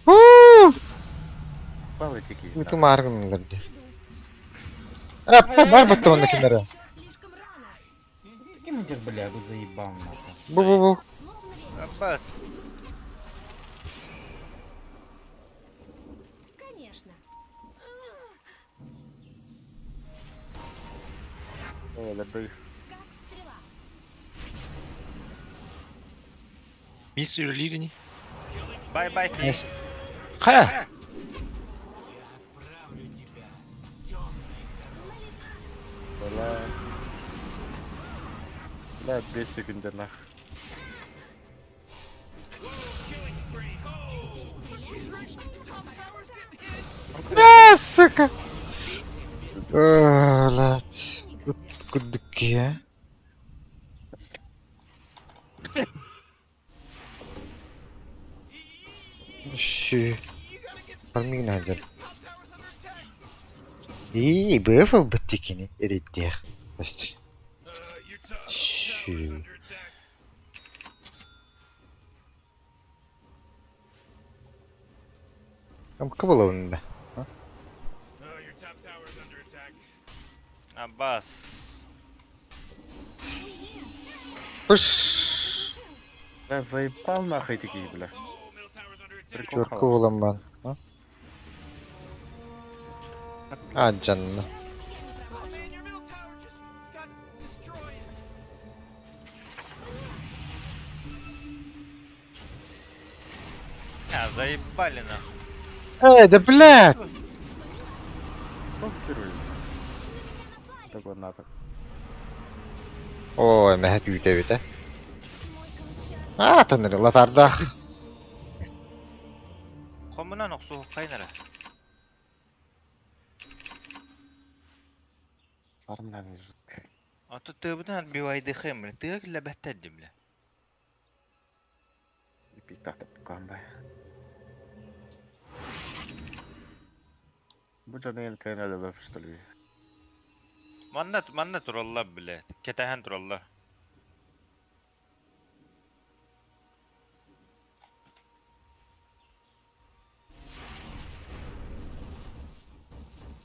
Уу!
Палы тики.
Үтү мааргыннар ди.
Иду.
Апта бар батта онна кинера.
Еще слишком рано.
Ким идет, бля, бу заебал нахуй.
Бу бу бу.
Словно ветер.
Бас.
Конечно.
О, лабы.
Как стрела.
Мисс үлэлиир ини.
Бай-бай.
Эс. Хайа!
Бля. Бля, 5 секунд нах.
А, сука. О, блядь. Кудыки, а? Щи. Пармигна хадер. И быфал баттикини эриддех. Щи. Там кабалонда.
Аббас.
Пыш.
Бля, заебал нахуй тики, бля. Прикол.
Чөркө булам бан. А, жанна.
А, заебали нахуй.
Эй, да блядь!
Что впервые? Такой нахуй.
Ой, мэһэ түүтэ бүтэ. А, таныр латардах.
Коммунан оксу кайнара.
Армлан.
Ото тыабытын отбивайдыхым, бля. Тыа киллэбэттэр дии, бля.
Бу дьону кэлэн өлөбөп что ли?
Манна, манна тураллар, бля. Кэтэһэн тураллар.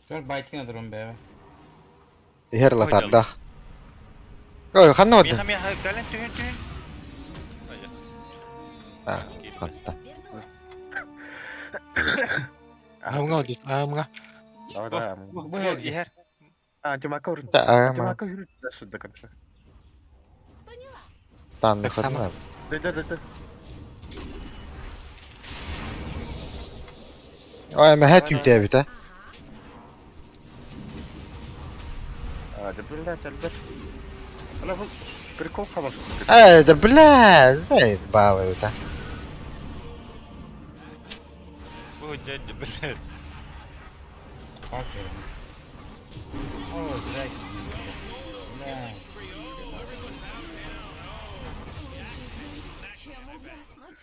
Көр байтын адырым бэбэ.
Иһэр латардах. Ой, ханна
Миэхэ,
барды?
миэхэ, кэлэн түһүн, түһүн.
А, хатта.
Амга одит, амга.
Давай, давай,
Бу
Иһэр.
А, Тимака урут.
Да, ама.
Тимака үрүт дальше до конца.
Стан
Так само.
хатна.
Да, да, да, да.
Ой, мэхэ түүтээбит, а.
А, да блядь, Альберт. Она вот прикол сама.
Э, да бля, заебало это.
Бу дядя, блядь.
О, здрасте. Бля.
Чем угаснуть?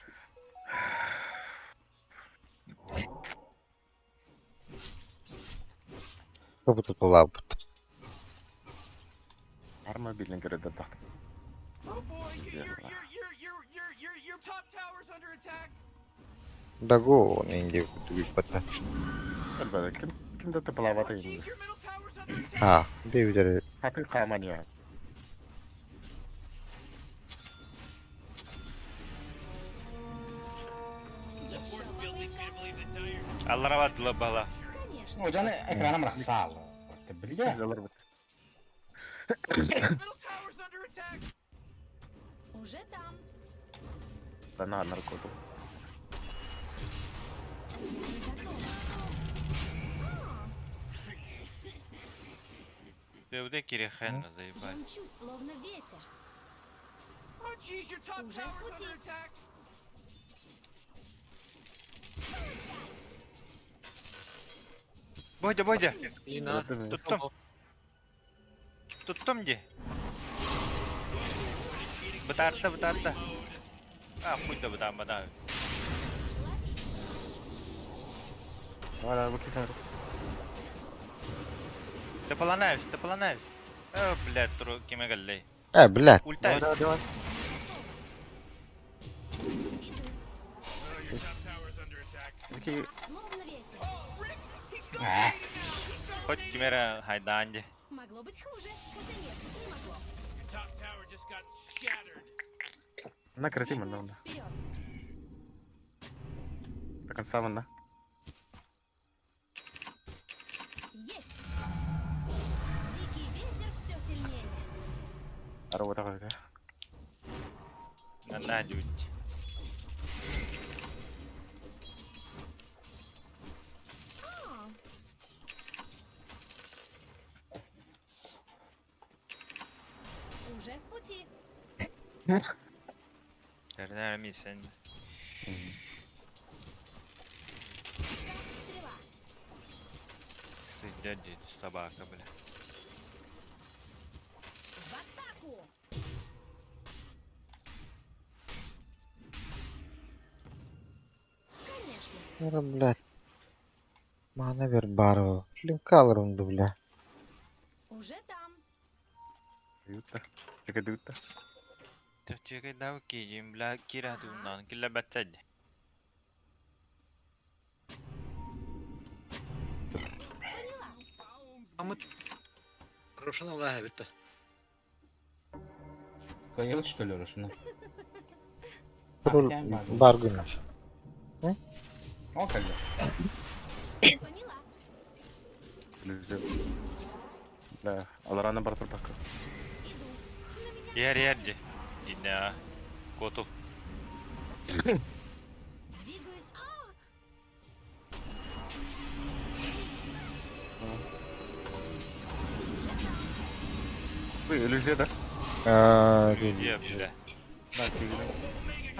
Как будто тулаабыт.
Арма билин көрөдө да.
Дагу инди кутугиппата.
Альберт, ким ким да тыпалабата инди.
А, бэйбидер.
Хаты камания.
Еще попытка.
Аллара баттыла бала.
Конечно.
О, жаны экраным рахсал. Бля.
Уже там.
Да на наркоту.
Не готова.
Ты кирихен
Я
заебали.
мчусь, словно ветер. Уже в пути.
Бодя, Бодя.
Ина.
Туттум. Туттум ди. Бытарта, бытарта. А, хуй да бытам, бытам.
Давай, давай, выкидывай.
Тыпаланайбыз, тыпаланайбыз. О, блядь, туру киме галлей.
Э, блядь.
Давай,
Ультайбыз.
давай, давай. Вики,
Словно ветер.
Хоть кимера хайдаанди.
Могло быть хуже. Хотя нет, не могло.
на красиво, на,
Двигаюсь
на.
вперед.
До конца, на.
Есть. Дикий ветер все сильнее.
Работа какая.
На на дють.
А, Уже в пути.
Тернер мисен.
Как стрела.
Ты дядя собака, бля.
В атаку! Конечно.
Ра, блядь. Мана вербарова. Линкалрум, бля.
Уже там.
Дютта. Чекай, дютта.
Чекай, дав киим, бля, кира дунан, килла баттад.
Поняла.
Амыт. Рошана Аллаха битте.
Кайыл что ли Рошана?
Руль баргынаш.
О, как
Поняла.
Иллюзия. Да, аларана бар турбака.
Иду. На меня
Ер ер ди. Ида. Коту.
двигаюсь. А!
Вы иллюзия, да?
А,
Иллюзия, бля.
Да,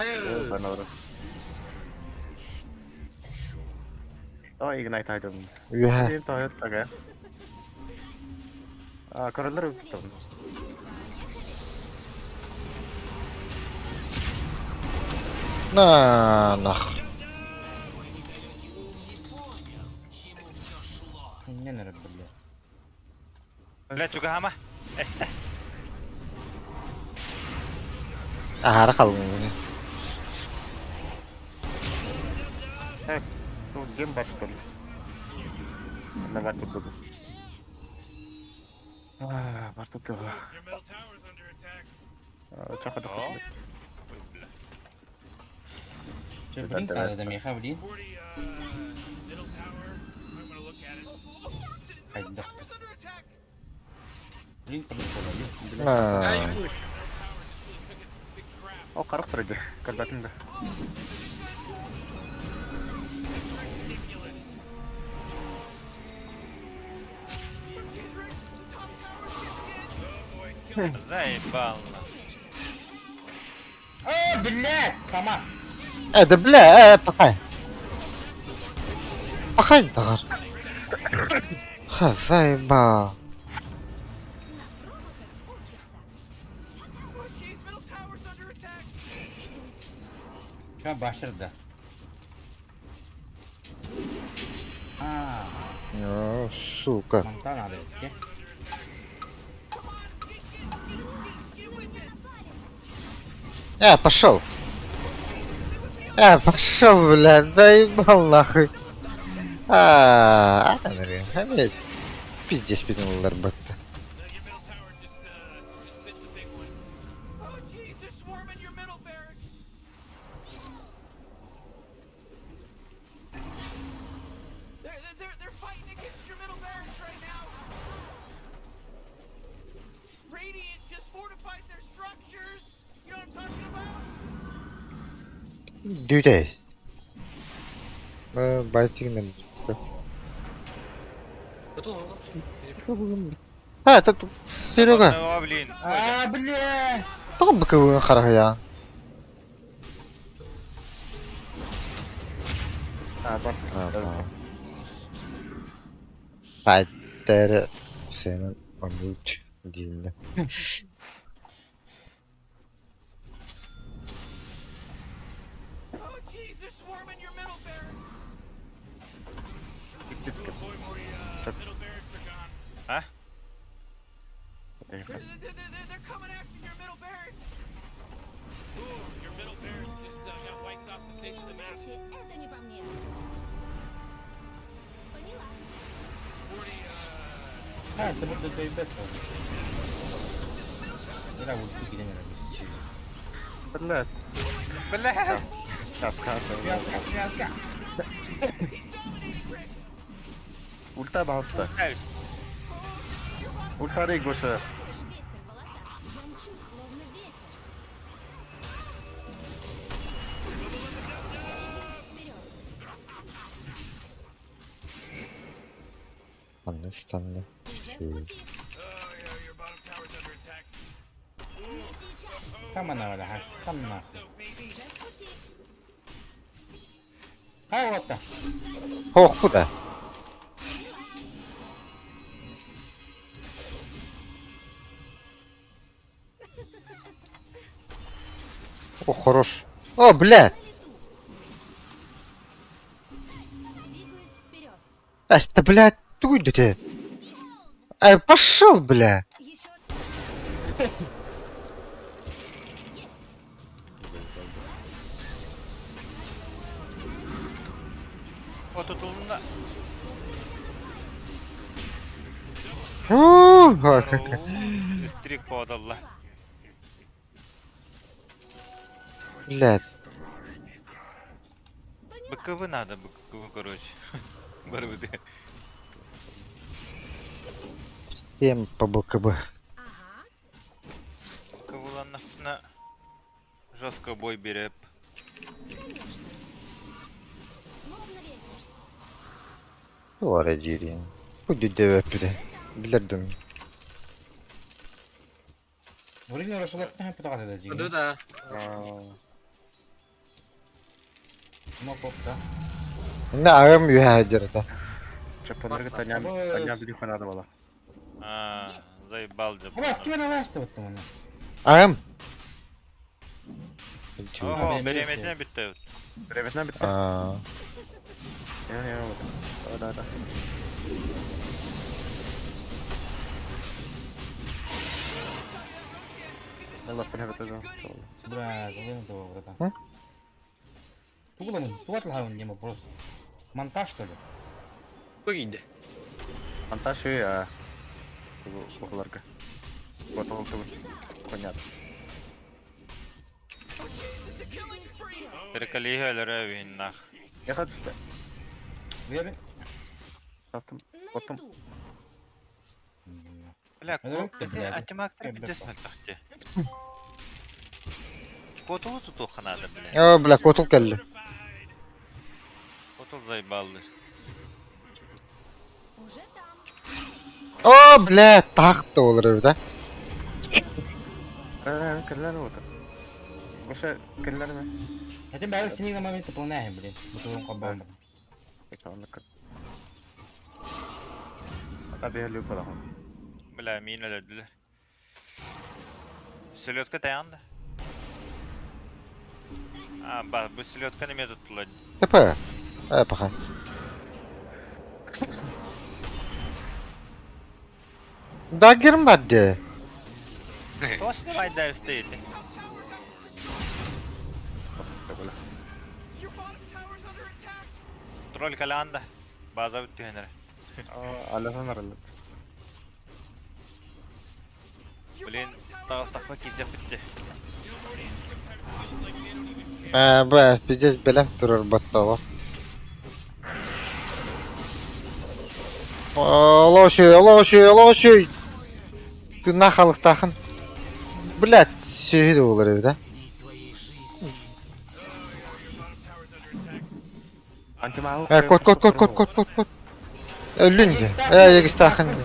иллюзия. Да, надо. Давай, Ignite айдем.
Юха.
Один тоет такая. А, король там.
Ветер.
На нах.
Не эрэ бля.
Бля, чугаһаама. Эстэ.
Аһара халыҥ.
Так, ну, дем баттон. Давай тут буду. А, барту тыга. Чаха да
О.
хотели.
Ой, бля.
Че, блин, надо да меха, блин. Хайда. Блин, блин,
На.
О, характер иди, когда ты да.
Заебал.
О, блядь, сама.
Э, да бля, пахай. Пахай дагар. Ха, заебал.
Че, башыр да. А,
О, сука.
мантан надо, э?
Пошел. Пошел, бля, заебал нахуй. А, а, пиздец пинулар батта. Дүтэй. Байтигнем. А, это Серега.
О, блин.
А, бля!
Тоҕо быкыбын харахая.
А, бар.
Файтер сенен омут диинне.
А?
Неудачи — это не по мне. Поняла.
А, это будет твой бет. Бля, вот тут где
Блядь.
Бля.
Капкан.
Связка, связка.
Ульта баста. Ультары Гоша.
Ветер в волосах. Я мчусь, словно ветер. Двигаюсь вперед.
Анны станны.
Уже в пути. Не сейчас.
Там она, бля, хас, там нахуй.
Уже в пути.
Хай, вот так.
Ох, куда? О, хорош. О, блядь.
Двигаюсь вперед.
Ась, да, блядь, туй да ты. Ай, пошел, бля.
Еще Есть.
Вот тут луна.
Фу, а, как.
Стрик подалла.
Блядь.
БКВ надо, БКВ, короче. Барбы.
Всем по БКБ.
БКВ ладно, на жестко бой берет.
Словно ветер.
Ора дирин. Будет девепире. Билердин.
Вроде Рошалак не пытался это
Да, да.
Ну, кофта.
На агам юхаджирда.
Чапанырга танян танян билих надо было.
А, заебал же.
Вас, кем она вот там?
Агам.
Оо, бириэмэтинэ бүттэ.
Бириэмэтинэ бүттэ.
Аа.
Да, да.
Бля, зачем этого, братан? Тугу просто. Монтаж, что ли?
Выйди.
Монтаж и а. Кухларка. Вот он Понятно.
Перекалига өлөрө нах.
Я хочу.
Веры?
Потом. Потом.
Бля,
блядь.
антимактер пиздец мөлтөхтө. Котулу тутуха надо, бля.
О, бля, котул кэллэ.
Котул заебалды.
Уже там.
О, бля, таах да буолар эбит, а.
Кэллэр вот. Гоша, кэллэр ме.
Хотя бы синий на момент выполняем, блин. Бутылым кабан.
Бля, мин өлөрдүлэр. Селедка таянды. А, ба, бу селедка неме туттулар.
ТП. Э, паха. Даггерм бар дии.
Тоос снимай стоит. Тролль каланда. База бүттүһэнэр. Блин, тағыстақпа кездеп бітті.
Э, бля, пиздец бэлэм турар баттаҕа. Олоошуй, олоошуй, олоошуй! Тыыннаах халыктаахын. Блядь, сүөһү да буолар эбит, а. Э, кот, кот, кот, кот, кот, кот, кот. Өллүн дии. Э, егистаахын дии.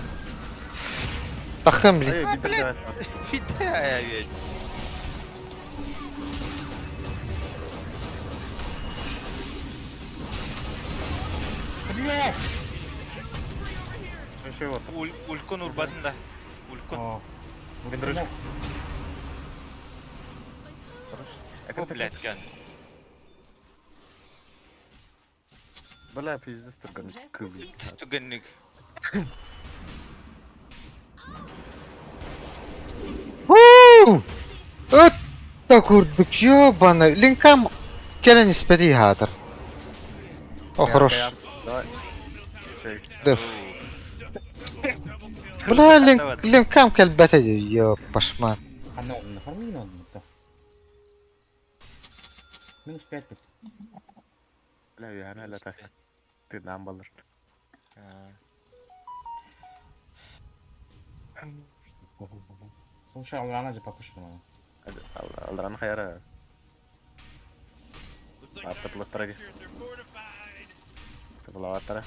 Тахым, блин.
А, блядь, фиде ведь.
Блядь!
Улькун урбадын да. Улькун. О, блядь, ган.
Бля, пиздец, турган.
Түгенник.
Уу! Ыт курдук, ёбаный. Линкам кэлэн испэти хаатар. О, хорош.
Давай.
Деф. Бля, линк, линкам кэлбэтэ дии, ёпашмат.
Оно, нафарми надо. Минус 5 тут.
Бля, я на это. Ты нам баллар.
Слушай, Алрана же покушала.
Алран хайра. Аттар Пластраги. Плаватара.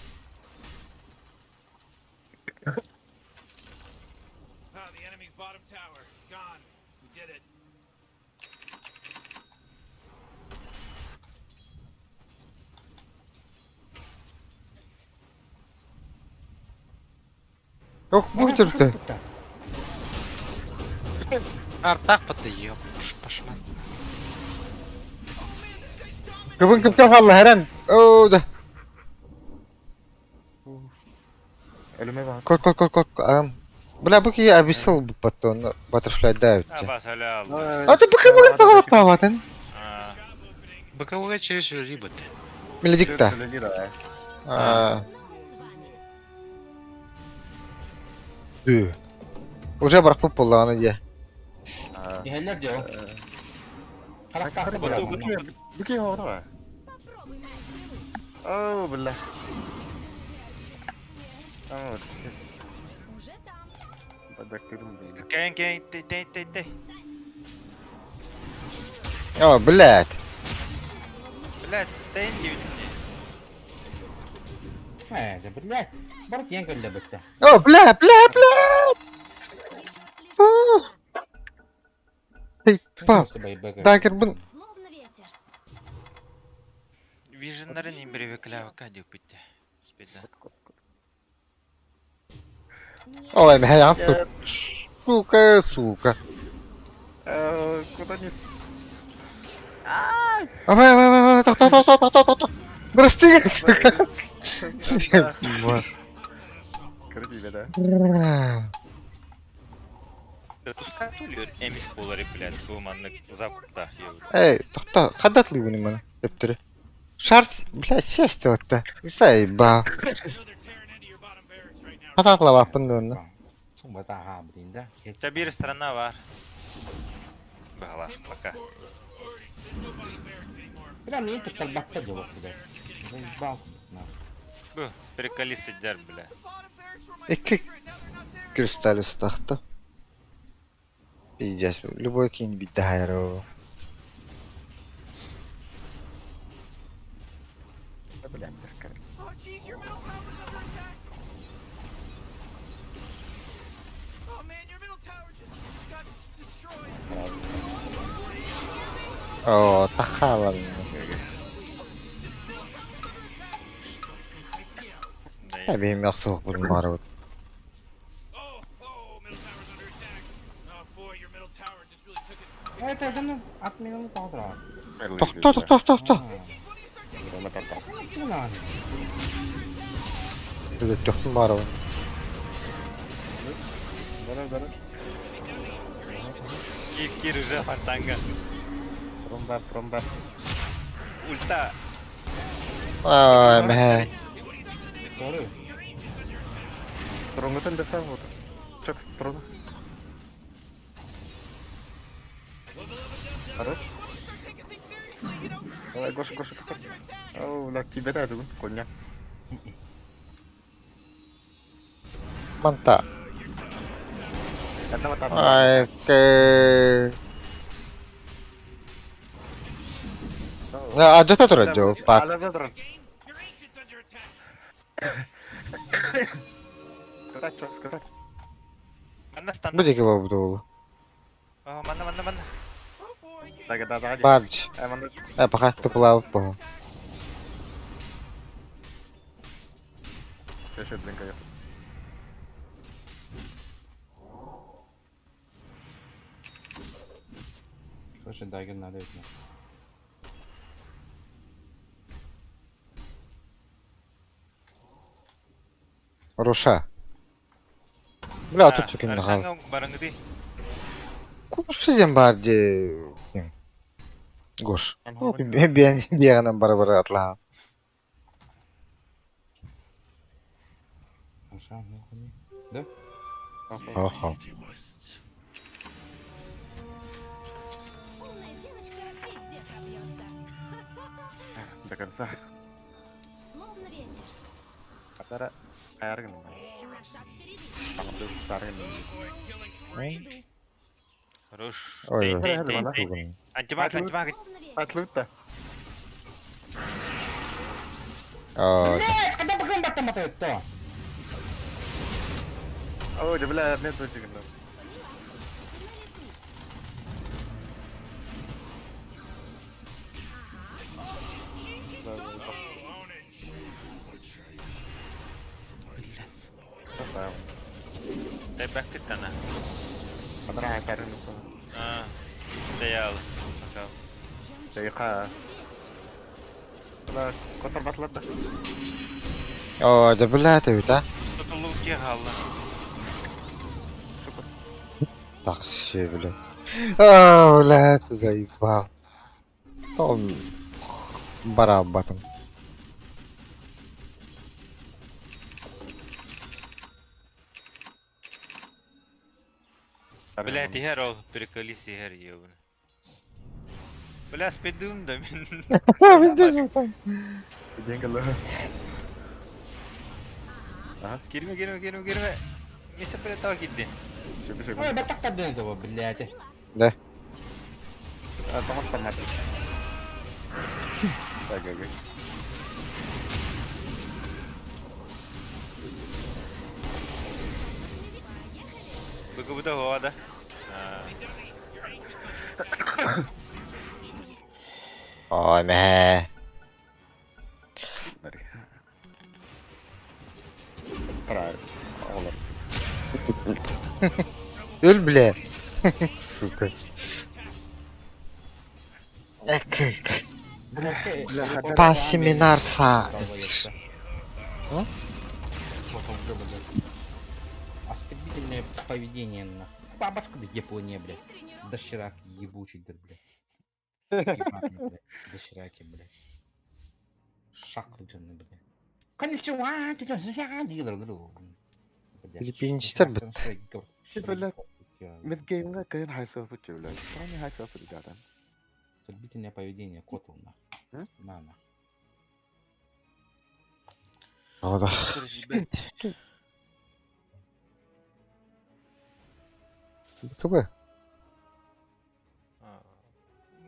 Ох, бу түртэ.
Артах паты ёп, пашман.
Кыбын кыпка халла хэрэн. Оо, да.
Ölüme bak.
Кот, кот, кот, кот. Ам. Бля, бу киһи абиссал буппаттон Butterfly да
А,
үтче.
бас, өлі алды.
А ты бу кыбын тоҕо
БКВ через либо ты.
Меледикта. А. Ü. Уже барахпыт буоллаҕына дии.
Иһэллэр дьэ.
Бүки оҕо. О, бля. О,
Уже там.
Бадакырым блин.
Кэн, кэн, ты, ты, ты, ты.
О, блядь.
Блядь, тэн диэбит.
Э, да, блядь. Барт янкалла бытта.
О, бля, бля, бля. Эй, па. Дагер бун.
Словно ветер.
Виженнарын имбиревеклява дип битте. Спеда.
Ой, мэ, Сука, сука.
Куда не...
Абай, абай, абай, тохтоо, тохтоо, тохтоо, тохтоо. Прости.
Красиво, да?
Тускар эмис буолары блядь, бу маннык запта.
Эй, тохтоо, хаддатлыыбын маны, төптөрү. Шарт, блядь, сесть отта. Заебал. Хататлабаппын да онно.
Ча биир страна бар. Баҕалаах пока.
Прям не туттарбакка дьолох бля. Заебал.
Бу приколи сидер бля.
Икки кристаллистахта. Пиздец, любой кинь бит хайру. О, тахала. Эбиим охсуохпун баҕарабыт.
Это дьону отмену тоҕо
Тохтоо, тохтоо, тохтоо. Төхтүм баҕарабын.
Кир кир уже фонтанга.
Тромба, тромба.
Ульта.
Ай, мэ.
Тронготон да вот. Чак, трон. Хорош. Давай, Гоша, Гоша, Гоша. Оу, бля, тебе да, дугун, коня.
Манта. Ай, кэ. Адьата турар дьол, пак. Бу диэки буолбут уолу.
Манна, манна, манна.
Бардж. Э, пока тупулаабыт буолу.
Слушай, дагер надо ведь.
Руша. Бля, тут сүкүн хаал.
Барыңгыды.
Купсы диэн баар дии. Гош. Биэн биэҕинэн бара-бара атлаһан.
Да?
Охо.
Умная девочка везде пробьется.
До конца.
Словно ветер.
Атара аяргын.
На шаг впереди.
Ой.
Хорош.
Ой,
Эй, Антимаг, антимаг.
Атлутта.
О,
Блядь, когда бахым баттам это?
Ой, да бля, нет точек.
Тэбэккитана.
Атара аяргын.
А. Стоял. Пока.
Тихо. Бля, котор батлатта.
О, да бля, ты ведь, а?
Тут луки гала.
Так, все, бля. А, бля, ты заебал. Он барабатом.
Бля, тихер ол, приколись тихер, ебаный. Бля, спидум да мин.
Пиздец, там.
Деньги лы.
Кирме, кирме, кирме, кирме. Миса прилетал кидди.
Ой, баттак кадын этого, блядь.
Да.
А, там автомат. Так, так.
Быгыбыда года.
Ой, мэ.
Правильно. Олар.
Өл, бля. Сука. По семинар са.
Оскорбительное поведение, нахуй. Бабушка да Япония, блядь. Доширак ебучий, да, блядь. Ебаный, блядь. Дошираки, блядь. Шаклы, блядь. Конnichiwa,
Филиппинецтэр бит.
Блядь, мидгеймҥа кыһын хайсыапыт блядь. Тоҕо хайсыапыт датан.
Оскорбительное поведение коту, нахуй. На, нахуй.
Ода. КБ.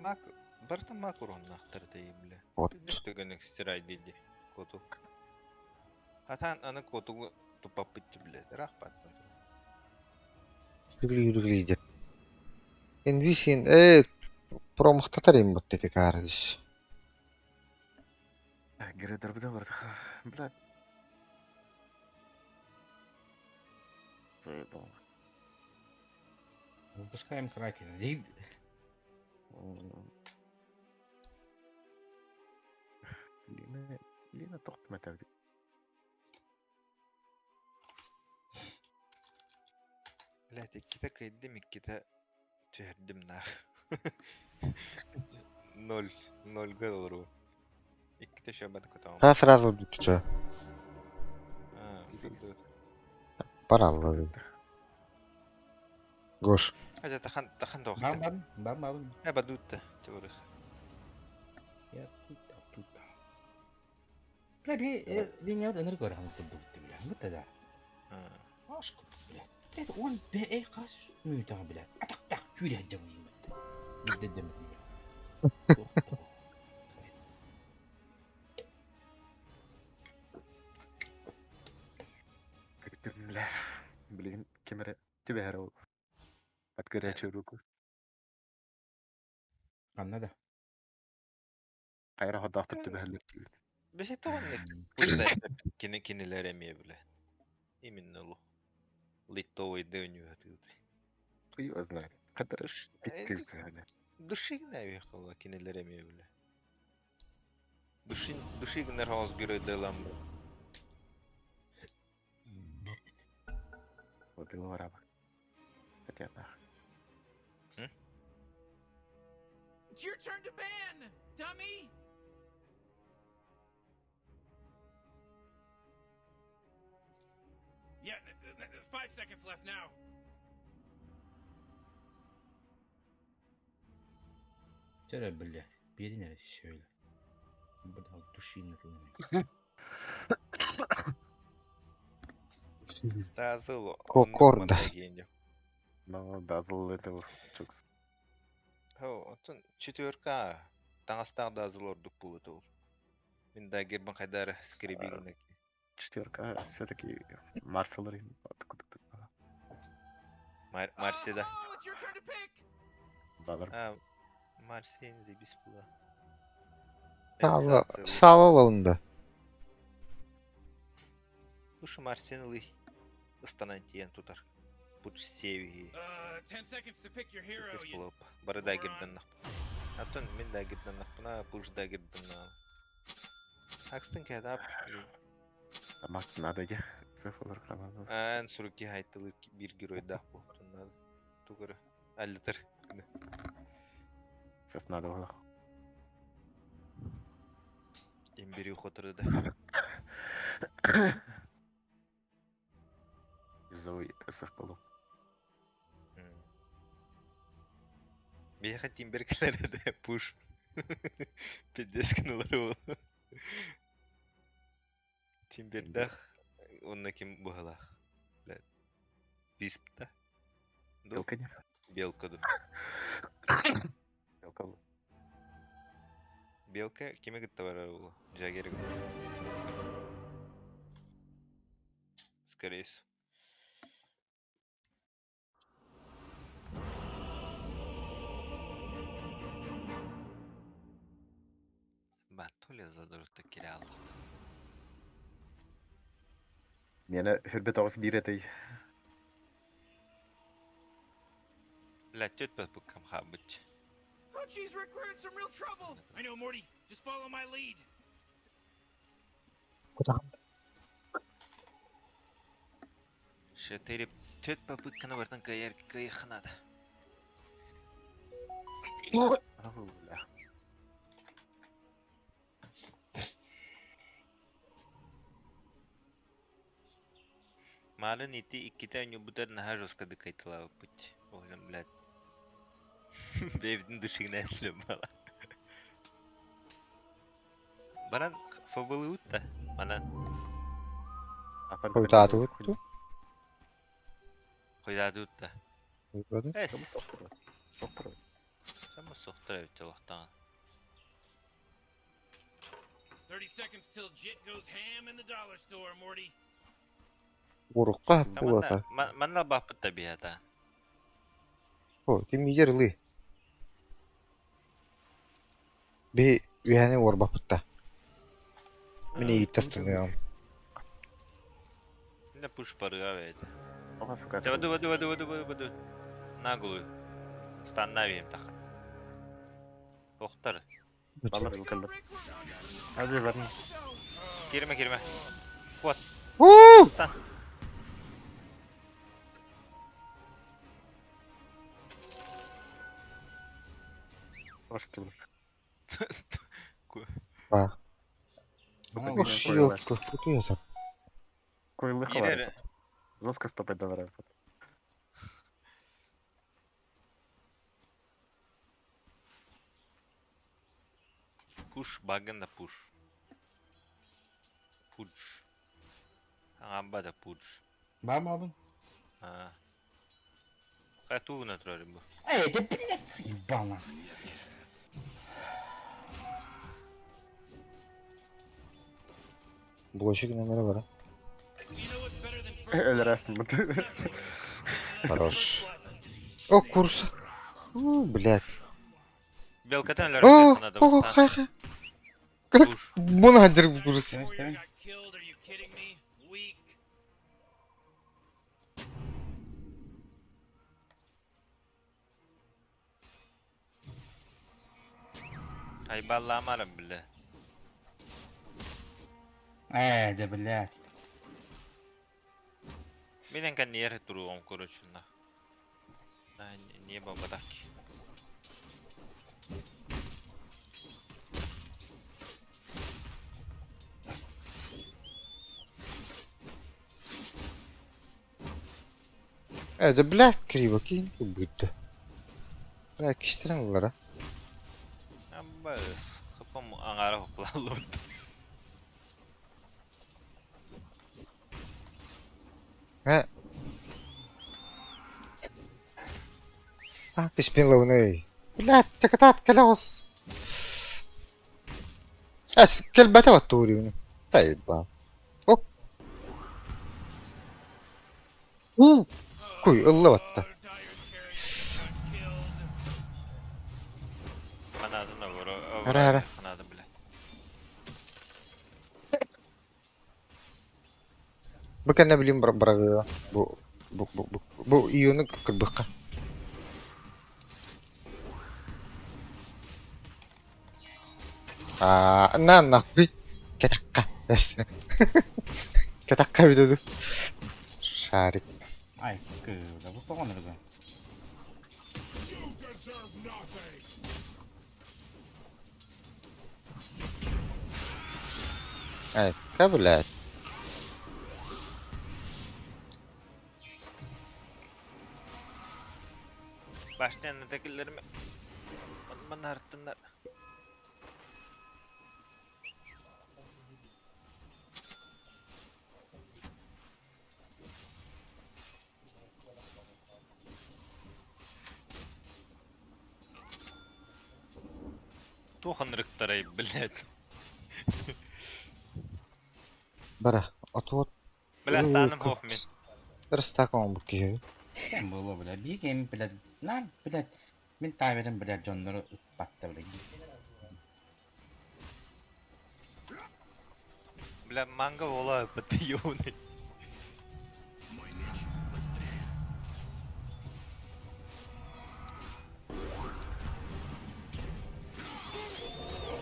Мак, барта мак уроннахтар бля.
Вот.
Түгөнүк стирай диди. Коту. Хатан аны котугу тупаппыт бля. Рахпаттан.
Сүрүлүү Инвисин промахтатар им бут дети карыш.
Грейдер буда бар. Блядь. Заебал.
Выпускаем Кракена.
Лина, Лина тохтмата.
Блядь, икките кыйдым, икките түһэрдим нах. Ноль, ноль голору. Икките шабат котом.
Ха сразу бүтчө.
А,
Параллы. Гош.
Хотя тахан тахан
Бам бам бам бам.
Э бадутта, теорих.
Я тут, а тут. Бля, би линия энер көрөн курдук бля. Бу да. Аш бля. Блядь, он б қас мүйтә бля. Атак так күрә жамын. Бидде
Бля. Блин, кемере тебе ол. От горячую руку.
Канна да.
Кайра ходафтыр тебе
Бехе Кини кинилер эмие бля. Именно лу. Литовый дönüyor
Хуй его знает. Хатар
Души гнавихала кинилер эмие бля. Души души гнер хаус гөрөдөлам.
Убил араба. Хотя нах.
It's your turn to ban, dummy! Yeah, 5 seconds left now.
Söyle блядь. Бери şöyle. Бля, души на
Дазыл.
Кокорда.
Ну, дазыл это чукс.
Хо, отун четверка. Таңастаг дазыл ордук булут ол. Мин да гербан кайдар скребигин.
Четверка все-таки Марсел откуда-то.
Марседа.
Балар.
А, Марсен заебись була.
Сало сало онда.
Ушу Марсен лы. Ыстанан тиен тутар. Пуч севи.
10 seconds to pick your hero.
Кес булып. Бары да герден нах. Атын мин да герден нах. Буна пуч да герден нах. Акстын кәдап.
Макс надо я. Цифрлар команда.
Ан суруки хайтылы бир герой да бу. Надо. Тугары. Аллитер.
Сейчас надо было.
Имбирю хоторы да.
Зои совпало.
Бияха тимберкелер де пуш. Пиздец кыналар ол. Тимбердах онна ким бухалах. Блядь. Висп да?
Белка не?
Белка ду.
Белка.
Белка киме гытта бар ол? Жагер. Скорее всего. Батуля задурта кираллах.
Мені хүрбет ауыз бир этой.
Бля, тёт бат бу камхабыч. Четыре, төрт попытканы бартан кыайар кыайыахха наада. Маалын ити иккитэ оонньуубутар наһаа жесткадык кайталаабыппыт. Оҕолом, блядь. Бэйэбитин душигнаа бала. Баран фабылыбыт да, манан.
Хойутаатыбыт дуу?
Хойутаатыбыт да.
Хойутааты?
Эс. Сама сохтор эбит олохтоон.
Урукка булата.
Манна баппыт да биһата.
О, тиммидер ылыы. Биһи үөһэни уорбаппыт да. Мин ииттэ астыныам.
Мин пуш барыга бэйэтэ. Воду, воду, воду, воду, воду, воду. Наглую. Станна биһим таха. Охтар. Кирме, кирме. Вот. Стан.
А. Ош, ёлка, кутуя
Киирэр.
Жестко стопать давай.
Пуш, багын да пуш. Пудж. Аҥаабба да пудж.
Баа мабын.
Аа. Хайа туугуна турар бу.
Эй, да блядь, ебал нас.
Блочик номера бара.
Өлөрөсүн бу.
Хорош. О, курса. У, блядь.
Белкатын
О,
өлөрөр надо.
о, хай хай. Как бунадер курс.
Айбалламарым биле.
Эй, да блядь.
Мин кэнниэр туруом короче на. Не бабадак.
Э, да блядь, криво кинь убыт. Бля, кистерен ыллара.
Абба хапам аңара хоплаллыбыт.
Э. А, ты спиловный. Блядь, текатат колес. Эс, кельбете ваттуриуни. Тайба. Оп. У. Куй, ылла ватта.
Манадын оборо.
Ара, ара.
Манады бля.
Бу кэннэ билим бырагыа. Бу бу бу бу бу иону кырбыкка. А, на нахуй. Кетакка. Кетакка видеду. Шарик.
Ай, кыда, бу тоҕон ырыга.
Ай, ка блядь.
Баштан ötekilerimi Bana arttınlar. Тухан рыктарай, блядь.
Бара, отвод.
Бля, станым хох мин.
Растаком бу киһи.
Кем было, блядь, биир блядь, на, блядь, мин таверин, блядь, дьоннору ыппатта, блядь.
Бля, манга вола, ты ёбаный.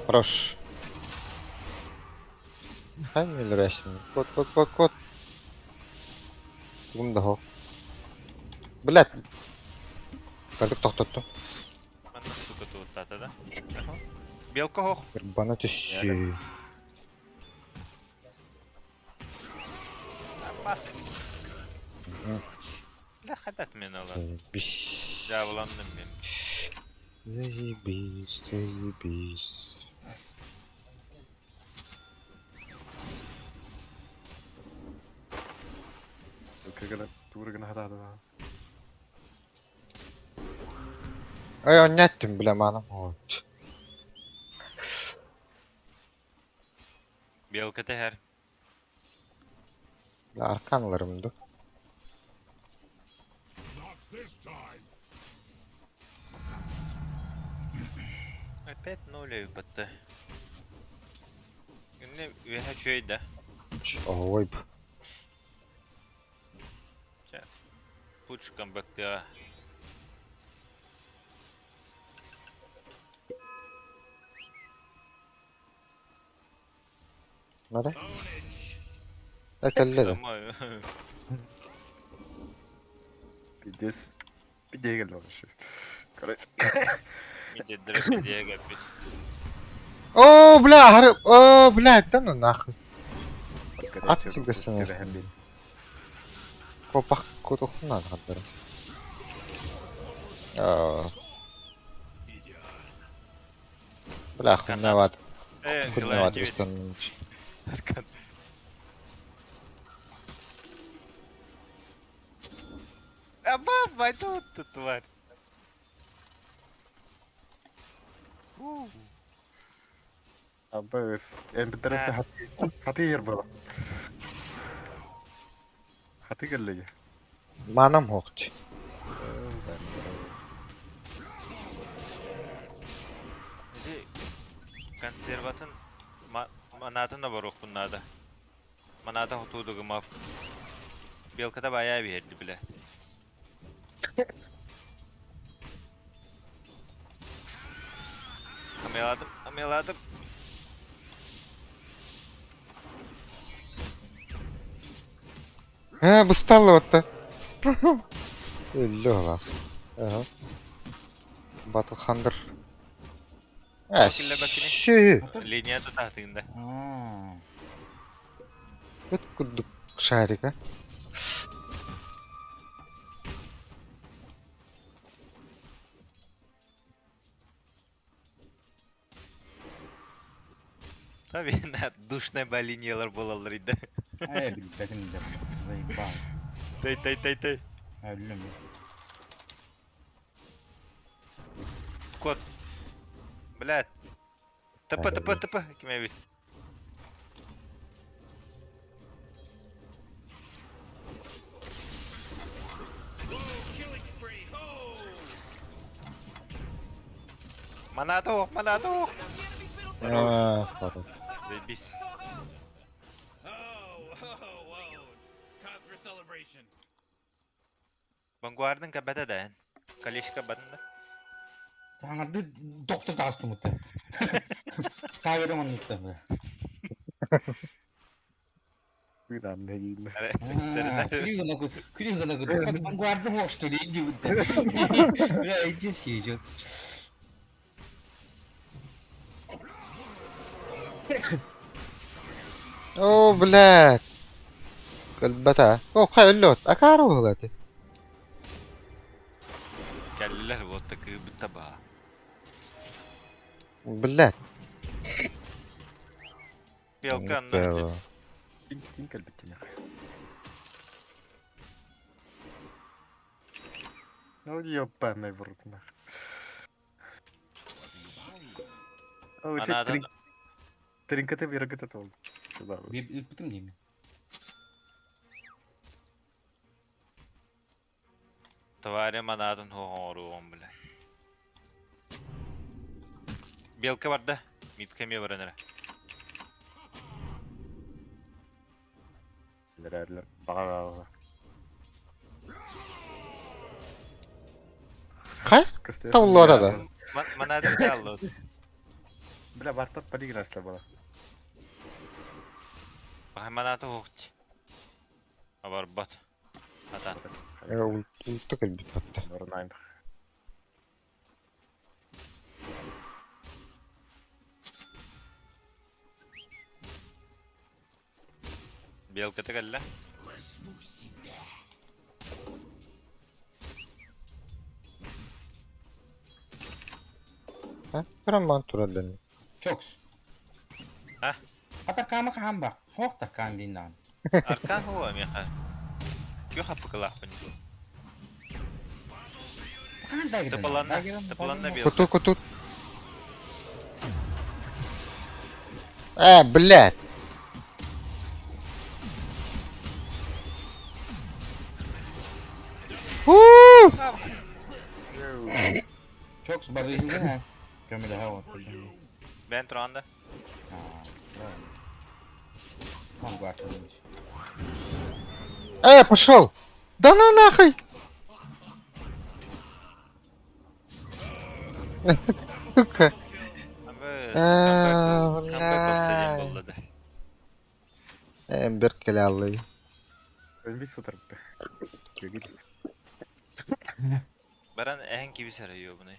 Хорош. Хай мөлөрөсүн. Кот, кот, кот, кот. Тугум да хоқ. Блядь. Кардык тохтоттум.
Манна сука туттата да. Белка хох.
Бана түссүү.
Аппас. Бля, хадат мен алар.
Заебись.
Жабыландым мен.
Заебись, заебись. Ай, оннеттим бля манам. Вот.
Белка тэһэр.
Бля, арканларым ду.
Опять ноль батта. Инне үөһэ үчүгэй да.
Ой,
Чэ. Пуч камбэктыаҕа.
Нара? Кэллэ да.
Пиздец. Пиздец кэллэ вообще. Короче.
О, бля, хары... О, бля, да ну нахуй. Ат силгэсэн. Копах кутухна хаддар. Аа. Бля, хуйневат. Хуйневат гыстан.
Абас, пойду ты, тварь.
Абас, эмпитересе хати ер бала. Хати келлеге.
Манам хоқч.
Консерватын манатын да барух bunlarda. Маната хотуудугу мап. Белката бая биэрди биле. Амеладым, амеладым.
Э, бысталла батта. Өллө Ага. Батыл хандыр. Э, шү.
Линия тутаатыгында.
Ыт курдук шарик, а?
Tabii душная линиялар болалар иде.
Э, билбэтим да, заебал.
Тэй тэй тэй тэй.
Өллүм.
Кот. Блядь. ТП ТП ТП ким эбит. Маната ох, маната ох.
Аа, хорош.
Заебись. Vanguard'ın кабата да. Калишка батында.
Таңарды доктор тастымыты. Таверым оннукта бля. Күрен гына Vanguard'ı hoştu иди Бля, иди съезжу.
О, блядь. Кэлбэтэ. О, хайлот. Акару булаты.
Кэллилэр вот кыыбыта баа.
Блядь.
Белка анна.
Кин кэлбиттин. Ну ёбаный в рот нахуй. О,
Анадан
Тринкаты биргата тол. Сюда.
Ыппытым дейм.
Твари манаатын хоҕоруом бля. Белка барда. Миткеме баранара.
Лерлер. Бага.
Хай? Тавлора да.
Манады аллы.
Бля, бартат полиграфия была.
Бахайманааты хуохти. Абарбат. Ата.
Ульта кэлбит батта.
Нормально.
Белката кэллэ.
Көрөн баан турар дэнни.
Чокс.
А?
Атакама хаан бах. Хоох такаан дииннаан.
Аркан хуа меха. Кө хаппыкылаахпын.
Хаан дагыдан.
Тыпаланна, тыпаланна белка.
Куту куту. Э, блядь. У!
Чокс барыһыгын ha. Көмөлөһө оттон.
Бен туранда.
Э, пошел! Да ну нахуй! Сука. Э, бля. Э, бер келе
Ölmüş fotoğrafı. Gül.
Баран эһэн кибисер ёбуный.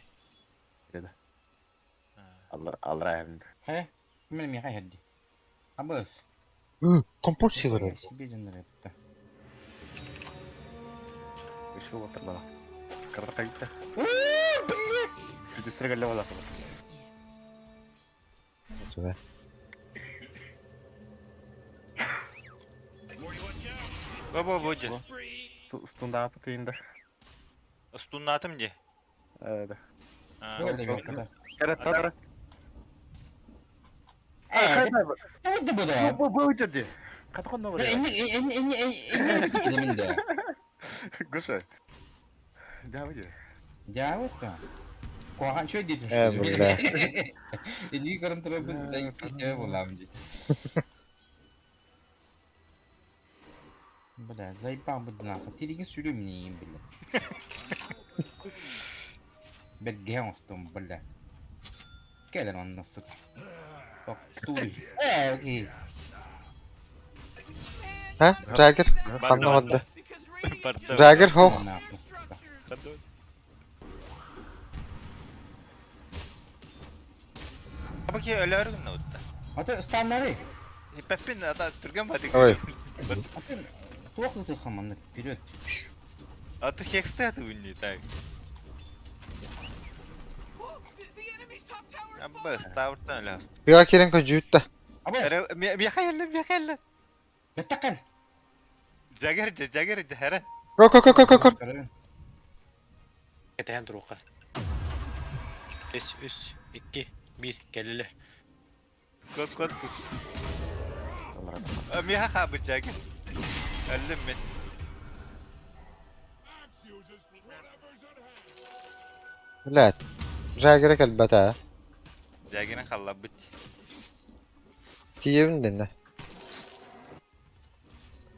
Dedi. Allah Allah rahmet.
Хэ? Мен ми хайдди. Абыс.
Компульсия барар.
Себе жандыр этти.
Еще вот bana. Kara kayıtta. Bir de sıra gelle bana.
Сюда.
Бо бо же.
Stunda apı indi.
Стуннатым же.
Evet.
Kara
tadara.
Э, это было.
Bu bu uçurdu. Katkon ne var?
Энни энни энни энни энни
Гоша. Дяводи.
Дявока. Куахан чё дети?
Э, бля.
Иди көрөн турабын заебись буламын дейт. Бля, заебал бы нахуй. Ты деген сүрөм бля. Бергем в бля. Келер онна сука. Тохтуй. Э, окей.
А? Джаггер? Ханна барды. Джаггер, хох.
Баки өлөрүн утта.
Ата станнары.
Пеппин ата түрген бадык.
Ой.
Туох ты хаман вперед.
А ты хексте ты не так. Абба ставртан ляст.
Тыга кирен көжүүттэ.
Михаил, Михаил.
Беттакал.
Жагер, жагер, жагер.
Ко ко ко ко ко ко.
Кэтээн туруха. Үс, үс, икки, бир, кэллилэр.
Кот, кот. Миха хабы жагер. Өллүм мен.
Блядь. Джаггер кэлбэтэ.
Жагерин халлабыт.
Тиебин дэннэ.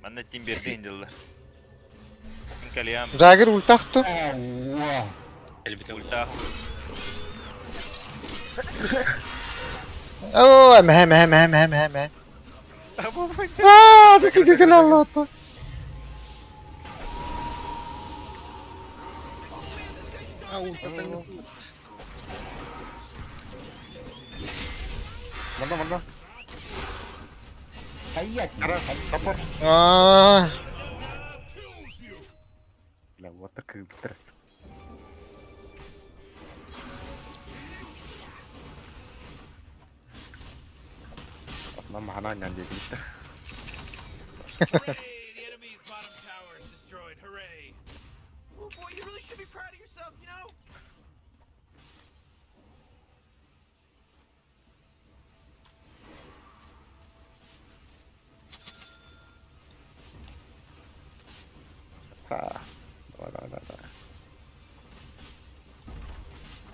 Манна тим берди индилер. Калиям.
Джаггер ультахту.
Ульта.
Оо, мэ мэ мэ мэ мэ мэ. Аа, ты себе келе
Манна манна.
Хаят.
Kara топор.
Аа.
Бля, вот так и быстро. Нам хана нян деді. Давай, давай, давай, давай.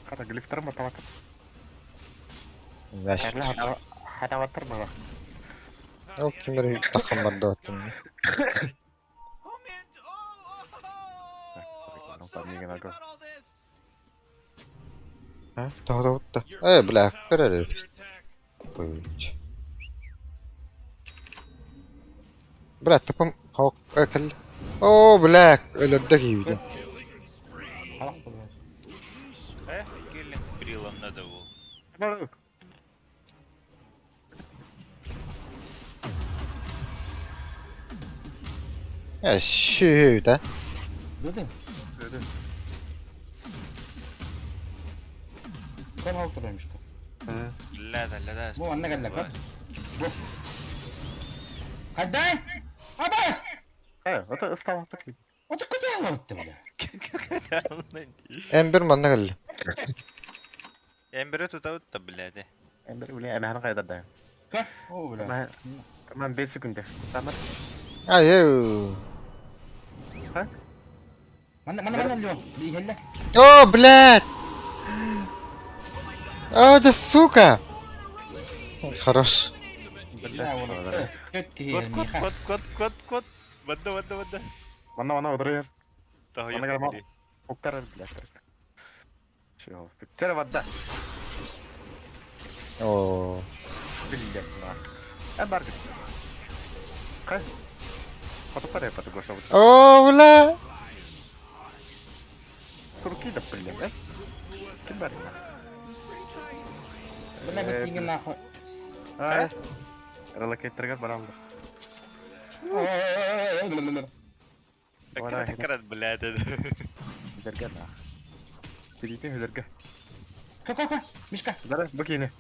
Хата глифтер матамат.
Мяш.
Хата ваттар бала.
Ол кимер тахан барды оттун. А, тоҕо да. Э, бля, көрөр. Быть. Бля, тапым... О, бля, өлөрдө киһибитин.
Э, киллинг сприлом надо был.
Э, сүүтэ.
Gördün? Кем алып тураймышка?
Ля да, ля да.
Бу анна кэллэ көр. Бу. Хайдай! Абас!
Э, это ыстал так.
Ото куда алып бля?
Эмбер манна кэллэ.
Эмбере тутабыт да, блядь.
Эмбер, бля, эмэһэн кайда да.
Көр? О, бля.
Тамам 5 секунд. Тамар.
Ай, эй.
Манна манна манна Леон. Билиһэллэ.
О, блядь! А, да сука! Хорош.
Бля, Көт
Кот, кот, кот, кот, кот, кот. Вадда, вадда, вадда.
Манна манна отырыр.
Того
Манна
я
кэлэ Уктар, блядь. Чего? Чера вода.
О.
Блядь, на. Э, баргет. Кай. Потопаре, потогоша.
О, бля!
Турки да, блядь, э? Ты баргет.
Бля, битиңе нахуй.
Ай. Релокейтерге барам.
Такрат, блядь.
Хүлэргэ на. Тиритин хүлэргэ.
Кө, кө, кө. Мишка.
Бара, бу кини.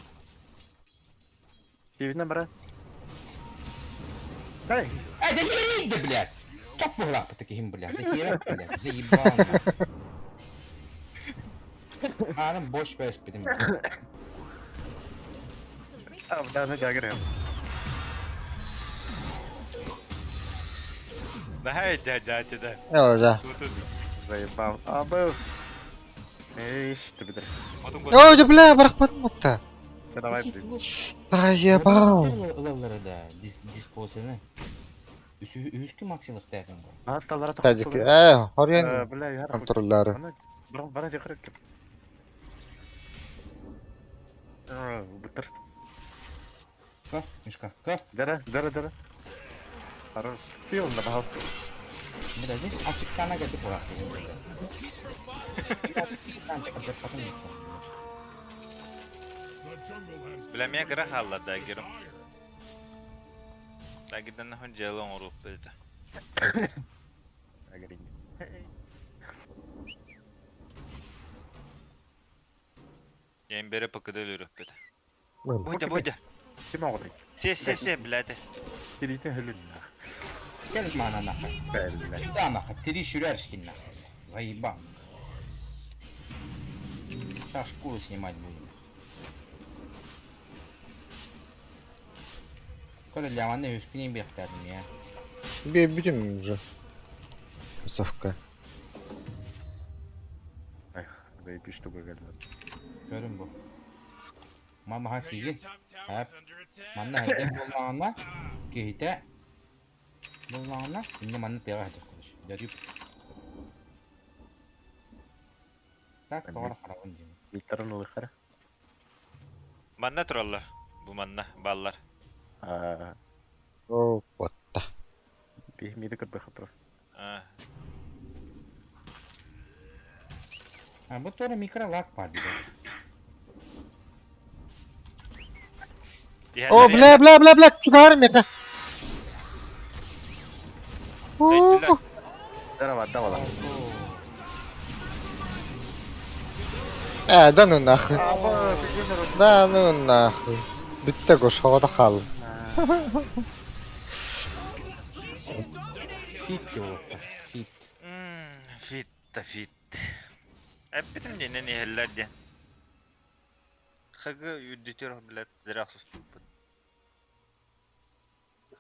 Тивинен бара. Эй,
Эй, да не да, блядь. Как могла по таким, блядь, захера, блядь, заебал. нахуй. А, ну бош бэс битим.
А, да, ну дагер.
Да, да, да, да.
О, да.
Заебал. А, был. Эй, ты бедр.
О, да, бля, барахпатым отта.
Всё, давай, блин.
Заебал.
Ылалары да, диспосыны. Үскü максилык тәкин го.
А, сталлара
Стадик. Э, хорьян
Бля, я
контроллары.
Бра, бара декрек. Бытыр.
Кө, Мишка, кө.
Дара, дара, дара. Хорош. Сил на бахал.
Бля, здесь ачыктана кетип бурак.
Бля, меня грахала дагером. Дагерден нахуй дело он руп это. Я имбере покидали руп это. Бодя, бодя.
Ким оҕолой?
Се, се, се, блядь.
Тиритин хүлүн.
Кел мана нахуй. Да нахуй, три шүрерскин нахуй. Заебал. Сейчас шкуру снимать будем. Коля для ванны үскүнен бехтадым я.
Бе, будем уже. Совка.
Эх, заебись, что вы
Көрүн бу. Мама ха сигин. Хап. Манна хәден болмағана. Кейте. Болмағана. Инне манна тега хәден короче. Дәрүп. Так, тоғыр қарауын деймін.
Викторын улыхара.
Манна тураллар. Бу манна, баллар.
А,
О, вот.
бихмиди көрбөхө просто.
А,
А, бу тоже микролаг бар дейді.
О, бля, бля, бля, бля, чугар меха. О,
Дара вода вода.
Э, да ну нахуй. Да ну нахуй. Бүтті го, шоғада қал.
Фит деп Фит.
Фит та фит. Әппетим ден не хеллер ден. Хагы юддитер блядь, зря суступит.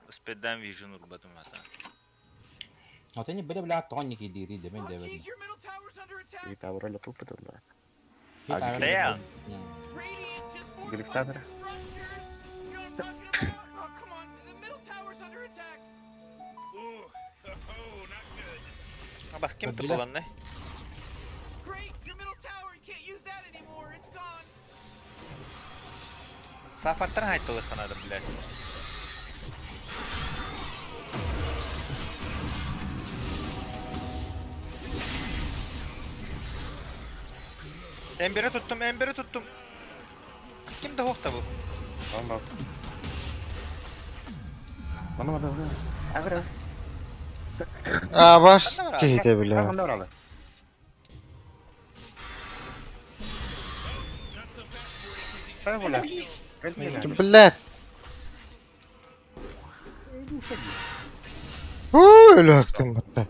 Спедан вижен урбатым ата.
А ты не бля бля тонники дири демен дебен.
И таврали тупо туда.
Стоял.
Глифтанер.
А бах кем ты была, не? Сафартан хайтылыхха надо, блядь. Эмбери туттум, эмбери туттум. Ким да хуохта бу?
А баш киһитэ бля. Блядь. Уу, өлөстүм бутта.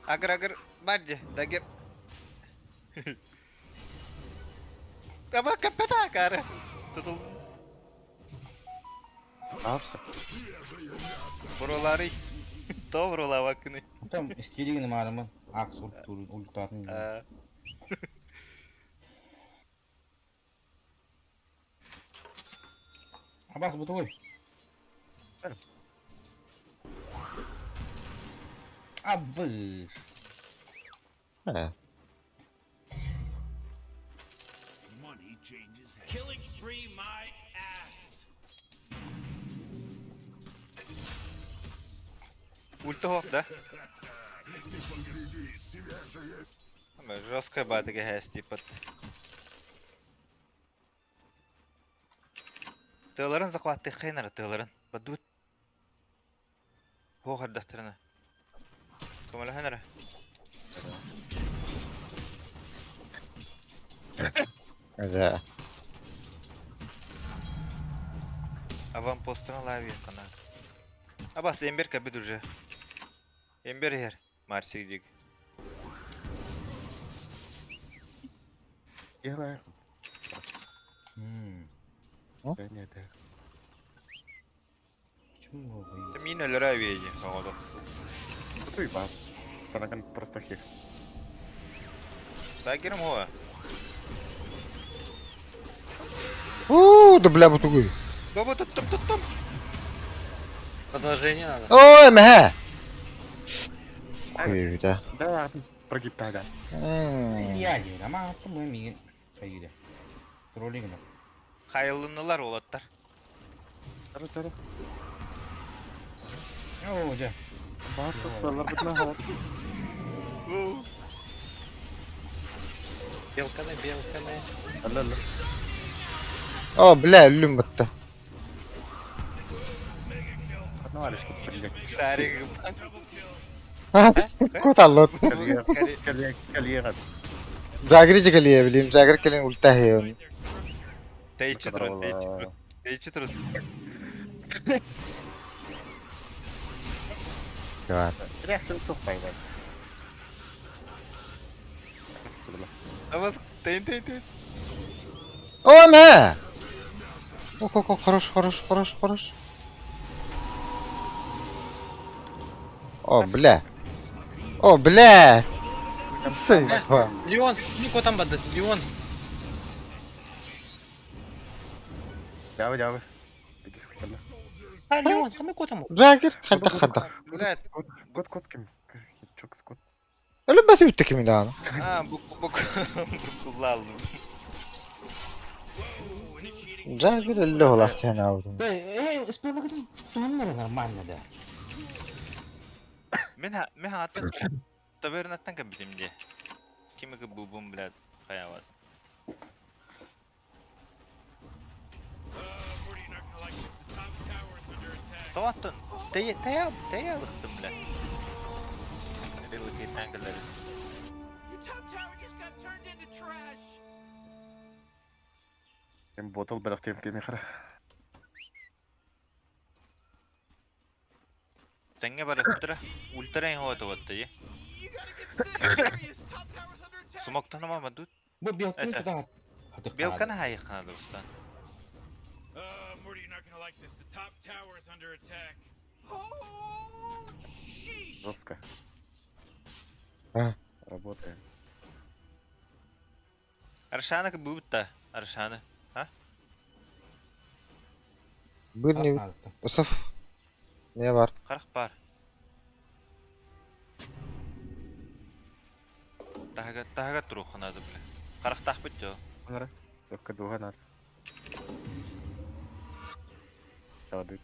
Агыр агыр барди, дагер. Таба капета кары. Тутул. Бурулары. То бурулавакыны.
Там истеригini маарымын акс ультатын. Абас бутугуй. Абыш.
Killing spree my ass.
Ульта хоп, да? Жесткая батыга хэс типа. Тыларын захватты хейнер тыларын. Бадут. Хохардахтарына. Комала хенера.
Да.
Аванпостына лави кана. Абас эмбер кабит уже. Эмбер хер. Марсик дик.
Почему вы?
Ты мин өлөрө авиеди соҕодо. Дагерим хуа.
Уу, да бля бутугуй.
Баба туттум туттум.
Продолжение надо.
Ой, мэ. Хуй, да. М.
Я дейін, ама аттым мы мигин. Хайгиде. Троллигин.
Хайылынылар олаттар.
О, жа.
Белканы, белканы.
О, бля, өлүм бутта.
Шарик.
Кот аллот. Жагри жигалия билим, жагр келин ульта хеон.
Тейчи турун, тейчи турун. Тейчи турун. Абас, тейн тейн тейн.
О, мэ. О, о, хорош, хорош, хорош, хорош. О, бля. О, бля. Сыпа.
Леон, Нико там бады, Леон. А, Леон, там Нико там.
Жагр, хадах, хадах.
Блядь.
Өлүм басы бүтті кимин дааны.
А, бу бу бу
Жагр өллө олақ тяна алдым.
Эй, спеллагын туһаннары нормально да.
Мен ха мен хатын тавернаттан кабитим де. Кимиги бубум, блядь, хаяват. Тоаттын. Тей тей тей алыктым, блядь. Релокейт angle. Теңге бар ультра ультра хот вот е. Смоктан ма тут.
Бу белканы сюда.
Белканы хайыккана достан.
Morty, you're not gonna like this. The top tower is under attack.
Аршана как будто. Аршана. А?
Бір не Усаф. Не бар?
Карах бар. Тахага тахага туруханады бля. Карах тах бит жо.
Саадык.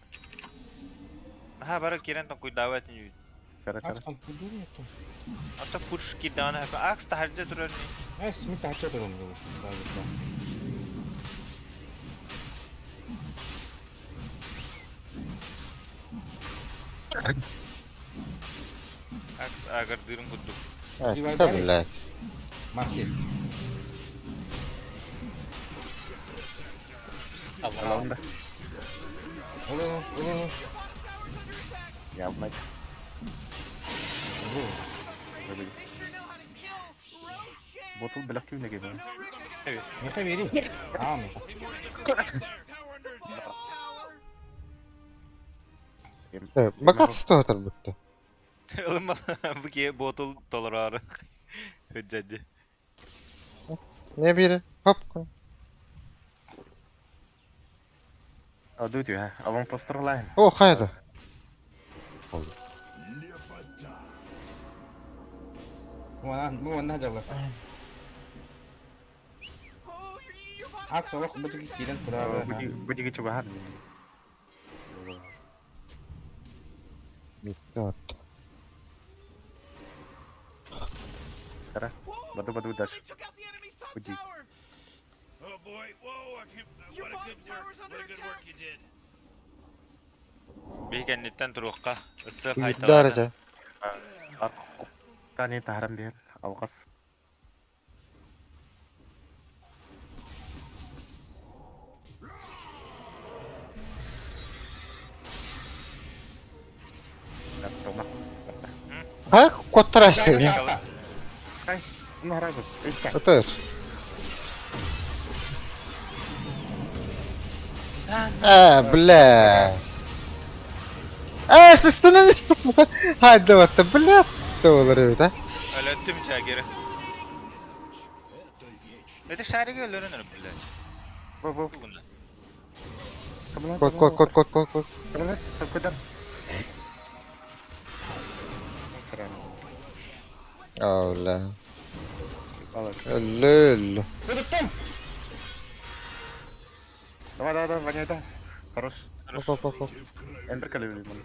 Аха бары киирэн тоҥкуйдаабат инибит.
Чара чара.
Акс тоҥкуйдуур этим.
Ата пуш киирдэҕинэ Акс таһырдьа турар ини.
Эс, мин таһырдьа туран
Акс аагардыырын курдук.
Да, блядь.
Марси.
Аланда.
Алло, алло.
Явно. Ботул беләк кимне кебе.
Меха бери. А, меха.
Бакат что будто.
Ылымма бу ки ботул толорор. Хөддәди.
Не бире? Хоп.
А дути, а? Аванпостер лайн.
О, хайда.
Бу манна дьаллар. Акс олох бу тиги киирэн турар.
Бу диги чугаһар.
Вот.
Тара. Баду баду даш. Буди.
Биһи кэнниттэн туруохха. Ысыап
Дар
хайталаата.
это.
Тани тахарам бер. Алгас.
Ха, коттарасың.
Ай, ну харагы.
Это. А, бля. А, сестена что? Хайда вот, бля. Доллар это.
Өлөттүм чагеры. Это шариги өлөрөн блядь.
Бу бу.
Кот, кот, кот, кот, кот, кот.
Куда?
А, бля. Лөл.
Давай, давай, давай, Ваня, да. Хорош.
Оп, оп, оп, оп.
Эмбер калибри, ман.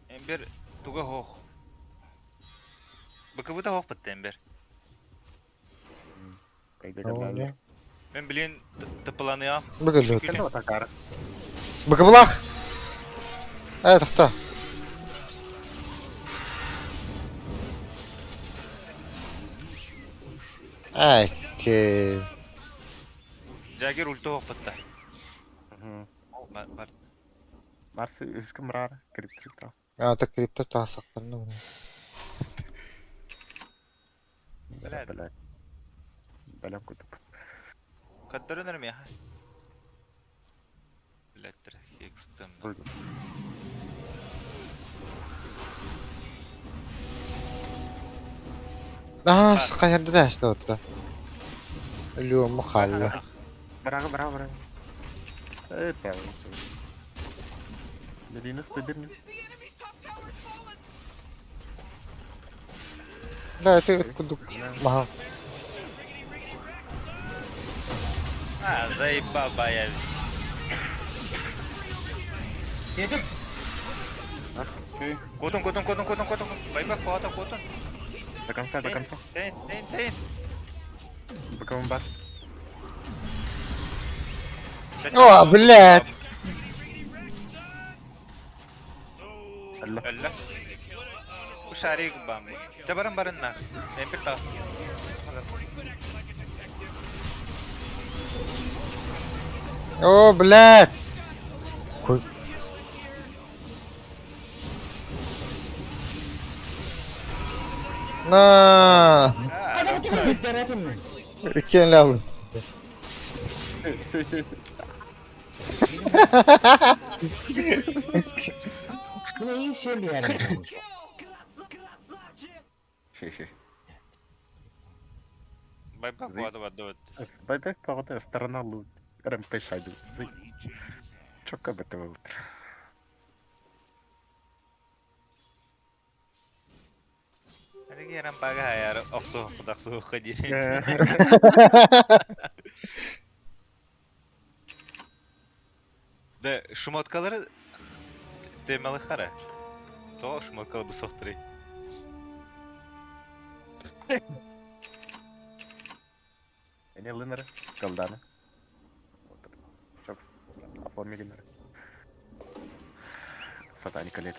Эмбер туга хох. Быкыбыта хох бытты Эмбер. Мен билин тыпыланыям.
Бүгүн
Кенде атакар.
Быкыбылах. Э, тохто. Ай, ке.
Жагер ульты хох бытты. Бар.
Марс үскү мурар криптер.
А, так крипто тасактан.
Бля.
Бля. Бля кутуп.
Каттырыныр меха. Блядь, хекстем.
А, каярда да что вот. Лё, махалла.
Браво, браво, браво. Это. Лерина стыдырни.
Да, это кудук. Ага.
А, заебал боялись.
Едем.
Котун, котун, котун, котун, котун. Байбак, котун, котун.
До конца, до конца.
Тейн, тейн, тейн.
Боковым бас.
О, блядь.
Алла.
Алла. Шарик бам. Жабаран барынна. Эмбер та.
О, блядь. Кой. На. Кен лялы.
Все, все, все.
Ну и все
Байбак бады бады.
Байбек погода сторона лут. РМП шайду. Чока бы ты был.
Әлеге рампага хаяр оксу кудаксу ходили. Да, шмоткалары темалыхара. То шмоткалы бу сохтырый.
Эне лынары, калданы. Чок, оформигинары. Сатаника лет.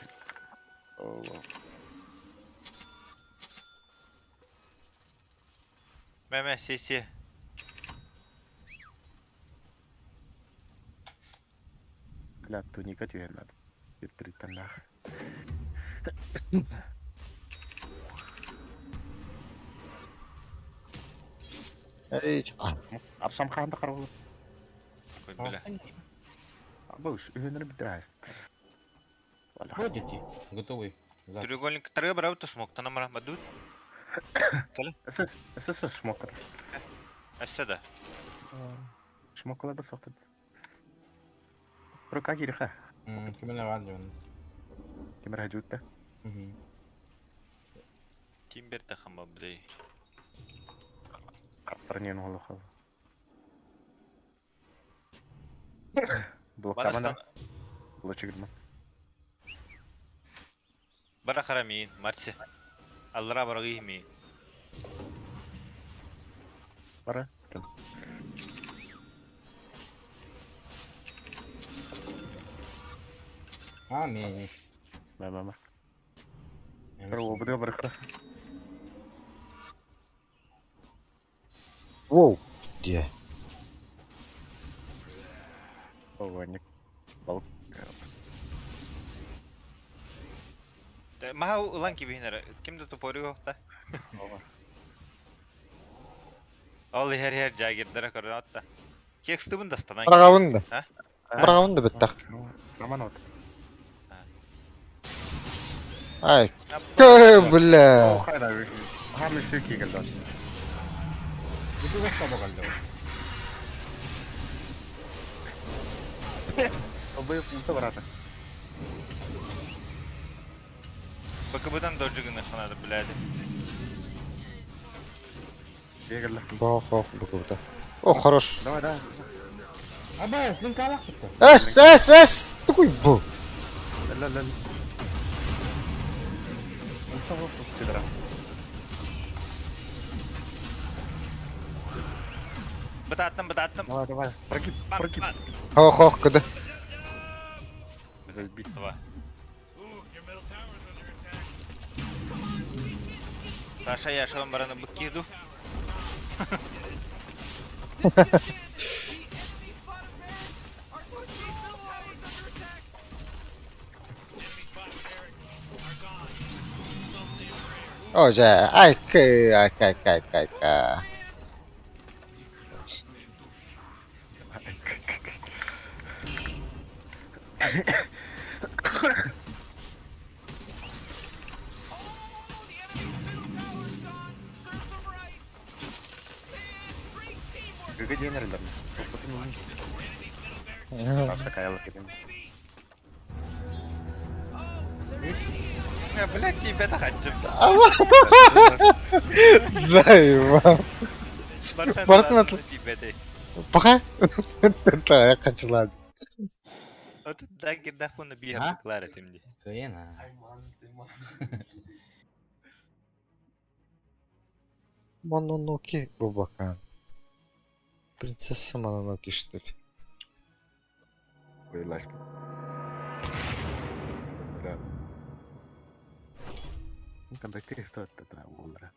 Мэ-мэ, си-си.
Бля, туника түһэн надо. Иртриттаннах.
Эй,
Арсам хаанда карабыл.
Бля.
Абыш, үһөнөр битрас.
Вот эти, готовый.
Треугольник тарга барабыт смоктан амара бадут.
СС, СС шмокер.
Әссе да.
Шмокалар да соқтыды. Рука кириха.
Кимene var diyorsun.
Кемер хажутта.
Тимбер тахама блей.
Каптарнен олохол. Блоктамана. Блочигдма.
Бара харамин, марси. Аллара барагы ми.
Бара.
А, мени.
Ма, ма, ма. Бу барыхта.
Воу, где?
Ованик. Балк.
Маха улан кибихинер. Ким да тупору хохта. Ол хер хер жагирдара көрөн атта. Кекстубун дастанан.
Брагавын да.
А?
Брагавын да беттах.
Роман от.
Ай, кö, бля.
Хайда. Хамы сүки келді.
Бу да саба kaldı.
Обы пулта барата.
БКБдан дожигын ханады блядь.
Бегелді.
Бах, бах, бах, О, хорош.
Давай, давай.
Аба, слинка алак битти.
Эс, эс, эс. Такой бу.
Ла ла. Пулта пустидра.
Бытаттым, бытаттым.
Давай, давай. Прокип, прокип.
Хох, хох, кыды.
Заебись.
Два. Саша, я шалом бараны быкиду.
О, же, ай, кы, ай, кай, кай, кай, кай.
Гыгы денерлер. Саша каялы кетен.
Блядь, тебя хочу.
Заебал. Бартын атыл. Пока? Да, я хочу ладить.
Дагер дахуна бия клара тимди.
Кыйын
Мононоке Бубакан. Принцесса Мононоке, что ли?
Ой, лашка. Да. Контакты что это олара.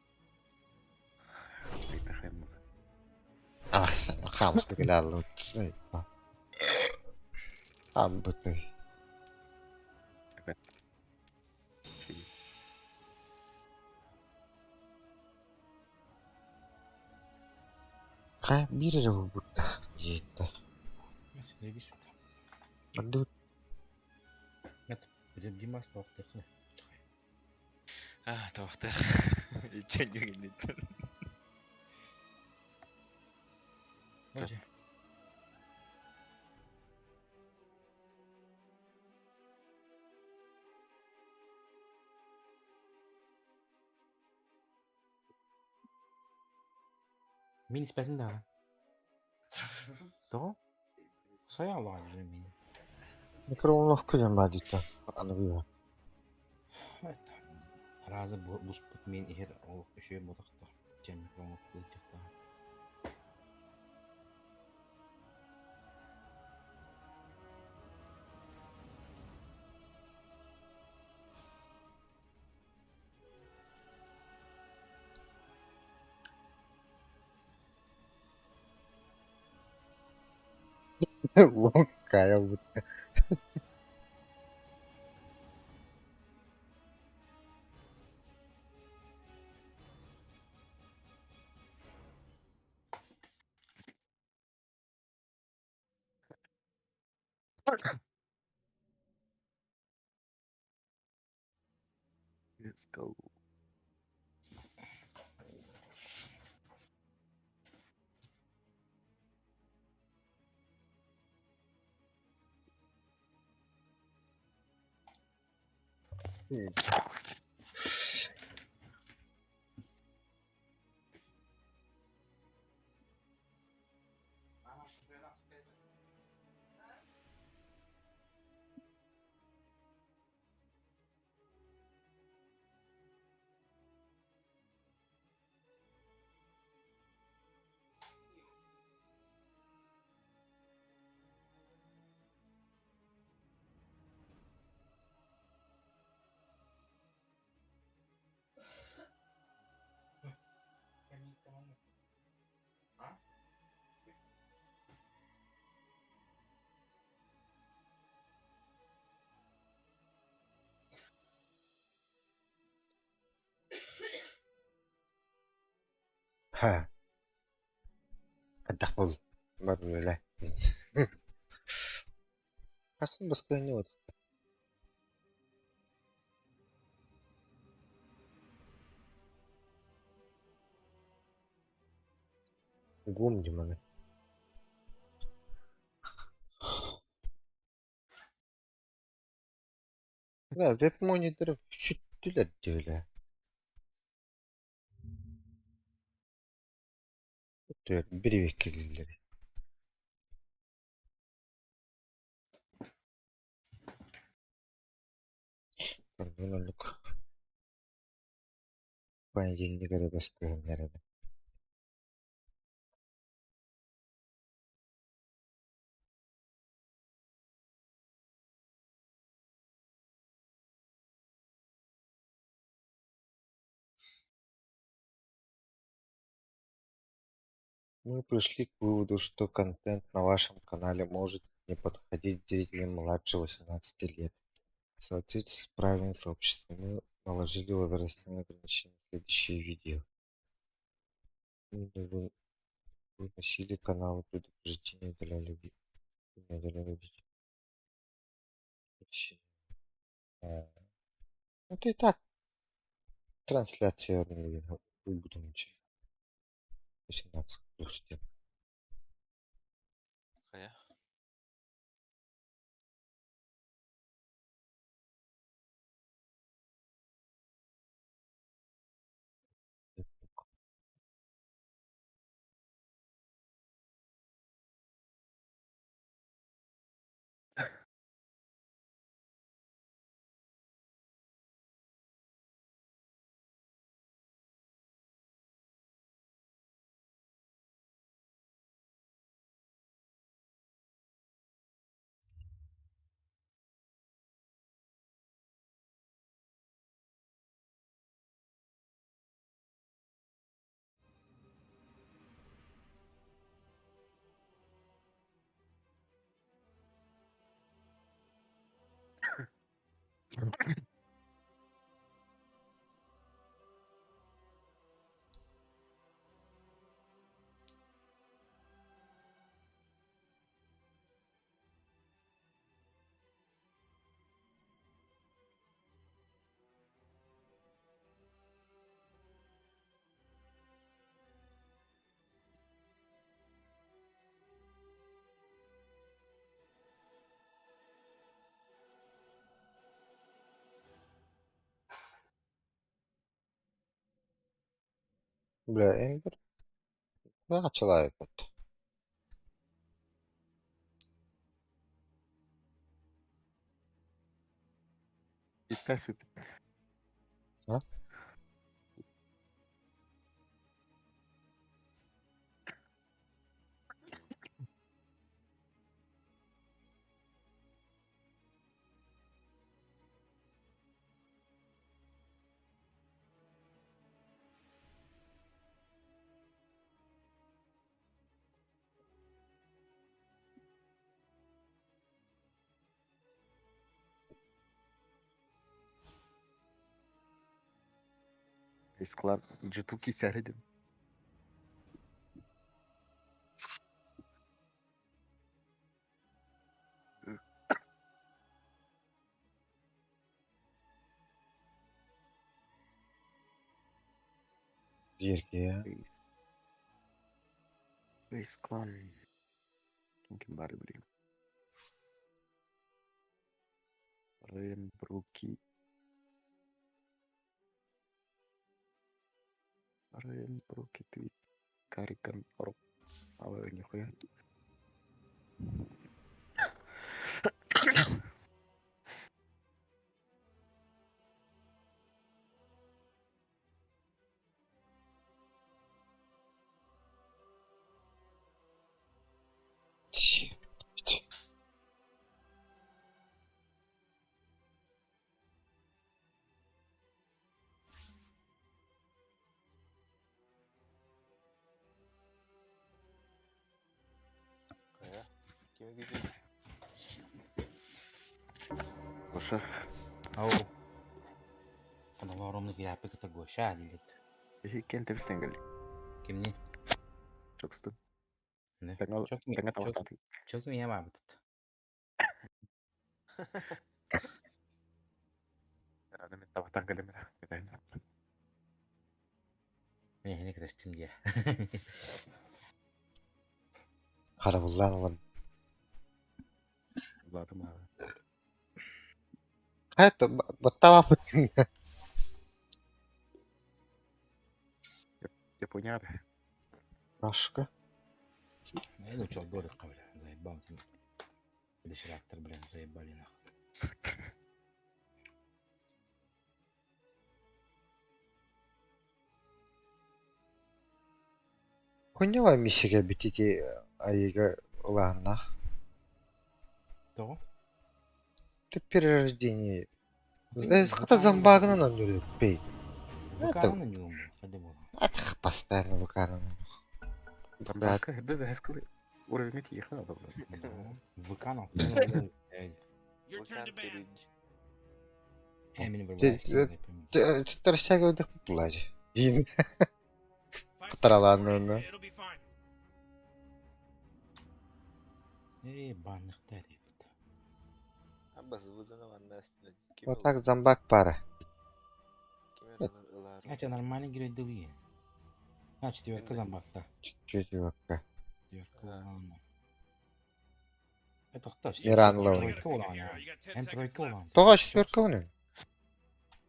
А, хамс дегелер. Амбыты. Ха, бир же бутта. Жетти. Аду.
Нет, Димас тоқтық.
А, тоқтық. Ичен югин.
Мин испәтин дагы. Того? Соя Аллаһ мин.
Микроволновка диэн баар дийтэн аныгы
Разы буспут мин иһэр олох үчүгэй буолуохтаах. Чэ микроволновка ыытыахтаах.
Кайл
Let's go.
Ха. Хайдах буолла? Бар үлэлээ. Хасын баскыһыанньа буолуох. Угуом дии маны. Да, веб-мониторы сүттүлэр диэлэ. Бирибеккелиллэр. Оннук понедельник эрэ баскыһыннар эрэ. Мы пришли к выводу, что контент на вашем канале может не подходить зрителям младше 18 лет. В соответствии с правилами сообщества мы наложили возрастные ограничения на следующие видео. Мы выносили каналы предупреждения, удаляли удаляли видео. Ну ты и так трансляция 18 плюс диэн.
Хайа.
Бля, Эмбер два человека.
Тэс
А?
Склад G2 кисәридим.
Дьиэргэ.
Base Clan. Ким ким бары билим. Рен Бруки. Рен Бруки твит. Карикан Рок. А вы нихуя. Гоша.
Ау. Оно кирапы кыта Гоша диlit.
Кен тебистен кел.
Кимни?
Чокстун.
Не.
Тэҥэ
Чок
тэҥэ табахтаатый.
Чок меня бабыт.
Аны мен табахтан кэлэммин.
Мен хини кырастым дия.
Харабыллаан ылан.
Улаатым аҕа.
Хайа баттаабаппыт
Япония.
Рашка.
Ну чё, горько, бля, заебал ты. Доширактор, бля, заебали нахуй.
Хуйнева миссия битити айыга улааннах.
Того?
Ты перерождение. Хата зомбагынан ойнуур пей.
ВК на нем, ходи было.
Это постоянно ВК на
Зомбака, да, да, скоро уровень тихо надо, блядь.
ВК на.
Ты растягивай дых плачь. Дин. Тараланны.
Эй, банных тариф.
Вот так зомбак пара.
А тебя нормально герой дылы. На, четверка зомбак-то.
Четверка.
Четверка, ладно. Это кто?
Миран Лоу.
Тройка улана. Эн тройка улана.
Тоҕо четверка унун.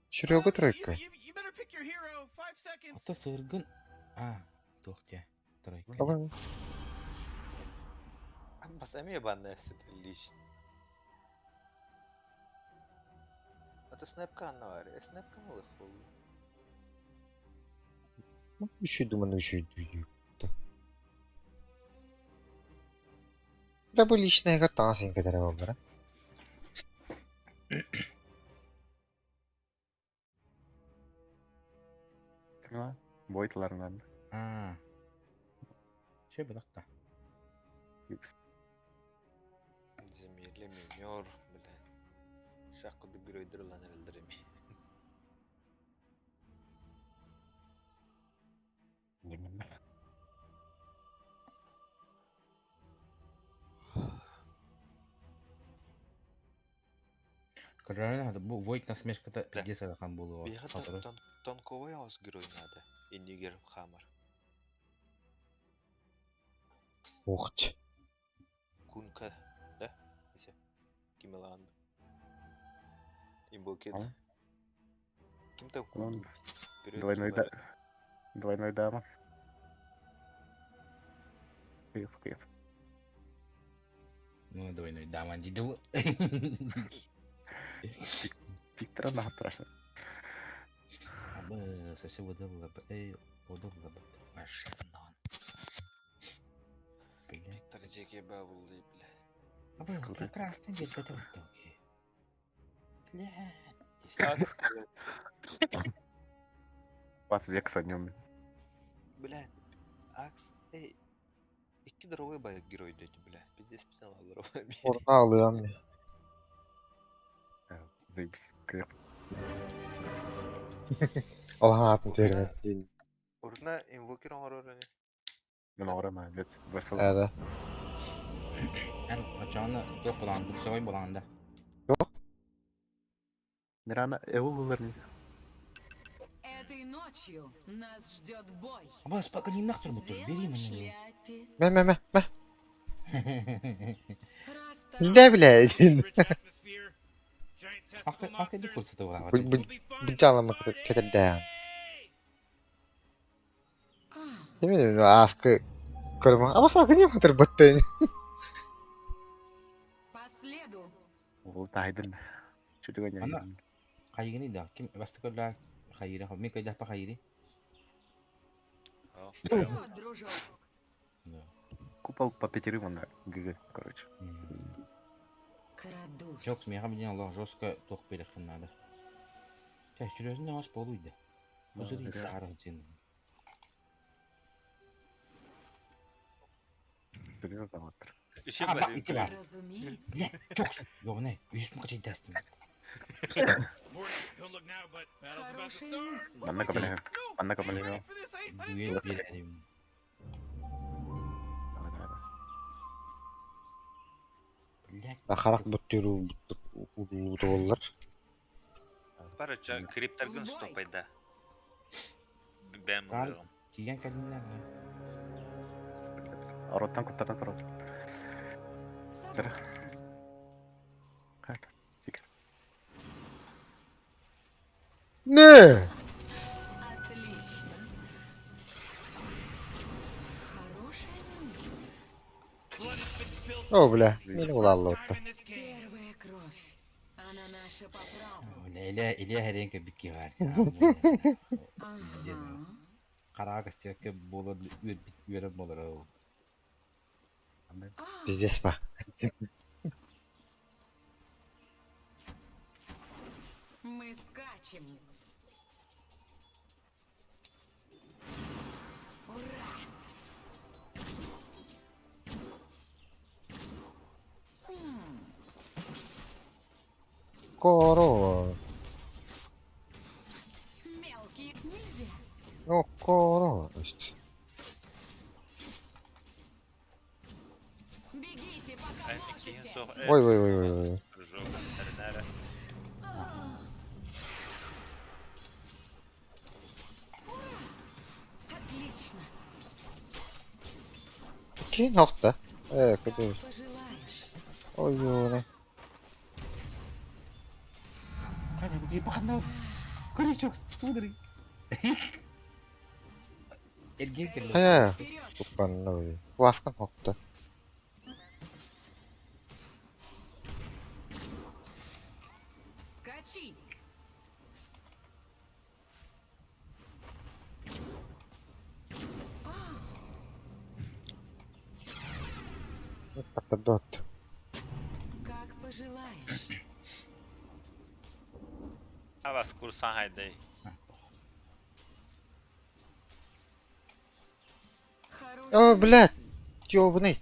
Серега тройка.
А то сыргын. А, тухте. Тройка. Еще думаю, еще Да бу личная картасин, которая выбора.
Кимла? Бойталарынан.
А. Че бадакта? Реально, бу Войт насмешката пиздец арахан болуға.
Тонковой ауыз герой надо. Инигер хамар.
Ух ты.
Кунка, да? Кимелан. Имбокет. Ким там
Он двойной да. Двойной дама. Кайф, кайф.
Ну, двойной дама, дедул.
Виктора нахуй страшно.
Абы, соси выдал, эй, выдал, Ашанон. Блядь.
Виктор ЖКБ булды, бля.
Абы, прекрасный день в итоге. Блядь.
Вас век о нем.
Бля, Акс, эй, икки дровой бай герой дети, бля. Пиздец писал дровой.
Орна алыам.
Заебись.
Алхан атын термет.
Урна инвокер оҥорор ини.
Мен оҕором аа, блядь, весел.
Ээ
Эн очоҕуна туох булаҕын, буксовой булаҕын да?
Мирана эул ылар не.
Этой ночью нас ждет бой.
Абы, спокойно нахтыр бу
Дело
бери
в
на
шляпе.
Мэ мэ мэ мэ. Да, блядь.
Ах, иди курсы
Бу бу бу жалама кетердään. Yemin аскы көрмө. Аба сал кыне матыр баттын.
По следу.
Ол тайдын. Чүдүгөн
Ана хайыгыны да ким бастыкырла хайыра мен кайдапа хайыри.
Вперед, дружок.
Купол по пятерым он ГГ, короче.
Крадусь.
Жок, меха билен Аллах жестко ток берехин надо. Ча, серьезно вас полуйда. Пузыри сарых дин.
Серьезно, вот.
А, ба, ити бар.
Разумеется.
Бля, чок, ёбаный, үс мукачай дастым.
Хорошая мысль.
Манна кабале. Манна кабале.
Дуэль берсем.
Давай, давай, давай.
Блядь.
Ахарак буттыру боллар.
Короче, криптергын стопайда. Бэм
Кар,
ылыгым.
тиген калиннер.
Ороттан куттардан сорот.
Согласна.
Как? Сикер.
Не.
Отлично. Хорошая мысль.
О, бля, мени улалла отта.
Первая кровь. Она наша по праву.
Иле, иле херенке битки бар.
Ага.
Кара кастеке боло үр бит үөрө болор.
Пиздец па.
Мы скачем. Ура! М,
Корова.
Мелкие нельзя.
Ну, корова.
Бегите, пока можете.
Ой, ой, ой, ой, ой.
Дружок, Тернера.
Отлично.
Ki nokta. Evet, kötü.
Пожелаешь.
Ой, ой.
Када бу бахна. Көрүчөк, тудыры. Эрген келе.
Хая. Тупанна ой. Ласкан nokta.
Скачи.
Dot.
Как пожелаешь.
Авас курсан хайдай.
О, блядь. Ёбаный.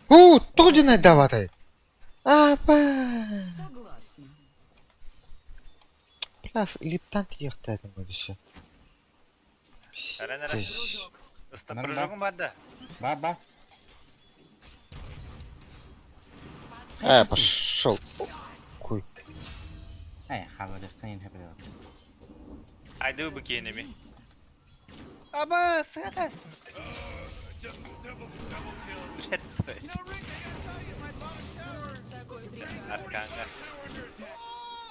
У, тоже не давай. Апа.
Согласна.
Пляс липтан тиехтәдем өдүсө.
Тернера. Уста прыжогум бар да.
Ба, ба.
Э, пошел. Куй.
Ай, хабардыктан хабар.
Айды бу кенеми. Аба, сыгатастым. Арканга.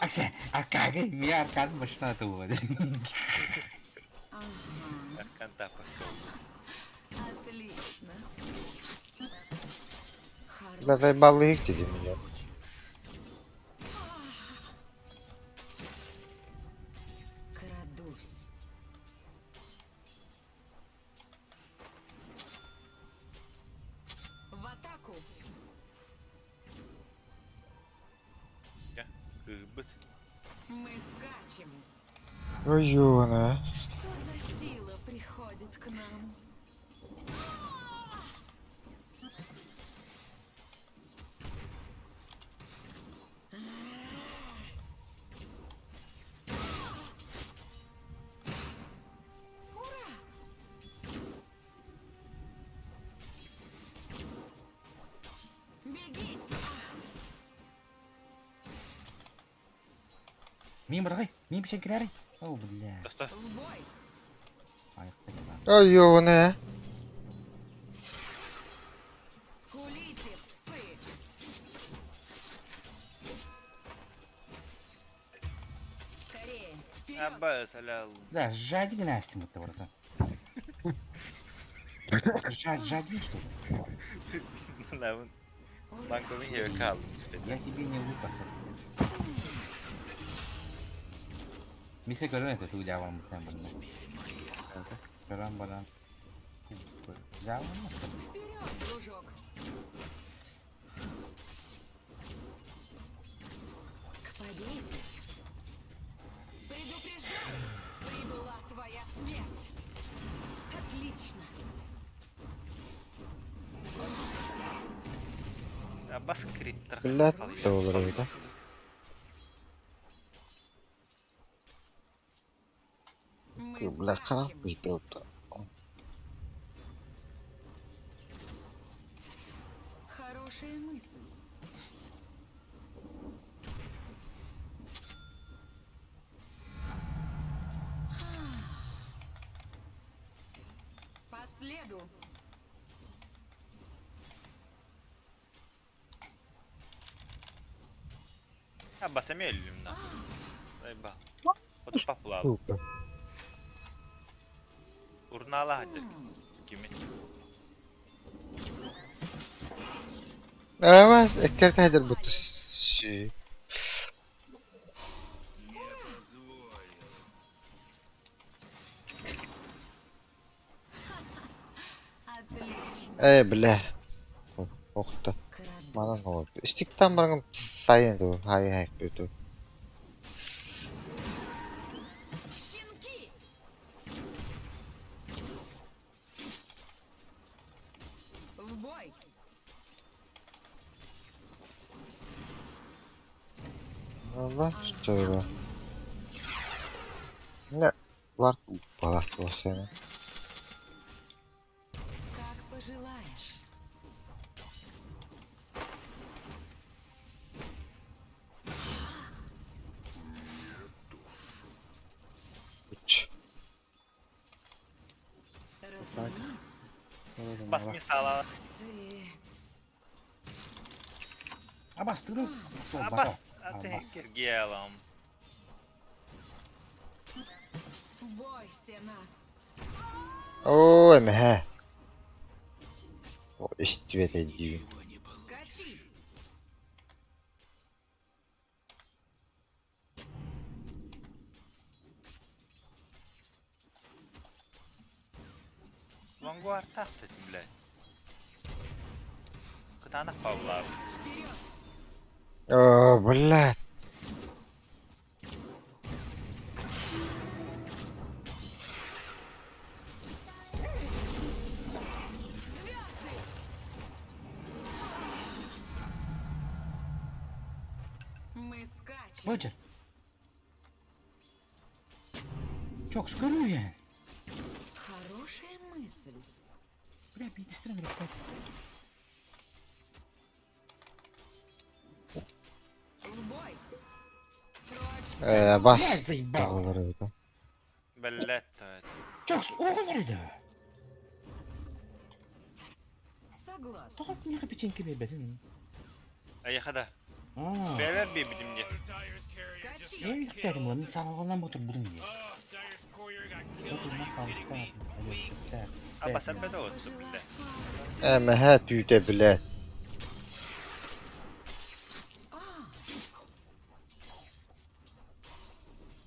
Аксе, аркага, ми аркан башына туы.
Аркан тапа.
Отлично.
Бля, заебал их дедим меня. Ойуона.
Что за сила приходит к нам? Бегите!
Мин бырагай, мин пишен О, бля.
В бой!
Ойуона.
Скулите, псы! Скорее, вперед!
Абба салал.
Да, жадик Настя мы братан. Жад, жадик, что ли?
Lan Bankomun yeri kaldı.
Я тебе не Лукас. Мисе көрөн этэ туу жаабан бутан бунна. Көрөн баран. Жаабан
Вперед, дружок! К победе! Предупреждаю! Прибыла твоя смерть! Отлично!
Абба скриптор.
Блядь, долларов, да?
Мы
Бля,
скачем!
храп
Хорошая мысль. По следу.
Абба сэмэллим на. Заебал. Вот поплавал.
Сука.
Урнала хадыр. Кими.
Авас, эккерт хадыр бутты. Си.
Отлично.
Э, бля. Охта. Манан олор. Истиктан баргын сайын ту. Хай хай бюту.
Щенки! В бой!
Allah что Не, лар упала сені.
Как пожелаешь.
Үч.
Разумеется.
Бас мисала.
Ты...
Абастырын.
Аббас. Киргелом.
Бойся нас.
Ой, мэ. О, истибет эдиби.
Скачи!
Лонгуар тахты, блядь. Кытанах Павлав.
Вперед!
О, блядь.
Звезды! Мы скачем.
Боча. Çok скорую.
Хорошая мысль.
Бля, бейдистирен ребят.
В бой! Прочь!
Э, бас.
Блядь, заебал.
Долларов, да?
Блядь.
Çok оҕолор да.
Согласна.
Тоҕо миэхэ печеньки биэрбэтин.
Аяхада.
Аа.
Бэвер бибидим де.
Скачи!
Мен үктәрим ла, мин саҕаланан ботур бурун дии. Отурма хаалта.
Абба сәббәдә отты, блядь.
Э, мэ түйте, блядь.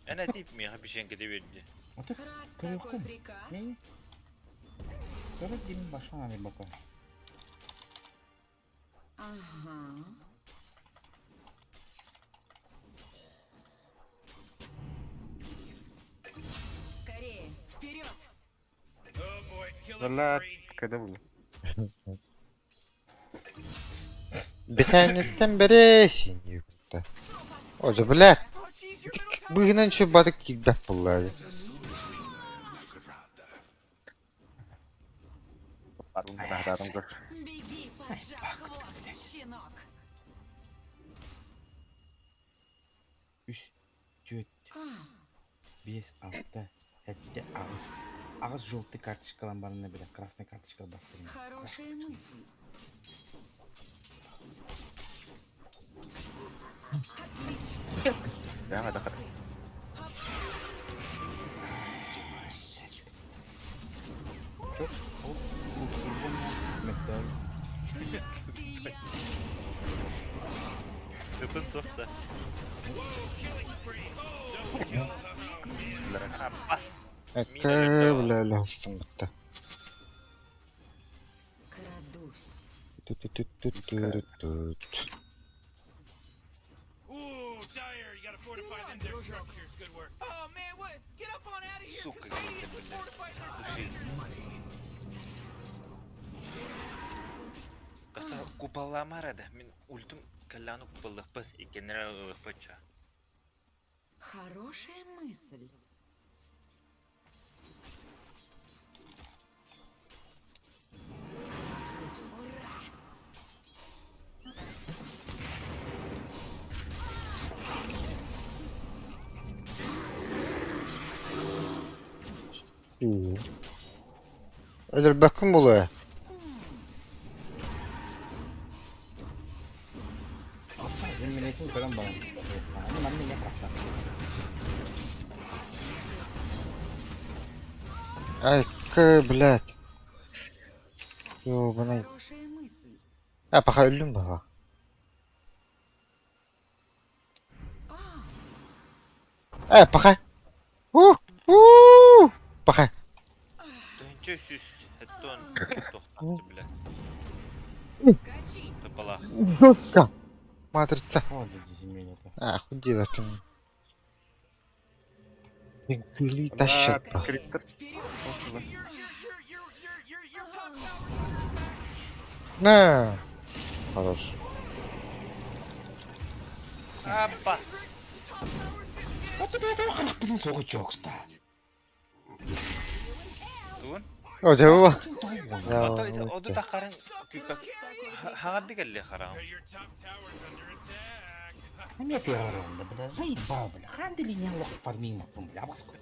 Әнә тип миха пишенке деп берди.
Отыр.
Раз такой приказ,
Көрөт димин башан али бака.
Ага.
Бля, когда был?
Бэтээнниттэн бэрээсин диэбитэ. Ожо, блядь, быыһынан сүрбатык киирбэт буолла дии.
Беги, поджав хвост, щенок.
Үс, түөрт, биэс, алта, сэттэ, аҕыс. Аҕыс желтый карточкалан баранна бile, красный карточка баттырын.
Хорошая мысль.
Отлично.
Да, да,
Çok ол Мектел.
Я сияю.
Ытын сохта. Бас.
Эккэ, бля, өлөстүм бытта.
Крадусь.
Тү-тү-тү-тү-тү-тү.
Вперед, дружок.
Сука, ты, блядь. Души. Ката куполламар эдэ. Мин ультум калляну куполлахпас и генерал ылыхпача.
Хорошая мысль. Крадусь. Ура!
Өлөрбөккүн буолуо.
Землесин көрөн баран. Аны манна не красна.
Айка, блядь. Ёбаный.
Хорошая мысль.
А, пока өллүм баҕа. Э, пока. У, у, пока.
Төнчө сүс. Эттон тохтатты, блядь.
Скачи.
Тапалах.
Доска. Матрица.
О, земле-то.
А, худи в Кыли тащат.
Криптор.
На. Хорош.
Апа.
Вот тебе это харах соҕучокста.
Тугун?
О, дьэ, бу.
Ото оду тахарын күйкак хагарды келли харам.
Эме террорында, бля, заебал, бля. Ханды ли не лох фармим, бля, бас бля.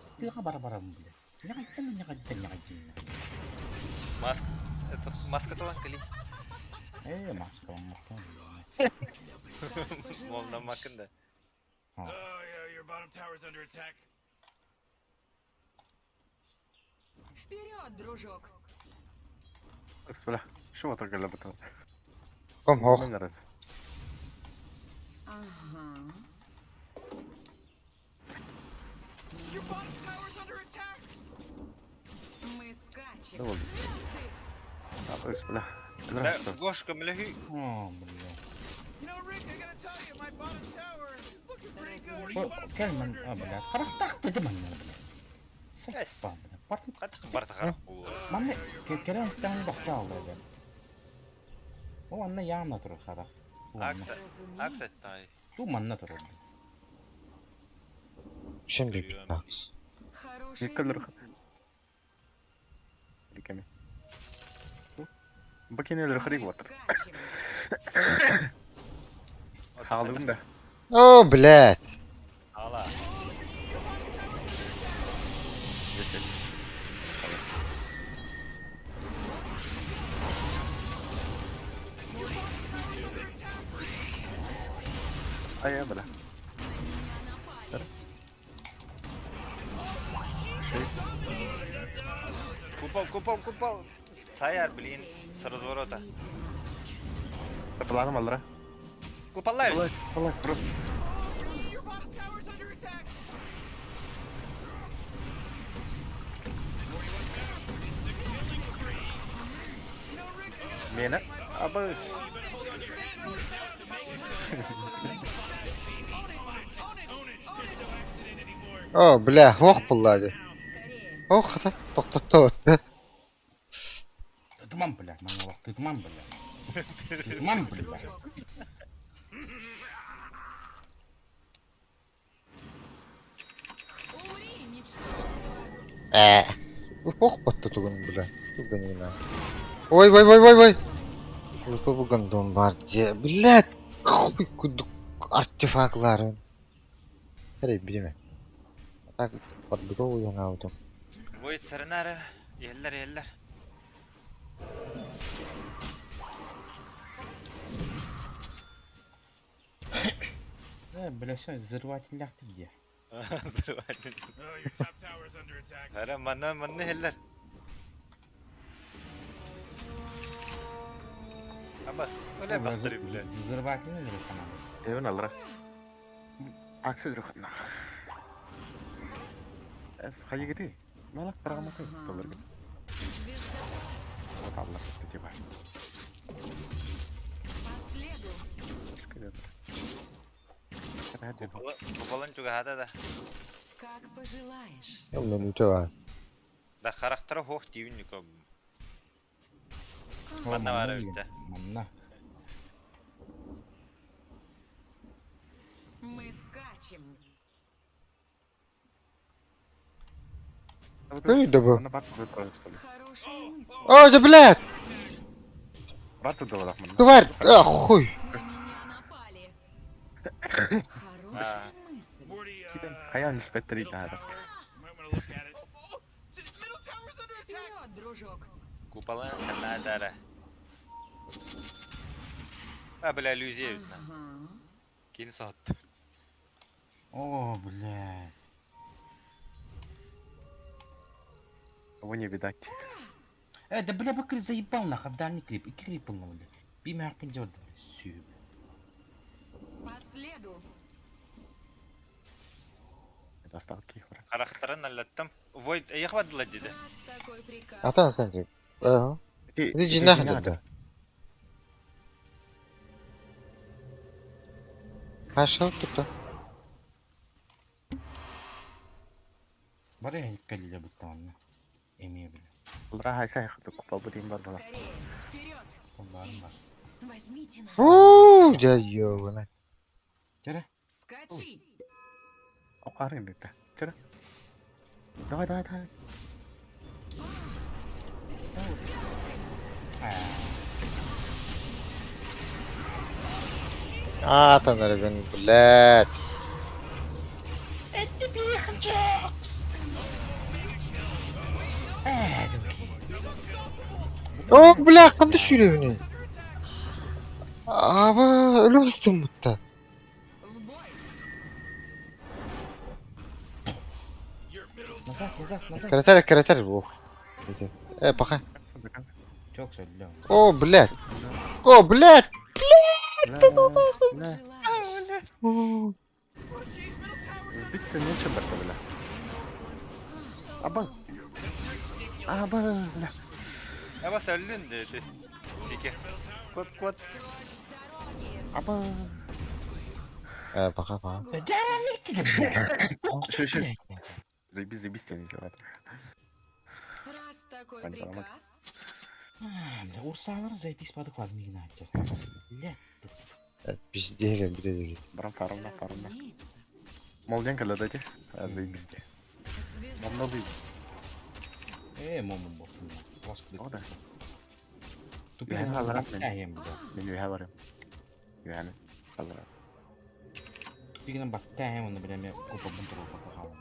Стыга бара барам, бля. Не гайтан, не гайтан, не.
Маск это маска талан кали.
Э, маска, маска.
Молна макында.
Вперед, дружок.
Бля, что вот только лепото?
Ком хох.
Ага. Мы скачем.
Да вот.
Звезды.
Бля.
Да, Гошка, млехи.
О, бля. Кэлмэн, а, бля. Харахтах ты манна, бля. Саппа, бля. Партын.
Катах барта харах бу.
Манна керен тан бахтал, бля. О, анна явно турар харах.
Акса, акса тай.
Ту манна турар.
Чем бит такс.
Хорошая
Николар.
мысль.
Риками. Бакинелер
Мы
Харри Поттер.
скачем.
Халым да.
О, блядь.
Ала.
А я, бля.
На меня напали.
Купол, купол, купол. Саяр, блин, с разворота.
Возьмите нас.
Планом алра.
Купола.
Купола, просто. Мена. Абы.
О, бля, хох булла дии.
Скорее.
О, хата, тохтотто.
Тытыман, блядь, манна тытыман, блядь. Тытыман, блядь.
Умри, ничтожество.
Ээ. Ох, баттатыгын, бля. Туганина. Ой, ой, ой, ой, ой. Лыпы гондон бар дьэ. Блядь, хуй кудук артефактларын. Эрэй, билимэ. Так, подбыта уйанаабытым.
Void сарынары. Иһэллэр, иһэллэр.
Э, бля, все, взрыватель где?
Взрыватель. Ара, манна, манна иһэллэр. Абас, оля бахтыры, бля.
Взрыватель или канал?
Эвен алра. Аксы друхна. Эс хайыгыты. Мала параматы толыргы. Вот алла типа.
По следу.
Куполын чугаһата да.
Как пожелаешь.
Оннун үтэ
Да харахтара хуох диибин Нико. Манна баара бүттэ.
Манна.
Мы скачем.
Эй, да бу.
Хорошая мысль.
О, да блядь!
Бат тудалах манна.
Тварь! А, хуй!
На меня напали. Хорошая мысль.
Хайан спектри тара.
Вперед, дружок.
Куполын санаадара. А, бля, иллюзия видно.
Ага.
Кин сотты.
О, блядь.
Его не видать.
Э, да бля, бакыр заебал нахуй, дальний крип. И крип был, бля. Бимя ахпын делать, бля, сю, бля.
По следу.
Это осталки.
Харахтарын аллаттым. Void эйэх бадыла диде.
Раз такой приказ.
Atan atan. Ага. Иди жинах да. Хорошо, тут.
Бары хеккелле буттаҕына. Эмиэ бля.
Алра хайса хатты купал бутин бар бала.
Скорее, вперед.
Олларын бар.
Возьмите нас.
Уу, дьэ ёбана.
Чэрэ.
Скачи.
Окарын битте. Чара. Давай, давай, давай.
Аатан эрэгин, блядь. О, бля, ханды сүүрэбиний? Аба, өлө бутта.
В бой.
Назад, назад, назад.
Кратер, кратер бу. Э, пока.
Чок сөйлөө.
О, блядь. О, блядь.
Бля.
Пожелаешь.
Сбить-то нечем барта, бля. Аба. Аба, бля.
Абас өллүн диде. Сике. Кот, кот.
Прочь с дороги.
Аба.
Э, пока, пока.
Шо, шо. Заебись, заебись тебя не делает.
Раз такой
Понятно.
приказ.
Бля, урсалар заебись падык мигин аттер. Бля.
Пиздели, блядь.
Барам фармна, фармна.
Разумеется.
Молденка дайте. Заебись.
Звезда.
Намного
Э, момун бо. Господи.
О, да.
Тупик
Я халарам,
баттаем, бля.
Мен юхаларым. Юханы. Халарам.
Тупигинен баттаем, оны бля, мен купа бунтур пока халам.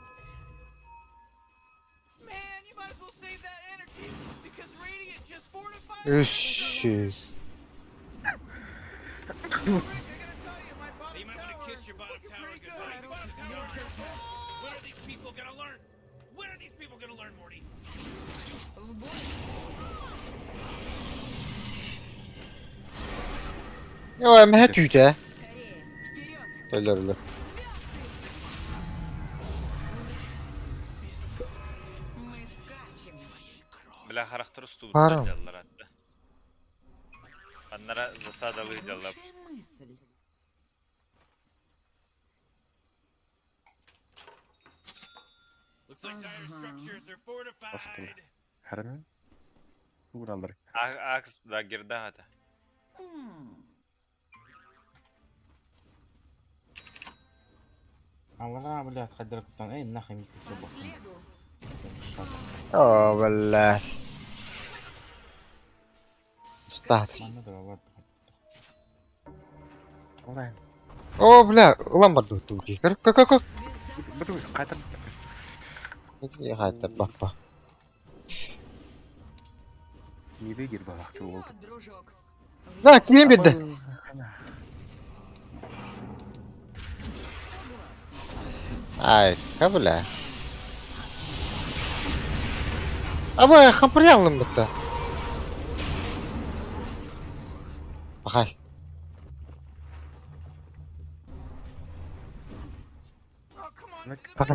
Үш.
В бой.
Ой, мэ түүтэ.
Скорее, вперед.
Өлөр, өлөр.
Мы скачем.
Бля, харахтары стубут
Парам.
дьаллар атты. Аннара засадалы дьаллар.
Хорошая мысль.
Остур. Харан. Уураллар.
Акс да герда это.
Аллара, блядь, хадыр куттан. Эй, нахуй микки
По следу.
О, блядь. Стат.
Манна дуралар.
Олай.
О, бля, улам барду туки. Көр, көр, көр, көр.
Буту кайтар.
Хайта, баппа.
Миде гир балакчы болду.
Вперед, дружок.
На, килем берди. Ай, ка, бля. Аба, хампырялым бутта. Бахай.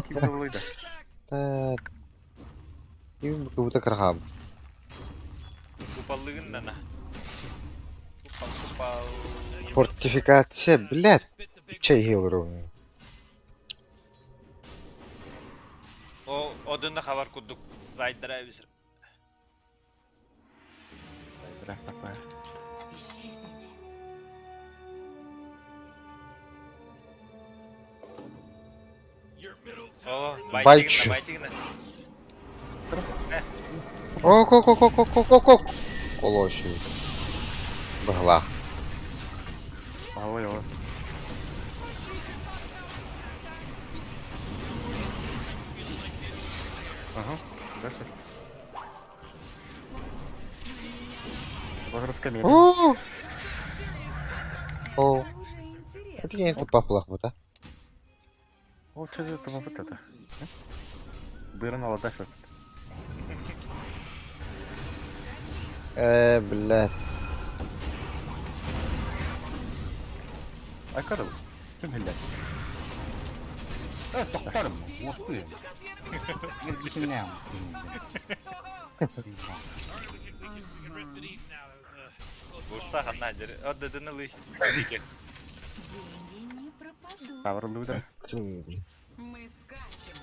Кибе болойда.
Так. Им как будто крахам.
Купаллыгын на. Купал, купал.
Фортификация, блядь. Чей хил
О, одунна хабар курдук. Слайдера бисер.
Исчезните.
О,
Байчу.
байтигна, байтигна.
О, ко ко ко ко ко ко ко. Колоши. Баглах.
Ой, ой. Ага, дальше. Возраст
О! О. Это не тупа плах бута.
О, что за это вот это? Бырын ала дальше.
Э, блядь.
Ай, карыл. Ким хилля?
Э, тохторым. Уопты. Иргисинням.
Бурса ханна жер. О, дедini лый.
Деньги не пропадут.
Таврлы да.
Мы скачем.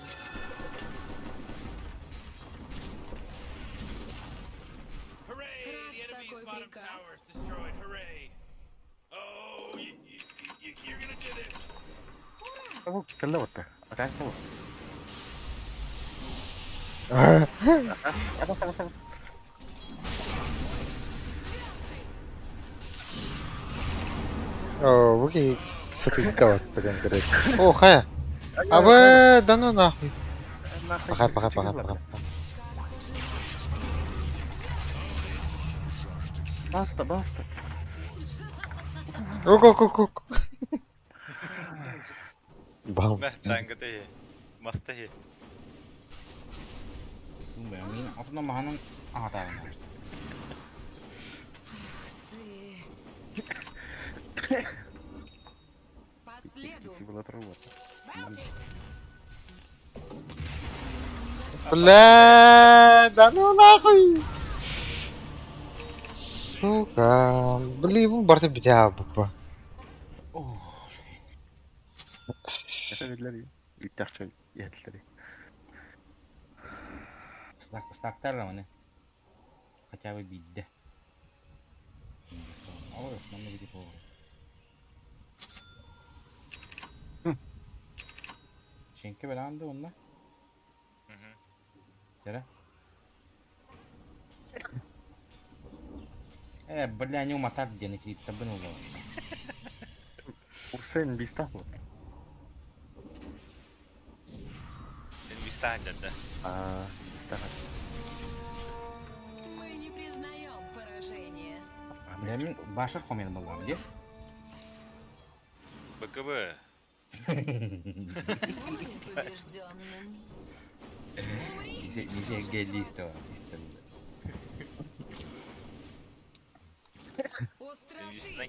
Раз такой приказ.
Абу, кэллэ вот. Атак бу. Аба, аба, аба.
О, окей. Сытыйда вот конкретно. О, хая. Абы, да ну нахуй. Пахай, пахай, пахай, пахай.
Баста, баста.
Ок, ок, ок, ок. Бам.
Мә, таңгы Масты.
Мин отно маханын ағатағын.
Ты. По следу.
Бля, да ну нахуй. Сука. Блин, бу барты битя бапа.
Это Иттахча ятлери.
Стактар оны. Хотя бы бидде. Ой, манна види по. Шенке беланды онна. Тера. Э, бля, не уматар где на клип табын улар.
Урсен бистах вот.
Бистах деді.
А, бистах.
Мы не признаем поражение.
Бля, мин башыр хомен булган, где?
БКБ.
Побежденным.
Несе гелистова.
Бистан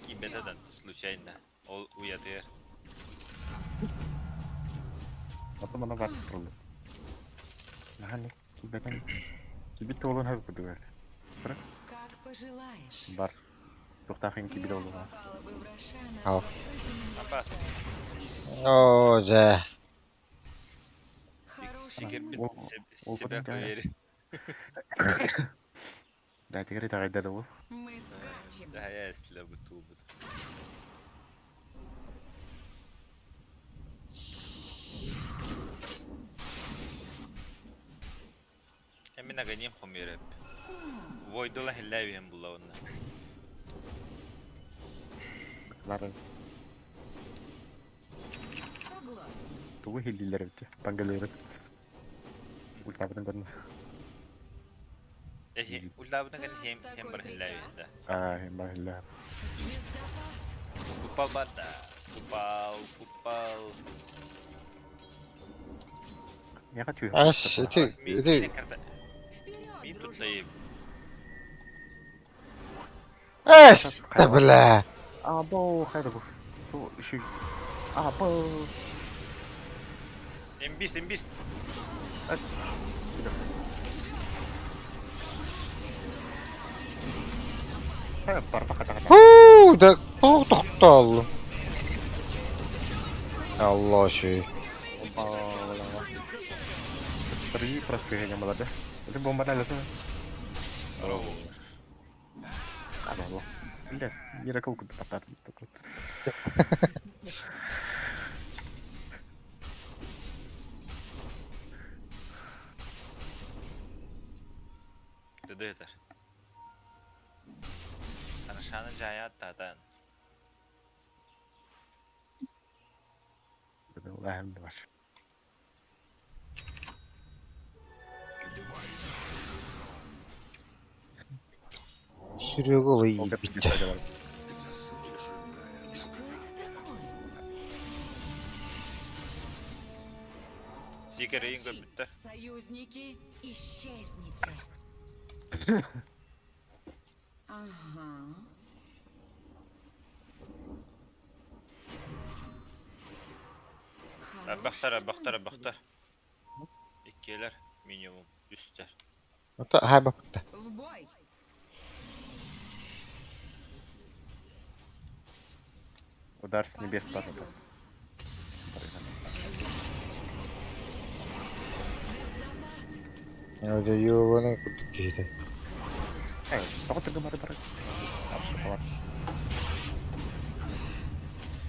кибетадан случайно. Ол уятыр.
Потом она варт турду. Нахани, кибетен. Кибет толун хабы кудугар.
Как пожелаешь.
Бар. Тухтахын кибет олун.
Попала бы в Рошана
Ау.
с закрытыми
Апа.
О, да.
Хорошая
Сигер
Ол ол
себя
потом
поверит.
Да, теперь это гайда был.
Мы скачем.
Да, я если бы тубут. Эмин агоним хомереп. Войдула хилләбиһин булла онна.
Лары
Согласна.
тугу хиллилер бит. Пангалеры. Ультабытын көрдүм.
Эхи уллабытын кэн
Раз
хем хем
такой
бар хилләбиһин да.
приказ.
А, хем бар хилла.
Звездопад.
Купал барда. Купал, купал.
Я хочу.
Аш, ити,
Мин
ити.
карта.
Вперед,
Мин
дружок.
тут
Эс, да бля.
А, бо, хайда бу. Ту, еще. А, бо.
Эмбис, эмбис.
Хуу, да тоқ тоқталды. Allah şey.
Три простые не молодые. Это бомба дали тоже. А, Бля, Миракл куда такой.
Ды это. Анашаны жая тадан.
Лахем ваш.
Sürüyor olayı bitti.
Что это такое?
Сигер инго битте.
Союзники, исчезните. Ага.
Бахтар, бахтар, бахтар. Иккилер минимум үстер.
Ата хай бак.
В бой!
Удар с небес падает.
Öyle yuvanın kutu kihdi.
Эй, тоҕо тыгымары бар.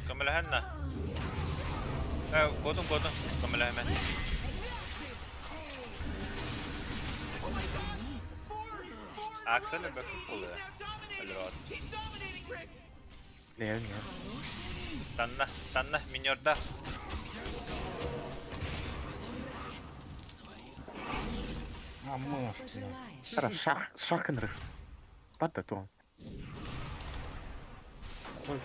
Көмөлөһөннө. Э, годун годун. Көмөлөһөмө. Аксел бек болду. Алрот.
Не, не.
Танна, танна миньорда.
А, может.
Ара, шах, шахнры. Падает он. Ой.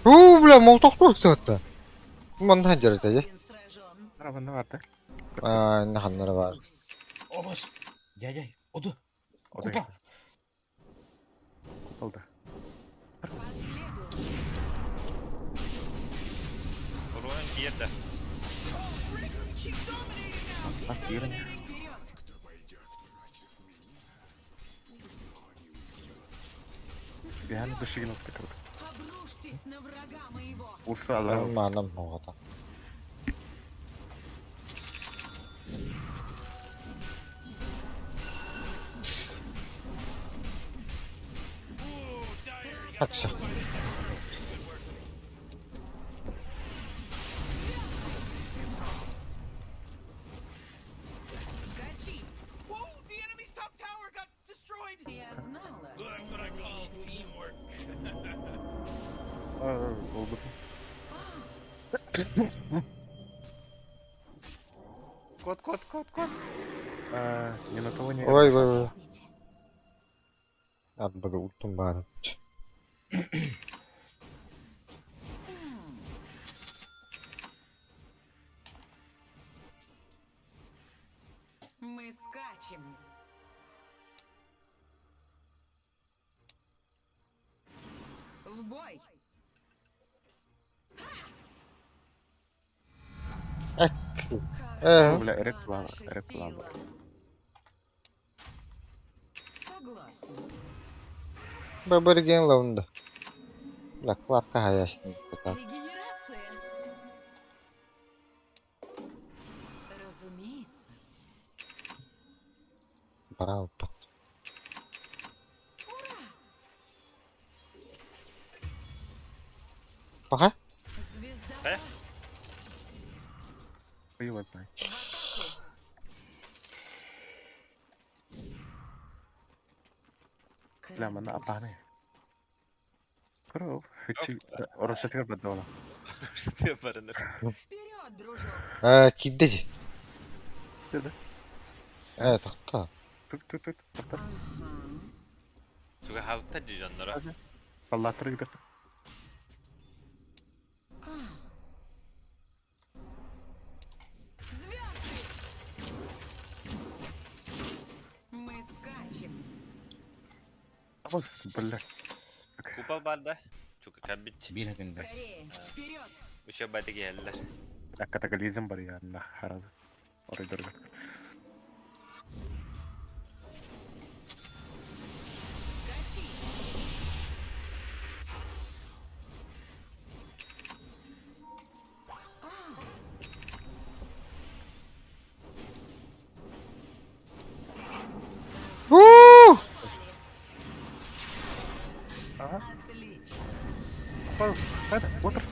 Уу бля, молтоқту үстөттө. Мандан жерде.
Ара, ванна бар да.
Аа, энэ ханнар бар.
Обас. Дядя, оду.
Оду.
Купа.
Купалда.
Урон киерде.
А, кирин. Бян душигин отты круто.
Обрушьтесь на врага моего!
Урса
Манам моғата. Акша.
Скачи! Я знала, это время придет.
Oldu.
Кот, кот, кот, кот.
А, ни на того не.
Ой, ой, ой. Ат бага уттум бары.
Мы скачем! В бой!
Э.
Бля, реклама, реклама.
Согласна.
Бабырген лаунда. Бля, клавка хаясни.
Регенерация. Разумеется.
Брал пот. Пока.
Звездопад.
Хуй знает. Бля, манна аппааны. Көрө, хүчү оросотугар баддола.
Что барыныр.
Вперед, дружок.
Э, кидди.
Кидди.
Э, тохто.
Тук тук тук. Тоқтар.
Суга халта дижоннора.
Аллатыр гидер.
Мы скачем.
Абас, бля.
Купол бар да. Чука кабит.
Скорее, вперед.
Еще байды келдер.
Катаклизм бар я нахарад. Оройдорга.
Скачи.
У!
Отлично.
Хайда, отыр.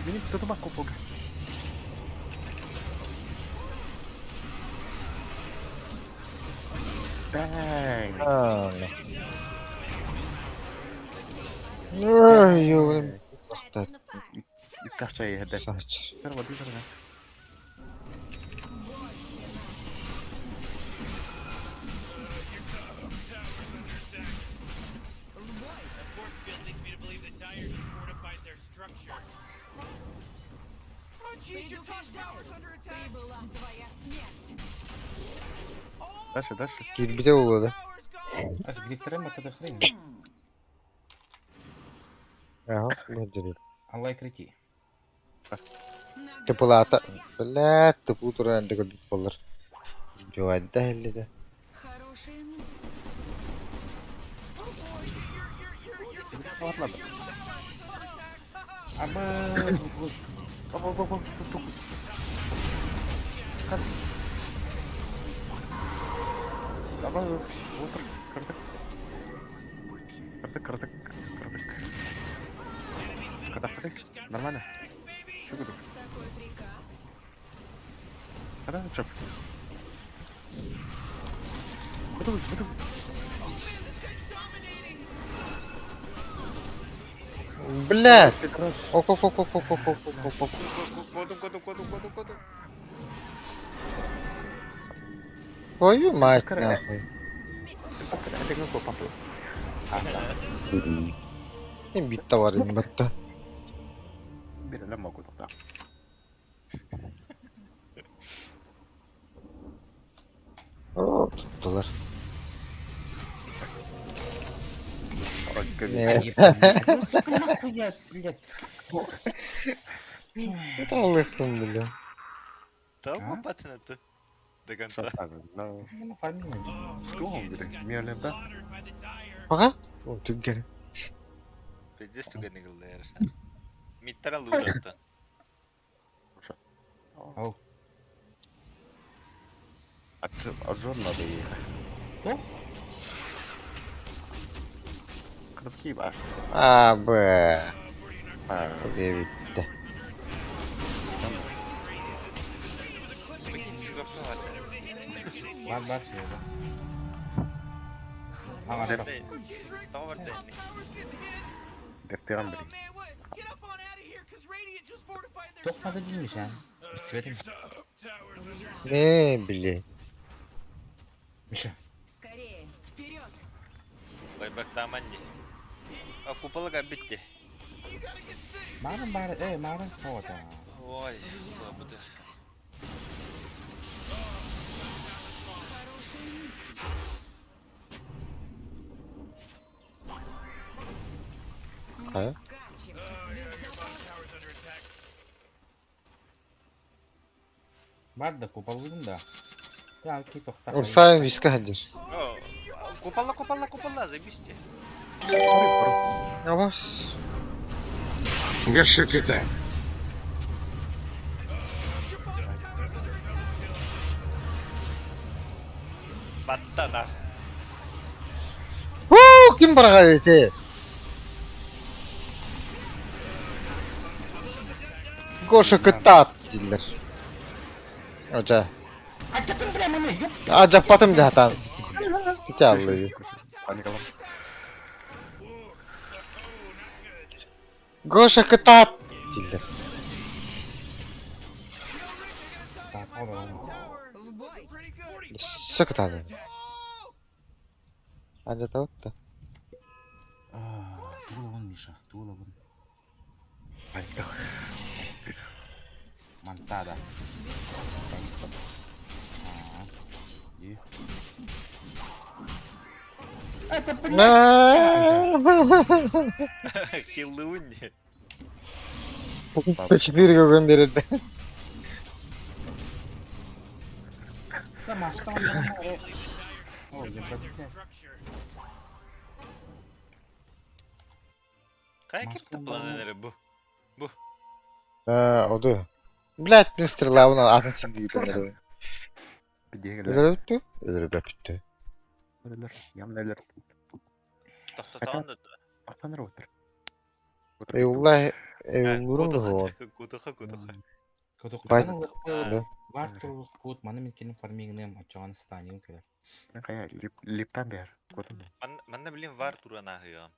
Мени тутума купол. Бэнг.
А, Ой, ёбаный. Тохто.
Иккача еһэдэ.
Сач.
Тэр воды жарна.
Предупреждаю, прибыла твоя смерть.
Дальше, дальше.
Кирбите болду да.
Ас грифтерем это хрень.
Ага, бу
Аллай крити.
Тыпылата. Бля, тыпу туран дегер болар. Сбивать да или да.
Хорошая мысль.
Ладно.
Аба.
Оп, оп, оп, оп, тук. Аба, отыр, кырдык. Кырдык, кырдык, кырдык. Кырдык, кырдык. Нормально. Чё кырдык?
Такой приказ.
Када, чоп. Куда вы, куда вы?
Блядь. Ок, ок, ок, ок, ок, ок, ок, ок, ок.
Кодум, кодум, кодум, кодум, кодум.
Твою мать, нахуй. Не бит товар батта.
Бир эле могу тогда.
О, туттулар.
Нахуя, блядь.
Это лыхом, бля.
Там батына ты. До конца.
Ну,
Ну, фамилия.
что он говорит? Мерлин, да?
Ага. О, түггер.
Пиздец туга нигылды ярыша. Миттара лужаттан.
Ау.
Обзор надо ехать.
О?
Кырдык баш.
А, Б.
А,
Битте.
Бар бар söyle. Ага,
Дертиган бери.
Тохмада değilmiş ha. Битсибетим.
Не, блядь.
Миша.
Скорее, вперед.
Байбак таманди. А куполга битти.
Марын бары, эй, марын хода.
Ой, забыты.
Хорошая мысль.
А?
Скачем. Звездопад.
Бар да куполлуун да.
Урсаайын виска сылдьар.
Купала, купала, купала, забисти.
Абас.
Гашекета.
Баттана.
Уу, ким быраҕар ити? Гоша кыттаат дииллэр. Ожа. Адьаппатым дии сатаан. Ити аллыы. Гоша кытаат дииллэр. Өссө кытаатан. Адьатабыт да.
Туолабын, Миша, туолабын. Монтада. Это, блядь!
Хилуун.
Четыре көген береді.
Да, маска он Ой, я
Хайа ким тыпланан бу? Бу.
Э, оду. Блядь, мин стрелабын атын сигиитен эрэ. Өлөрөбүттү? Өлөрөбөпүттү.
Өлөр, ямна өлөр.
Тохтотоон да.
Тохтонор отыр.
Эйулла эйуллурун буһуон.
Кутуха, кутуха.
Бай.
Бар турук маны мин кини фармигнем очоҕон сатааньыгым кэлэр.
Хайа липтан бэр. Кутун.
Манна билин вар туран аһыам.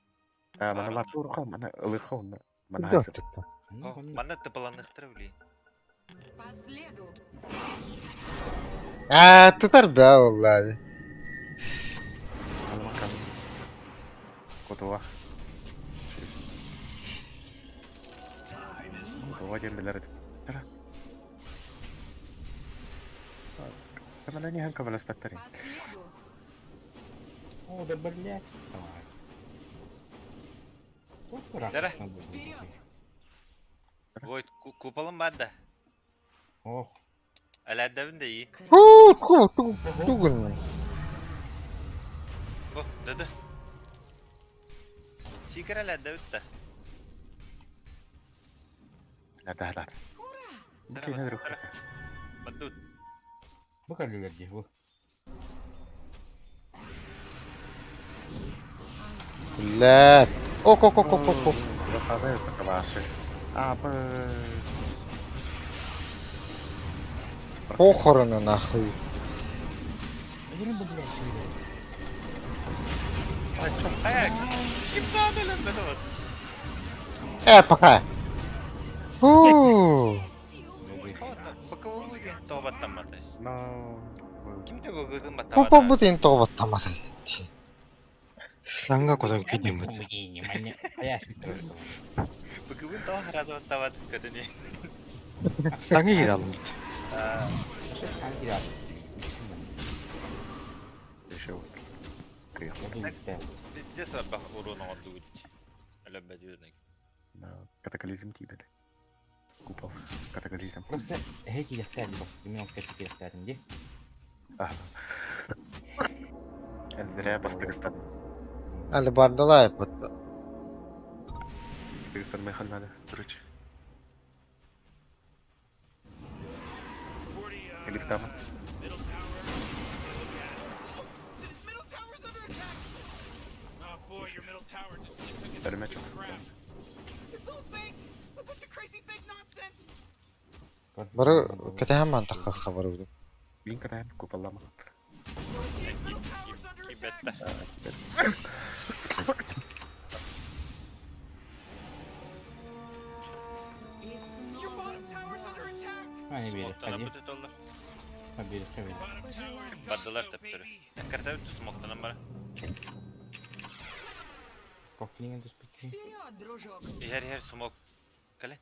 А, мана вар турха, мана ылыха онна. Мана
Манна тыпаланыхтара билин.
По следу.
Аа, тутар баа оллаады.
Кутуа. Кутуа диэн билэр этим. Көмөлөн иһэн көмөлөспөттөр.
О, да блядь. Давай.
Дара. Ой, куполым бар да.
Ох.
Әләдәбин да iyi.
Уу, ту ту тугун.
Бу, дөдө. Сикер әләдәбит да.
Ләдәләр.
Бадут.
Бу каллелер дии, бу.
Блядь. Ок, ок, ок, ок, ок, ок. Похороны нахуй. Э, пока. Фу. Купол бутин тоҕоттаммата.
Санга котон кидиммит.
Бүгүн тоо харазы көтүнү.
Санга киралыммыт.
Катаклизм тибет. Купол. Катаклизм.
Просто эһэ киирехтээри бас, мен ол кэппи киирехтээrim дии.
Зря бастыгыстан.
Али бардалай бутта.
Бастыгыстан мехал надо, короче. Лифтама. Перемечу.
Бары кэтэһэн мантахха хабарыбыт.
Мин кэтэһэн куполлама.
Кибетте.
Hani biri, hadi. Ha biri, hadi.
Бардылар төптөрү. Карта смоктанан бара.
Кофлинген түспүт.
Вперед, дружок.
Иһэр иһэр смок. Кэлэн.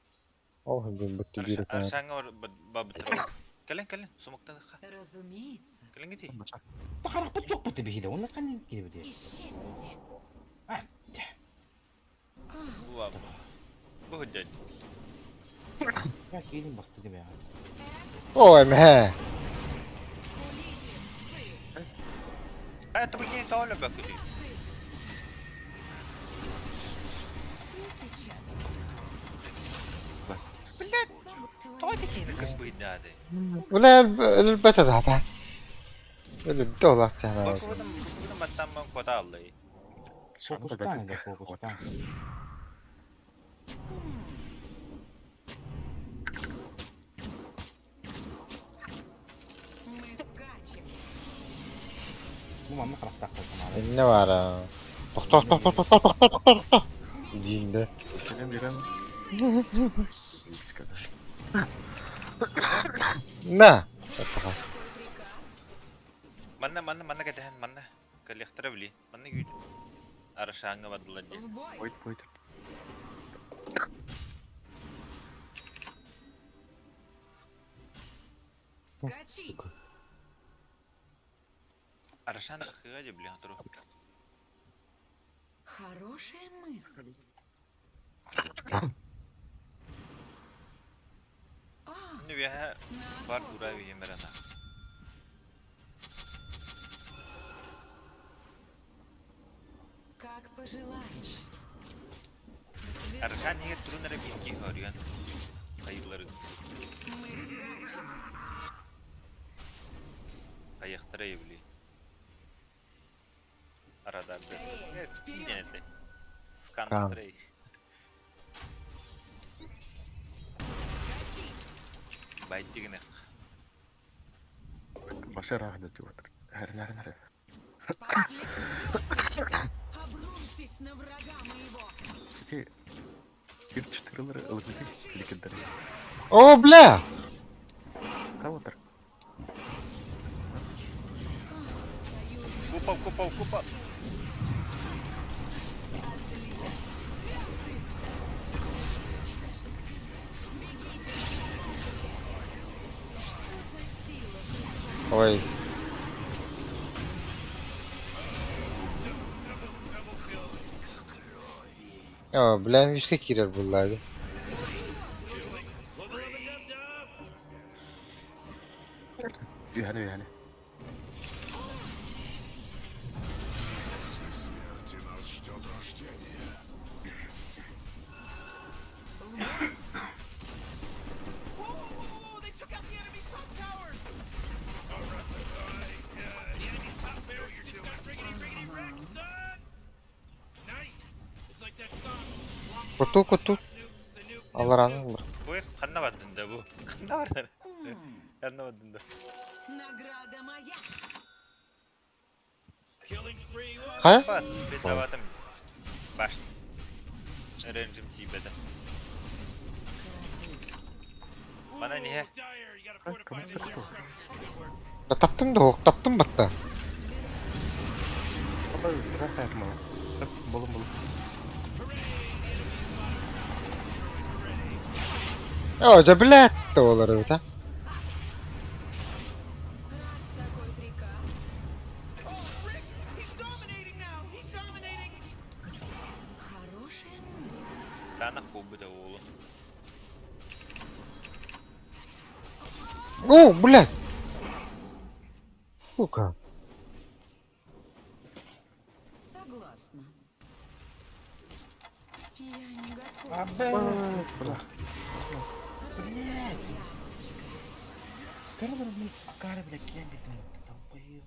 Ол хабын бутты биир
Аршаңа бар бабытыр. Кэлэн кэлэн смоктан ха.
Разумеется.
Кэлэн гити.
Тахараппыт суохпут биһиде, онно ханна киирбит.
Исчезните.
Буа. Бу хөдөн.
Я киирин басты дебе.
Ой, мэ.
Э, тугу тооло бөкүтүй.
Не сейчас.
Блядь, тоҕо киһини кырбыйдаады.
Бля, өлбөтө да. Өлбөтө олааттана.
Бакыбытым букубутум баттаммын кота аллай.
Фокустаан это фокустаан.
Мы скачем.
Бу манна харахтаах буолла.
Инне баара. Тохтоо, тохтоо, тохтоо, тохтоо, тохтоо, тохтоо. Диинде.
Кэлэн биэрэн.
На.
Манна манна манна кэтэһэн манна кэлиэхтэрэ били. Манна күүт. Арашааҥҥа бардылар дии.
В бой.
Ой, ой.
Скачи.
Арашан хыга дии били туру.
Хорошая мысль.
Şimdi үөһэ бар тура үйемер ана.
Как пожелаешь.
Арашан егер турун эрэ биир киһи өрүөн. Хайыылары
Мы скачем.
хайыахтара били. Арадарда.
Вперед!
Диэн Сканнары.
Скачи.
Байдигинэх.
Башар аҕда диотер. Хәрнәр нәр.
Обрушьтесь на врага моего.
Ити бир чытырылары ылыгыты ликендер.
О, бля!
Каватыр.
Купол, купол, купол.
Ой. О, бля, вишке кирер буллады.
Үһәне үһәне.
Смерти нас ждет рождение.
Куту, куту. Алараны бар.
Бу ханна бардын да бу. Ханна бардын. Ханна бардын да.
Награда моя.
Ха?
Бат, бетаватым. Баш. Ренжим тибеде. Бана не?
Да таптым да, ок, таптым батта.
Абай, рахат мала. Болум болум.
О, жа блядь, олар это.
Такой приказ. Хорошая мысль.
Тана хубы да оолу.
О, блядь. Сука.
Согласна. Я не готова.
Бля.
Блядь. Карлар, блядь, акары, блядь, кем бит, долбоёб.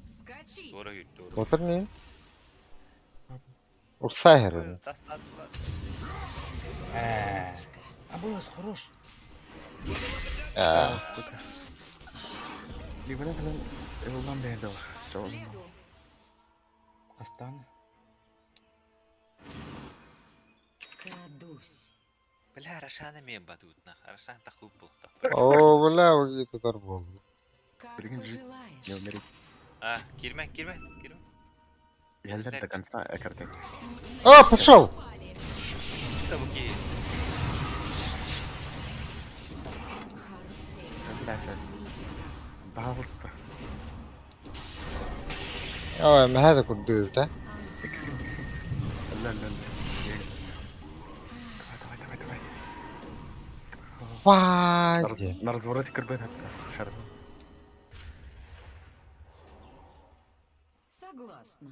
Скачи.
Doğru yürü, doğru.
Отыр мен. Урсай херин.
Абылас, хорош.
Либерен кэлэн ылынан бэйдэ. Чоол.
Астана.
Крадусь.
Бля, Рошана мен батут на. Рошан та хуб был.
О, бля, угит удар бол.
Как
Билигин жи.
пожелаешь.
Не умереть.
А, кирме, кирме, кирме.
Яллер до конца экерден.
О, пошел!
Табуки.
Бля, Баалта.
Ой, мы هذا كنت да?
Ла ла ла. Давай, давай, давай, давай.
Баай.
На развороте кырбын хатта. Шарм.
Согласна.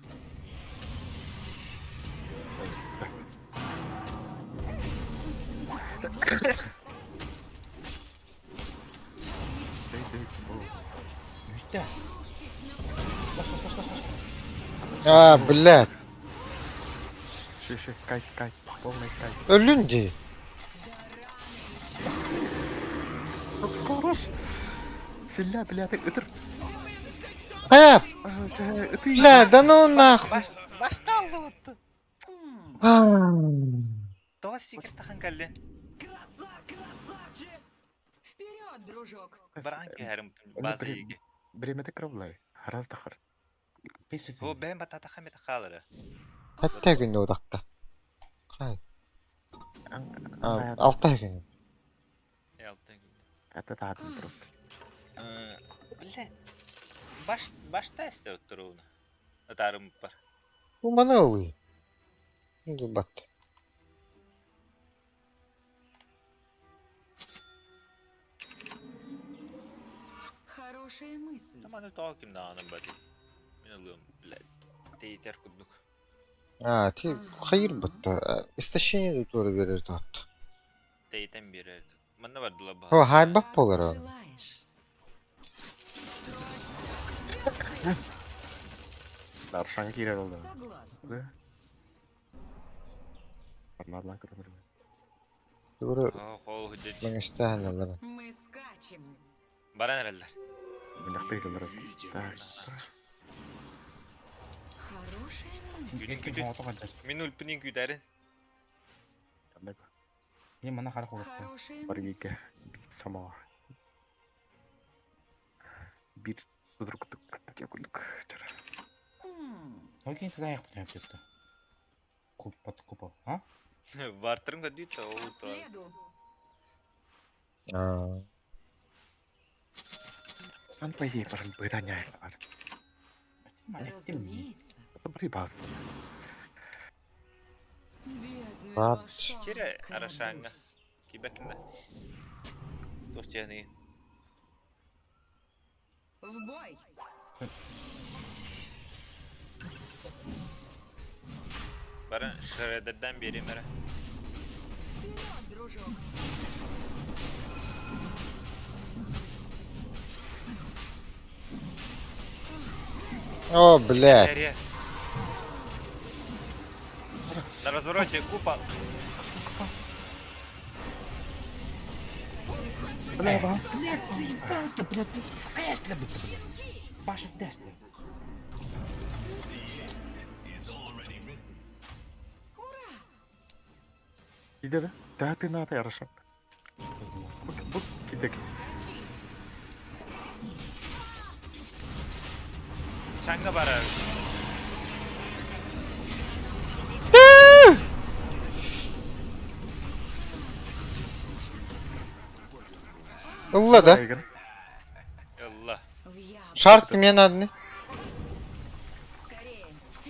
А, блядь.
Ши, ши, кайт, кайт, полный кайт.
Өллүн дии.
Хорош! Силля, бля, ты ытыр.
Э, бля, да ну нахуй.
Башталды Тоҕо сикер тахан кэллин.
Вперед, дружок!
Баран кэһэрим база иги.
Бремете кровлай. Раз дахар.
Бу бэйэм батата хамета хаалара.
Хатта күн удакта. Хай. Алта күн.
Это таатын просто.
Биле. Баш башта эсте оттуруна. Атарым бар.
Бу маны ылый. Бат.
Хорошая мысль.
Таманы тоҕо ким даҕаны бати. Мин ылыам, блядь. Тейтер курдук.
А, ти хайыр бутта. Истощение тура берер тат.
Тейтен берер. Манна бардыла баха.
О, хайбак болар о.
Даршан кирер oldu.
Согласна.
Арнарлан көрөмөр.
Тура
Хол хүдет.
маңыстаһан алар.
Мы скачем.
Баран эреллер.
Мунякта илер. Так.
Хорошая мысль.
Күнүн күтү. Мин үлпүнүн күтәрин.
Не мана харах олохто.
Хорошая
Бар
мысль.
гиге. Сама. Бир судруктук курдук. Чара.
Окей, туда я потом yaptı. Куп под купол, а?
Бартырын көдүйт ол
По
то.
следу.
А.
Сан по идее баран быданя бар.
Разумеется.
Это баз.
Бедный
Ладно.
Рошан
Кире арашанга.
Крадус.
Кибекинде. Тохчаны.
В бой!
Баран шредерден берейм эре.
Вперед, дружок!
О, блядь.
Эре. На развороте купол.
Бля, блядь, заебал ты, блядь, ты скэшля бы ты, блядь. Баша Тесли.
Иде да? Да ты на Аршан. Бук бук кидек.
Чанга барар.
Ылла да.
Ялла.
Шарт кимге надо?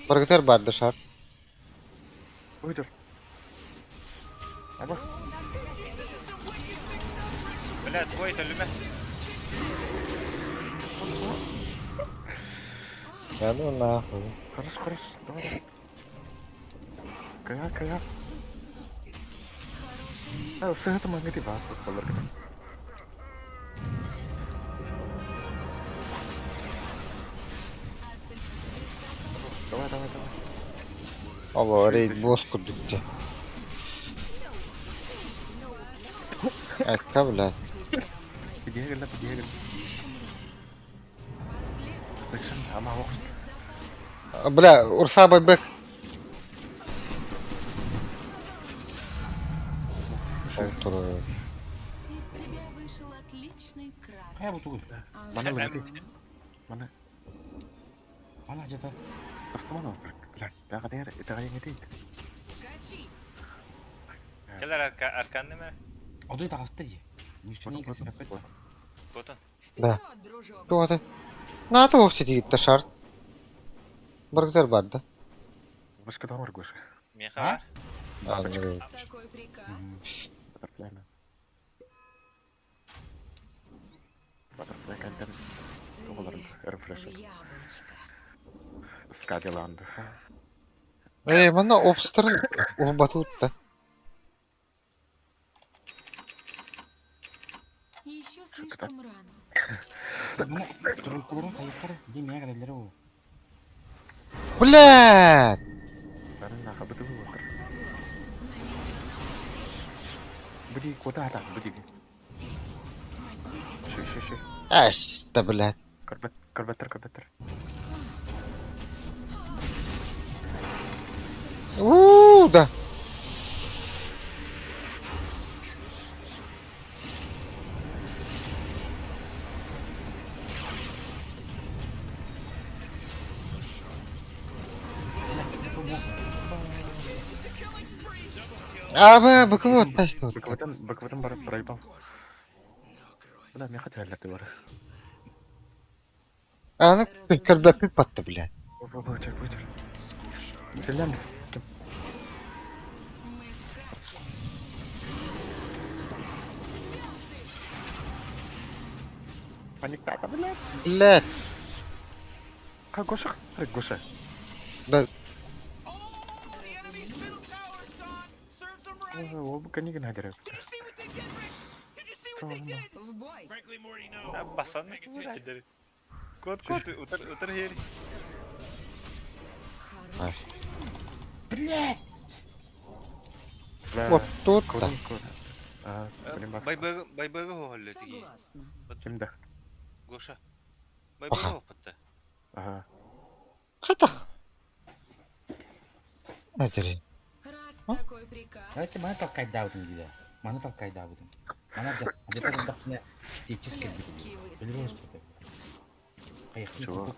Баргытар барды шарт.
Уйдер. Аба.
Блядь, твой төлүмэ.
Да ну нахуй.
Хорош, хорош. Давай, давай. Кая, кая. А, все это магнити бас болар. Давай, давай, давай.
Ола, рейд босс курдук Экка, блядь.
Бедегеле, бедегеле. Зачем? Ама ох.
Бля, Урса байбек. Олтур.
Из тебя вышел отличный краб.
Хайа бу тугуй.
Мана өлөти. Мана.
Мана жата.
Просто мана. Бля, дага дер, дага еңети.
Скачи!
Келер арка арканны мэ.
Одой тагасты же. Ничего не
Котон.
Да. Туата. Наата вохти дигитта шарт. Баргытар барды.
Башка дамар гош.
Меха.
А, ну,
Такой приказ.
Баттерфляйна. Рефрешер. Скадиланды.
Ээ, манна обстарын уһубатыытта.
Еще слишком рано.
Сырылкаларын хайыктар, дии миэ кэлэллэр ол.
Блядь!
Бары нахабыты буолар. Буди, куда там, буди. Ши, ши, ши.
Эс, да, блядь.
Көрбөт, көрбөттөр, көрбөттөр.
Уу, да. Аба, быкыбы отташты.
Быкыбытын, быкыбытын барып проебал. Бля, меха түһэллэр бары.
Аны көрбөппүт батты, блядь.
Бычыр, бычыр. Сэлэм. Паниктата, блядь.
Блядь.
Как Гоша? Как Гоша?
Да.
Ол бу кэннигин хадырып.
Basan ким Кот кот утар утар хери.
Блядь!
Вот тут да.
Байбыгы байбыгы хохолле тиги.
Кимде?
Гоша. Байбыгы хоппатта.
Ага.
Хатах. Адери.
Давайте маны толкать даабытым диде. Маны толкай даабытым. Мана где-то дахтына течис кэлбит. Билбейм что-то. Кайыктын
Чего?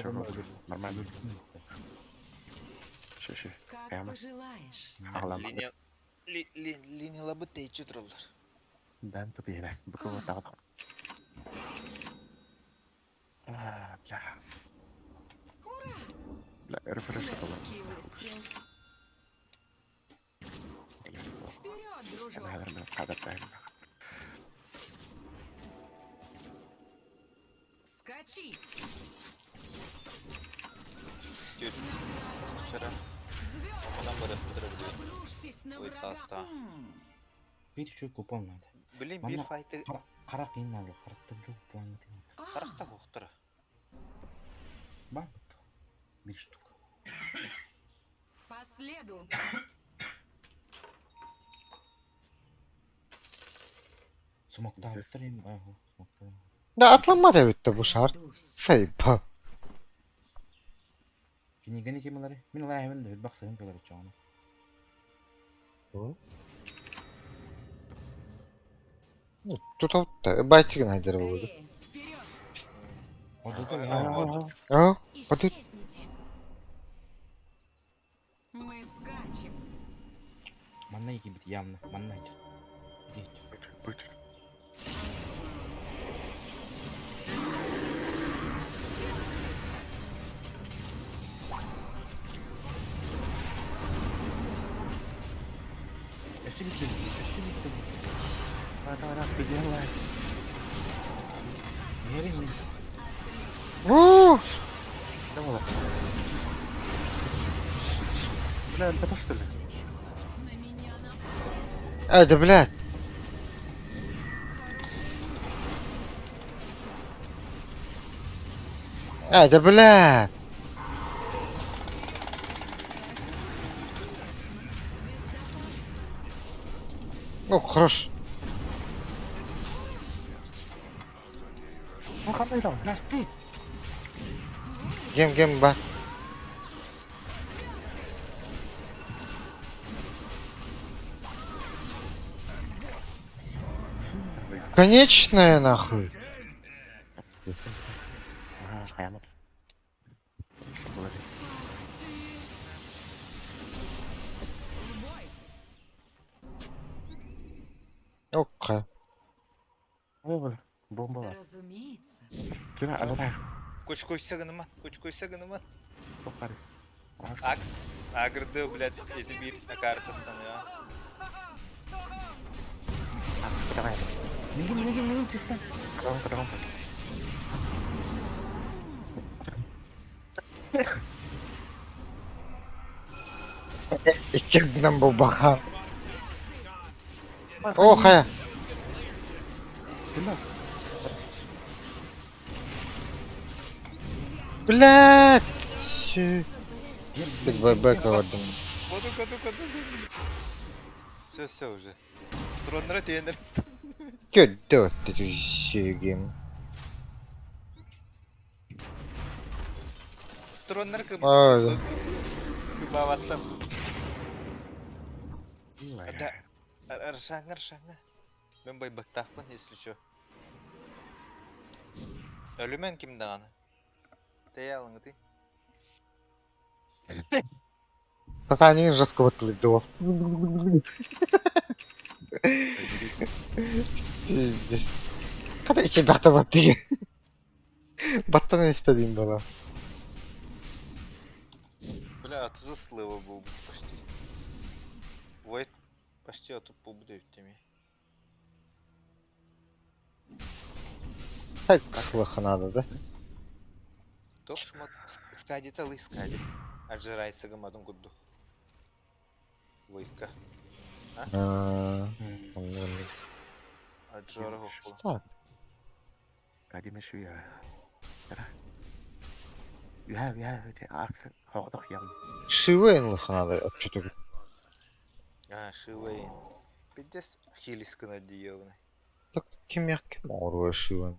Чего? Нормально. Ши, ши.
Как
Прямо.
пожелаешь.
Ағлам.
Линия ли ли линия лабы тейчи тураллар.
Дан тупиена. Быкыбы тагы. А, бля. Бля, рефрешер было.
Легкий выстрел. Вперед, дружок! Скачи!
Түр. Шара. Онан бары утар
Обрушьтесь на
Ой,
врага!
та-та.
Бир чуй купон надо.
Блин, бир файты.
Карак ин надо, каракта жок план.
Каракта хохтора.
Бар бут. Бир штука.
По следу!
Смоктаабыттар им, аху, смоктаабыттар.
Да атланма да өттө бу шар. Сайба.
Кинигени ким ылары? Мин ылаа да үрбак сыгын кэлэр чоҕуна.
Тут отта байтигин айдер болду. А, вот это.
Исчезните! Мы скачем!
Манна икибит явно, манна
Бычыр.
Өссө бит өссө бит.
Давай, давай, давай, переделай.
Нерин
У!
Давай. Бля, это что ли?
Ай, да, блядь. Ай, да, блядь. Ну, хорош.
Ну, хандай там.
Насты!
Гем, гем, ба. Конечная, нахуй.
Ага, хаямат.
Окей.
Ой, бомба.
Разумеется.
Кира, алай.
Коч койса гыныман, коч койса гыныман.
Тохари.
Акс агырды, блядь, эти бир картастан я.
Давай.
Мигин, мигин, мигин, сыктан.
Давай, давай.
иккэрдинэн буолбаха. О, хайа. Блядь! Бит байбек алардым.
Все, все уже. Дроннара тиэнэр.
Көрдө түсүгүм.
Дроннар
Ай.
кыбаабаттам. Да, Аршаҥа, аршаҥа. Мен байбактаахпын, если чё. Өлүмэн ким даҕаны. Тэйэ алыҥытый.
Пацаны жестко вот ол. Пиздец. Хата ичи бахта баттыгы. Баттан испедим бала.
Бля, тузу слыва был почти. Войт почти отуп буолбут эбит
Так слыха надо, да?
Тоқ шмат скади талы скади. Аджирайса гамадын курду. Войка.
А?
Аджора хоху.
Стоп. Шивейн лыха надо, что-то.
А, Шивейн. Пиздец хилискана диевны.
Так ким як ким оруа шивейн.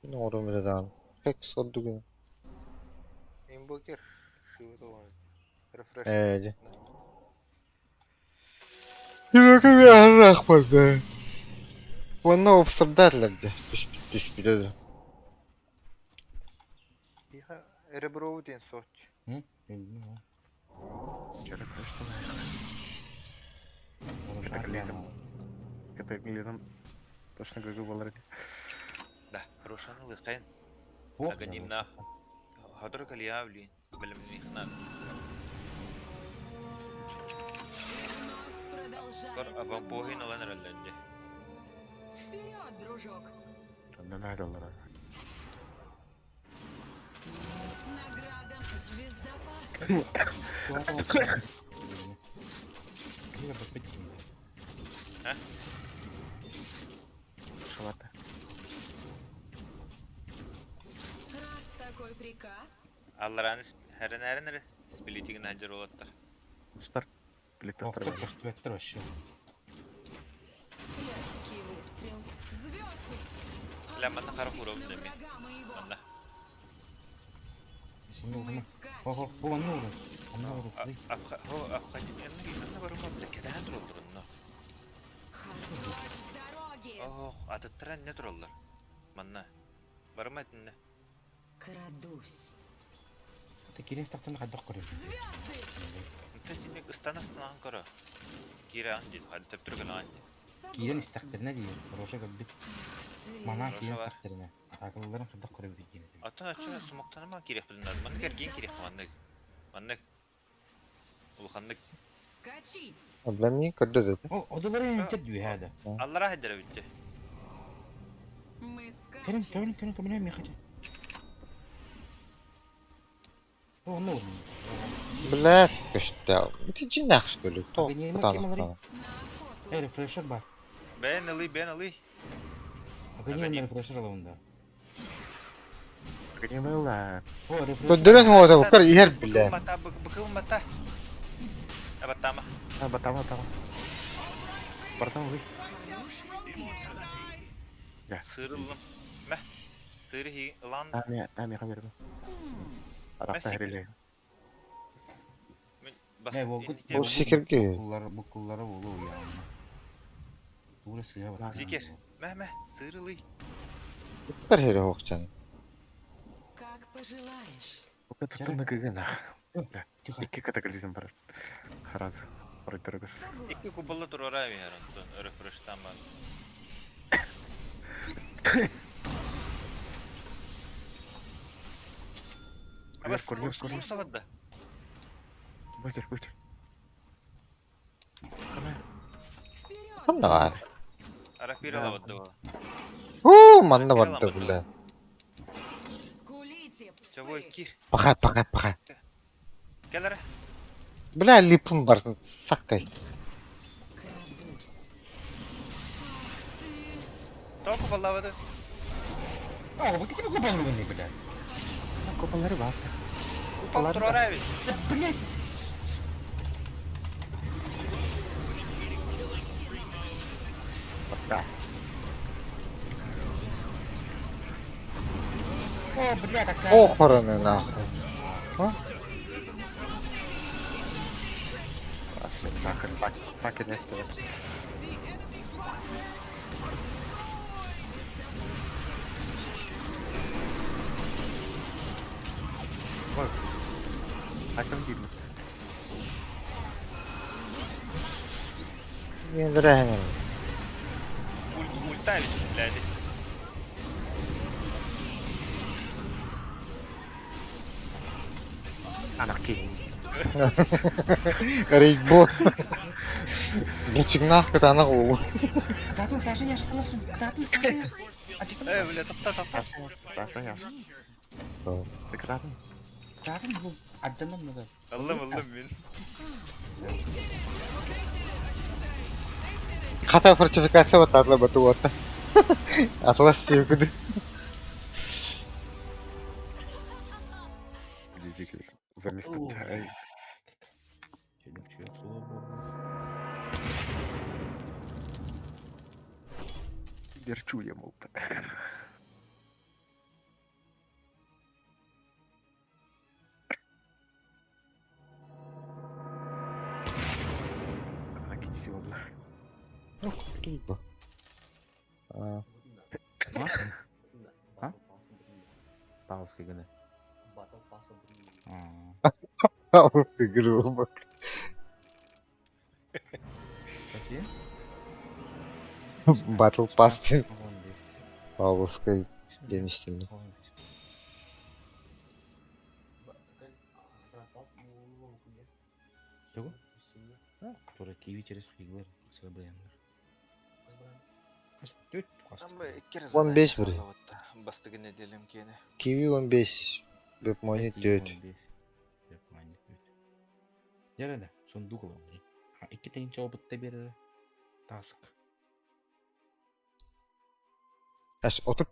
Ким оруа медадан. Как соддугин.
Имбокер Шивейн. Рефреш.
Эди. Рахмады. Оны обсырдарларды. Түспүт
Иха Реброу ден соч. Да, Рошаны лыхайн. Аганимна. Хадр калиавли. Билимнихна. Кор авампохин алан ралленде.
Вперед, дружок! Награда звездопад.
А?
Раз такой приказ,
Аллараны хәрен спилитигин хаджар олаттар.
Охтор көстүбэттэр вообще.
легкий выстрел. Звезды!
Ля манна хара хуров деми. Манна.
Син Хо бу онну уру. Онну уру.
Апха хо апха энни анна барума биле кедаhan туроллар
Прочь с дороги!
Ох, атыттара не туроллар. Манна. Барыма этинне.
Крадусь.
Та кирен стактан хаддах көрөм.
Инте синик ыстана станан кара. Кира анди хады төптүргөн анди.
Кирен истактерне дии. Хорошо көрбүт. Мана кирен истактерне. Атакылларын хаддах көрөм бит.
Ата ача сумактаныма керек билинер. Манна керген керек маннык. Маннык. Улуханнык.
Скачи!
Для көрдө деді.
О, одулары энчет дүйәдә.
Аллара хаддара битте.
Мы
Көрүн,
скачем.
көрүн, көрүн, көрүн, мен хочу. О, онну уру.
Блядь, көстө. Ты жинах что ли? То.
Э, рефрешер бар.
Бен алы, бен алы.
Агани рефрешер алында. О, рефрешер.
Көдөрөн хода букар ихер биле.
Бата быкыл мата. Абатама. Сырылым. Мә. Сыры хи лан. Бас.
Не, бу гут.
Бу сикерге.
Куллары, бу куллары болу я. Тугры сыя бар.
Сикер. Мә, мә, сырылы.
Бер хере хокчан.
Как пожелаешь.
Икки кубалла турара бихаран. Рефреш тама. Абас, сабадда.
Ханна.
Арах бир алабадда бала.
У, манна барды бля.
Скулите, псы!
Чабой кир.
Паха, паха, паха.
Келere.
Бля, липпун бартын саккай.
Крадусь.
Току баллабады.
О, вот тебе купол не блядь.
Купалары бар.
Купол турара эбит.
Блядь.
Да.
О, бля, такая.
Похороны нахуй. А?
Нахер, так, так и не стоит. Вот. А там видно.
Не зря.
Ульта эбит, блядь.
Анархия.
Рейдбот. Бутигнах кытаанах уу.
Кытаатын Саша я что Кытаатын Саша я.
Э, бля, топта, топта.
Саша я. Кытаатын.
Кытаатын бу адданам надо.
Ыллым, ыллым мин.
Хата фортификация вот атла бату вот. Атлас сүйкүдү.
Заместитель. Верчу я, мол.
Ну, либо. А,
А? Павловский гына.
Павловский грубок.
Какие?
Батл Pass Павловской день истины.
Чего? Тура киви через хиглар. Сырбаяннар.
15 бир.
Бастыгы неделем кені.
Киви 15. Вебмани 4.
Жарады, сундук ол. Икки тегинче опытта берер. Таск.
Аш отуп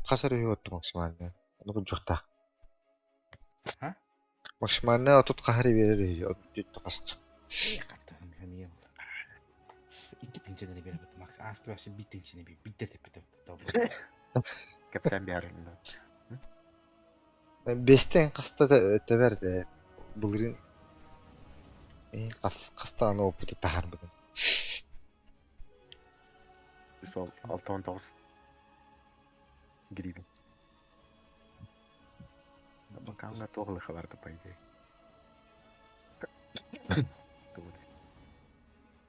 касар үйі отты максимально. Оны бұл жоқтақ.
А?
Максимально отут қахары берер үйі. Отут қасты.
Икки тегинче берер. Макс, асты вообще бит тегинче бер. Биттер деп бит.
Капитан бәрін.
Бестен қаста тәбәрді. Бұлырын қаста аны опыты тахар бұдым.
Сол 6-19 гривен. Бакалга тоғлы хабарды, по идее.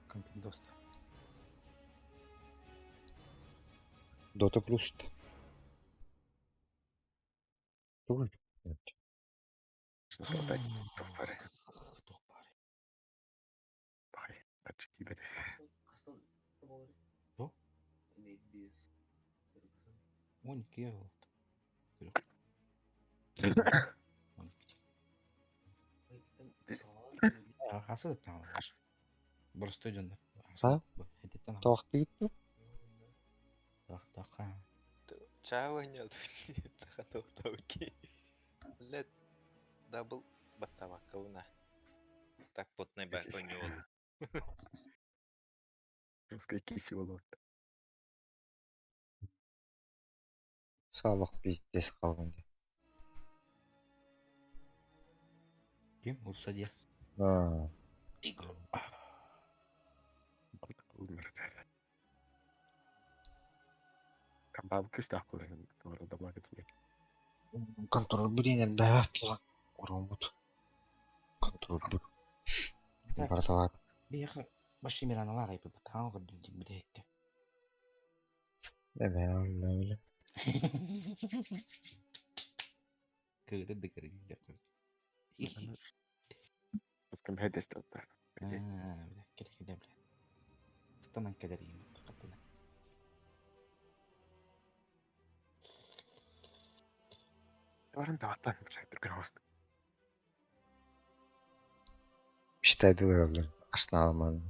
Компендоста.
Дота плюс. Тугул.
Он кел. Хасы там. Простой жонда.
А? Тоқты кетті?
Так, так.
Чао, нет. Блядь, дабл баттаваковна. Так потный баконёл.
Русская киси болот.
Салық пиздец қалғын де.
Ким? Урсадия.
А. Контроль блин, элбэҕэ тула ороммут. Контроль бу. Барсалар.
Биэхэ баши мираналар айпы батаан көрдүн дим бидэкке.
Эбэ алла
Кыгыды дыкыры деп.
Баскам хедестаттар.
Аа, бля, кете бля. Станан кедер им каттына.
Баран таваттан бір түркен host.
Мечтайдылар Арсеналман.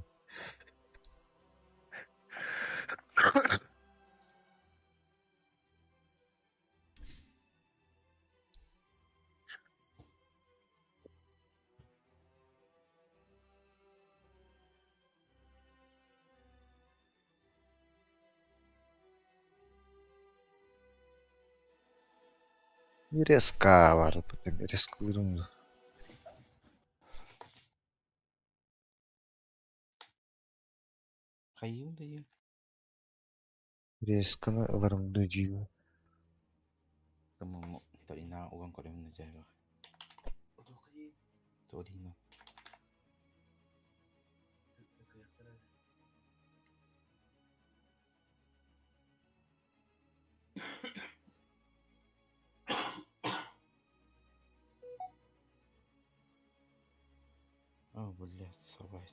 Резка бар, резкалырым.
Хайыы да
Резканы ыларым дуу дии.
Кыммы Торина уган көрөмүн дьээбэх. Торина. О, блядь, сова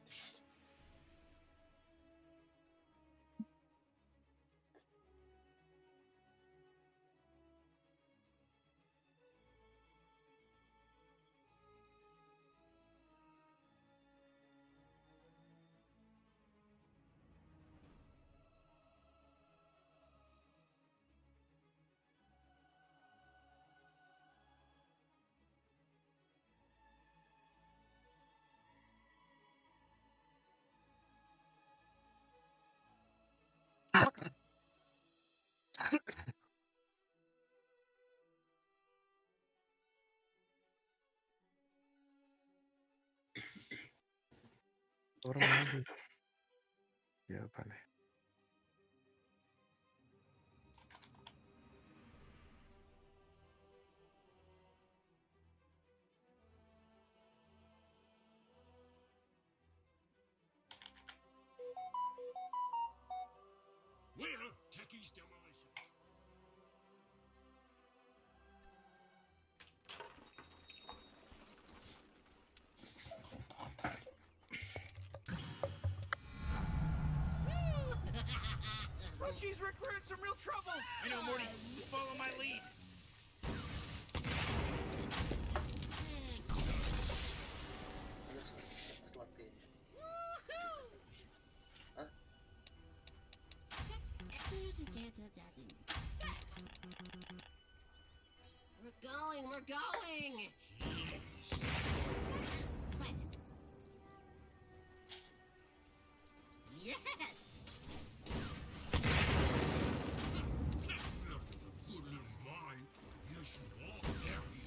Ебаный.
We're Techies Demolition.
She's recruited some real trouble. I know, Morty. Just follow my lead.
We're going, we're going! Yes!
This is a good little mine. Yes, you are. There we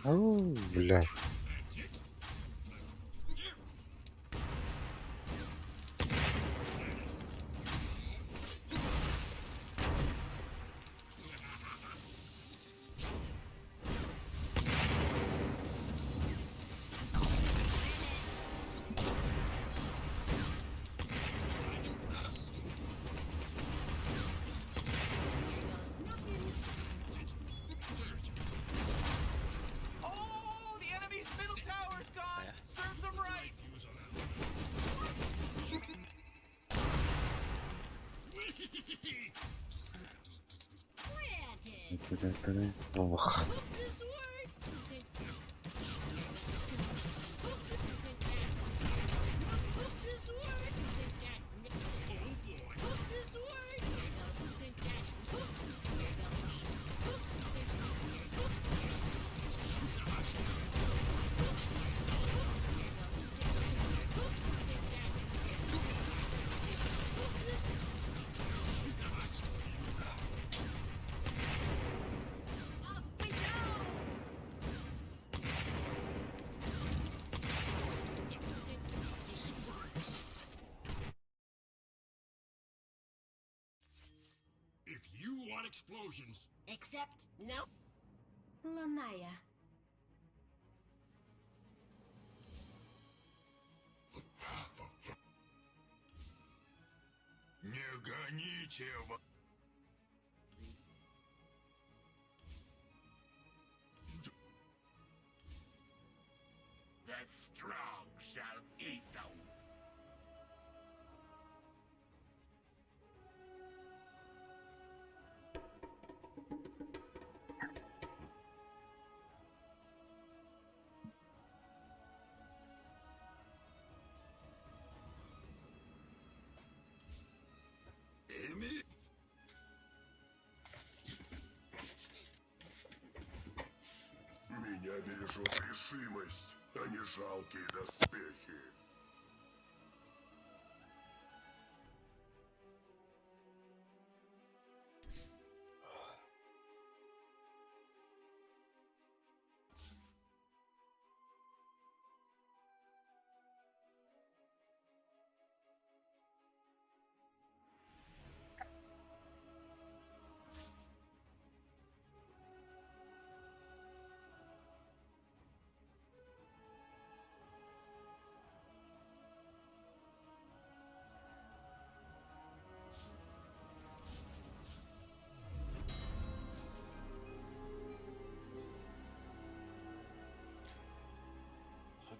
are.
Ау, блядь.
Oh, the enemy's middle tower's gone. Serves them right.
Ох.
If you want explosions,
Except, no. Lanaya.
не гоните в... The strong shall eat the... Меня бережет решимость, а не жалкие доспехи.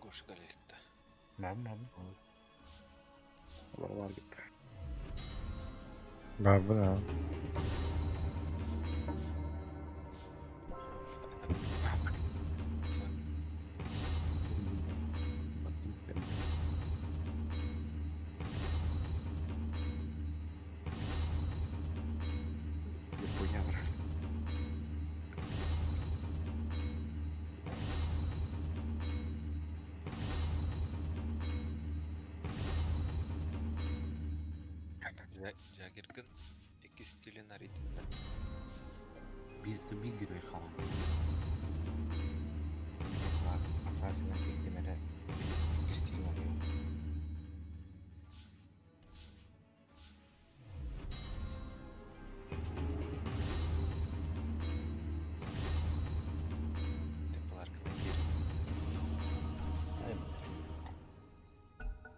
Гош галетта.
Нам нам. Олар gitti.
Бабына.
Япония бар.
Жагиркин икки стилин аритында.
Bir bir герой халан. Асасына кеттемере. Стилин арıyor.
Темпларкына кир.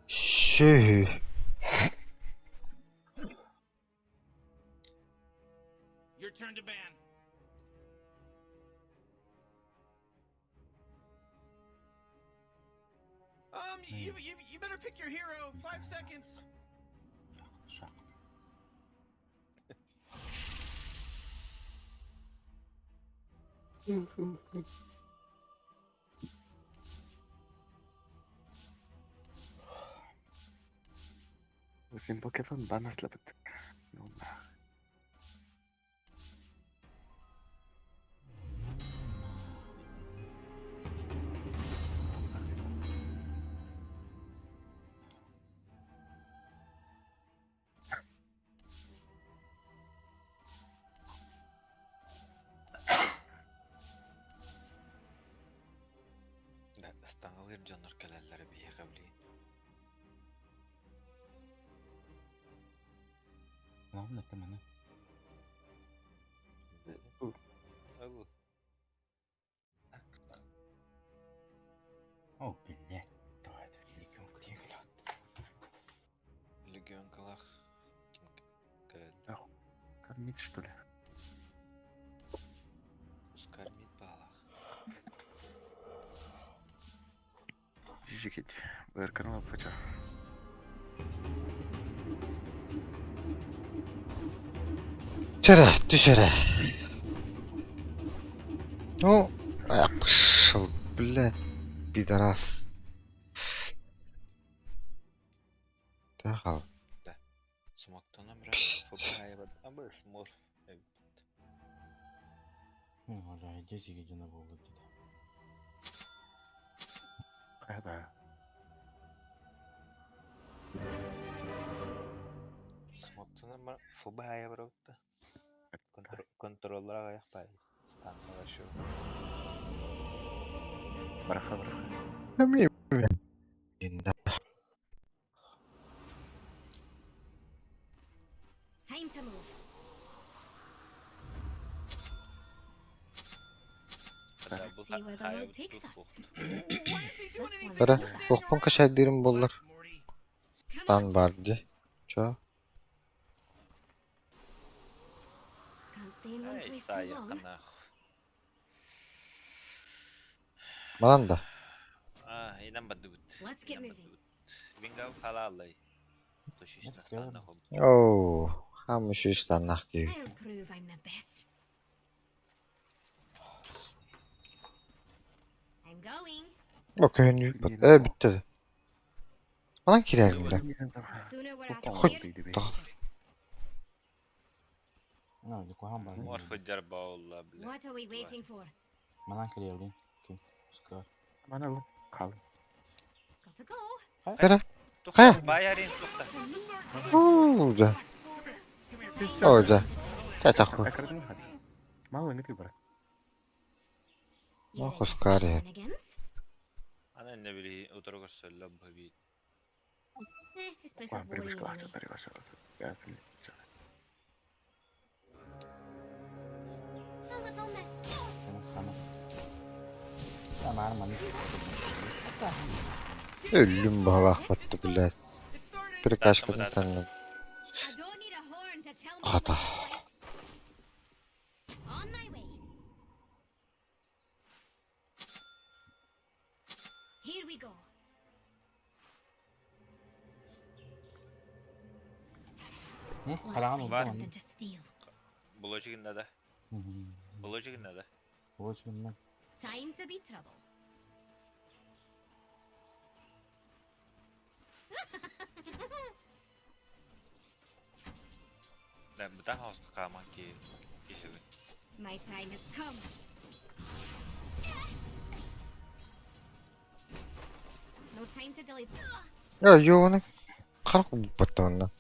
Шү.
Your turn to ban. You better pick your hero. 5 seconds.
Шақ.
Син покетон банаслапыт. Ну,
Да, ыстаңалыр дьоннор кэлэллэрэ биһиэхэ билигин.
Ладно, это маны.
Ол
О, блядь. Давай, это легион где глядь.
легионкалах ким кэлэллэр.
Кормить, что ли?
Скормит баалах.
Жигит. Бэрканова пача.
Түшәрэ, түшәрэ. Ну, я пошел, блядь, пидорас. Тахал.
Да. Смоктана бра. Фобая абы смор.
Ну, бля, иди сиги на богу.
Да.
Смоктана бра. Фобая бра. Контроллара аяк бай. Станция шу.
Бараха, бараха.
Да.
Time to move. See where the road takes us. This one's
Бара, охпон кашайдырым боллар. Стан бар ди. Чо?
Can't stay in one
Эй,
place too long.
саякана.
Манан да.
А, инан бадыбыт.
Let's get moving.
Вингав халалай. Тушишна
Оу, хам шиштаннах ки.
I'll prove I'm the best. I'm going.
О, көһүн бит. Э, бүтте. Манан кирерим да.
The sooner we're out of
Хоть
here,
тағыс.
Ну, ликухан бар.
Морф жарбаулла, бля.
what are we waiting for?
Манан кэлиэбин. Ким? Скар.
Маны ылын. Хаалын.
Gotta go.
Кара. Хайа.
Бай арин тухта.
Уу, да. О, да. Та хуй.
Акырдың хат. Мал өңі бар.
Ну, Хускари.
Shenanigans.
Аны не били утро көрсөллө бу.
Eh, this place is
Бар,
boring
бір
anyway. A little messed up.
Tamam, маны.
Өлүм балах батты, блядь. Прикашкатын танным.
I don't need a horn to tell me
Хата.
when to fight. On my way. Here we go. Let's
Хараан
find
улаан.
something to steal.
Булочигин да. Булочигин да.
Булочигин.
Time to be trouble.
Да, бутан хост каман ки кишүгүн.
My time has come. No time to delay.
Я, ёны. Карак батты онна.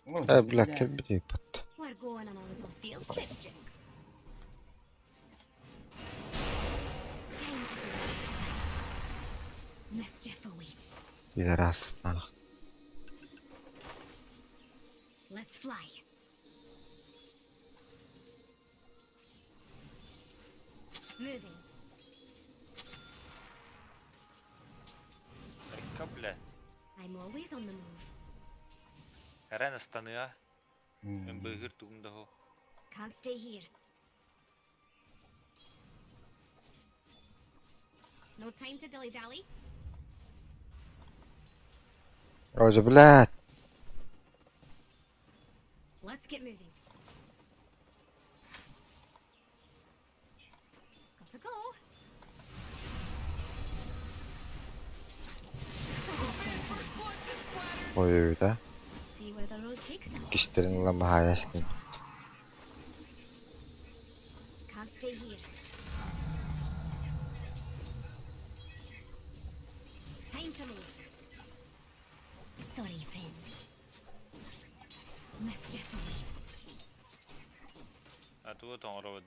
Э, бля, кэлбит батты.
We're going on a little field trip, Jinx. Time is on our side. Mischief awaits.
Пидорас, нах.
Let's fly. Moving.
Экка, блядь.
I'm always on the move.
Рен станыа. Мен быгыр тугум да хо.
Can't stay here. No time to dilly dally.
Ой, блядь.
Let's get moving. Gotta go.
Ой, да.
See where the road takes us.
Кистерин ламахаясны.
Can't stay here. Time to move. Sorry, friends. Mischief awaits.
А тугу тоңоробод.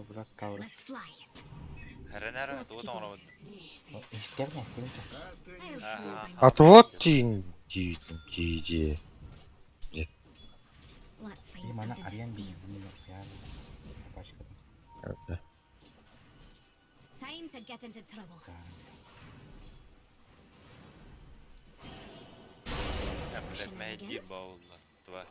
Брат, тавры.
Let's fly.
Рен тугу тоңоробод.
Истерне, истерне.
I'll prove I'm
А то вот ти ти ти ти.
Let's find
Мана
something to
арыйан
steal.
бии.
Time to get into trouble.
Я, блядь, мәйди баулла. Туа.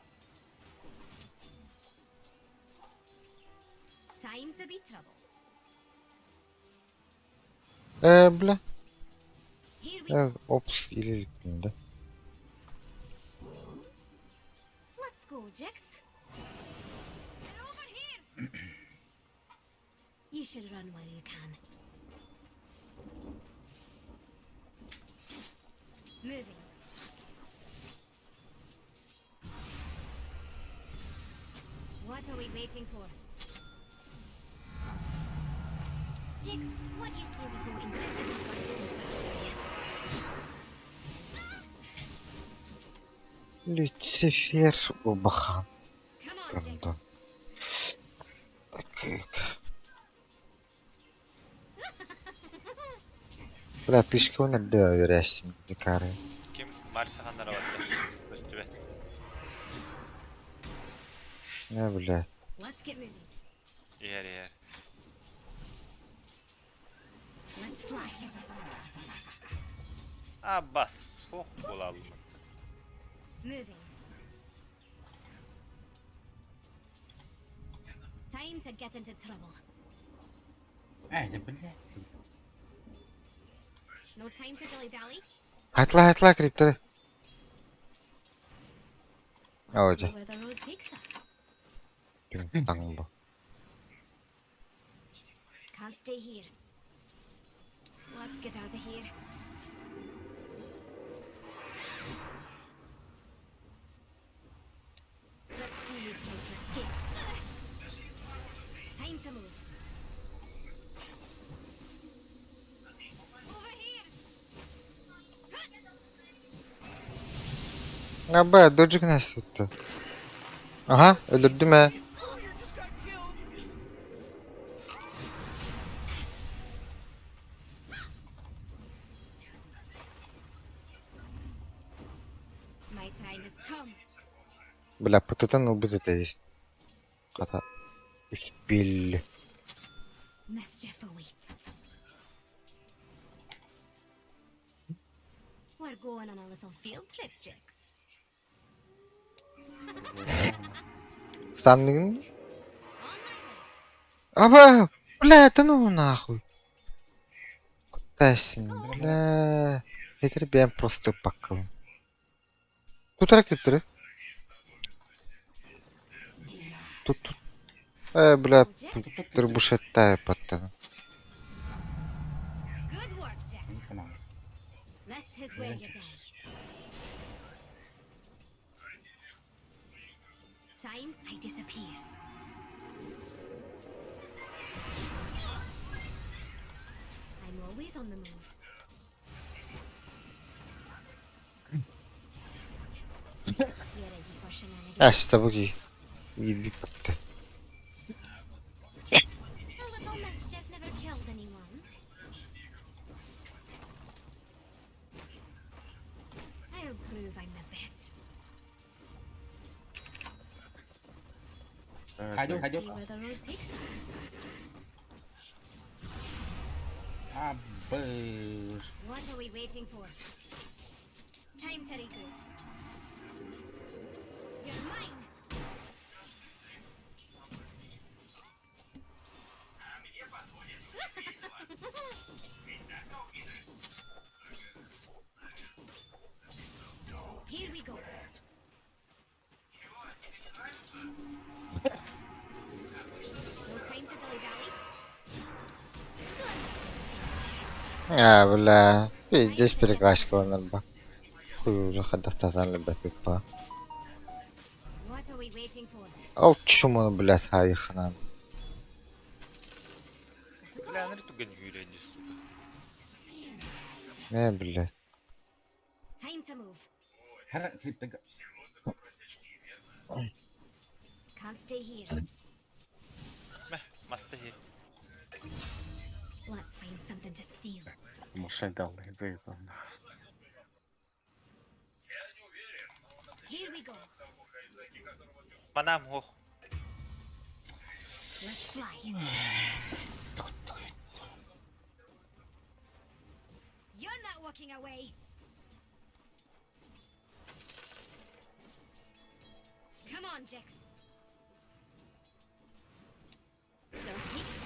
Time to be trouble.
Э, бля.
Here we
Э, опс, или да.
Let's go, Jix. They're over here. You should run while you can. Moving. What are we waiting for? Jix, what do you say we go investigate the
Люцифер Убахан.
Come on, Jix.
Гондон. Так. Бля, тышка он да верящим декары.
Ким Марса ханнара баттар. Көстүбэ.
Не, бля.
Let's get moving.
Иһэр иһэр.
Let's fly.
Аббас. Хох булалым.
Moving. Time to get into trouble.
Э, да бля.
No time to dilly dally.
Хатла хатла криптеры. Ой,
See where the road takes us.
таң бу.
Can't stay here. Let's get out of here. Let's see you try to escape. Time to move.
Аба, дожиг настытта. Аха, өлөрдүм ээ.
My time has come.
Бля, пытытан ылбыт этэ. Хата. Үс бил.
Mischief awaits. We're going on a little field trip, Jix.
Станныгын. Аба, бля, да ну нахуй. Кутасин, бля. Это бэм просто пакал. Тутара киттери. Тут тут. Бля, турбушеттай паттан.
Good work, Jax. This is where you die. Time I disappear. I'm always on the move. You're ready for shenanigans.
Аста буги. Иди патта.
A little mischief never killed anyone. I'll prove I'm the best.
Хайдук, хайдук.
See where the road takes us.
Абы.
What are we waiting for? Time to regroup. You're mine. Here we go. No time to dilly-dally.
А, бля. Здесь перекачка ба. Хуй уже хадахтatan лебе пипа.
What are we waiting for?
Ал чумону, блядь, хайханан.
Бля, нары туган юрени, сука.
Не, блядь.
Time to move.
Хара клиптег.
Can't stay here.
Мә, масты хи.
Let's find something to steal.
Машина дал, заебал.
Here we go.
Манам хох.
Let's fly. You're not walking away. Come on, Jix. Don't take it.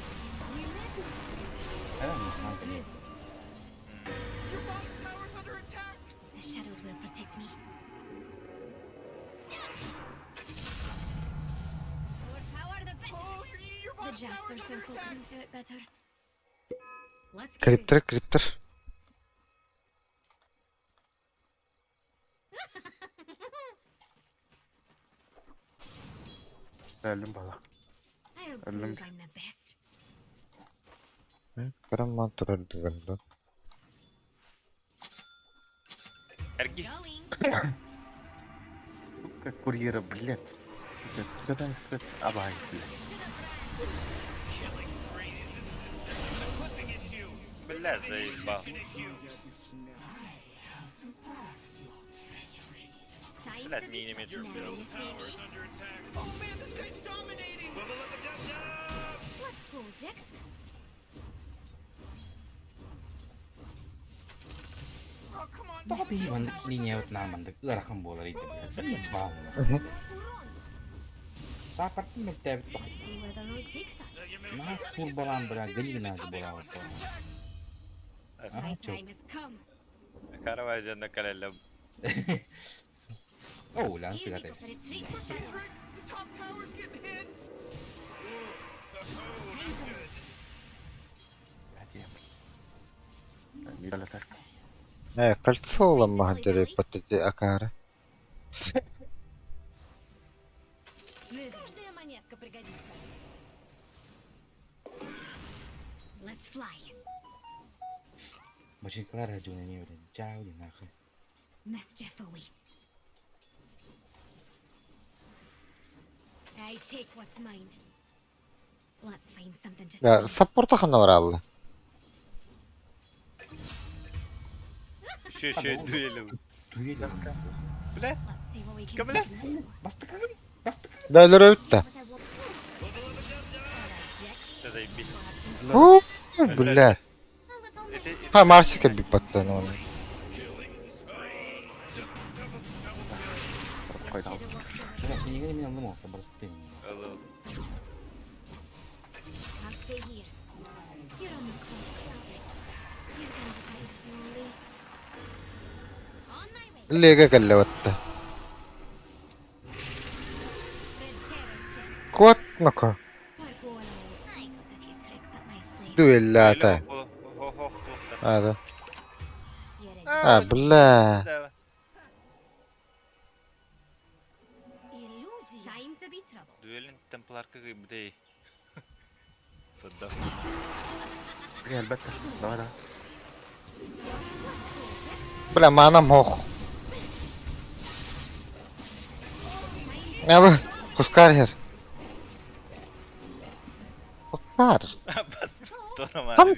Хара не знаю.
Your bottom tower's under attack.
The shadows will protect me. More power, the better.
Oh, your, your
The
bottom
Jasper
tower's under
Circle
attack.
couldn't do it better. Let's get
Криптер, криптер.
Öldüm bala.
I'll
Öldüm.
prove I'm the best.
Караман турар дыганда.
Эрги.
Going.
Сука, курьера, блядь. Когда свет абай, блядь.
Бля, заебал.
Time
Блядь,
to
не имеет.
Now you see me.
Oh man, this guy's dominating.
Let's go, Jix.
Oh, come on.
Тоҕо биһи маннык линия наманнык ыарахан буолар ити бля. Заебал. Саппортын мектебит тох.
See where the road takes us.
На турбалан бля, гнигна буолар.
My time has come.
Каравай жана калеле.
Оо, лан
Here we
сыгате.
go. Retreat to shadows.
The top tower's getting hit.
Time to move.
Блядь, так.
Кольцо ламмахдere паттати акара.
Move. Каждая монетка пригодится. Let's fly.
Бачинкалар жуна не бля. Чао ди нахуй.
Mischief awaits. I take what's mine. Let's find something to
Да,
steal.
саппорта ханна бараалла.
Үшө үшө дуэлі. Бля,
Let's see what we can
Кім
do.
Да өлөрөбүт да.
What I want.
Заебись.
Уу, блядь. Ха, Марсика бит баттан оны.
Кинигини мин аллым оттон барыстым.
Can't stay here. You're on the first track. You're going to die slowly. On my way.
Лега кэллэ батта.
Spread terror, Jax.
Кот ноко.
We're going all. I got a few tricks up my sleeve.
Дуэллаата. А, да.
You're in.
А, бля.
Illusion. Time to be trouble.
Дуэлин темпларка гыбдей. Садда.
Elbette. Давай давай.
Бля, манам хох. Аба, хускар хер. Хускар.
Тонома.
Там-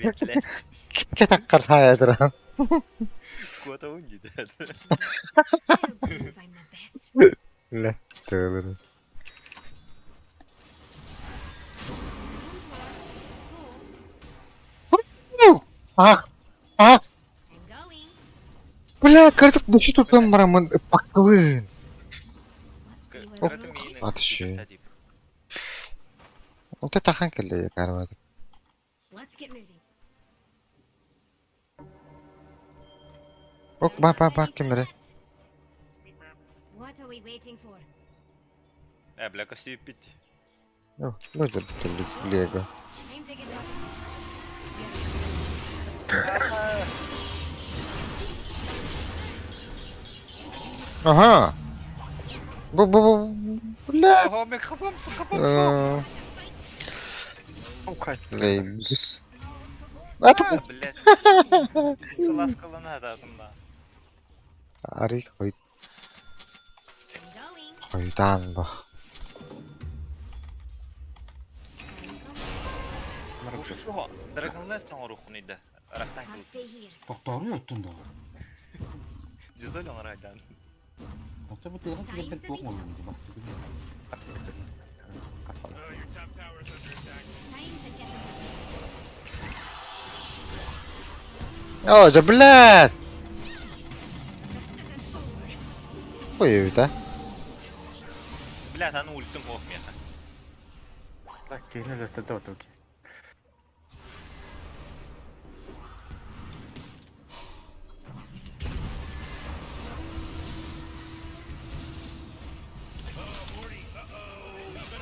Кетаккар саядыр.
Куда он gider?
I'll prove I'm the best.
Бля, төгөлөр. Ах, ах.
I'm going.
Бля, кырдык дүшү тутан барамын ыппаккыбын.
Let's see where we'll go.
Атышы. Онта тахан келле карбады.
Let's get moving.
Ок, ба ба ба кемере.
What are we waiting for?
Э, бля, костюм пить.
Ну, ну да лего.
Time to get out.
Ага. Бу бу бу бля.
Ого, микрофон, микрофон.
Лейбис. А,
А, блядь. Ласкалана да там.
Арик хой
I'm going.
хойдаан ба.
Драгонлайн соңор ухунида. Рахтан
Can't stay here.
Тохтору оттун да.
Дизель он райдан.
Оттон бу тыгын килбен туох молун бастыгын.
Time to get out.
О, за блядь.
This isn't over.
Ой, да.
Блядь, а ну ультым ох меха.
Так, кихне заттады отуки.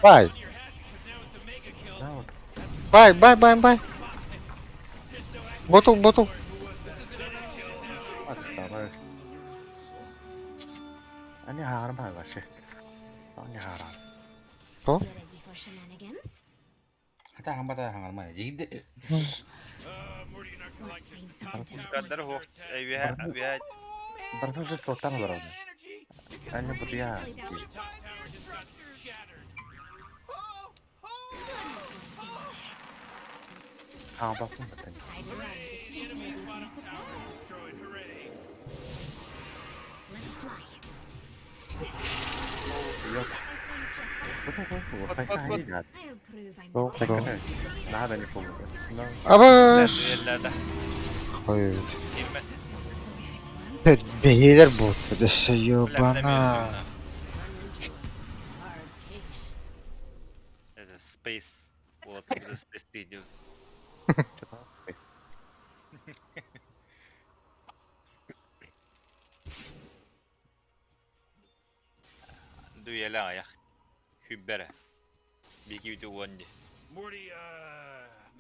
Бай. Бай, бай, бай, бай. Ботл, ботл.
Давай. Они харам вообще. Они харам.
О?
You ready for shenanigans?
Хата хамбата хаңарма. Жигде.
Let's find something to steal.
Кадр хох. Эвиха, эвиха.
Барса же сотан барады. Они бутия. Ha bakın bakın.
I'd run. Get ready for a surprise. Let's fly.
Yok.
I find Jax.
Bu bu bu.
I'll prove I'm
Go,
the
go.
best.
Nereden yapıldı?
Абаш.
Дуэллада.
Хой.
Кирме.
Бейлер бот. Дэшэ ёбана.
Это Space. Вот, это Space видео. Дуэля аяқ. Хүббәрі. Беки өте уанды.
Morty,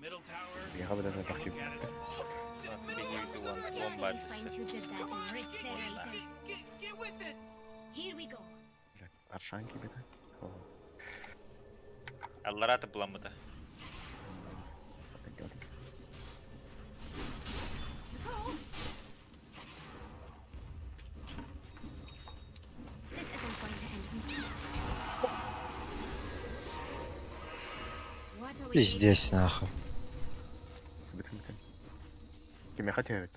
middle tower.
Ya habere bakayım.
Беки өте уанды.
Just
Он
so
бар.
we find who did that and rip their eyes out.
Get with it.
Here we go.
Arşan gibi de.
Аллара тапламыда.
This isn't going to end well.
Пиздец нахуй.
Кимиэхэ түһэбит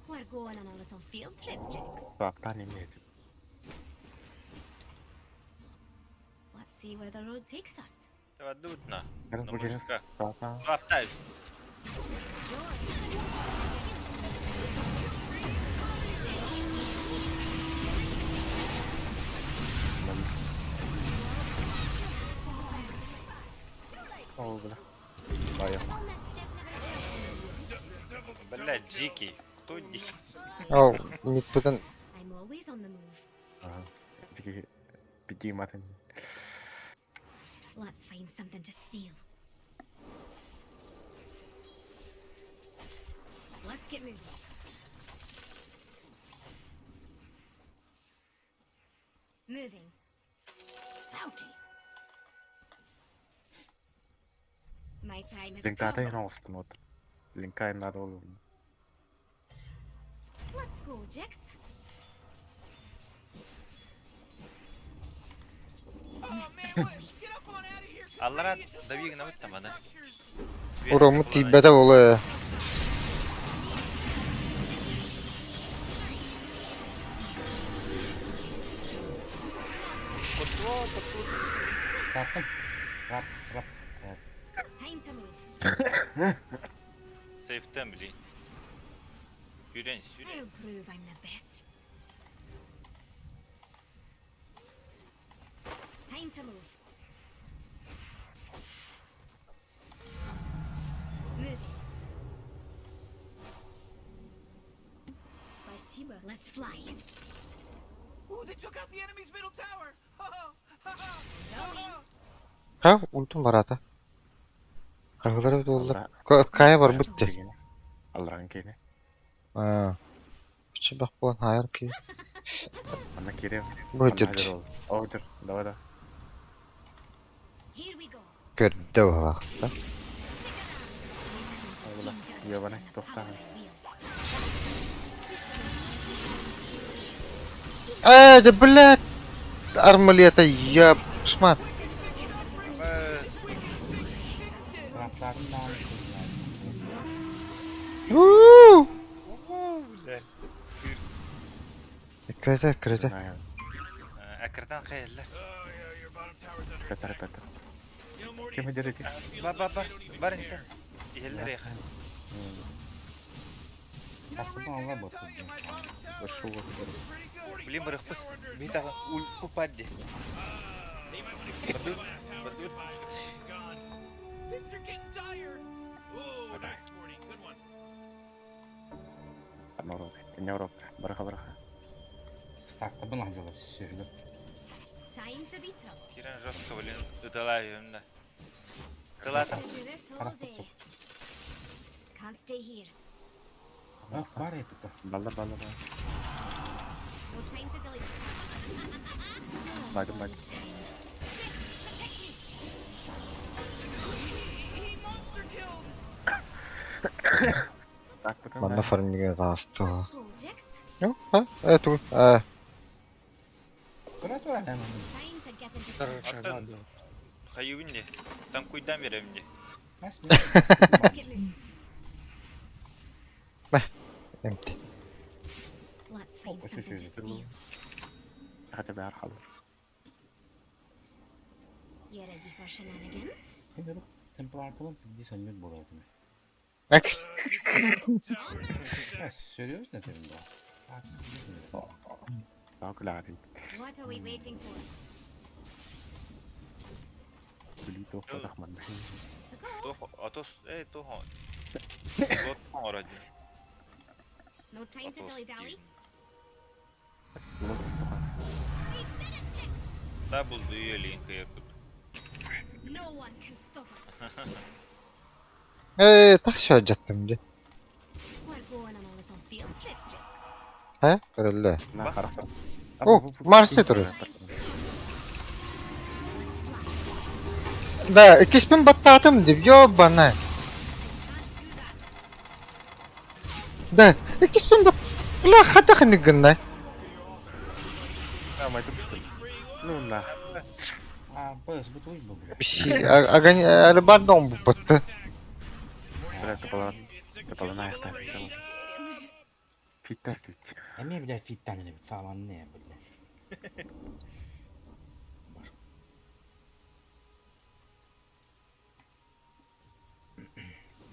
We're going on a little field trip, Jax.
Саптаан эмиэ
Let's see where the road takes us.
Дутно.
Раз
На
будет
мужика.
саптаан.
Лаптайс.
Ол бля. Бая.
Бля, дикий. Кто дикий?
Ол миппытын
I'm always on the move.
Ага. Тики пяти матын.
Let's find something to steal. Let's get moving. Moving. Ouchie. My time has
Линката
come.
и ностын вот. Линка им надо ол.
Let's go, Jax.
Аллара давигна вот там она.
Урому тиийбэтэ буолуо ээ.
Таптым. Рап, рап.
Time to move.
Сейфтен, блин. Сюрен, сюрен.
I'll prove I'm the best. Time to move. Moving. Спасибо. Let's fly.
Ooh, they took out the enemy's middle tower. Ha ha ha ha.
Ха, ультум барата. Хаһылар эбит буоллар. Кая барбыт дии.
Алларан киine.
Аа. Үчүбэх буолан хаайар ки.
Анна кире.
Бу дьүрт.
О, дьүр. Давай да.
Here we go.
Көрдө буолаахта.
Ол Ебана, тохтаан.
Э, да блядь! Армалета, я шмат.
Раптарын даҕаны
У!
Бля.
Кырата, кырата.
Акырдан хайылла.
Катар катар. Ким дерете?
Ба ба ба. Бар инте. Иһэллэр эха.
Таптым алла бот.
Башуу.
Блин, барыхпыт. Бита ул пупадди. Бадут, бадут.
Things are getting dire. Ooh, nice, Morty. Good one.
Норок. Норок. Бараха бараха.
Стартабын аһдылар сүһүлүп.
Time to be tough.
Кирен жестко, блин, ыталайым да. Тылата.
Do this all day. Can't stay here.
Ах, бар этите.
Балла балла балла.
No time to delay.
Багдым багдым.
Манна фармига тааста.
Go, Jax.
Ну, а, э, ту, а.
Тура тура.
Time to get into
Аттан хайыбын де. Там куйдан беремин де.
Get moving.
Мэ, эмти.
Let's find something to steal.
Хотя бы архал.
You ready for shenanigans?
Темплартылым пидди сонньут болар.
Экс.
Серьезно ты да?
Так, лярин.
What are we waiting for?
Блин, тох рахман.
Тох, атос, э, тохо. Вот ради.
No time to dilly dally.
Да, булду елинка якут.
No one can stop us.
Э, так жаттым дии.
We're going on a little field trip, Jax.
Ха, көрөллө.
На хорошо.
О, Марсе турар. Да, иккиспин баттаатым дип, ёбана. Да, иккиспин бат... Бля, хата хыныгынна.
А, май тут. Ну на.
Быс, бу туй бу, бля.
Алебарда буппатты.
Бля, тапалан. Тапалан аяқтан. Фиттас дейді.
Эмиэ, бля, фиттан эбит, сааланны, бля.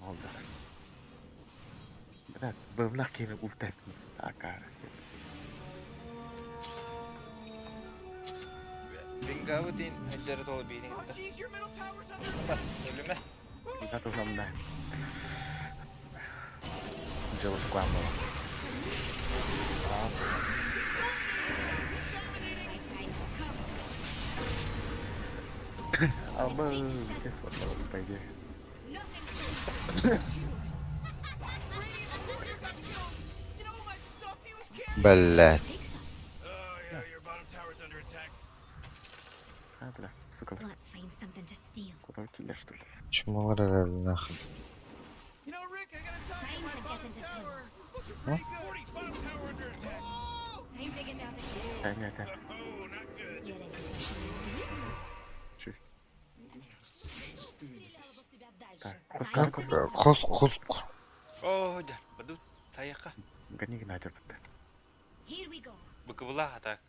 Oldu. Бля, бывнах кини ултасын. Акара.
Бингабы дин эджери толы бейдин гитте. Өлүмэ.
Ига туһамда. Дело сквамова. Алба, здесь вот, по идее.
Блять.
А, бля, сука.
Let's find something to steal.
Куда киллер, что ли?
Чумалар нахуй.
Time to get into trouble.
А?
Time to get out of here.
Дай мне это.
You're in for
Чуть.
дальше.
Кос, кос, кос.
О, да, баду таяка.
Гони гнадер бітті.
Here we go.
Быкыбыла атак.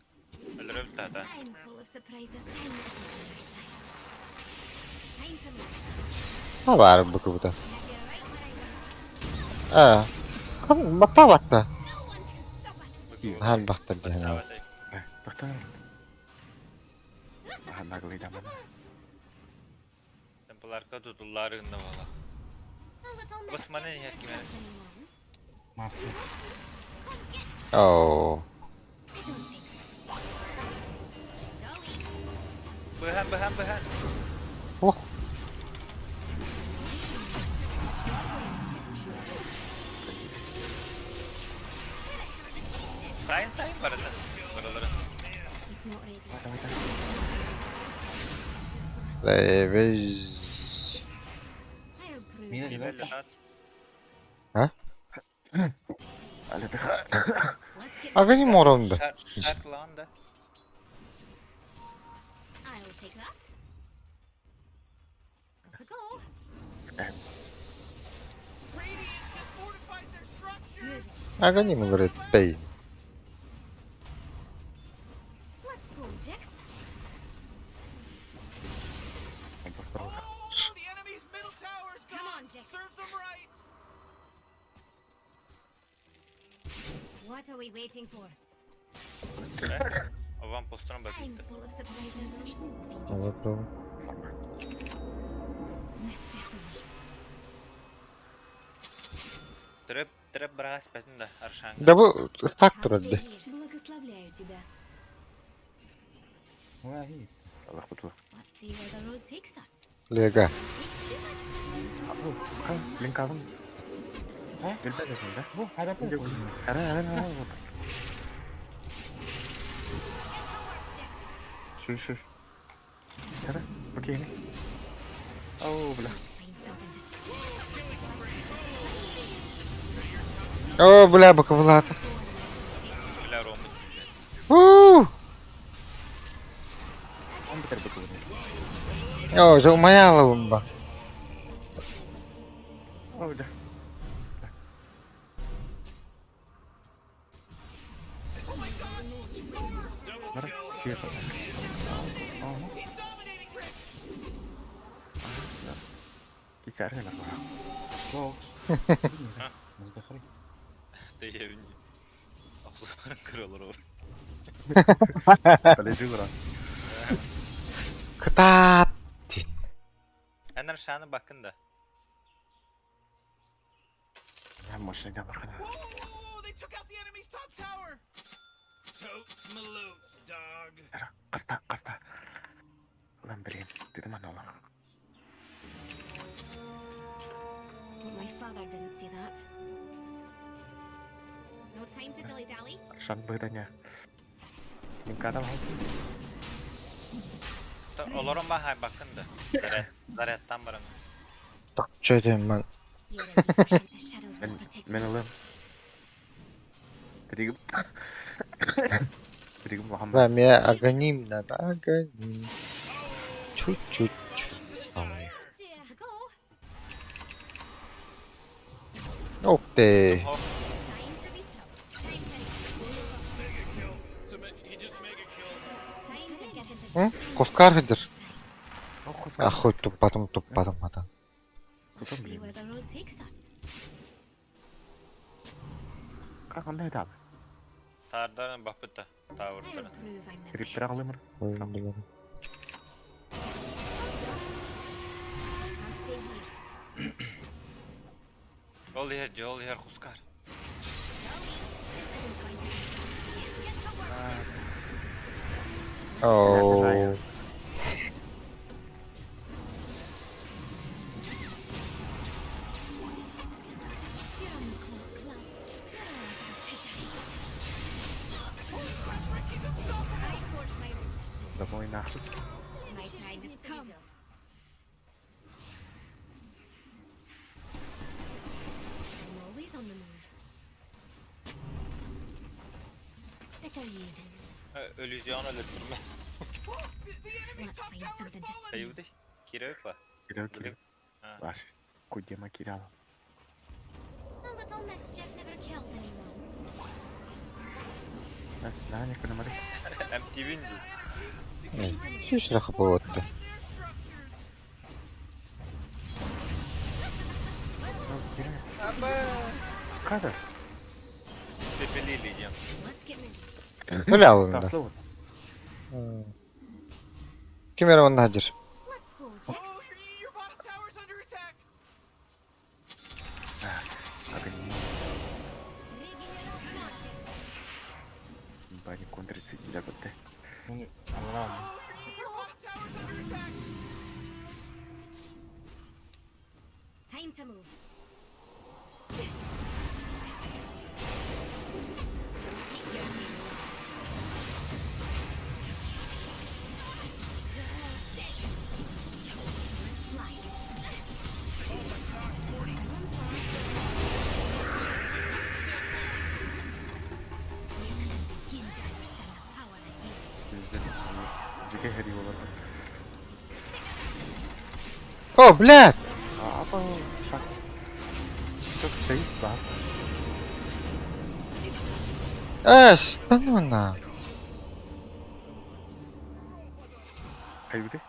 Өлөрөбүт ата.
I'm full of surprises. Time isn't on our side. Time to move.
Ha var bu кыбыта. А. Бата батта. Хал бахта бихна.
Тоқтан. Аха, наглый даман.
Темпларка тутуллары гында бала. Басманы не хакиме.
Марси.
Оу.
Быхан, быхан, быхан.
Ох.
Сайын сайын барады. Баралары.
It's not ready.
Левез.
I'll prove
Мина
my
дела.
best.
А?
Әлі
Let's get
Агани моронда.
Шартлан да.
I'll take that. Gotta go.
Агани мулрет пей.
Let's go, Jax. Come on, Jax. What are we waiting for?
Аван постаран
I'm
бакытты.
full of surprises.
Вот он.
Mischief awaits.
Трэп, трэп брас бәтін да, аршан.
Да бу стак турады.
Благословляю тебя.
Ой,
Аллах буту.
Let's see where the road takes us.
Лега.
Линкавын.
А?
Билбәдесің, да?
Бу, хара бу.
Ара, ара, ара. Шу, шу. Ара, окей. Ау, бля.
О, бля, бакабулата.
Бля, Рома
У!
Он бітер бітер.
О, жо маяла бумба.
Ау, бля. Бара, сүйе Кисәргә лар.
Бокс. Мыздахры.
Ты Ахларын кыралар ол.
Полежи, брат.
Кытаат.
Әнер шаны бакын да.
Я машина бар. Каста, каста. Улан блин, ты там ана.
My father didn't see that. No time to dilly-dally.
Шан быданя. Линкада
Олорон бахай бакын да. Зарядтан баран.
Так чөйдем мен.
Мен мен алам. Тригм. Тригм Мухаммад.
Бля, мне аганим надо, аганим. Чуть-чуть. Ух ты. Кускар хыдыр. Ахуй туппатым туппатым хатан.
Таардаран баппыта. Таабыртара.
Криптер аҕалымыр.
Ол иһэр дьэ, ол иһэр Хускар.
Оо.
Домой нахуй.
Иллюзион өлөртүрмэ. Айыбыты. Киреп ба.
Кирилл, Кирилл. Ваш. Кудема Кирилл. Знание, куда
Эмтибин дии.
Сүүс эрэ хапыллыбатта.
Кадр.
Пепелили диэн.
Өлө алынна. Ким эрэ манна сылдьар.
Бани контрится дякотте.
Time to move.
Жеке хери болар.
О, блядь!
Апа, шак. Çok şey var.
Эс, да ну на.
Хайбыты.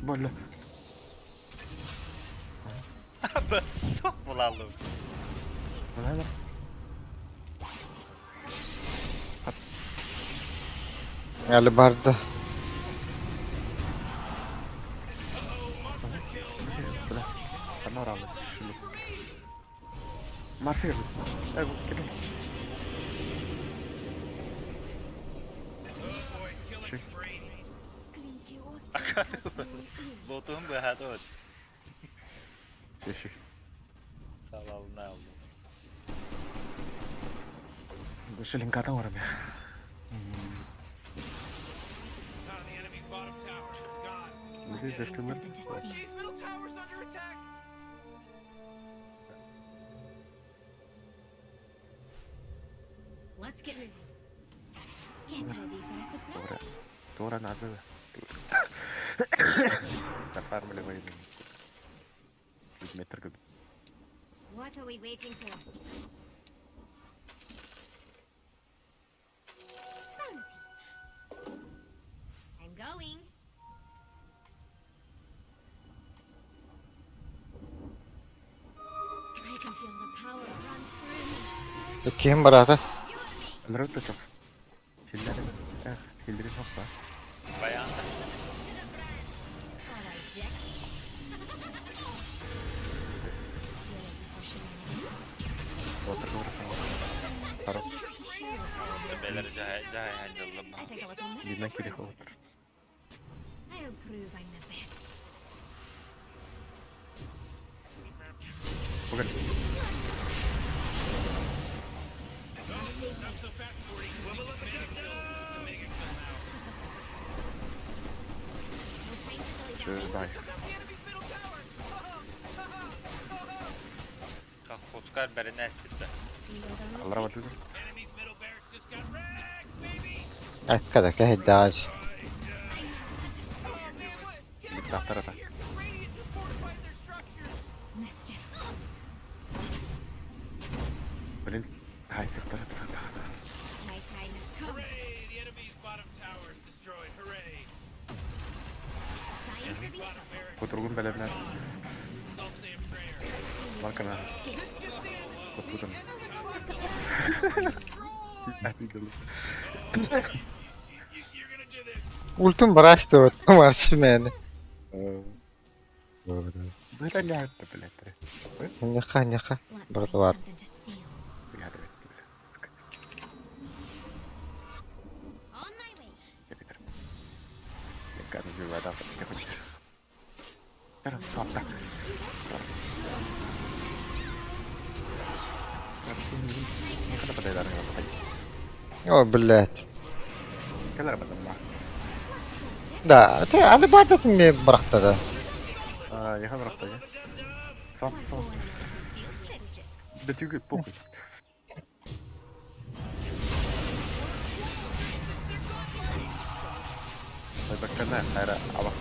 Болла.
Sok булалым.
Булалар.
Әлі барды.
Бля. Панорама. Марсир. Э, кире.
Лотун быһааты от.
Шеши.
Салалына алды.
Шелинката орами.
Let's get moving. Get ready for a surprise.
Тора надо. Нафармливай. Метр губ.
What are we waiting for? Bounty. I'm going. I can feel the power run through me.
Ким барата?
Лрот çok. Hillerim. Eh, hillerim hoppa.
Баянда.
All right, Jack. You ready for shenanigans?
Отыр Таро.
Бэлэр жаһай жаһай ханжаллам.
I think a little
Бирден
mischief.
кире отыр.
I'll prove I'm the best.
Бүгін. Бай.
Хускар бәріне әстіпті.
Аллара бар
Аккада кэһэддаҕач.
Тахтар ата. Блин, хайсыктар ата. Кутуругун бэлэмнэн. Маркана. Кутурун.
Ультун барашты вот, Марсимени. Няха, няха. Братвар. О, блядь. Да, ты алибардатын мне барахтада.
А, я барахтада. Сам, сам. Да ты похуй. Баккана, хайра, аба.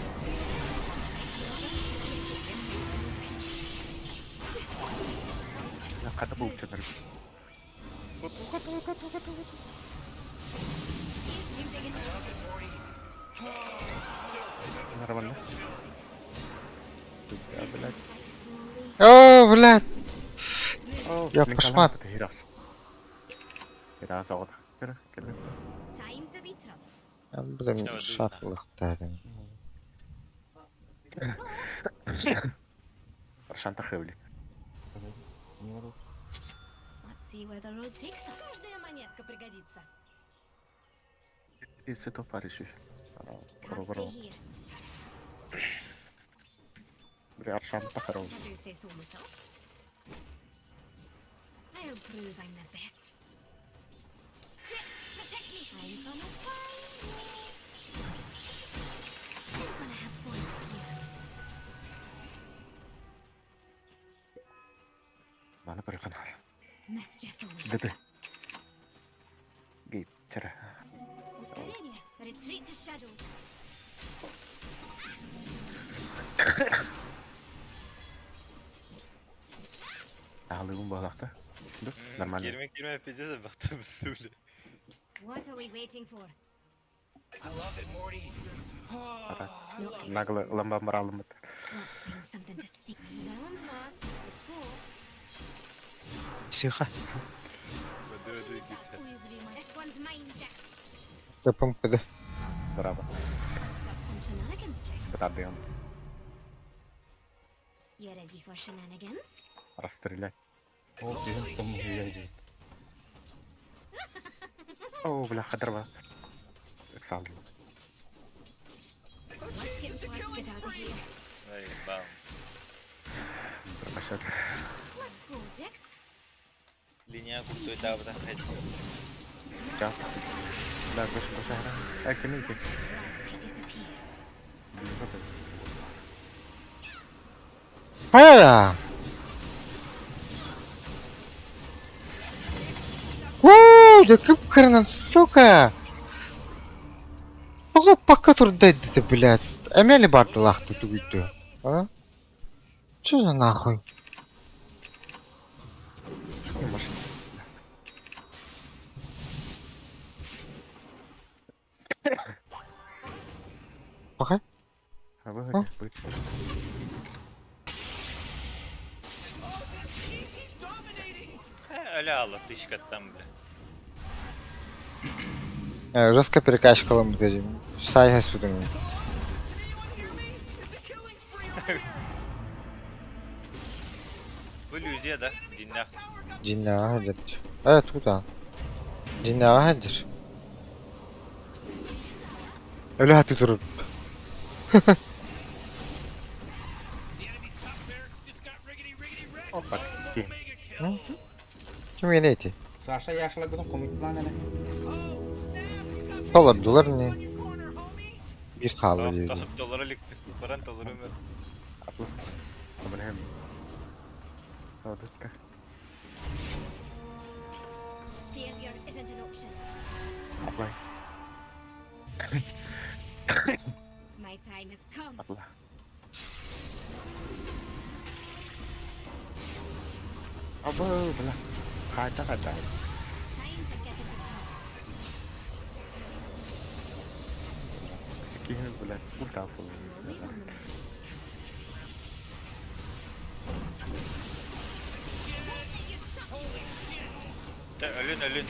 Хата был что-то. Готово, готово, готово, готово. Нормально. Да, блядь.
О, блядь. Я пошмат. Блин, шатлыктарым.
Шанта хевли.
Каждая монетка пригодится.
Ты это паришь. Бля, Шанта хорош.
I'll prove I'm the best. Jax, protect me. I'm gonna find you. I'm gonna have fun with you.
Мана барыхан.
Mischief away.
Дэдэ. Гей, чара.
Ускорение. Retreat to shadows.
Алыгым балакта. Нормально.
Girme girme пиздец бахты бля.
What are we waiting for?
I love it, Morty.
Нагло ламба мралым.
Let's find something to steal. Landmass. Let's go.
Тихо.
Уязвимо. This one's mine, Jax.
ПМКД.
Браво.
Let's stop some shenanigans, Jax.
Братан.
You ready for shenanigans?
Расстрелять.
О, блин, там глядит.
О, бля, дрова. Александр.
Let's get let's get out of here.
Ай, бам.
Пропащат.
Let's go, Jax.
Линия курсует да хайт.
Сейчас. Да, больше больше. А, кемики.
I disappear.
Хайа! Уу, да кып-кырынан, сука! Ого, пока тут дайды, блядь. Эмели барды лахты тугуйду. А? Чё за нахуй? Пока?
А вы хотите
Öyle Allah тышкаттан бля.
Жестко перекачкала мы дадим. Сай господи.
Bu иллюзия да, диннах.
Динна хадыр. Э, туда. Динна хадыр. Öyle hatı durur.
Опа, кем?
Ким эти?
Саша яшла гыным комик план эле.
Доллар, доллар не? Bir kaldı diyor.
Dolara likti. Paran doları mı?
Атлас. Абонем. Саудовка.
Failure isn't an option.
Аплай.
My time has come.
Апла. Абы, бля. Хайда хайда. Киһи, блядь, ультал
Тэ өлүн өлүн.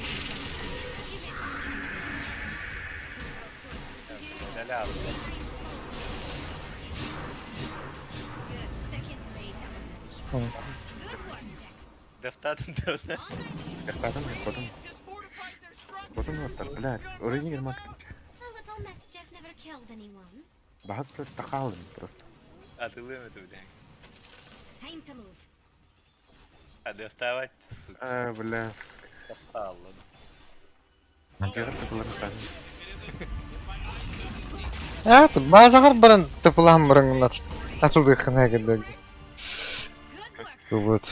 Дэлэ алды. Дефтадым дефтадым.
Дефтадым, потом. Потом вот блядь, урыни гермак. Бахас тахалын просто.
Атылыам этэ бля. А дефтавать, сука.
А, бля.
Тахалын.
Это базаҕар баран тыпылаан баран атылдыаххына кэллэр. Вот.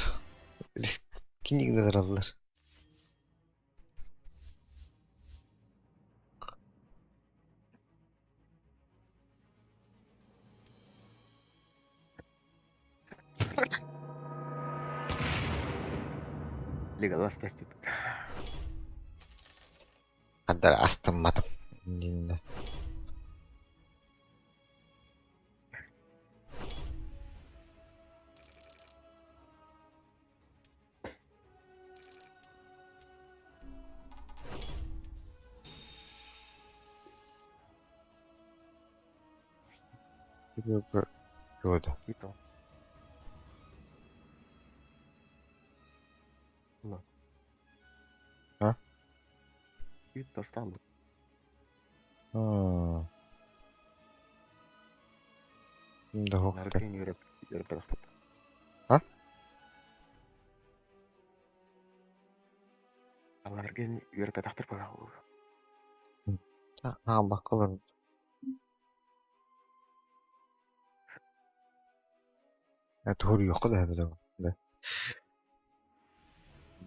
Кинигин ыраллар.
Леголас тестит.
Хаддар астымматым. Иннинэ. Года.
Кито. На.
А?
Кито стало.
А. Да,
Наркин Европ. Европ.
А?
Аларгин үөрпэтахтар бара.
А, бакылар. Это юқы да бит. Да.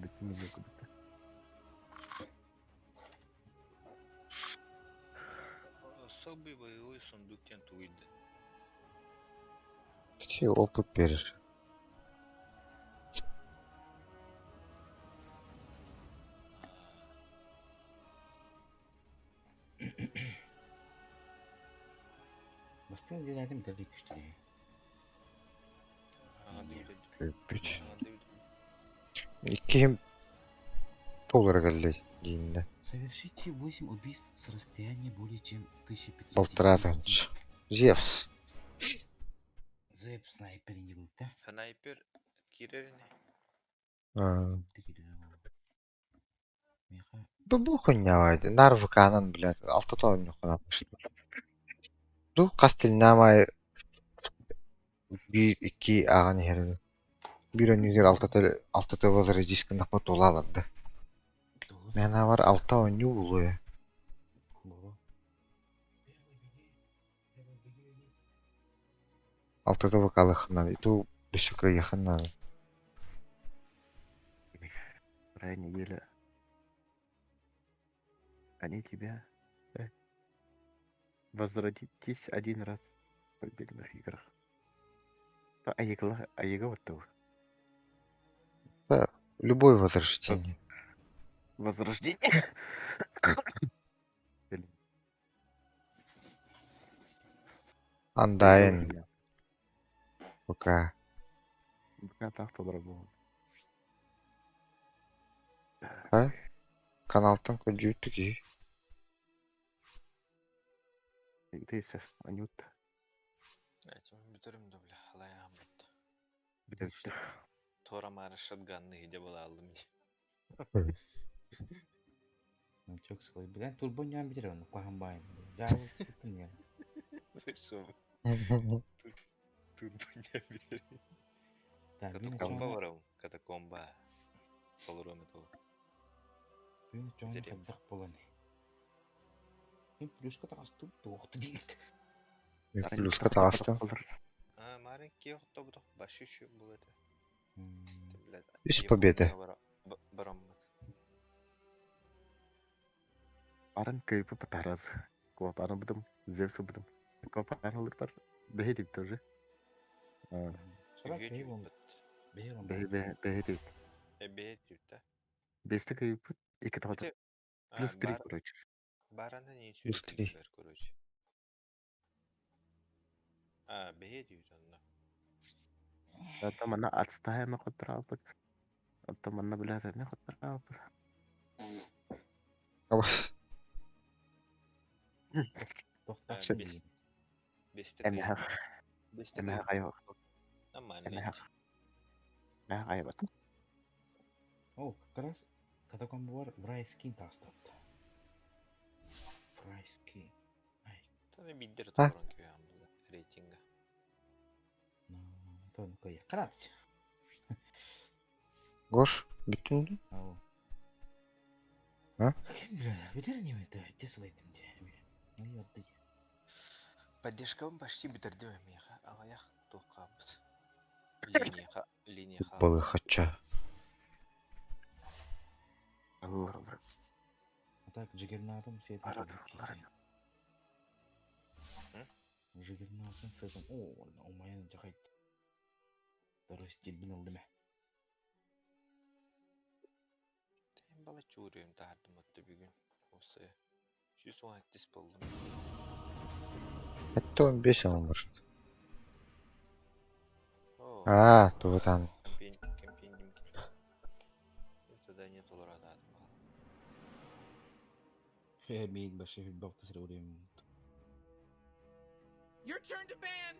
Бүтүн yok бүттү.
Особый боевой сундук тен туйды.
Ти опыт берер.
Бастың дерәдім дәлі күшті.
Бүт. Иккиһим толлара кэллэ дииннэ.
Совершите 8 убийств с расстояния более чем 1500.
Полтора тысячи. Зевс.
Зэп снайпер не был, да?
Снайпер кирерини.
А. Бу хуйня Нарвыканан, блядь, алтата нюхана. Ду кастылнамай bir iki ағын херді. Bir өнүгер алтата болар дискында потулаларды. Мен бар алта ойню булуя. Алтата вокалыхынан, иту бешүкө яхыннан.
Вторая неделя. Они тебя возродитесь один раз в победных играх. А Аегла, Аега вот того.
Да, любое возрождение.
Возрождение. Блин.
Андайн. Пока.
Пока так по-другому.
А? Каналтан көдьүүттү
Ты сейчас, Анют.
Этим бүтөрүм да бля, алаям бут.
Бүтөрүм.
Тора мары шотганны иде була алдым.
Çok sıkıldı. Bilen turbo nyan bilir onu. Kuhan bayım. Cavı sıkıntın ya.
Шо? Турбо не билер. Катакомба барам, катакомба. Толором это.
Мен чоң хаддах болан. Мен плюска тағастым, тоқты дейді.
Мен плюска тағастым.
А, маленький тобдох, башы еще был это.
Үс победа.
Барам.
Арын кайфы потараз. Квапаны будем, Зевсу будем. Квапаны лыпар. Бехетик тоже.
Бехетик.
Бехетик.
Бэйэ түүтэ.
Бэстэ кыйыппыт, икки тоҕото.
Ити
Плюс три,
бар
короче.
барана не
Плюс
сүүрэ
три.
кыйбар, короче. А, бэйэ түүтэ онно.
Оттон манна отстаем хоттораалбыт. Оттон манна блядь эмиэ хоттораалбыт.
Тохтах
А, бес. Бэстэ
Эмиэ
кыйбар. Бэстэ
эмиэ
кыйбар.
хайа
Нормально.
эмиэ эмиэ хайабат.
О, как раз катакомбор в райскин таастапта. В райскин. Ай,
Таны биддер
А?
торон күйәм булды рейтинга.
ну, то ну кая. Карат.
Гош, бүтүн
Ау.
А?
Билер не это, те слайтым де. Ну я ты.
Поддержка почти битер диме меха, агаях тоқабыт. Линия линия
Балыхача.
А так Джиггернаутом с этим. Джиггернаутом с этим. О, у меня жахайт. Второй стиль бинал деме.
Бала чурыйм тахардым отты бүгүн. Осы. 117 болдум.
Это он бесил, может.
О,
А, то вот там.
Компендиум. Задание толорады атма.
Хе, мин баши балтас рурим.
Your turn to ban.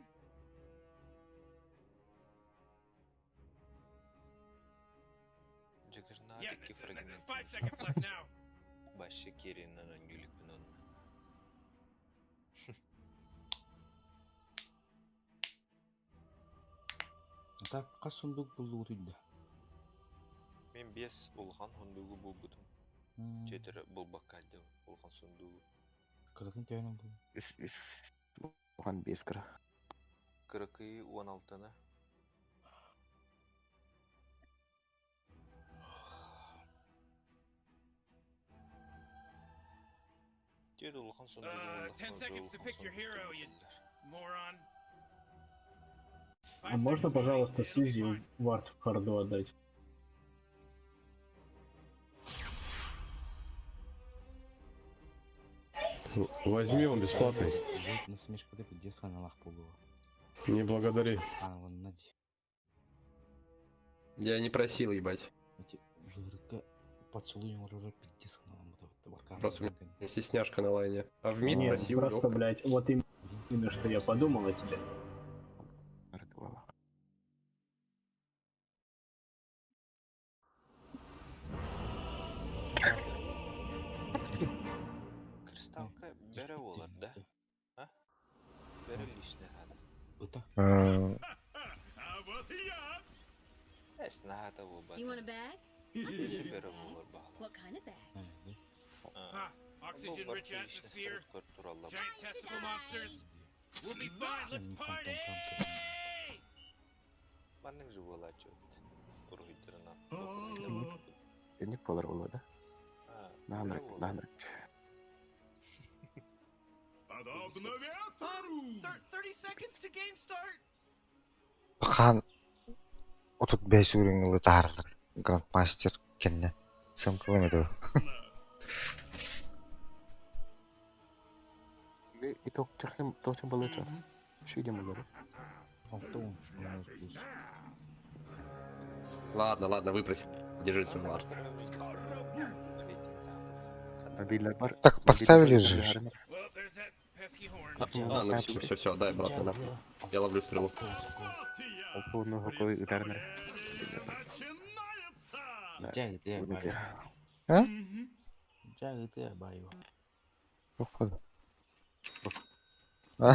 Джиггернаут
Yeah,
iki fragment.
5 seconds left now.
Башы керинен өңгүлүкпүн онна.
А так кас сундук булду түйдө.
Мен 5 улхан хундугу булбутум. Четири булбакка дем улхан сундугу.
Кыратын төөнөн бул.
Үс үс улхан бес кыра.
Кыракый 16-ны. Дед улхан сундугу.
10 seconds to pick your hero, you moron.
А можно, пожалуйста, Сизи вард в харду отдать?
Возьми, он бесплатный.
Насмешка деп десаналах болду.
Не благодари.
А, вон нади.
Я не просил, ебать.
Эти жырка поцелуем уже пиздец
Просто у меня стесняшка на лайне. А в мид
Нет,
просил.
просто, блядь, вот именно, что я подумал о тебе.
Кристалка бере олар, да? А? Бере лишний хада. Эс нахата болбат.
You want a bag? I can give you a
Бере
bag.
болар бахла.
What kind of bag?
Ah, oxygen-rich atmosphere. Giant testicle monsters. We'll be fine. Let's party!
Маннык же болачы. Ургуйдырына.
Энник болар болду да. Нанрак, нанрак.
Подобно ветру!
30 seconds to game start.
Хан 35 үрүҥ таарылар. Грандмастер кенне. Сымкылым еді.
Итог чахтым точин болача. Шидем болар.
Ладно, ладно, выпроси. Держи свой ларт.
Так поставили же.
А, ну все, все, все, дай обратно, нахуй. Я ловлю стрелу.
А?
Баю.
Походу. А?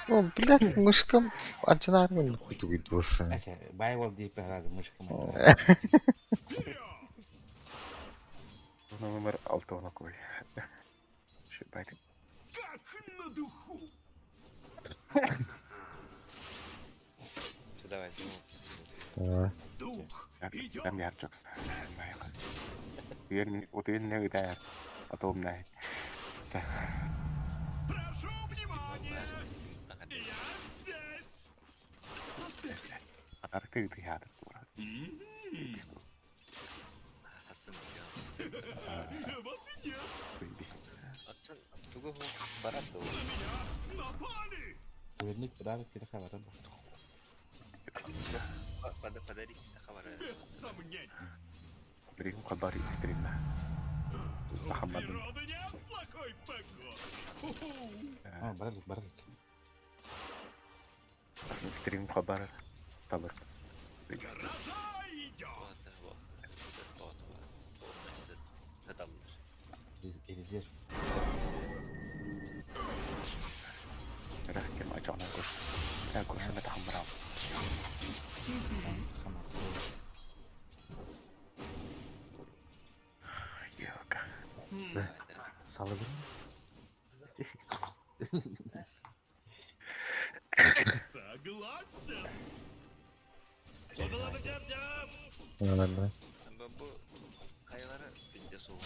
О, блядь, мышкам антинармин хуйдуйдусы.
Бай бол деп разы мышкам.
Номер 6 на кой. Шибайт.
Как на духу!
Все, давай,
Давай.
Дух, идем!
Там ярчакс. Уверен, уверен, не удар. А то умная.
Прошу внимания! Я здесь!
Арты ты хатыр.
Мгм.
Хасын Тугу барат да
Вернуть подарок тебе хабар.
Подарить хабар.
Без сомнений.
Билигин хабар истринна. Махаммадын.
Природы нет плохой погоды.
А, баралык, баралык.
Стрим хабар табыр.
Гроза идет.
Резерв.
Рах кем ачана көш. Я көшөмө тахамбарам. Йока.
Салыбын.
Согласен. Wubba-lubba-dub-dub.
Ладно.
Бу кайлары бизде суу.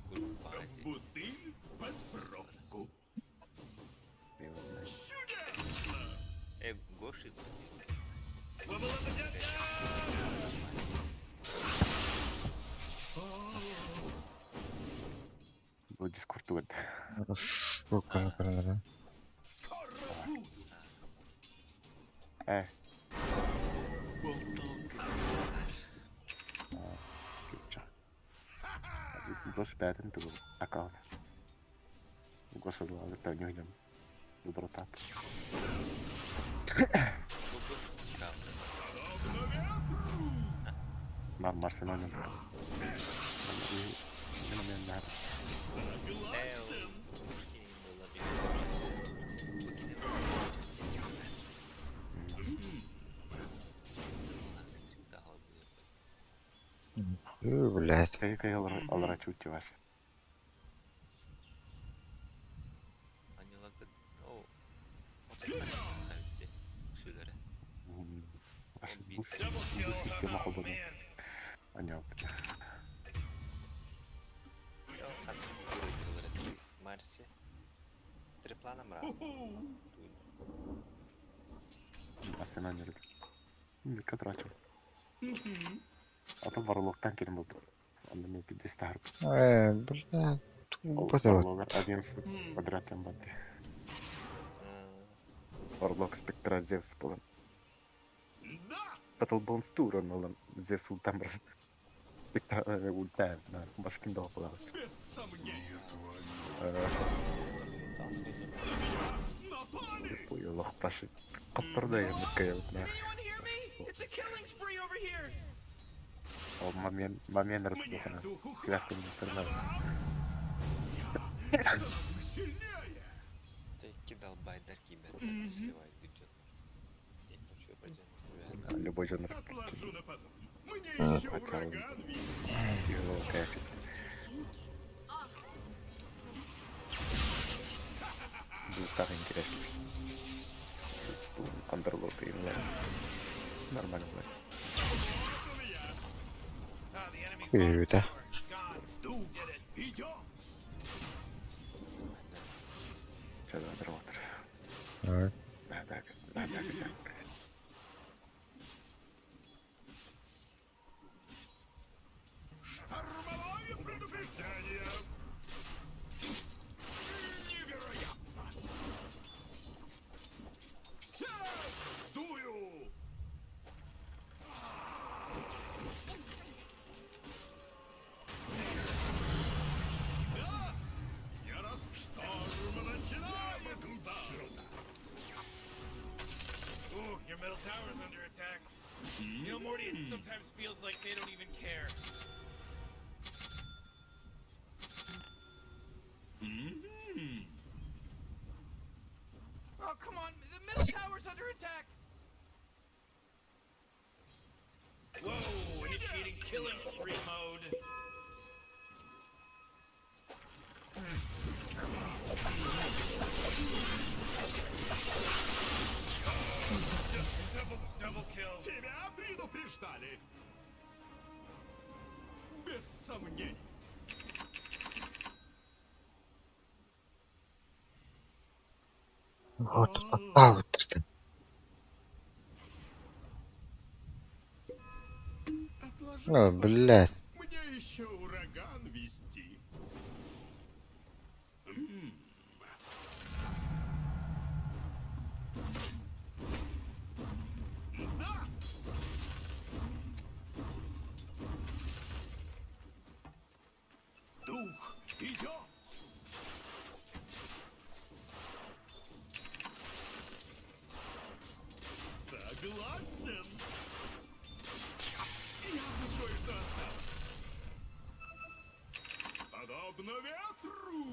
В бутыль под пробку. Чудесно!
Э, Гоши.
Wubba-lubba-dub-dub.
Бу Дискорд түгел.
Хорошо, например.
Скоро буду.
Э. Гос бәтен түгел. Аккаунт. Гос алып та нюйдем. Доброта. Мар Барселона.
Согласен.
Блядь.
Кай алар чуть ваш. Бу система холодна. Аняп.
Марси. Три плана мра.
Барселона. Микротрачу. Ата варлоктан келин болду. Анда мен пиздец тарып.
Блядь. Тупо это вот.
Варлогар 11 квадраттан барды. Варлок спектра Зевс болан. Battle Туран olan Зевс ультан бар. Спектра ультан, башкин да болар.
Без сомнения.
Ой, Аллах паши. Каптырда я мыкая вот на.
It's a killing spree over here.
Ол момент, момент разбухана. Связка не сырна.
Сильнее.
Ты кидал байдарки, сливает бюджет. Я не хочу пойдем.
Любой жанр.
Отложу на потом. Мне еще ураган вести.
Его кайфит. Был так интересно. Андерлорд и Нормально, блядь.
Хуй, да.
Идем.
Сейчас Андерлорд.
Давай.
Да, да, да, да, да.
Штормовое предупреждение. Невероятно. Всех сдую. Да, я раз шторм начинается.
Ooh, your middle tower's under attack. You know, Morty, it sometimes feels like they don't even care. Oh, come on. The middle tower's under attack.
Whoa, initiating killing spree mode. Double, double kill. Тебя предупреждали. Без сомнений.
Вот попал. О, блядь.
Мне еще ураган вести. М. Да! Дух идет! Согласен! Я тут кое-что оставил. Подобно ветру!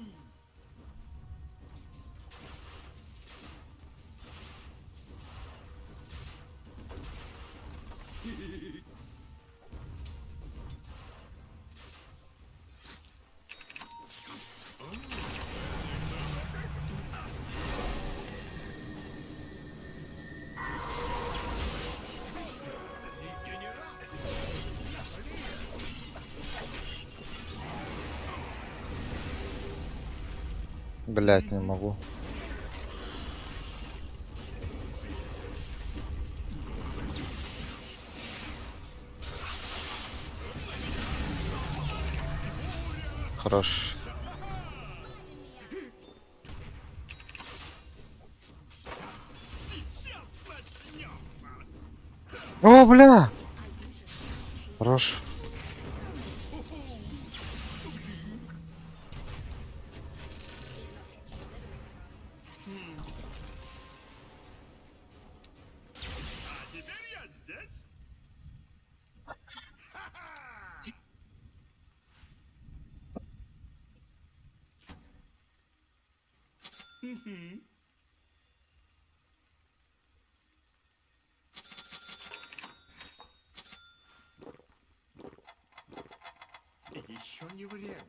Блядь, не могу. Хорош. О, бля! Хорош.
А теперь я здесь. Мгм. Еще не время.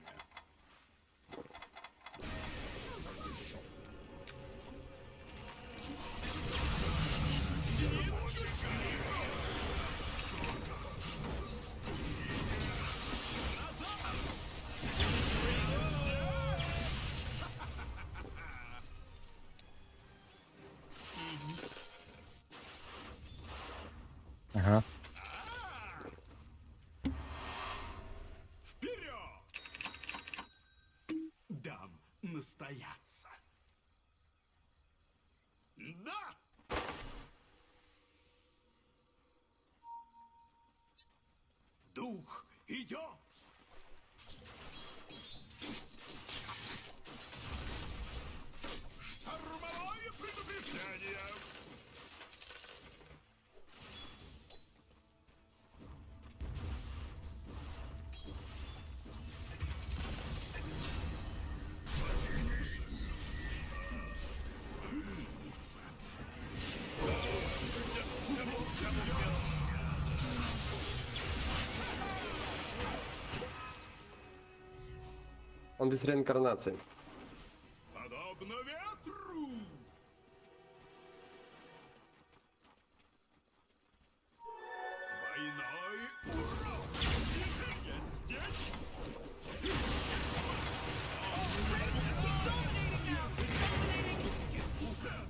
Ага.
Вперед! Дам настояться. Да! Дух идет! Штормовое предупреждение!
Он без реинкарнации.
Подобно ветру! Двойной урок! Теперь я здесь!
Those two dragons were so bad.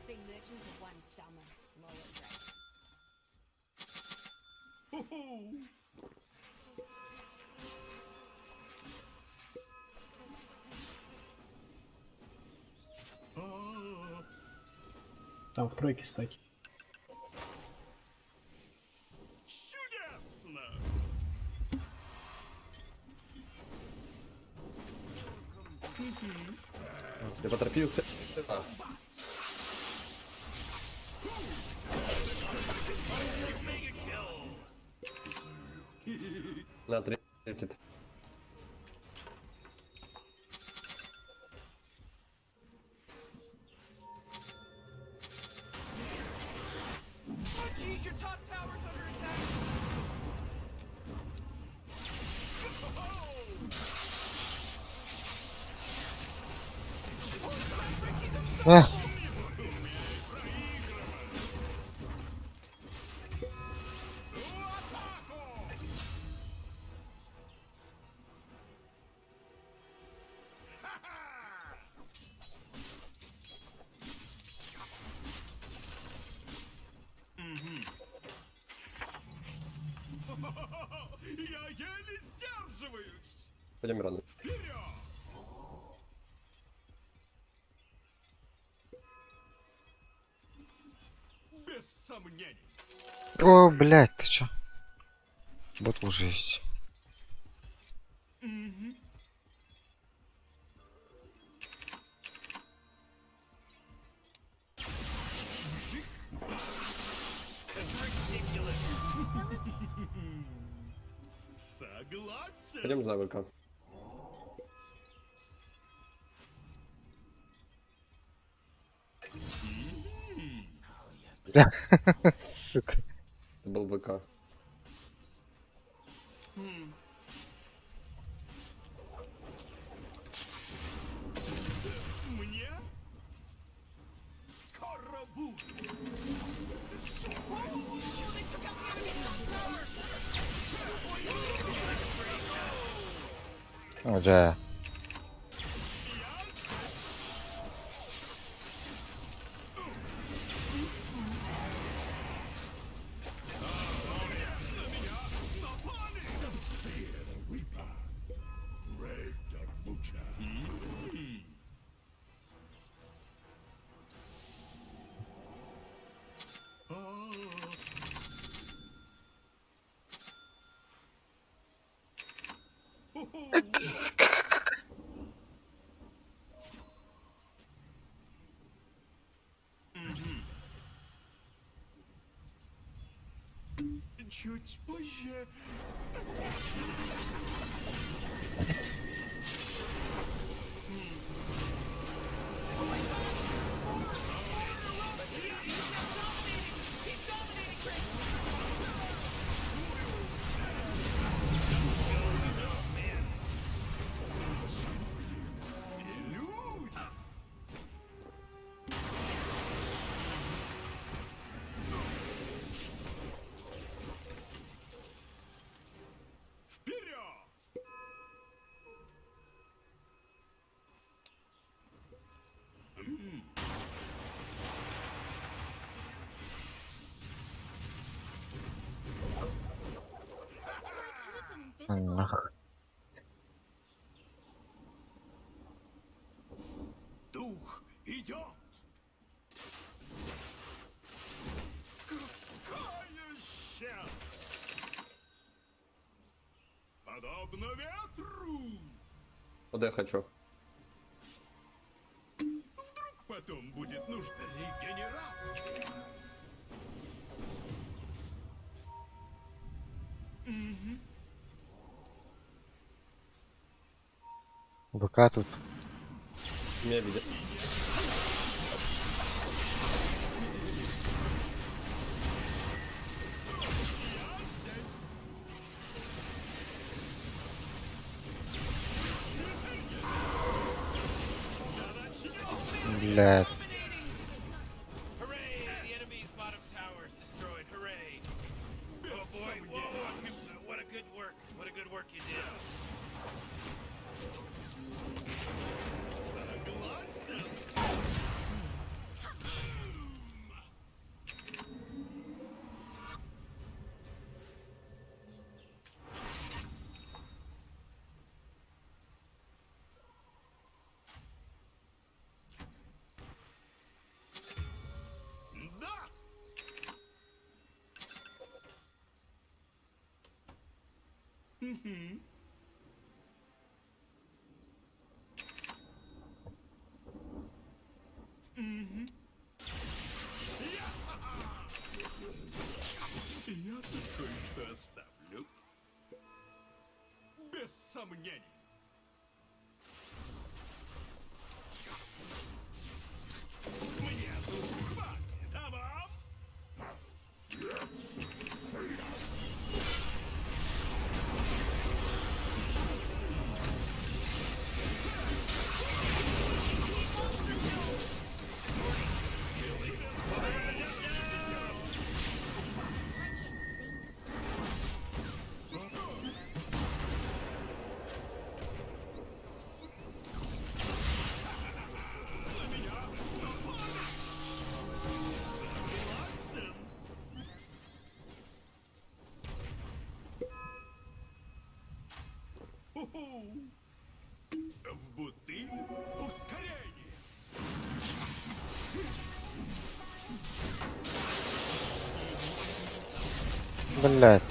They merged into one dumber, slower dragon.
Ху-ху!
Там в тройке стаки.
Чудесно!
Я поторопился. На, третий.
Эх.
Я еле сдерживаюсь.
Пойдем рано.
Вперед! Без сомнений.
О, блядь, ты чё? Бот уже есть.
Мгм. Согласен.
Пойдем за ВК.
Бля, сука.
Это был ВК.
Мне? Скоро буду.
О, да.
Чуть позже. Вперед!
Нах.
Дух идет! Какая счастье! Подобно ветру!
Вот я хочу.
Вдруг потом будет нужна регенерация. Мгм.
БК тут.
Меня видят.
Блядь.
Hooray! The enemy's bottom tower is destroyed. Hooray! Oh boy! Whoa! What a good work! What a good work you did! Согласен. Да! Мгм. Мгм. Я тут кое-что оставлю. Без сомнений. Мне тут хватит, а вам?
Блядь.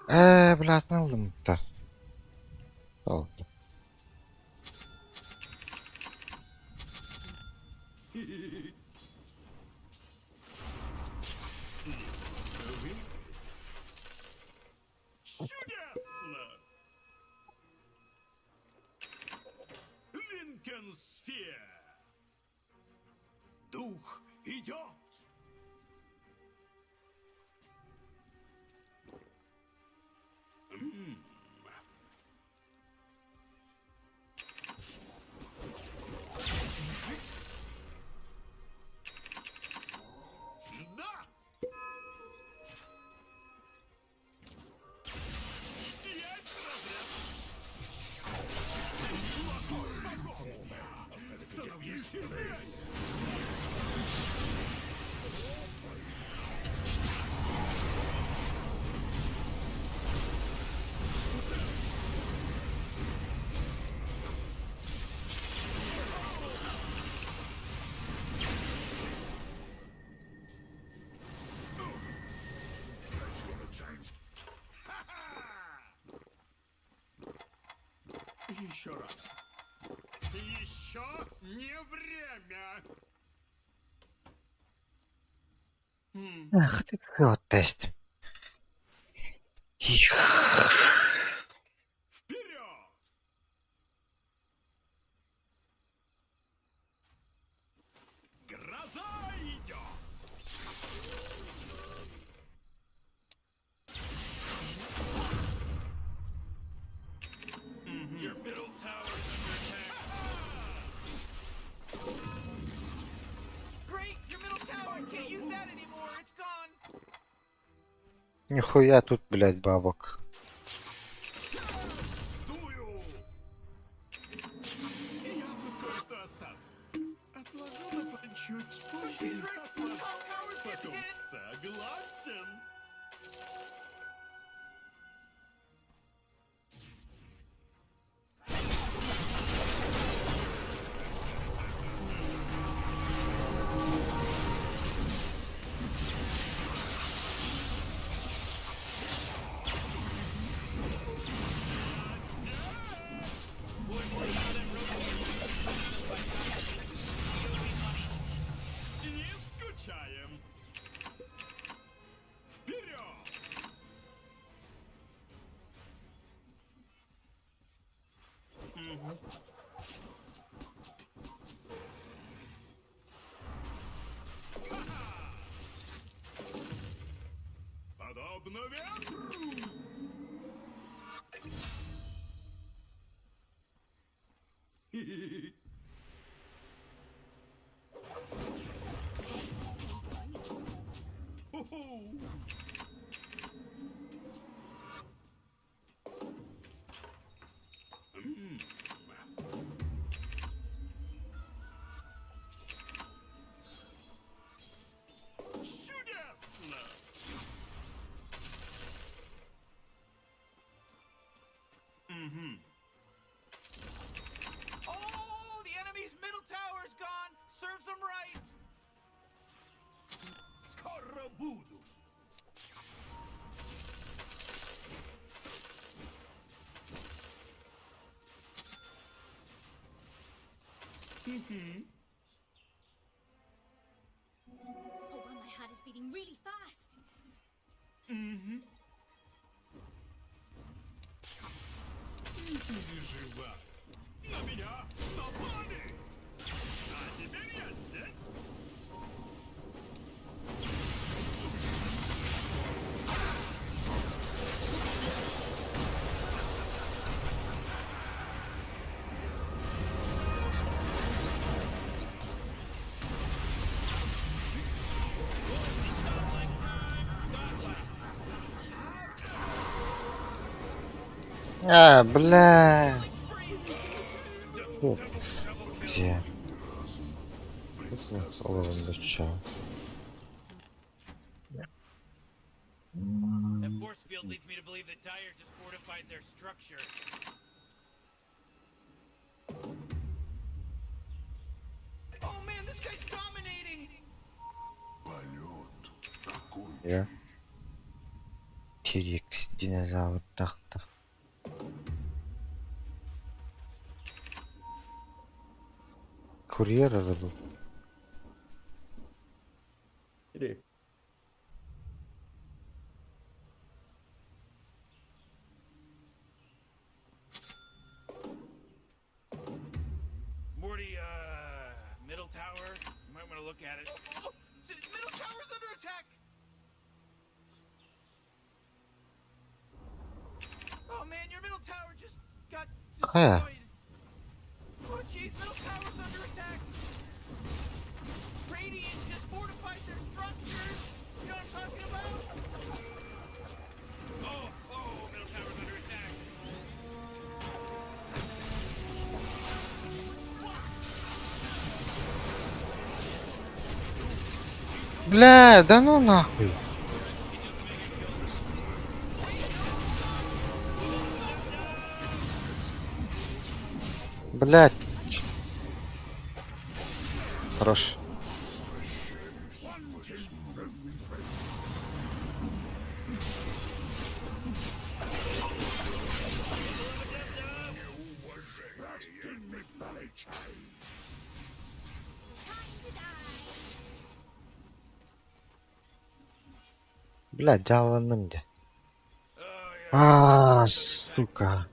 Ээ, блядь, ыллым да. Oldu.
Чудесно! Линкенсфер! Дух идет! М. Да! Есть разряд! Становись сильнее! Еще раз. Еще не время.
Ах ты тест.
Вперед! Гроза идет! Your middle tower is under attack.
Great, your middle tower can't use that anymore. It's gone.
Нихуя тут, блядь, бабок.
Дую! Я тут кое-что оставлю. Отложу на чуть позже. Отложу. Потом согласен. Не скучаем. Вперед! Подобно ветру! Хо-хо! М. Чудесно! Угу.
Oh, the enemy's middle tower's gone. Serves them right.
Скоро буду.
Oh, wow, my heart is beating really fast.
Угу. Не переживай. На меня напали! А теперь я здесь.
А, бля. Господи.
structure.
Oh man, this guy's dominating.
Полет окончен.
Я. Тирекс динозавр тахта. Курьера забыл.
Или...
Morty, middle tower. You might want to look at it.
Oh, middle tower's under attack. Oh man, your middle tower just got
Хайа.
destroyed. Oh jeez, middle tower's under attack. Radiant just fortified their structures. You know what I'm talking about?
Oh, oh, middle tower's under attack.
Бля, да ну нахуй. Блять. Хорош. Бля, дьааланным дии. А, сука.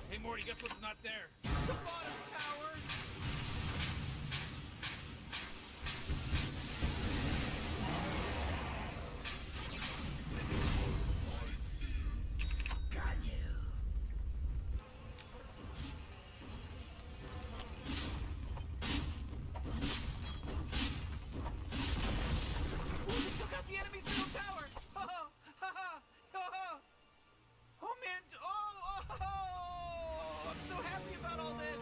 Hey, Morty, guess what's not there?
The bottom tower. Ooh, they took out the enemy's middle tower. Ha ha ha ha ha. Oh man! Oh, oh, oh! I'm so happy about all this.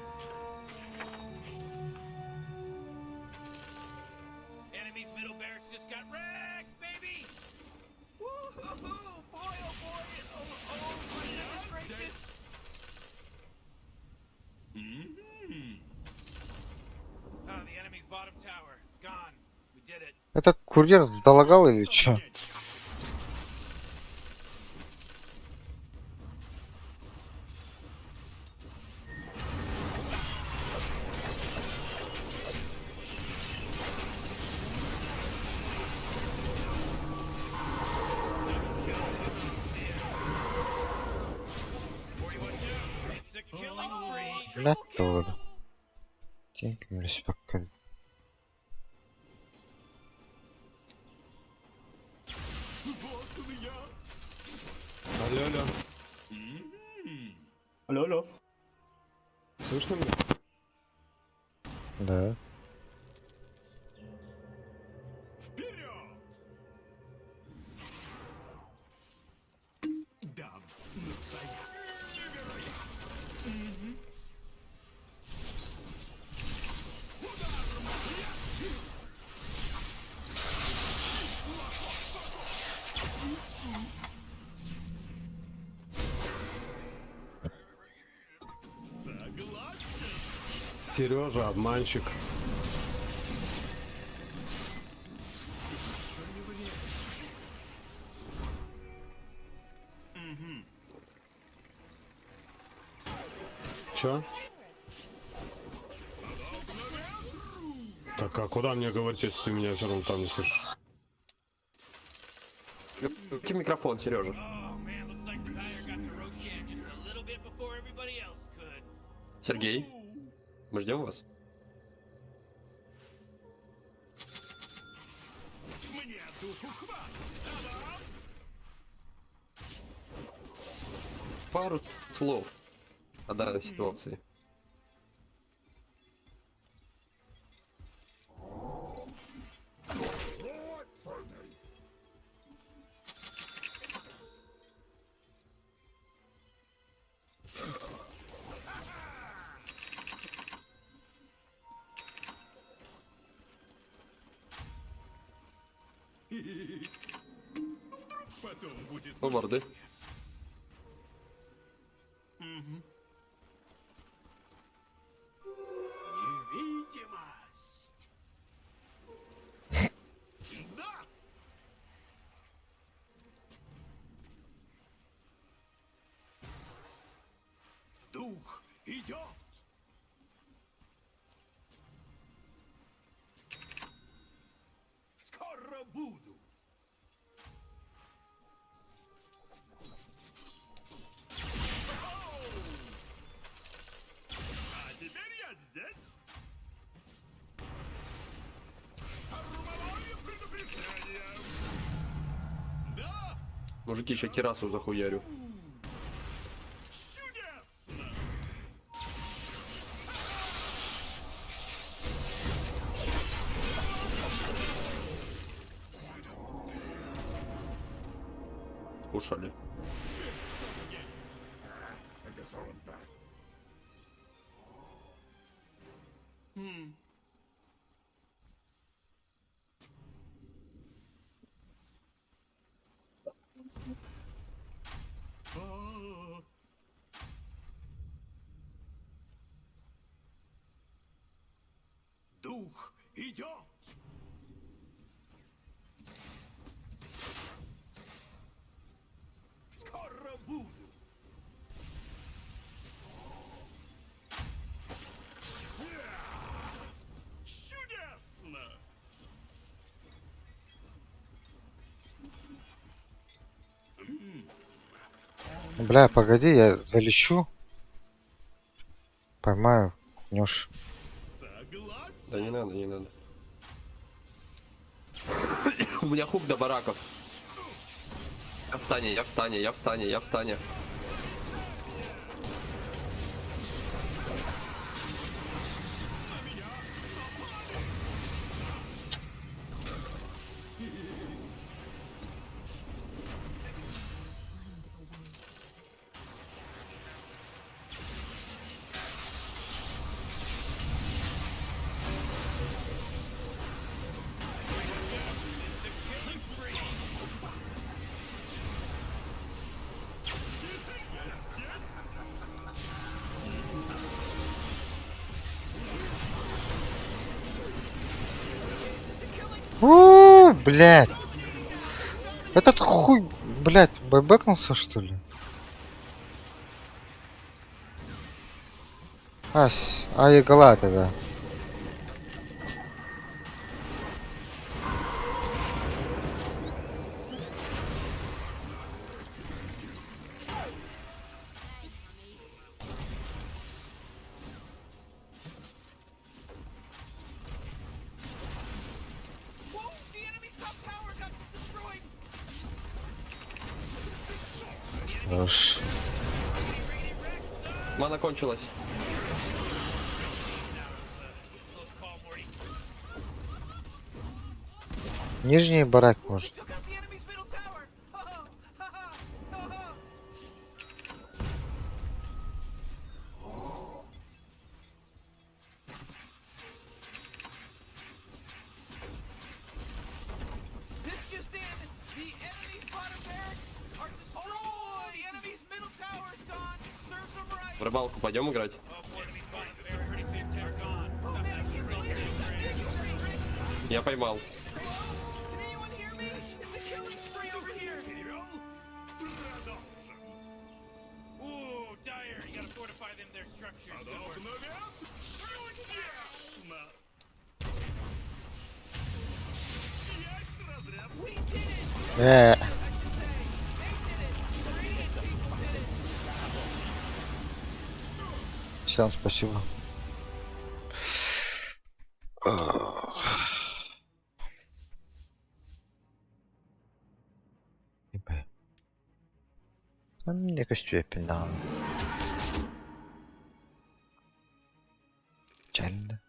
Enemy's middle barracks just got wrecked, baby!
Woo-hoo-hoo! Boy, oh boy! Oh, oh my goodness gracious!
Ah, the enemy's bottom tower. It's gone. We did it.
Это курьер залагал или чё?
It's a killing spree.
Блять, доллар. Деньги респект.
Алло, алло.
Алло, алло.
Слышно меня?
Да.
Вперед! Да, настоящий. Невероятно!
Сережа, обманщик. Чё? Так, а куда мне говорить, если ты меня все равно там не слышишь?
Включи микрофон, Сережа.
Oh man, looks like the Dire got to Roshan just a little bit before everybody else could.
Сергей, мы ждем вас.
Мне духу хватит, а вам?
Пару слов о данной ситуации.
Вдруг потом будет...
Ну, варды.
Мгм. Невидимость. Да. Дух идет. Скоро буду. А теперь я здесь. Штурмовое предупреждение. Да,
Мужики, еще террасу захуярю.
чудесно.
Кушали.
Без сомнений. Это Хм. А. Дух идет. Скоро буду. Чудесно!
Бля, погоди, я залечу. Поймаю, нёшь.
Да не надо, не надо. У меня хук до бараков. Я встане, я встане, я встане, я встане.
У, блядь. Этот хуй, блядь, байбекнулся что ли? Ась, а игла тогда. Хорош.
Мана кончилась.
Нижний барак может.
This just in, the enemy's bottom barracks are destroyed. The enemy's middle tower is gone. Serves them right.
В рыбалку пойдем играть? Я поймал.
Ooh, Dire, you gotta fortify them their structures. Good work.
Чудесно!
Всем спасибо. Мне костюм пенал. Печально.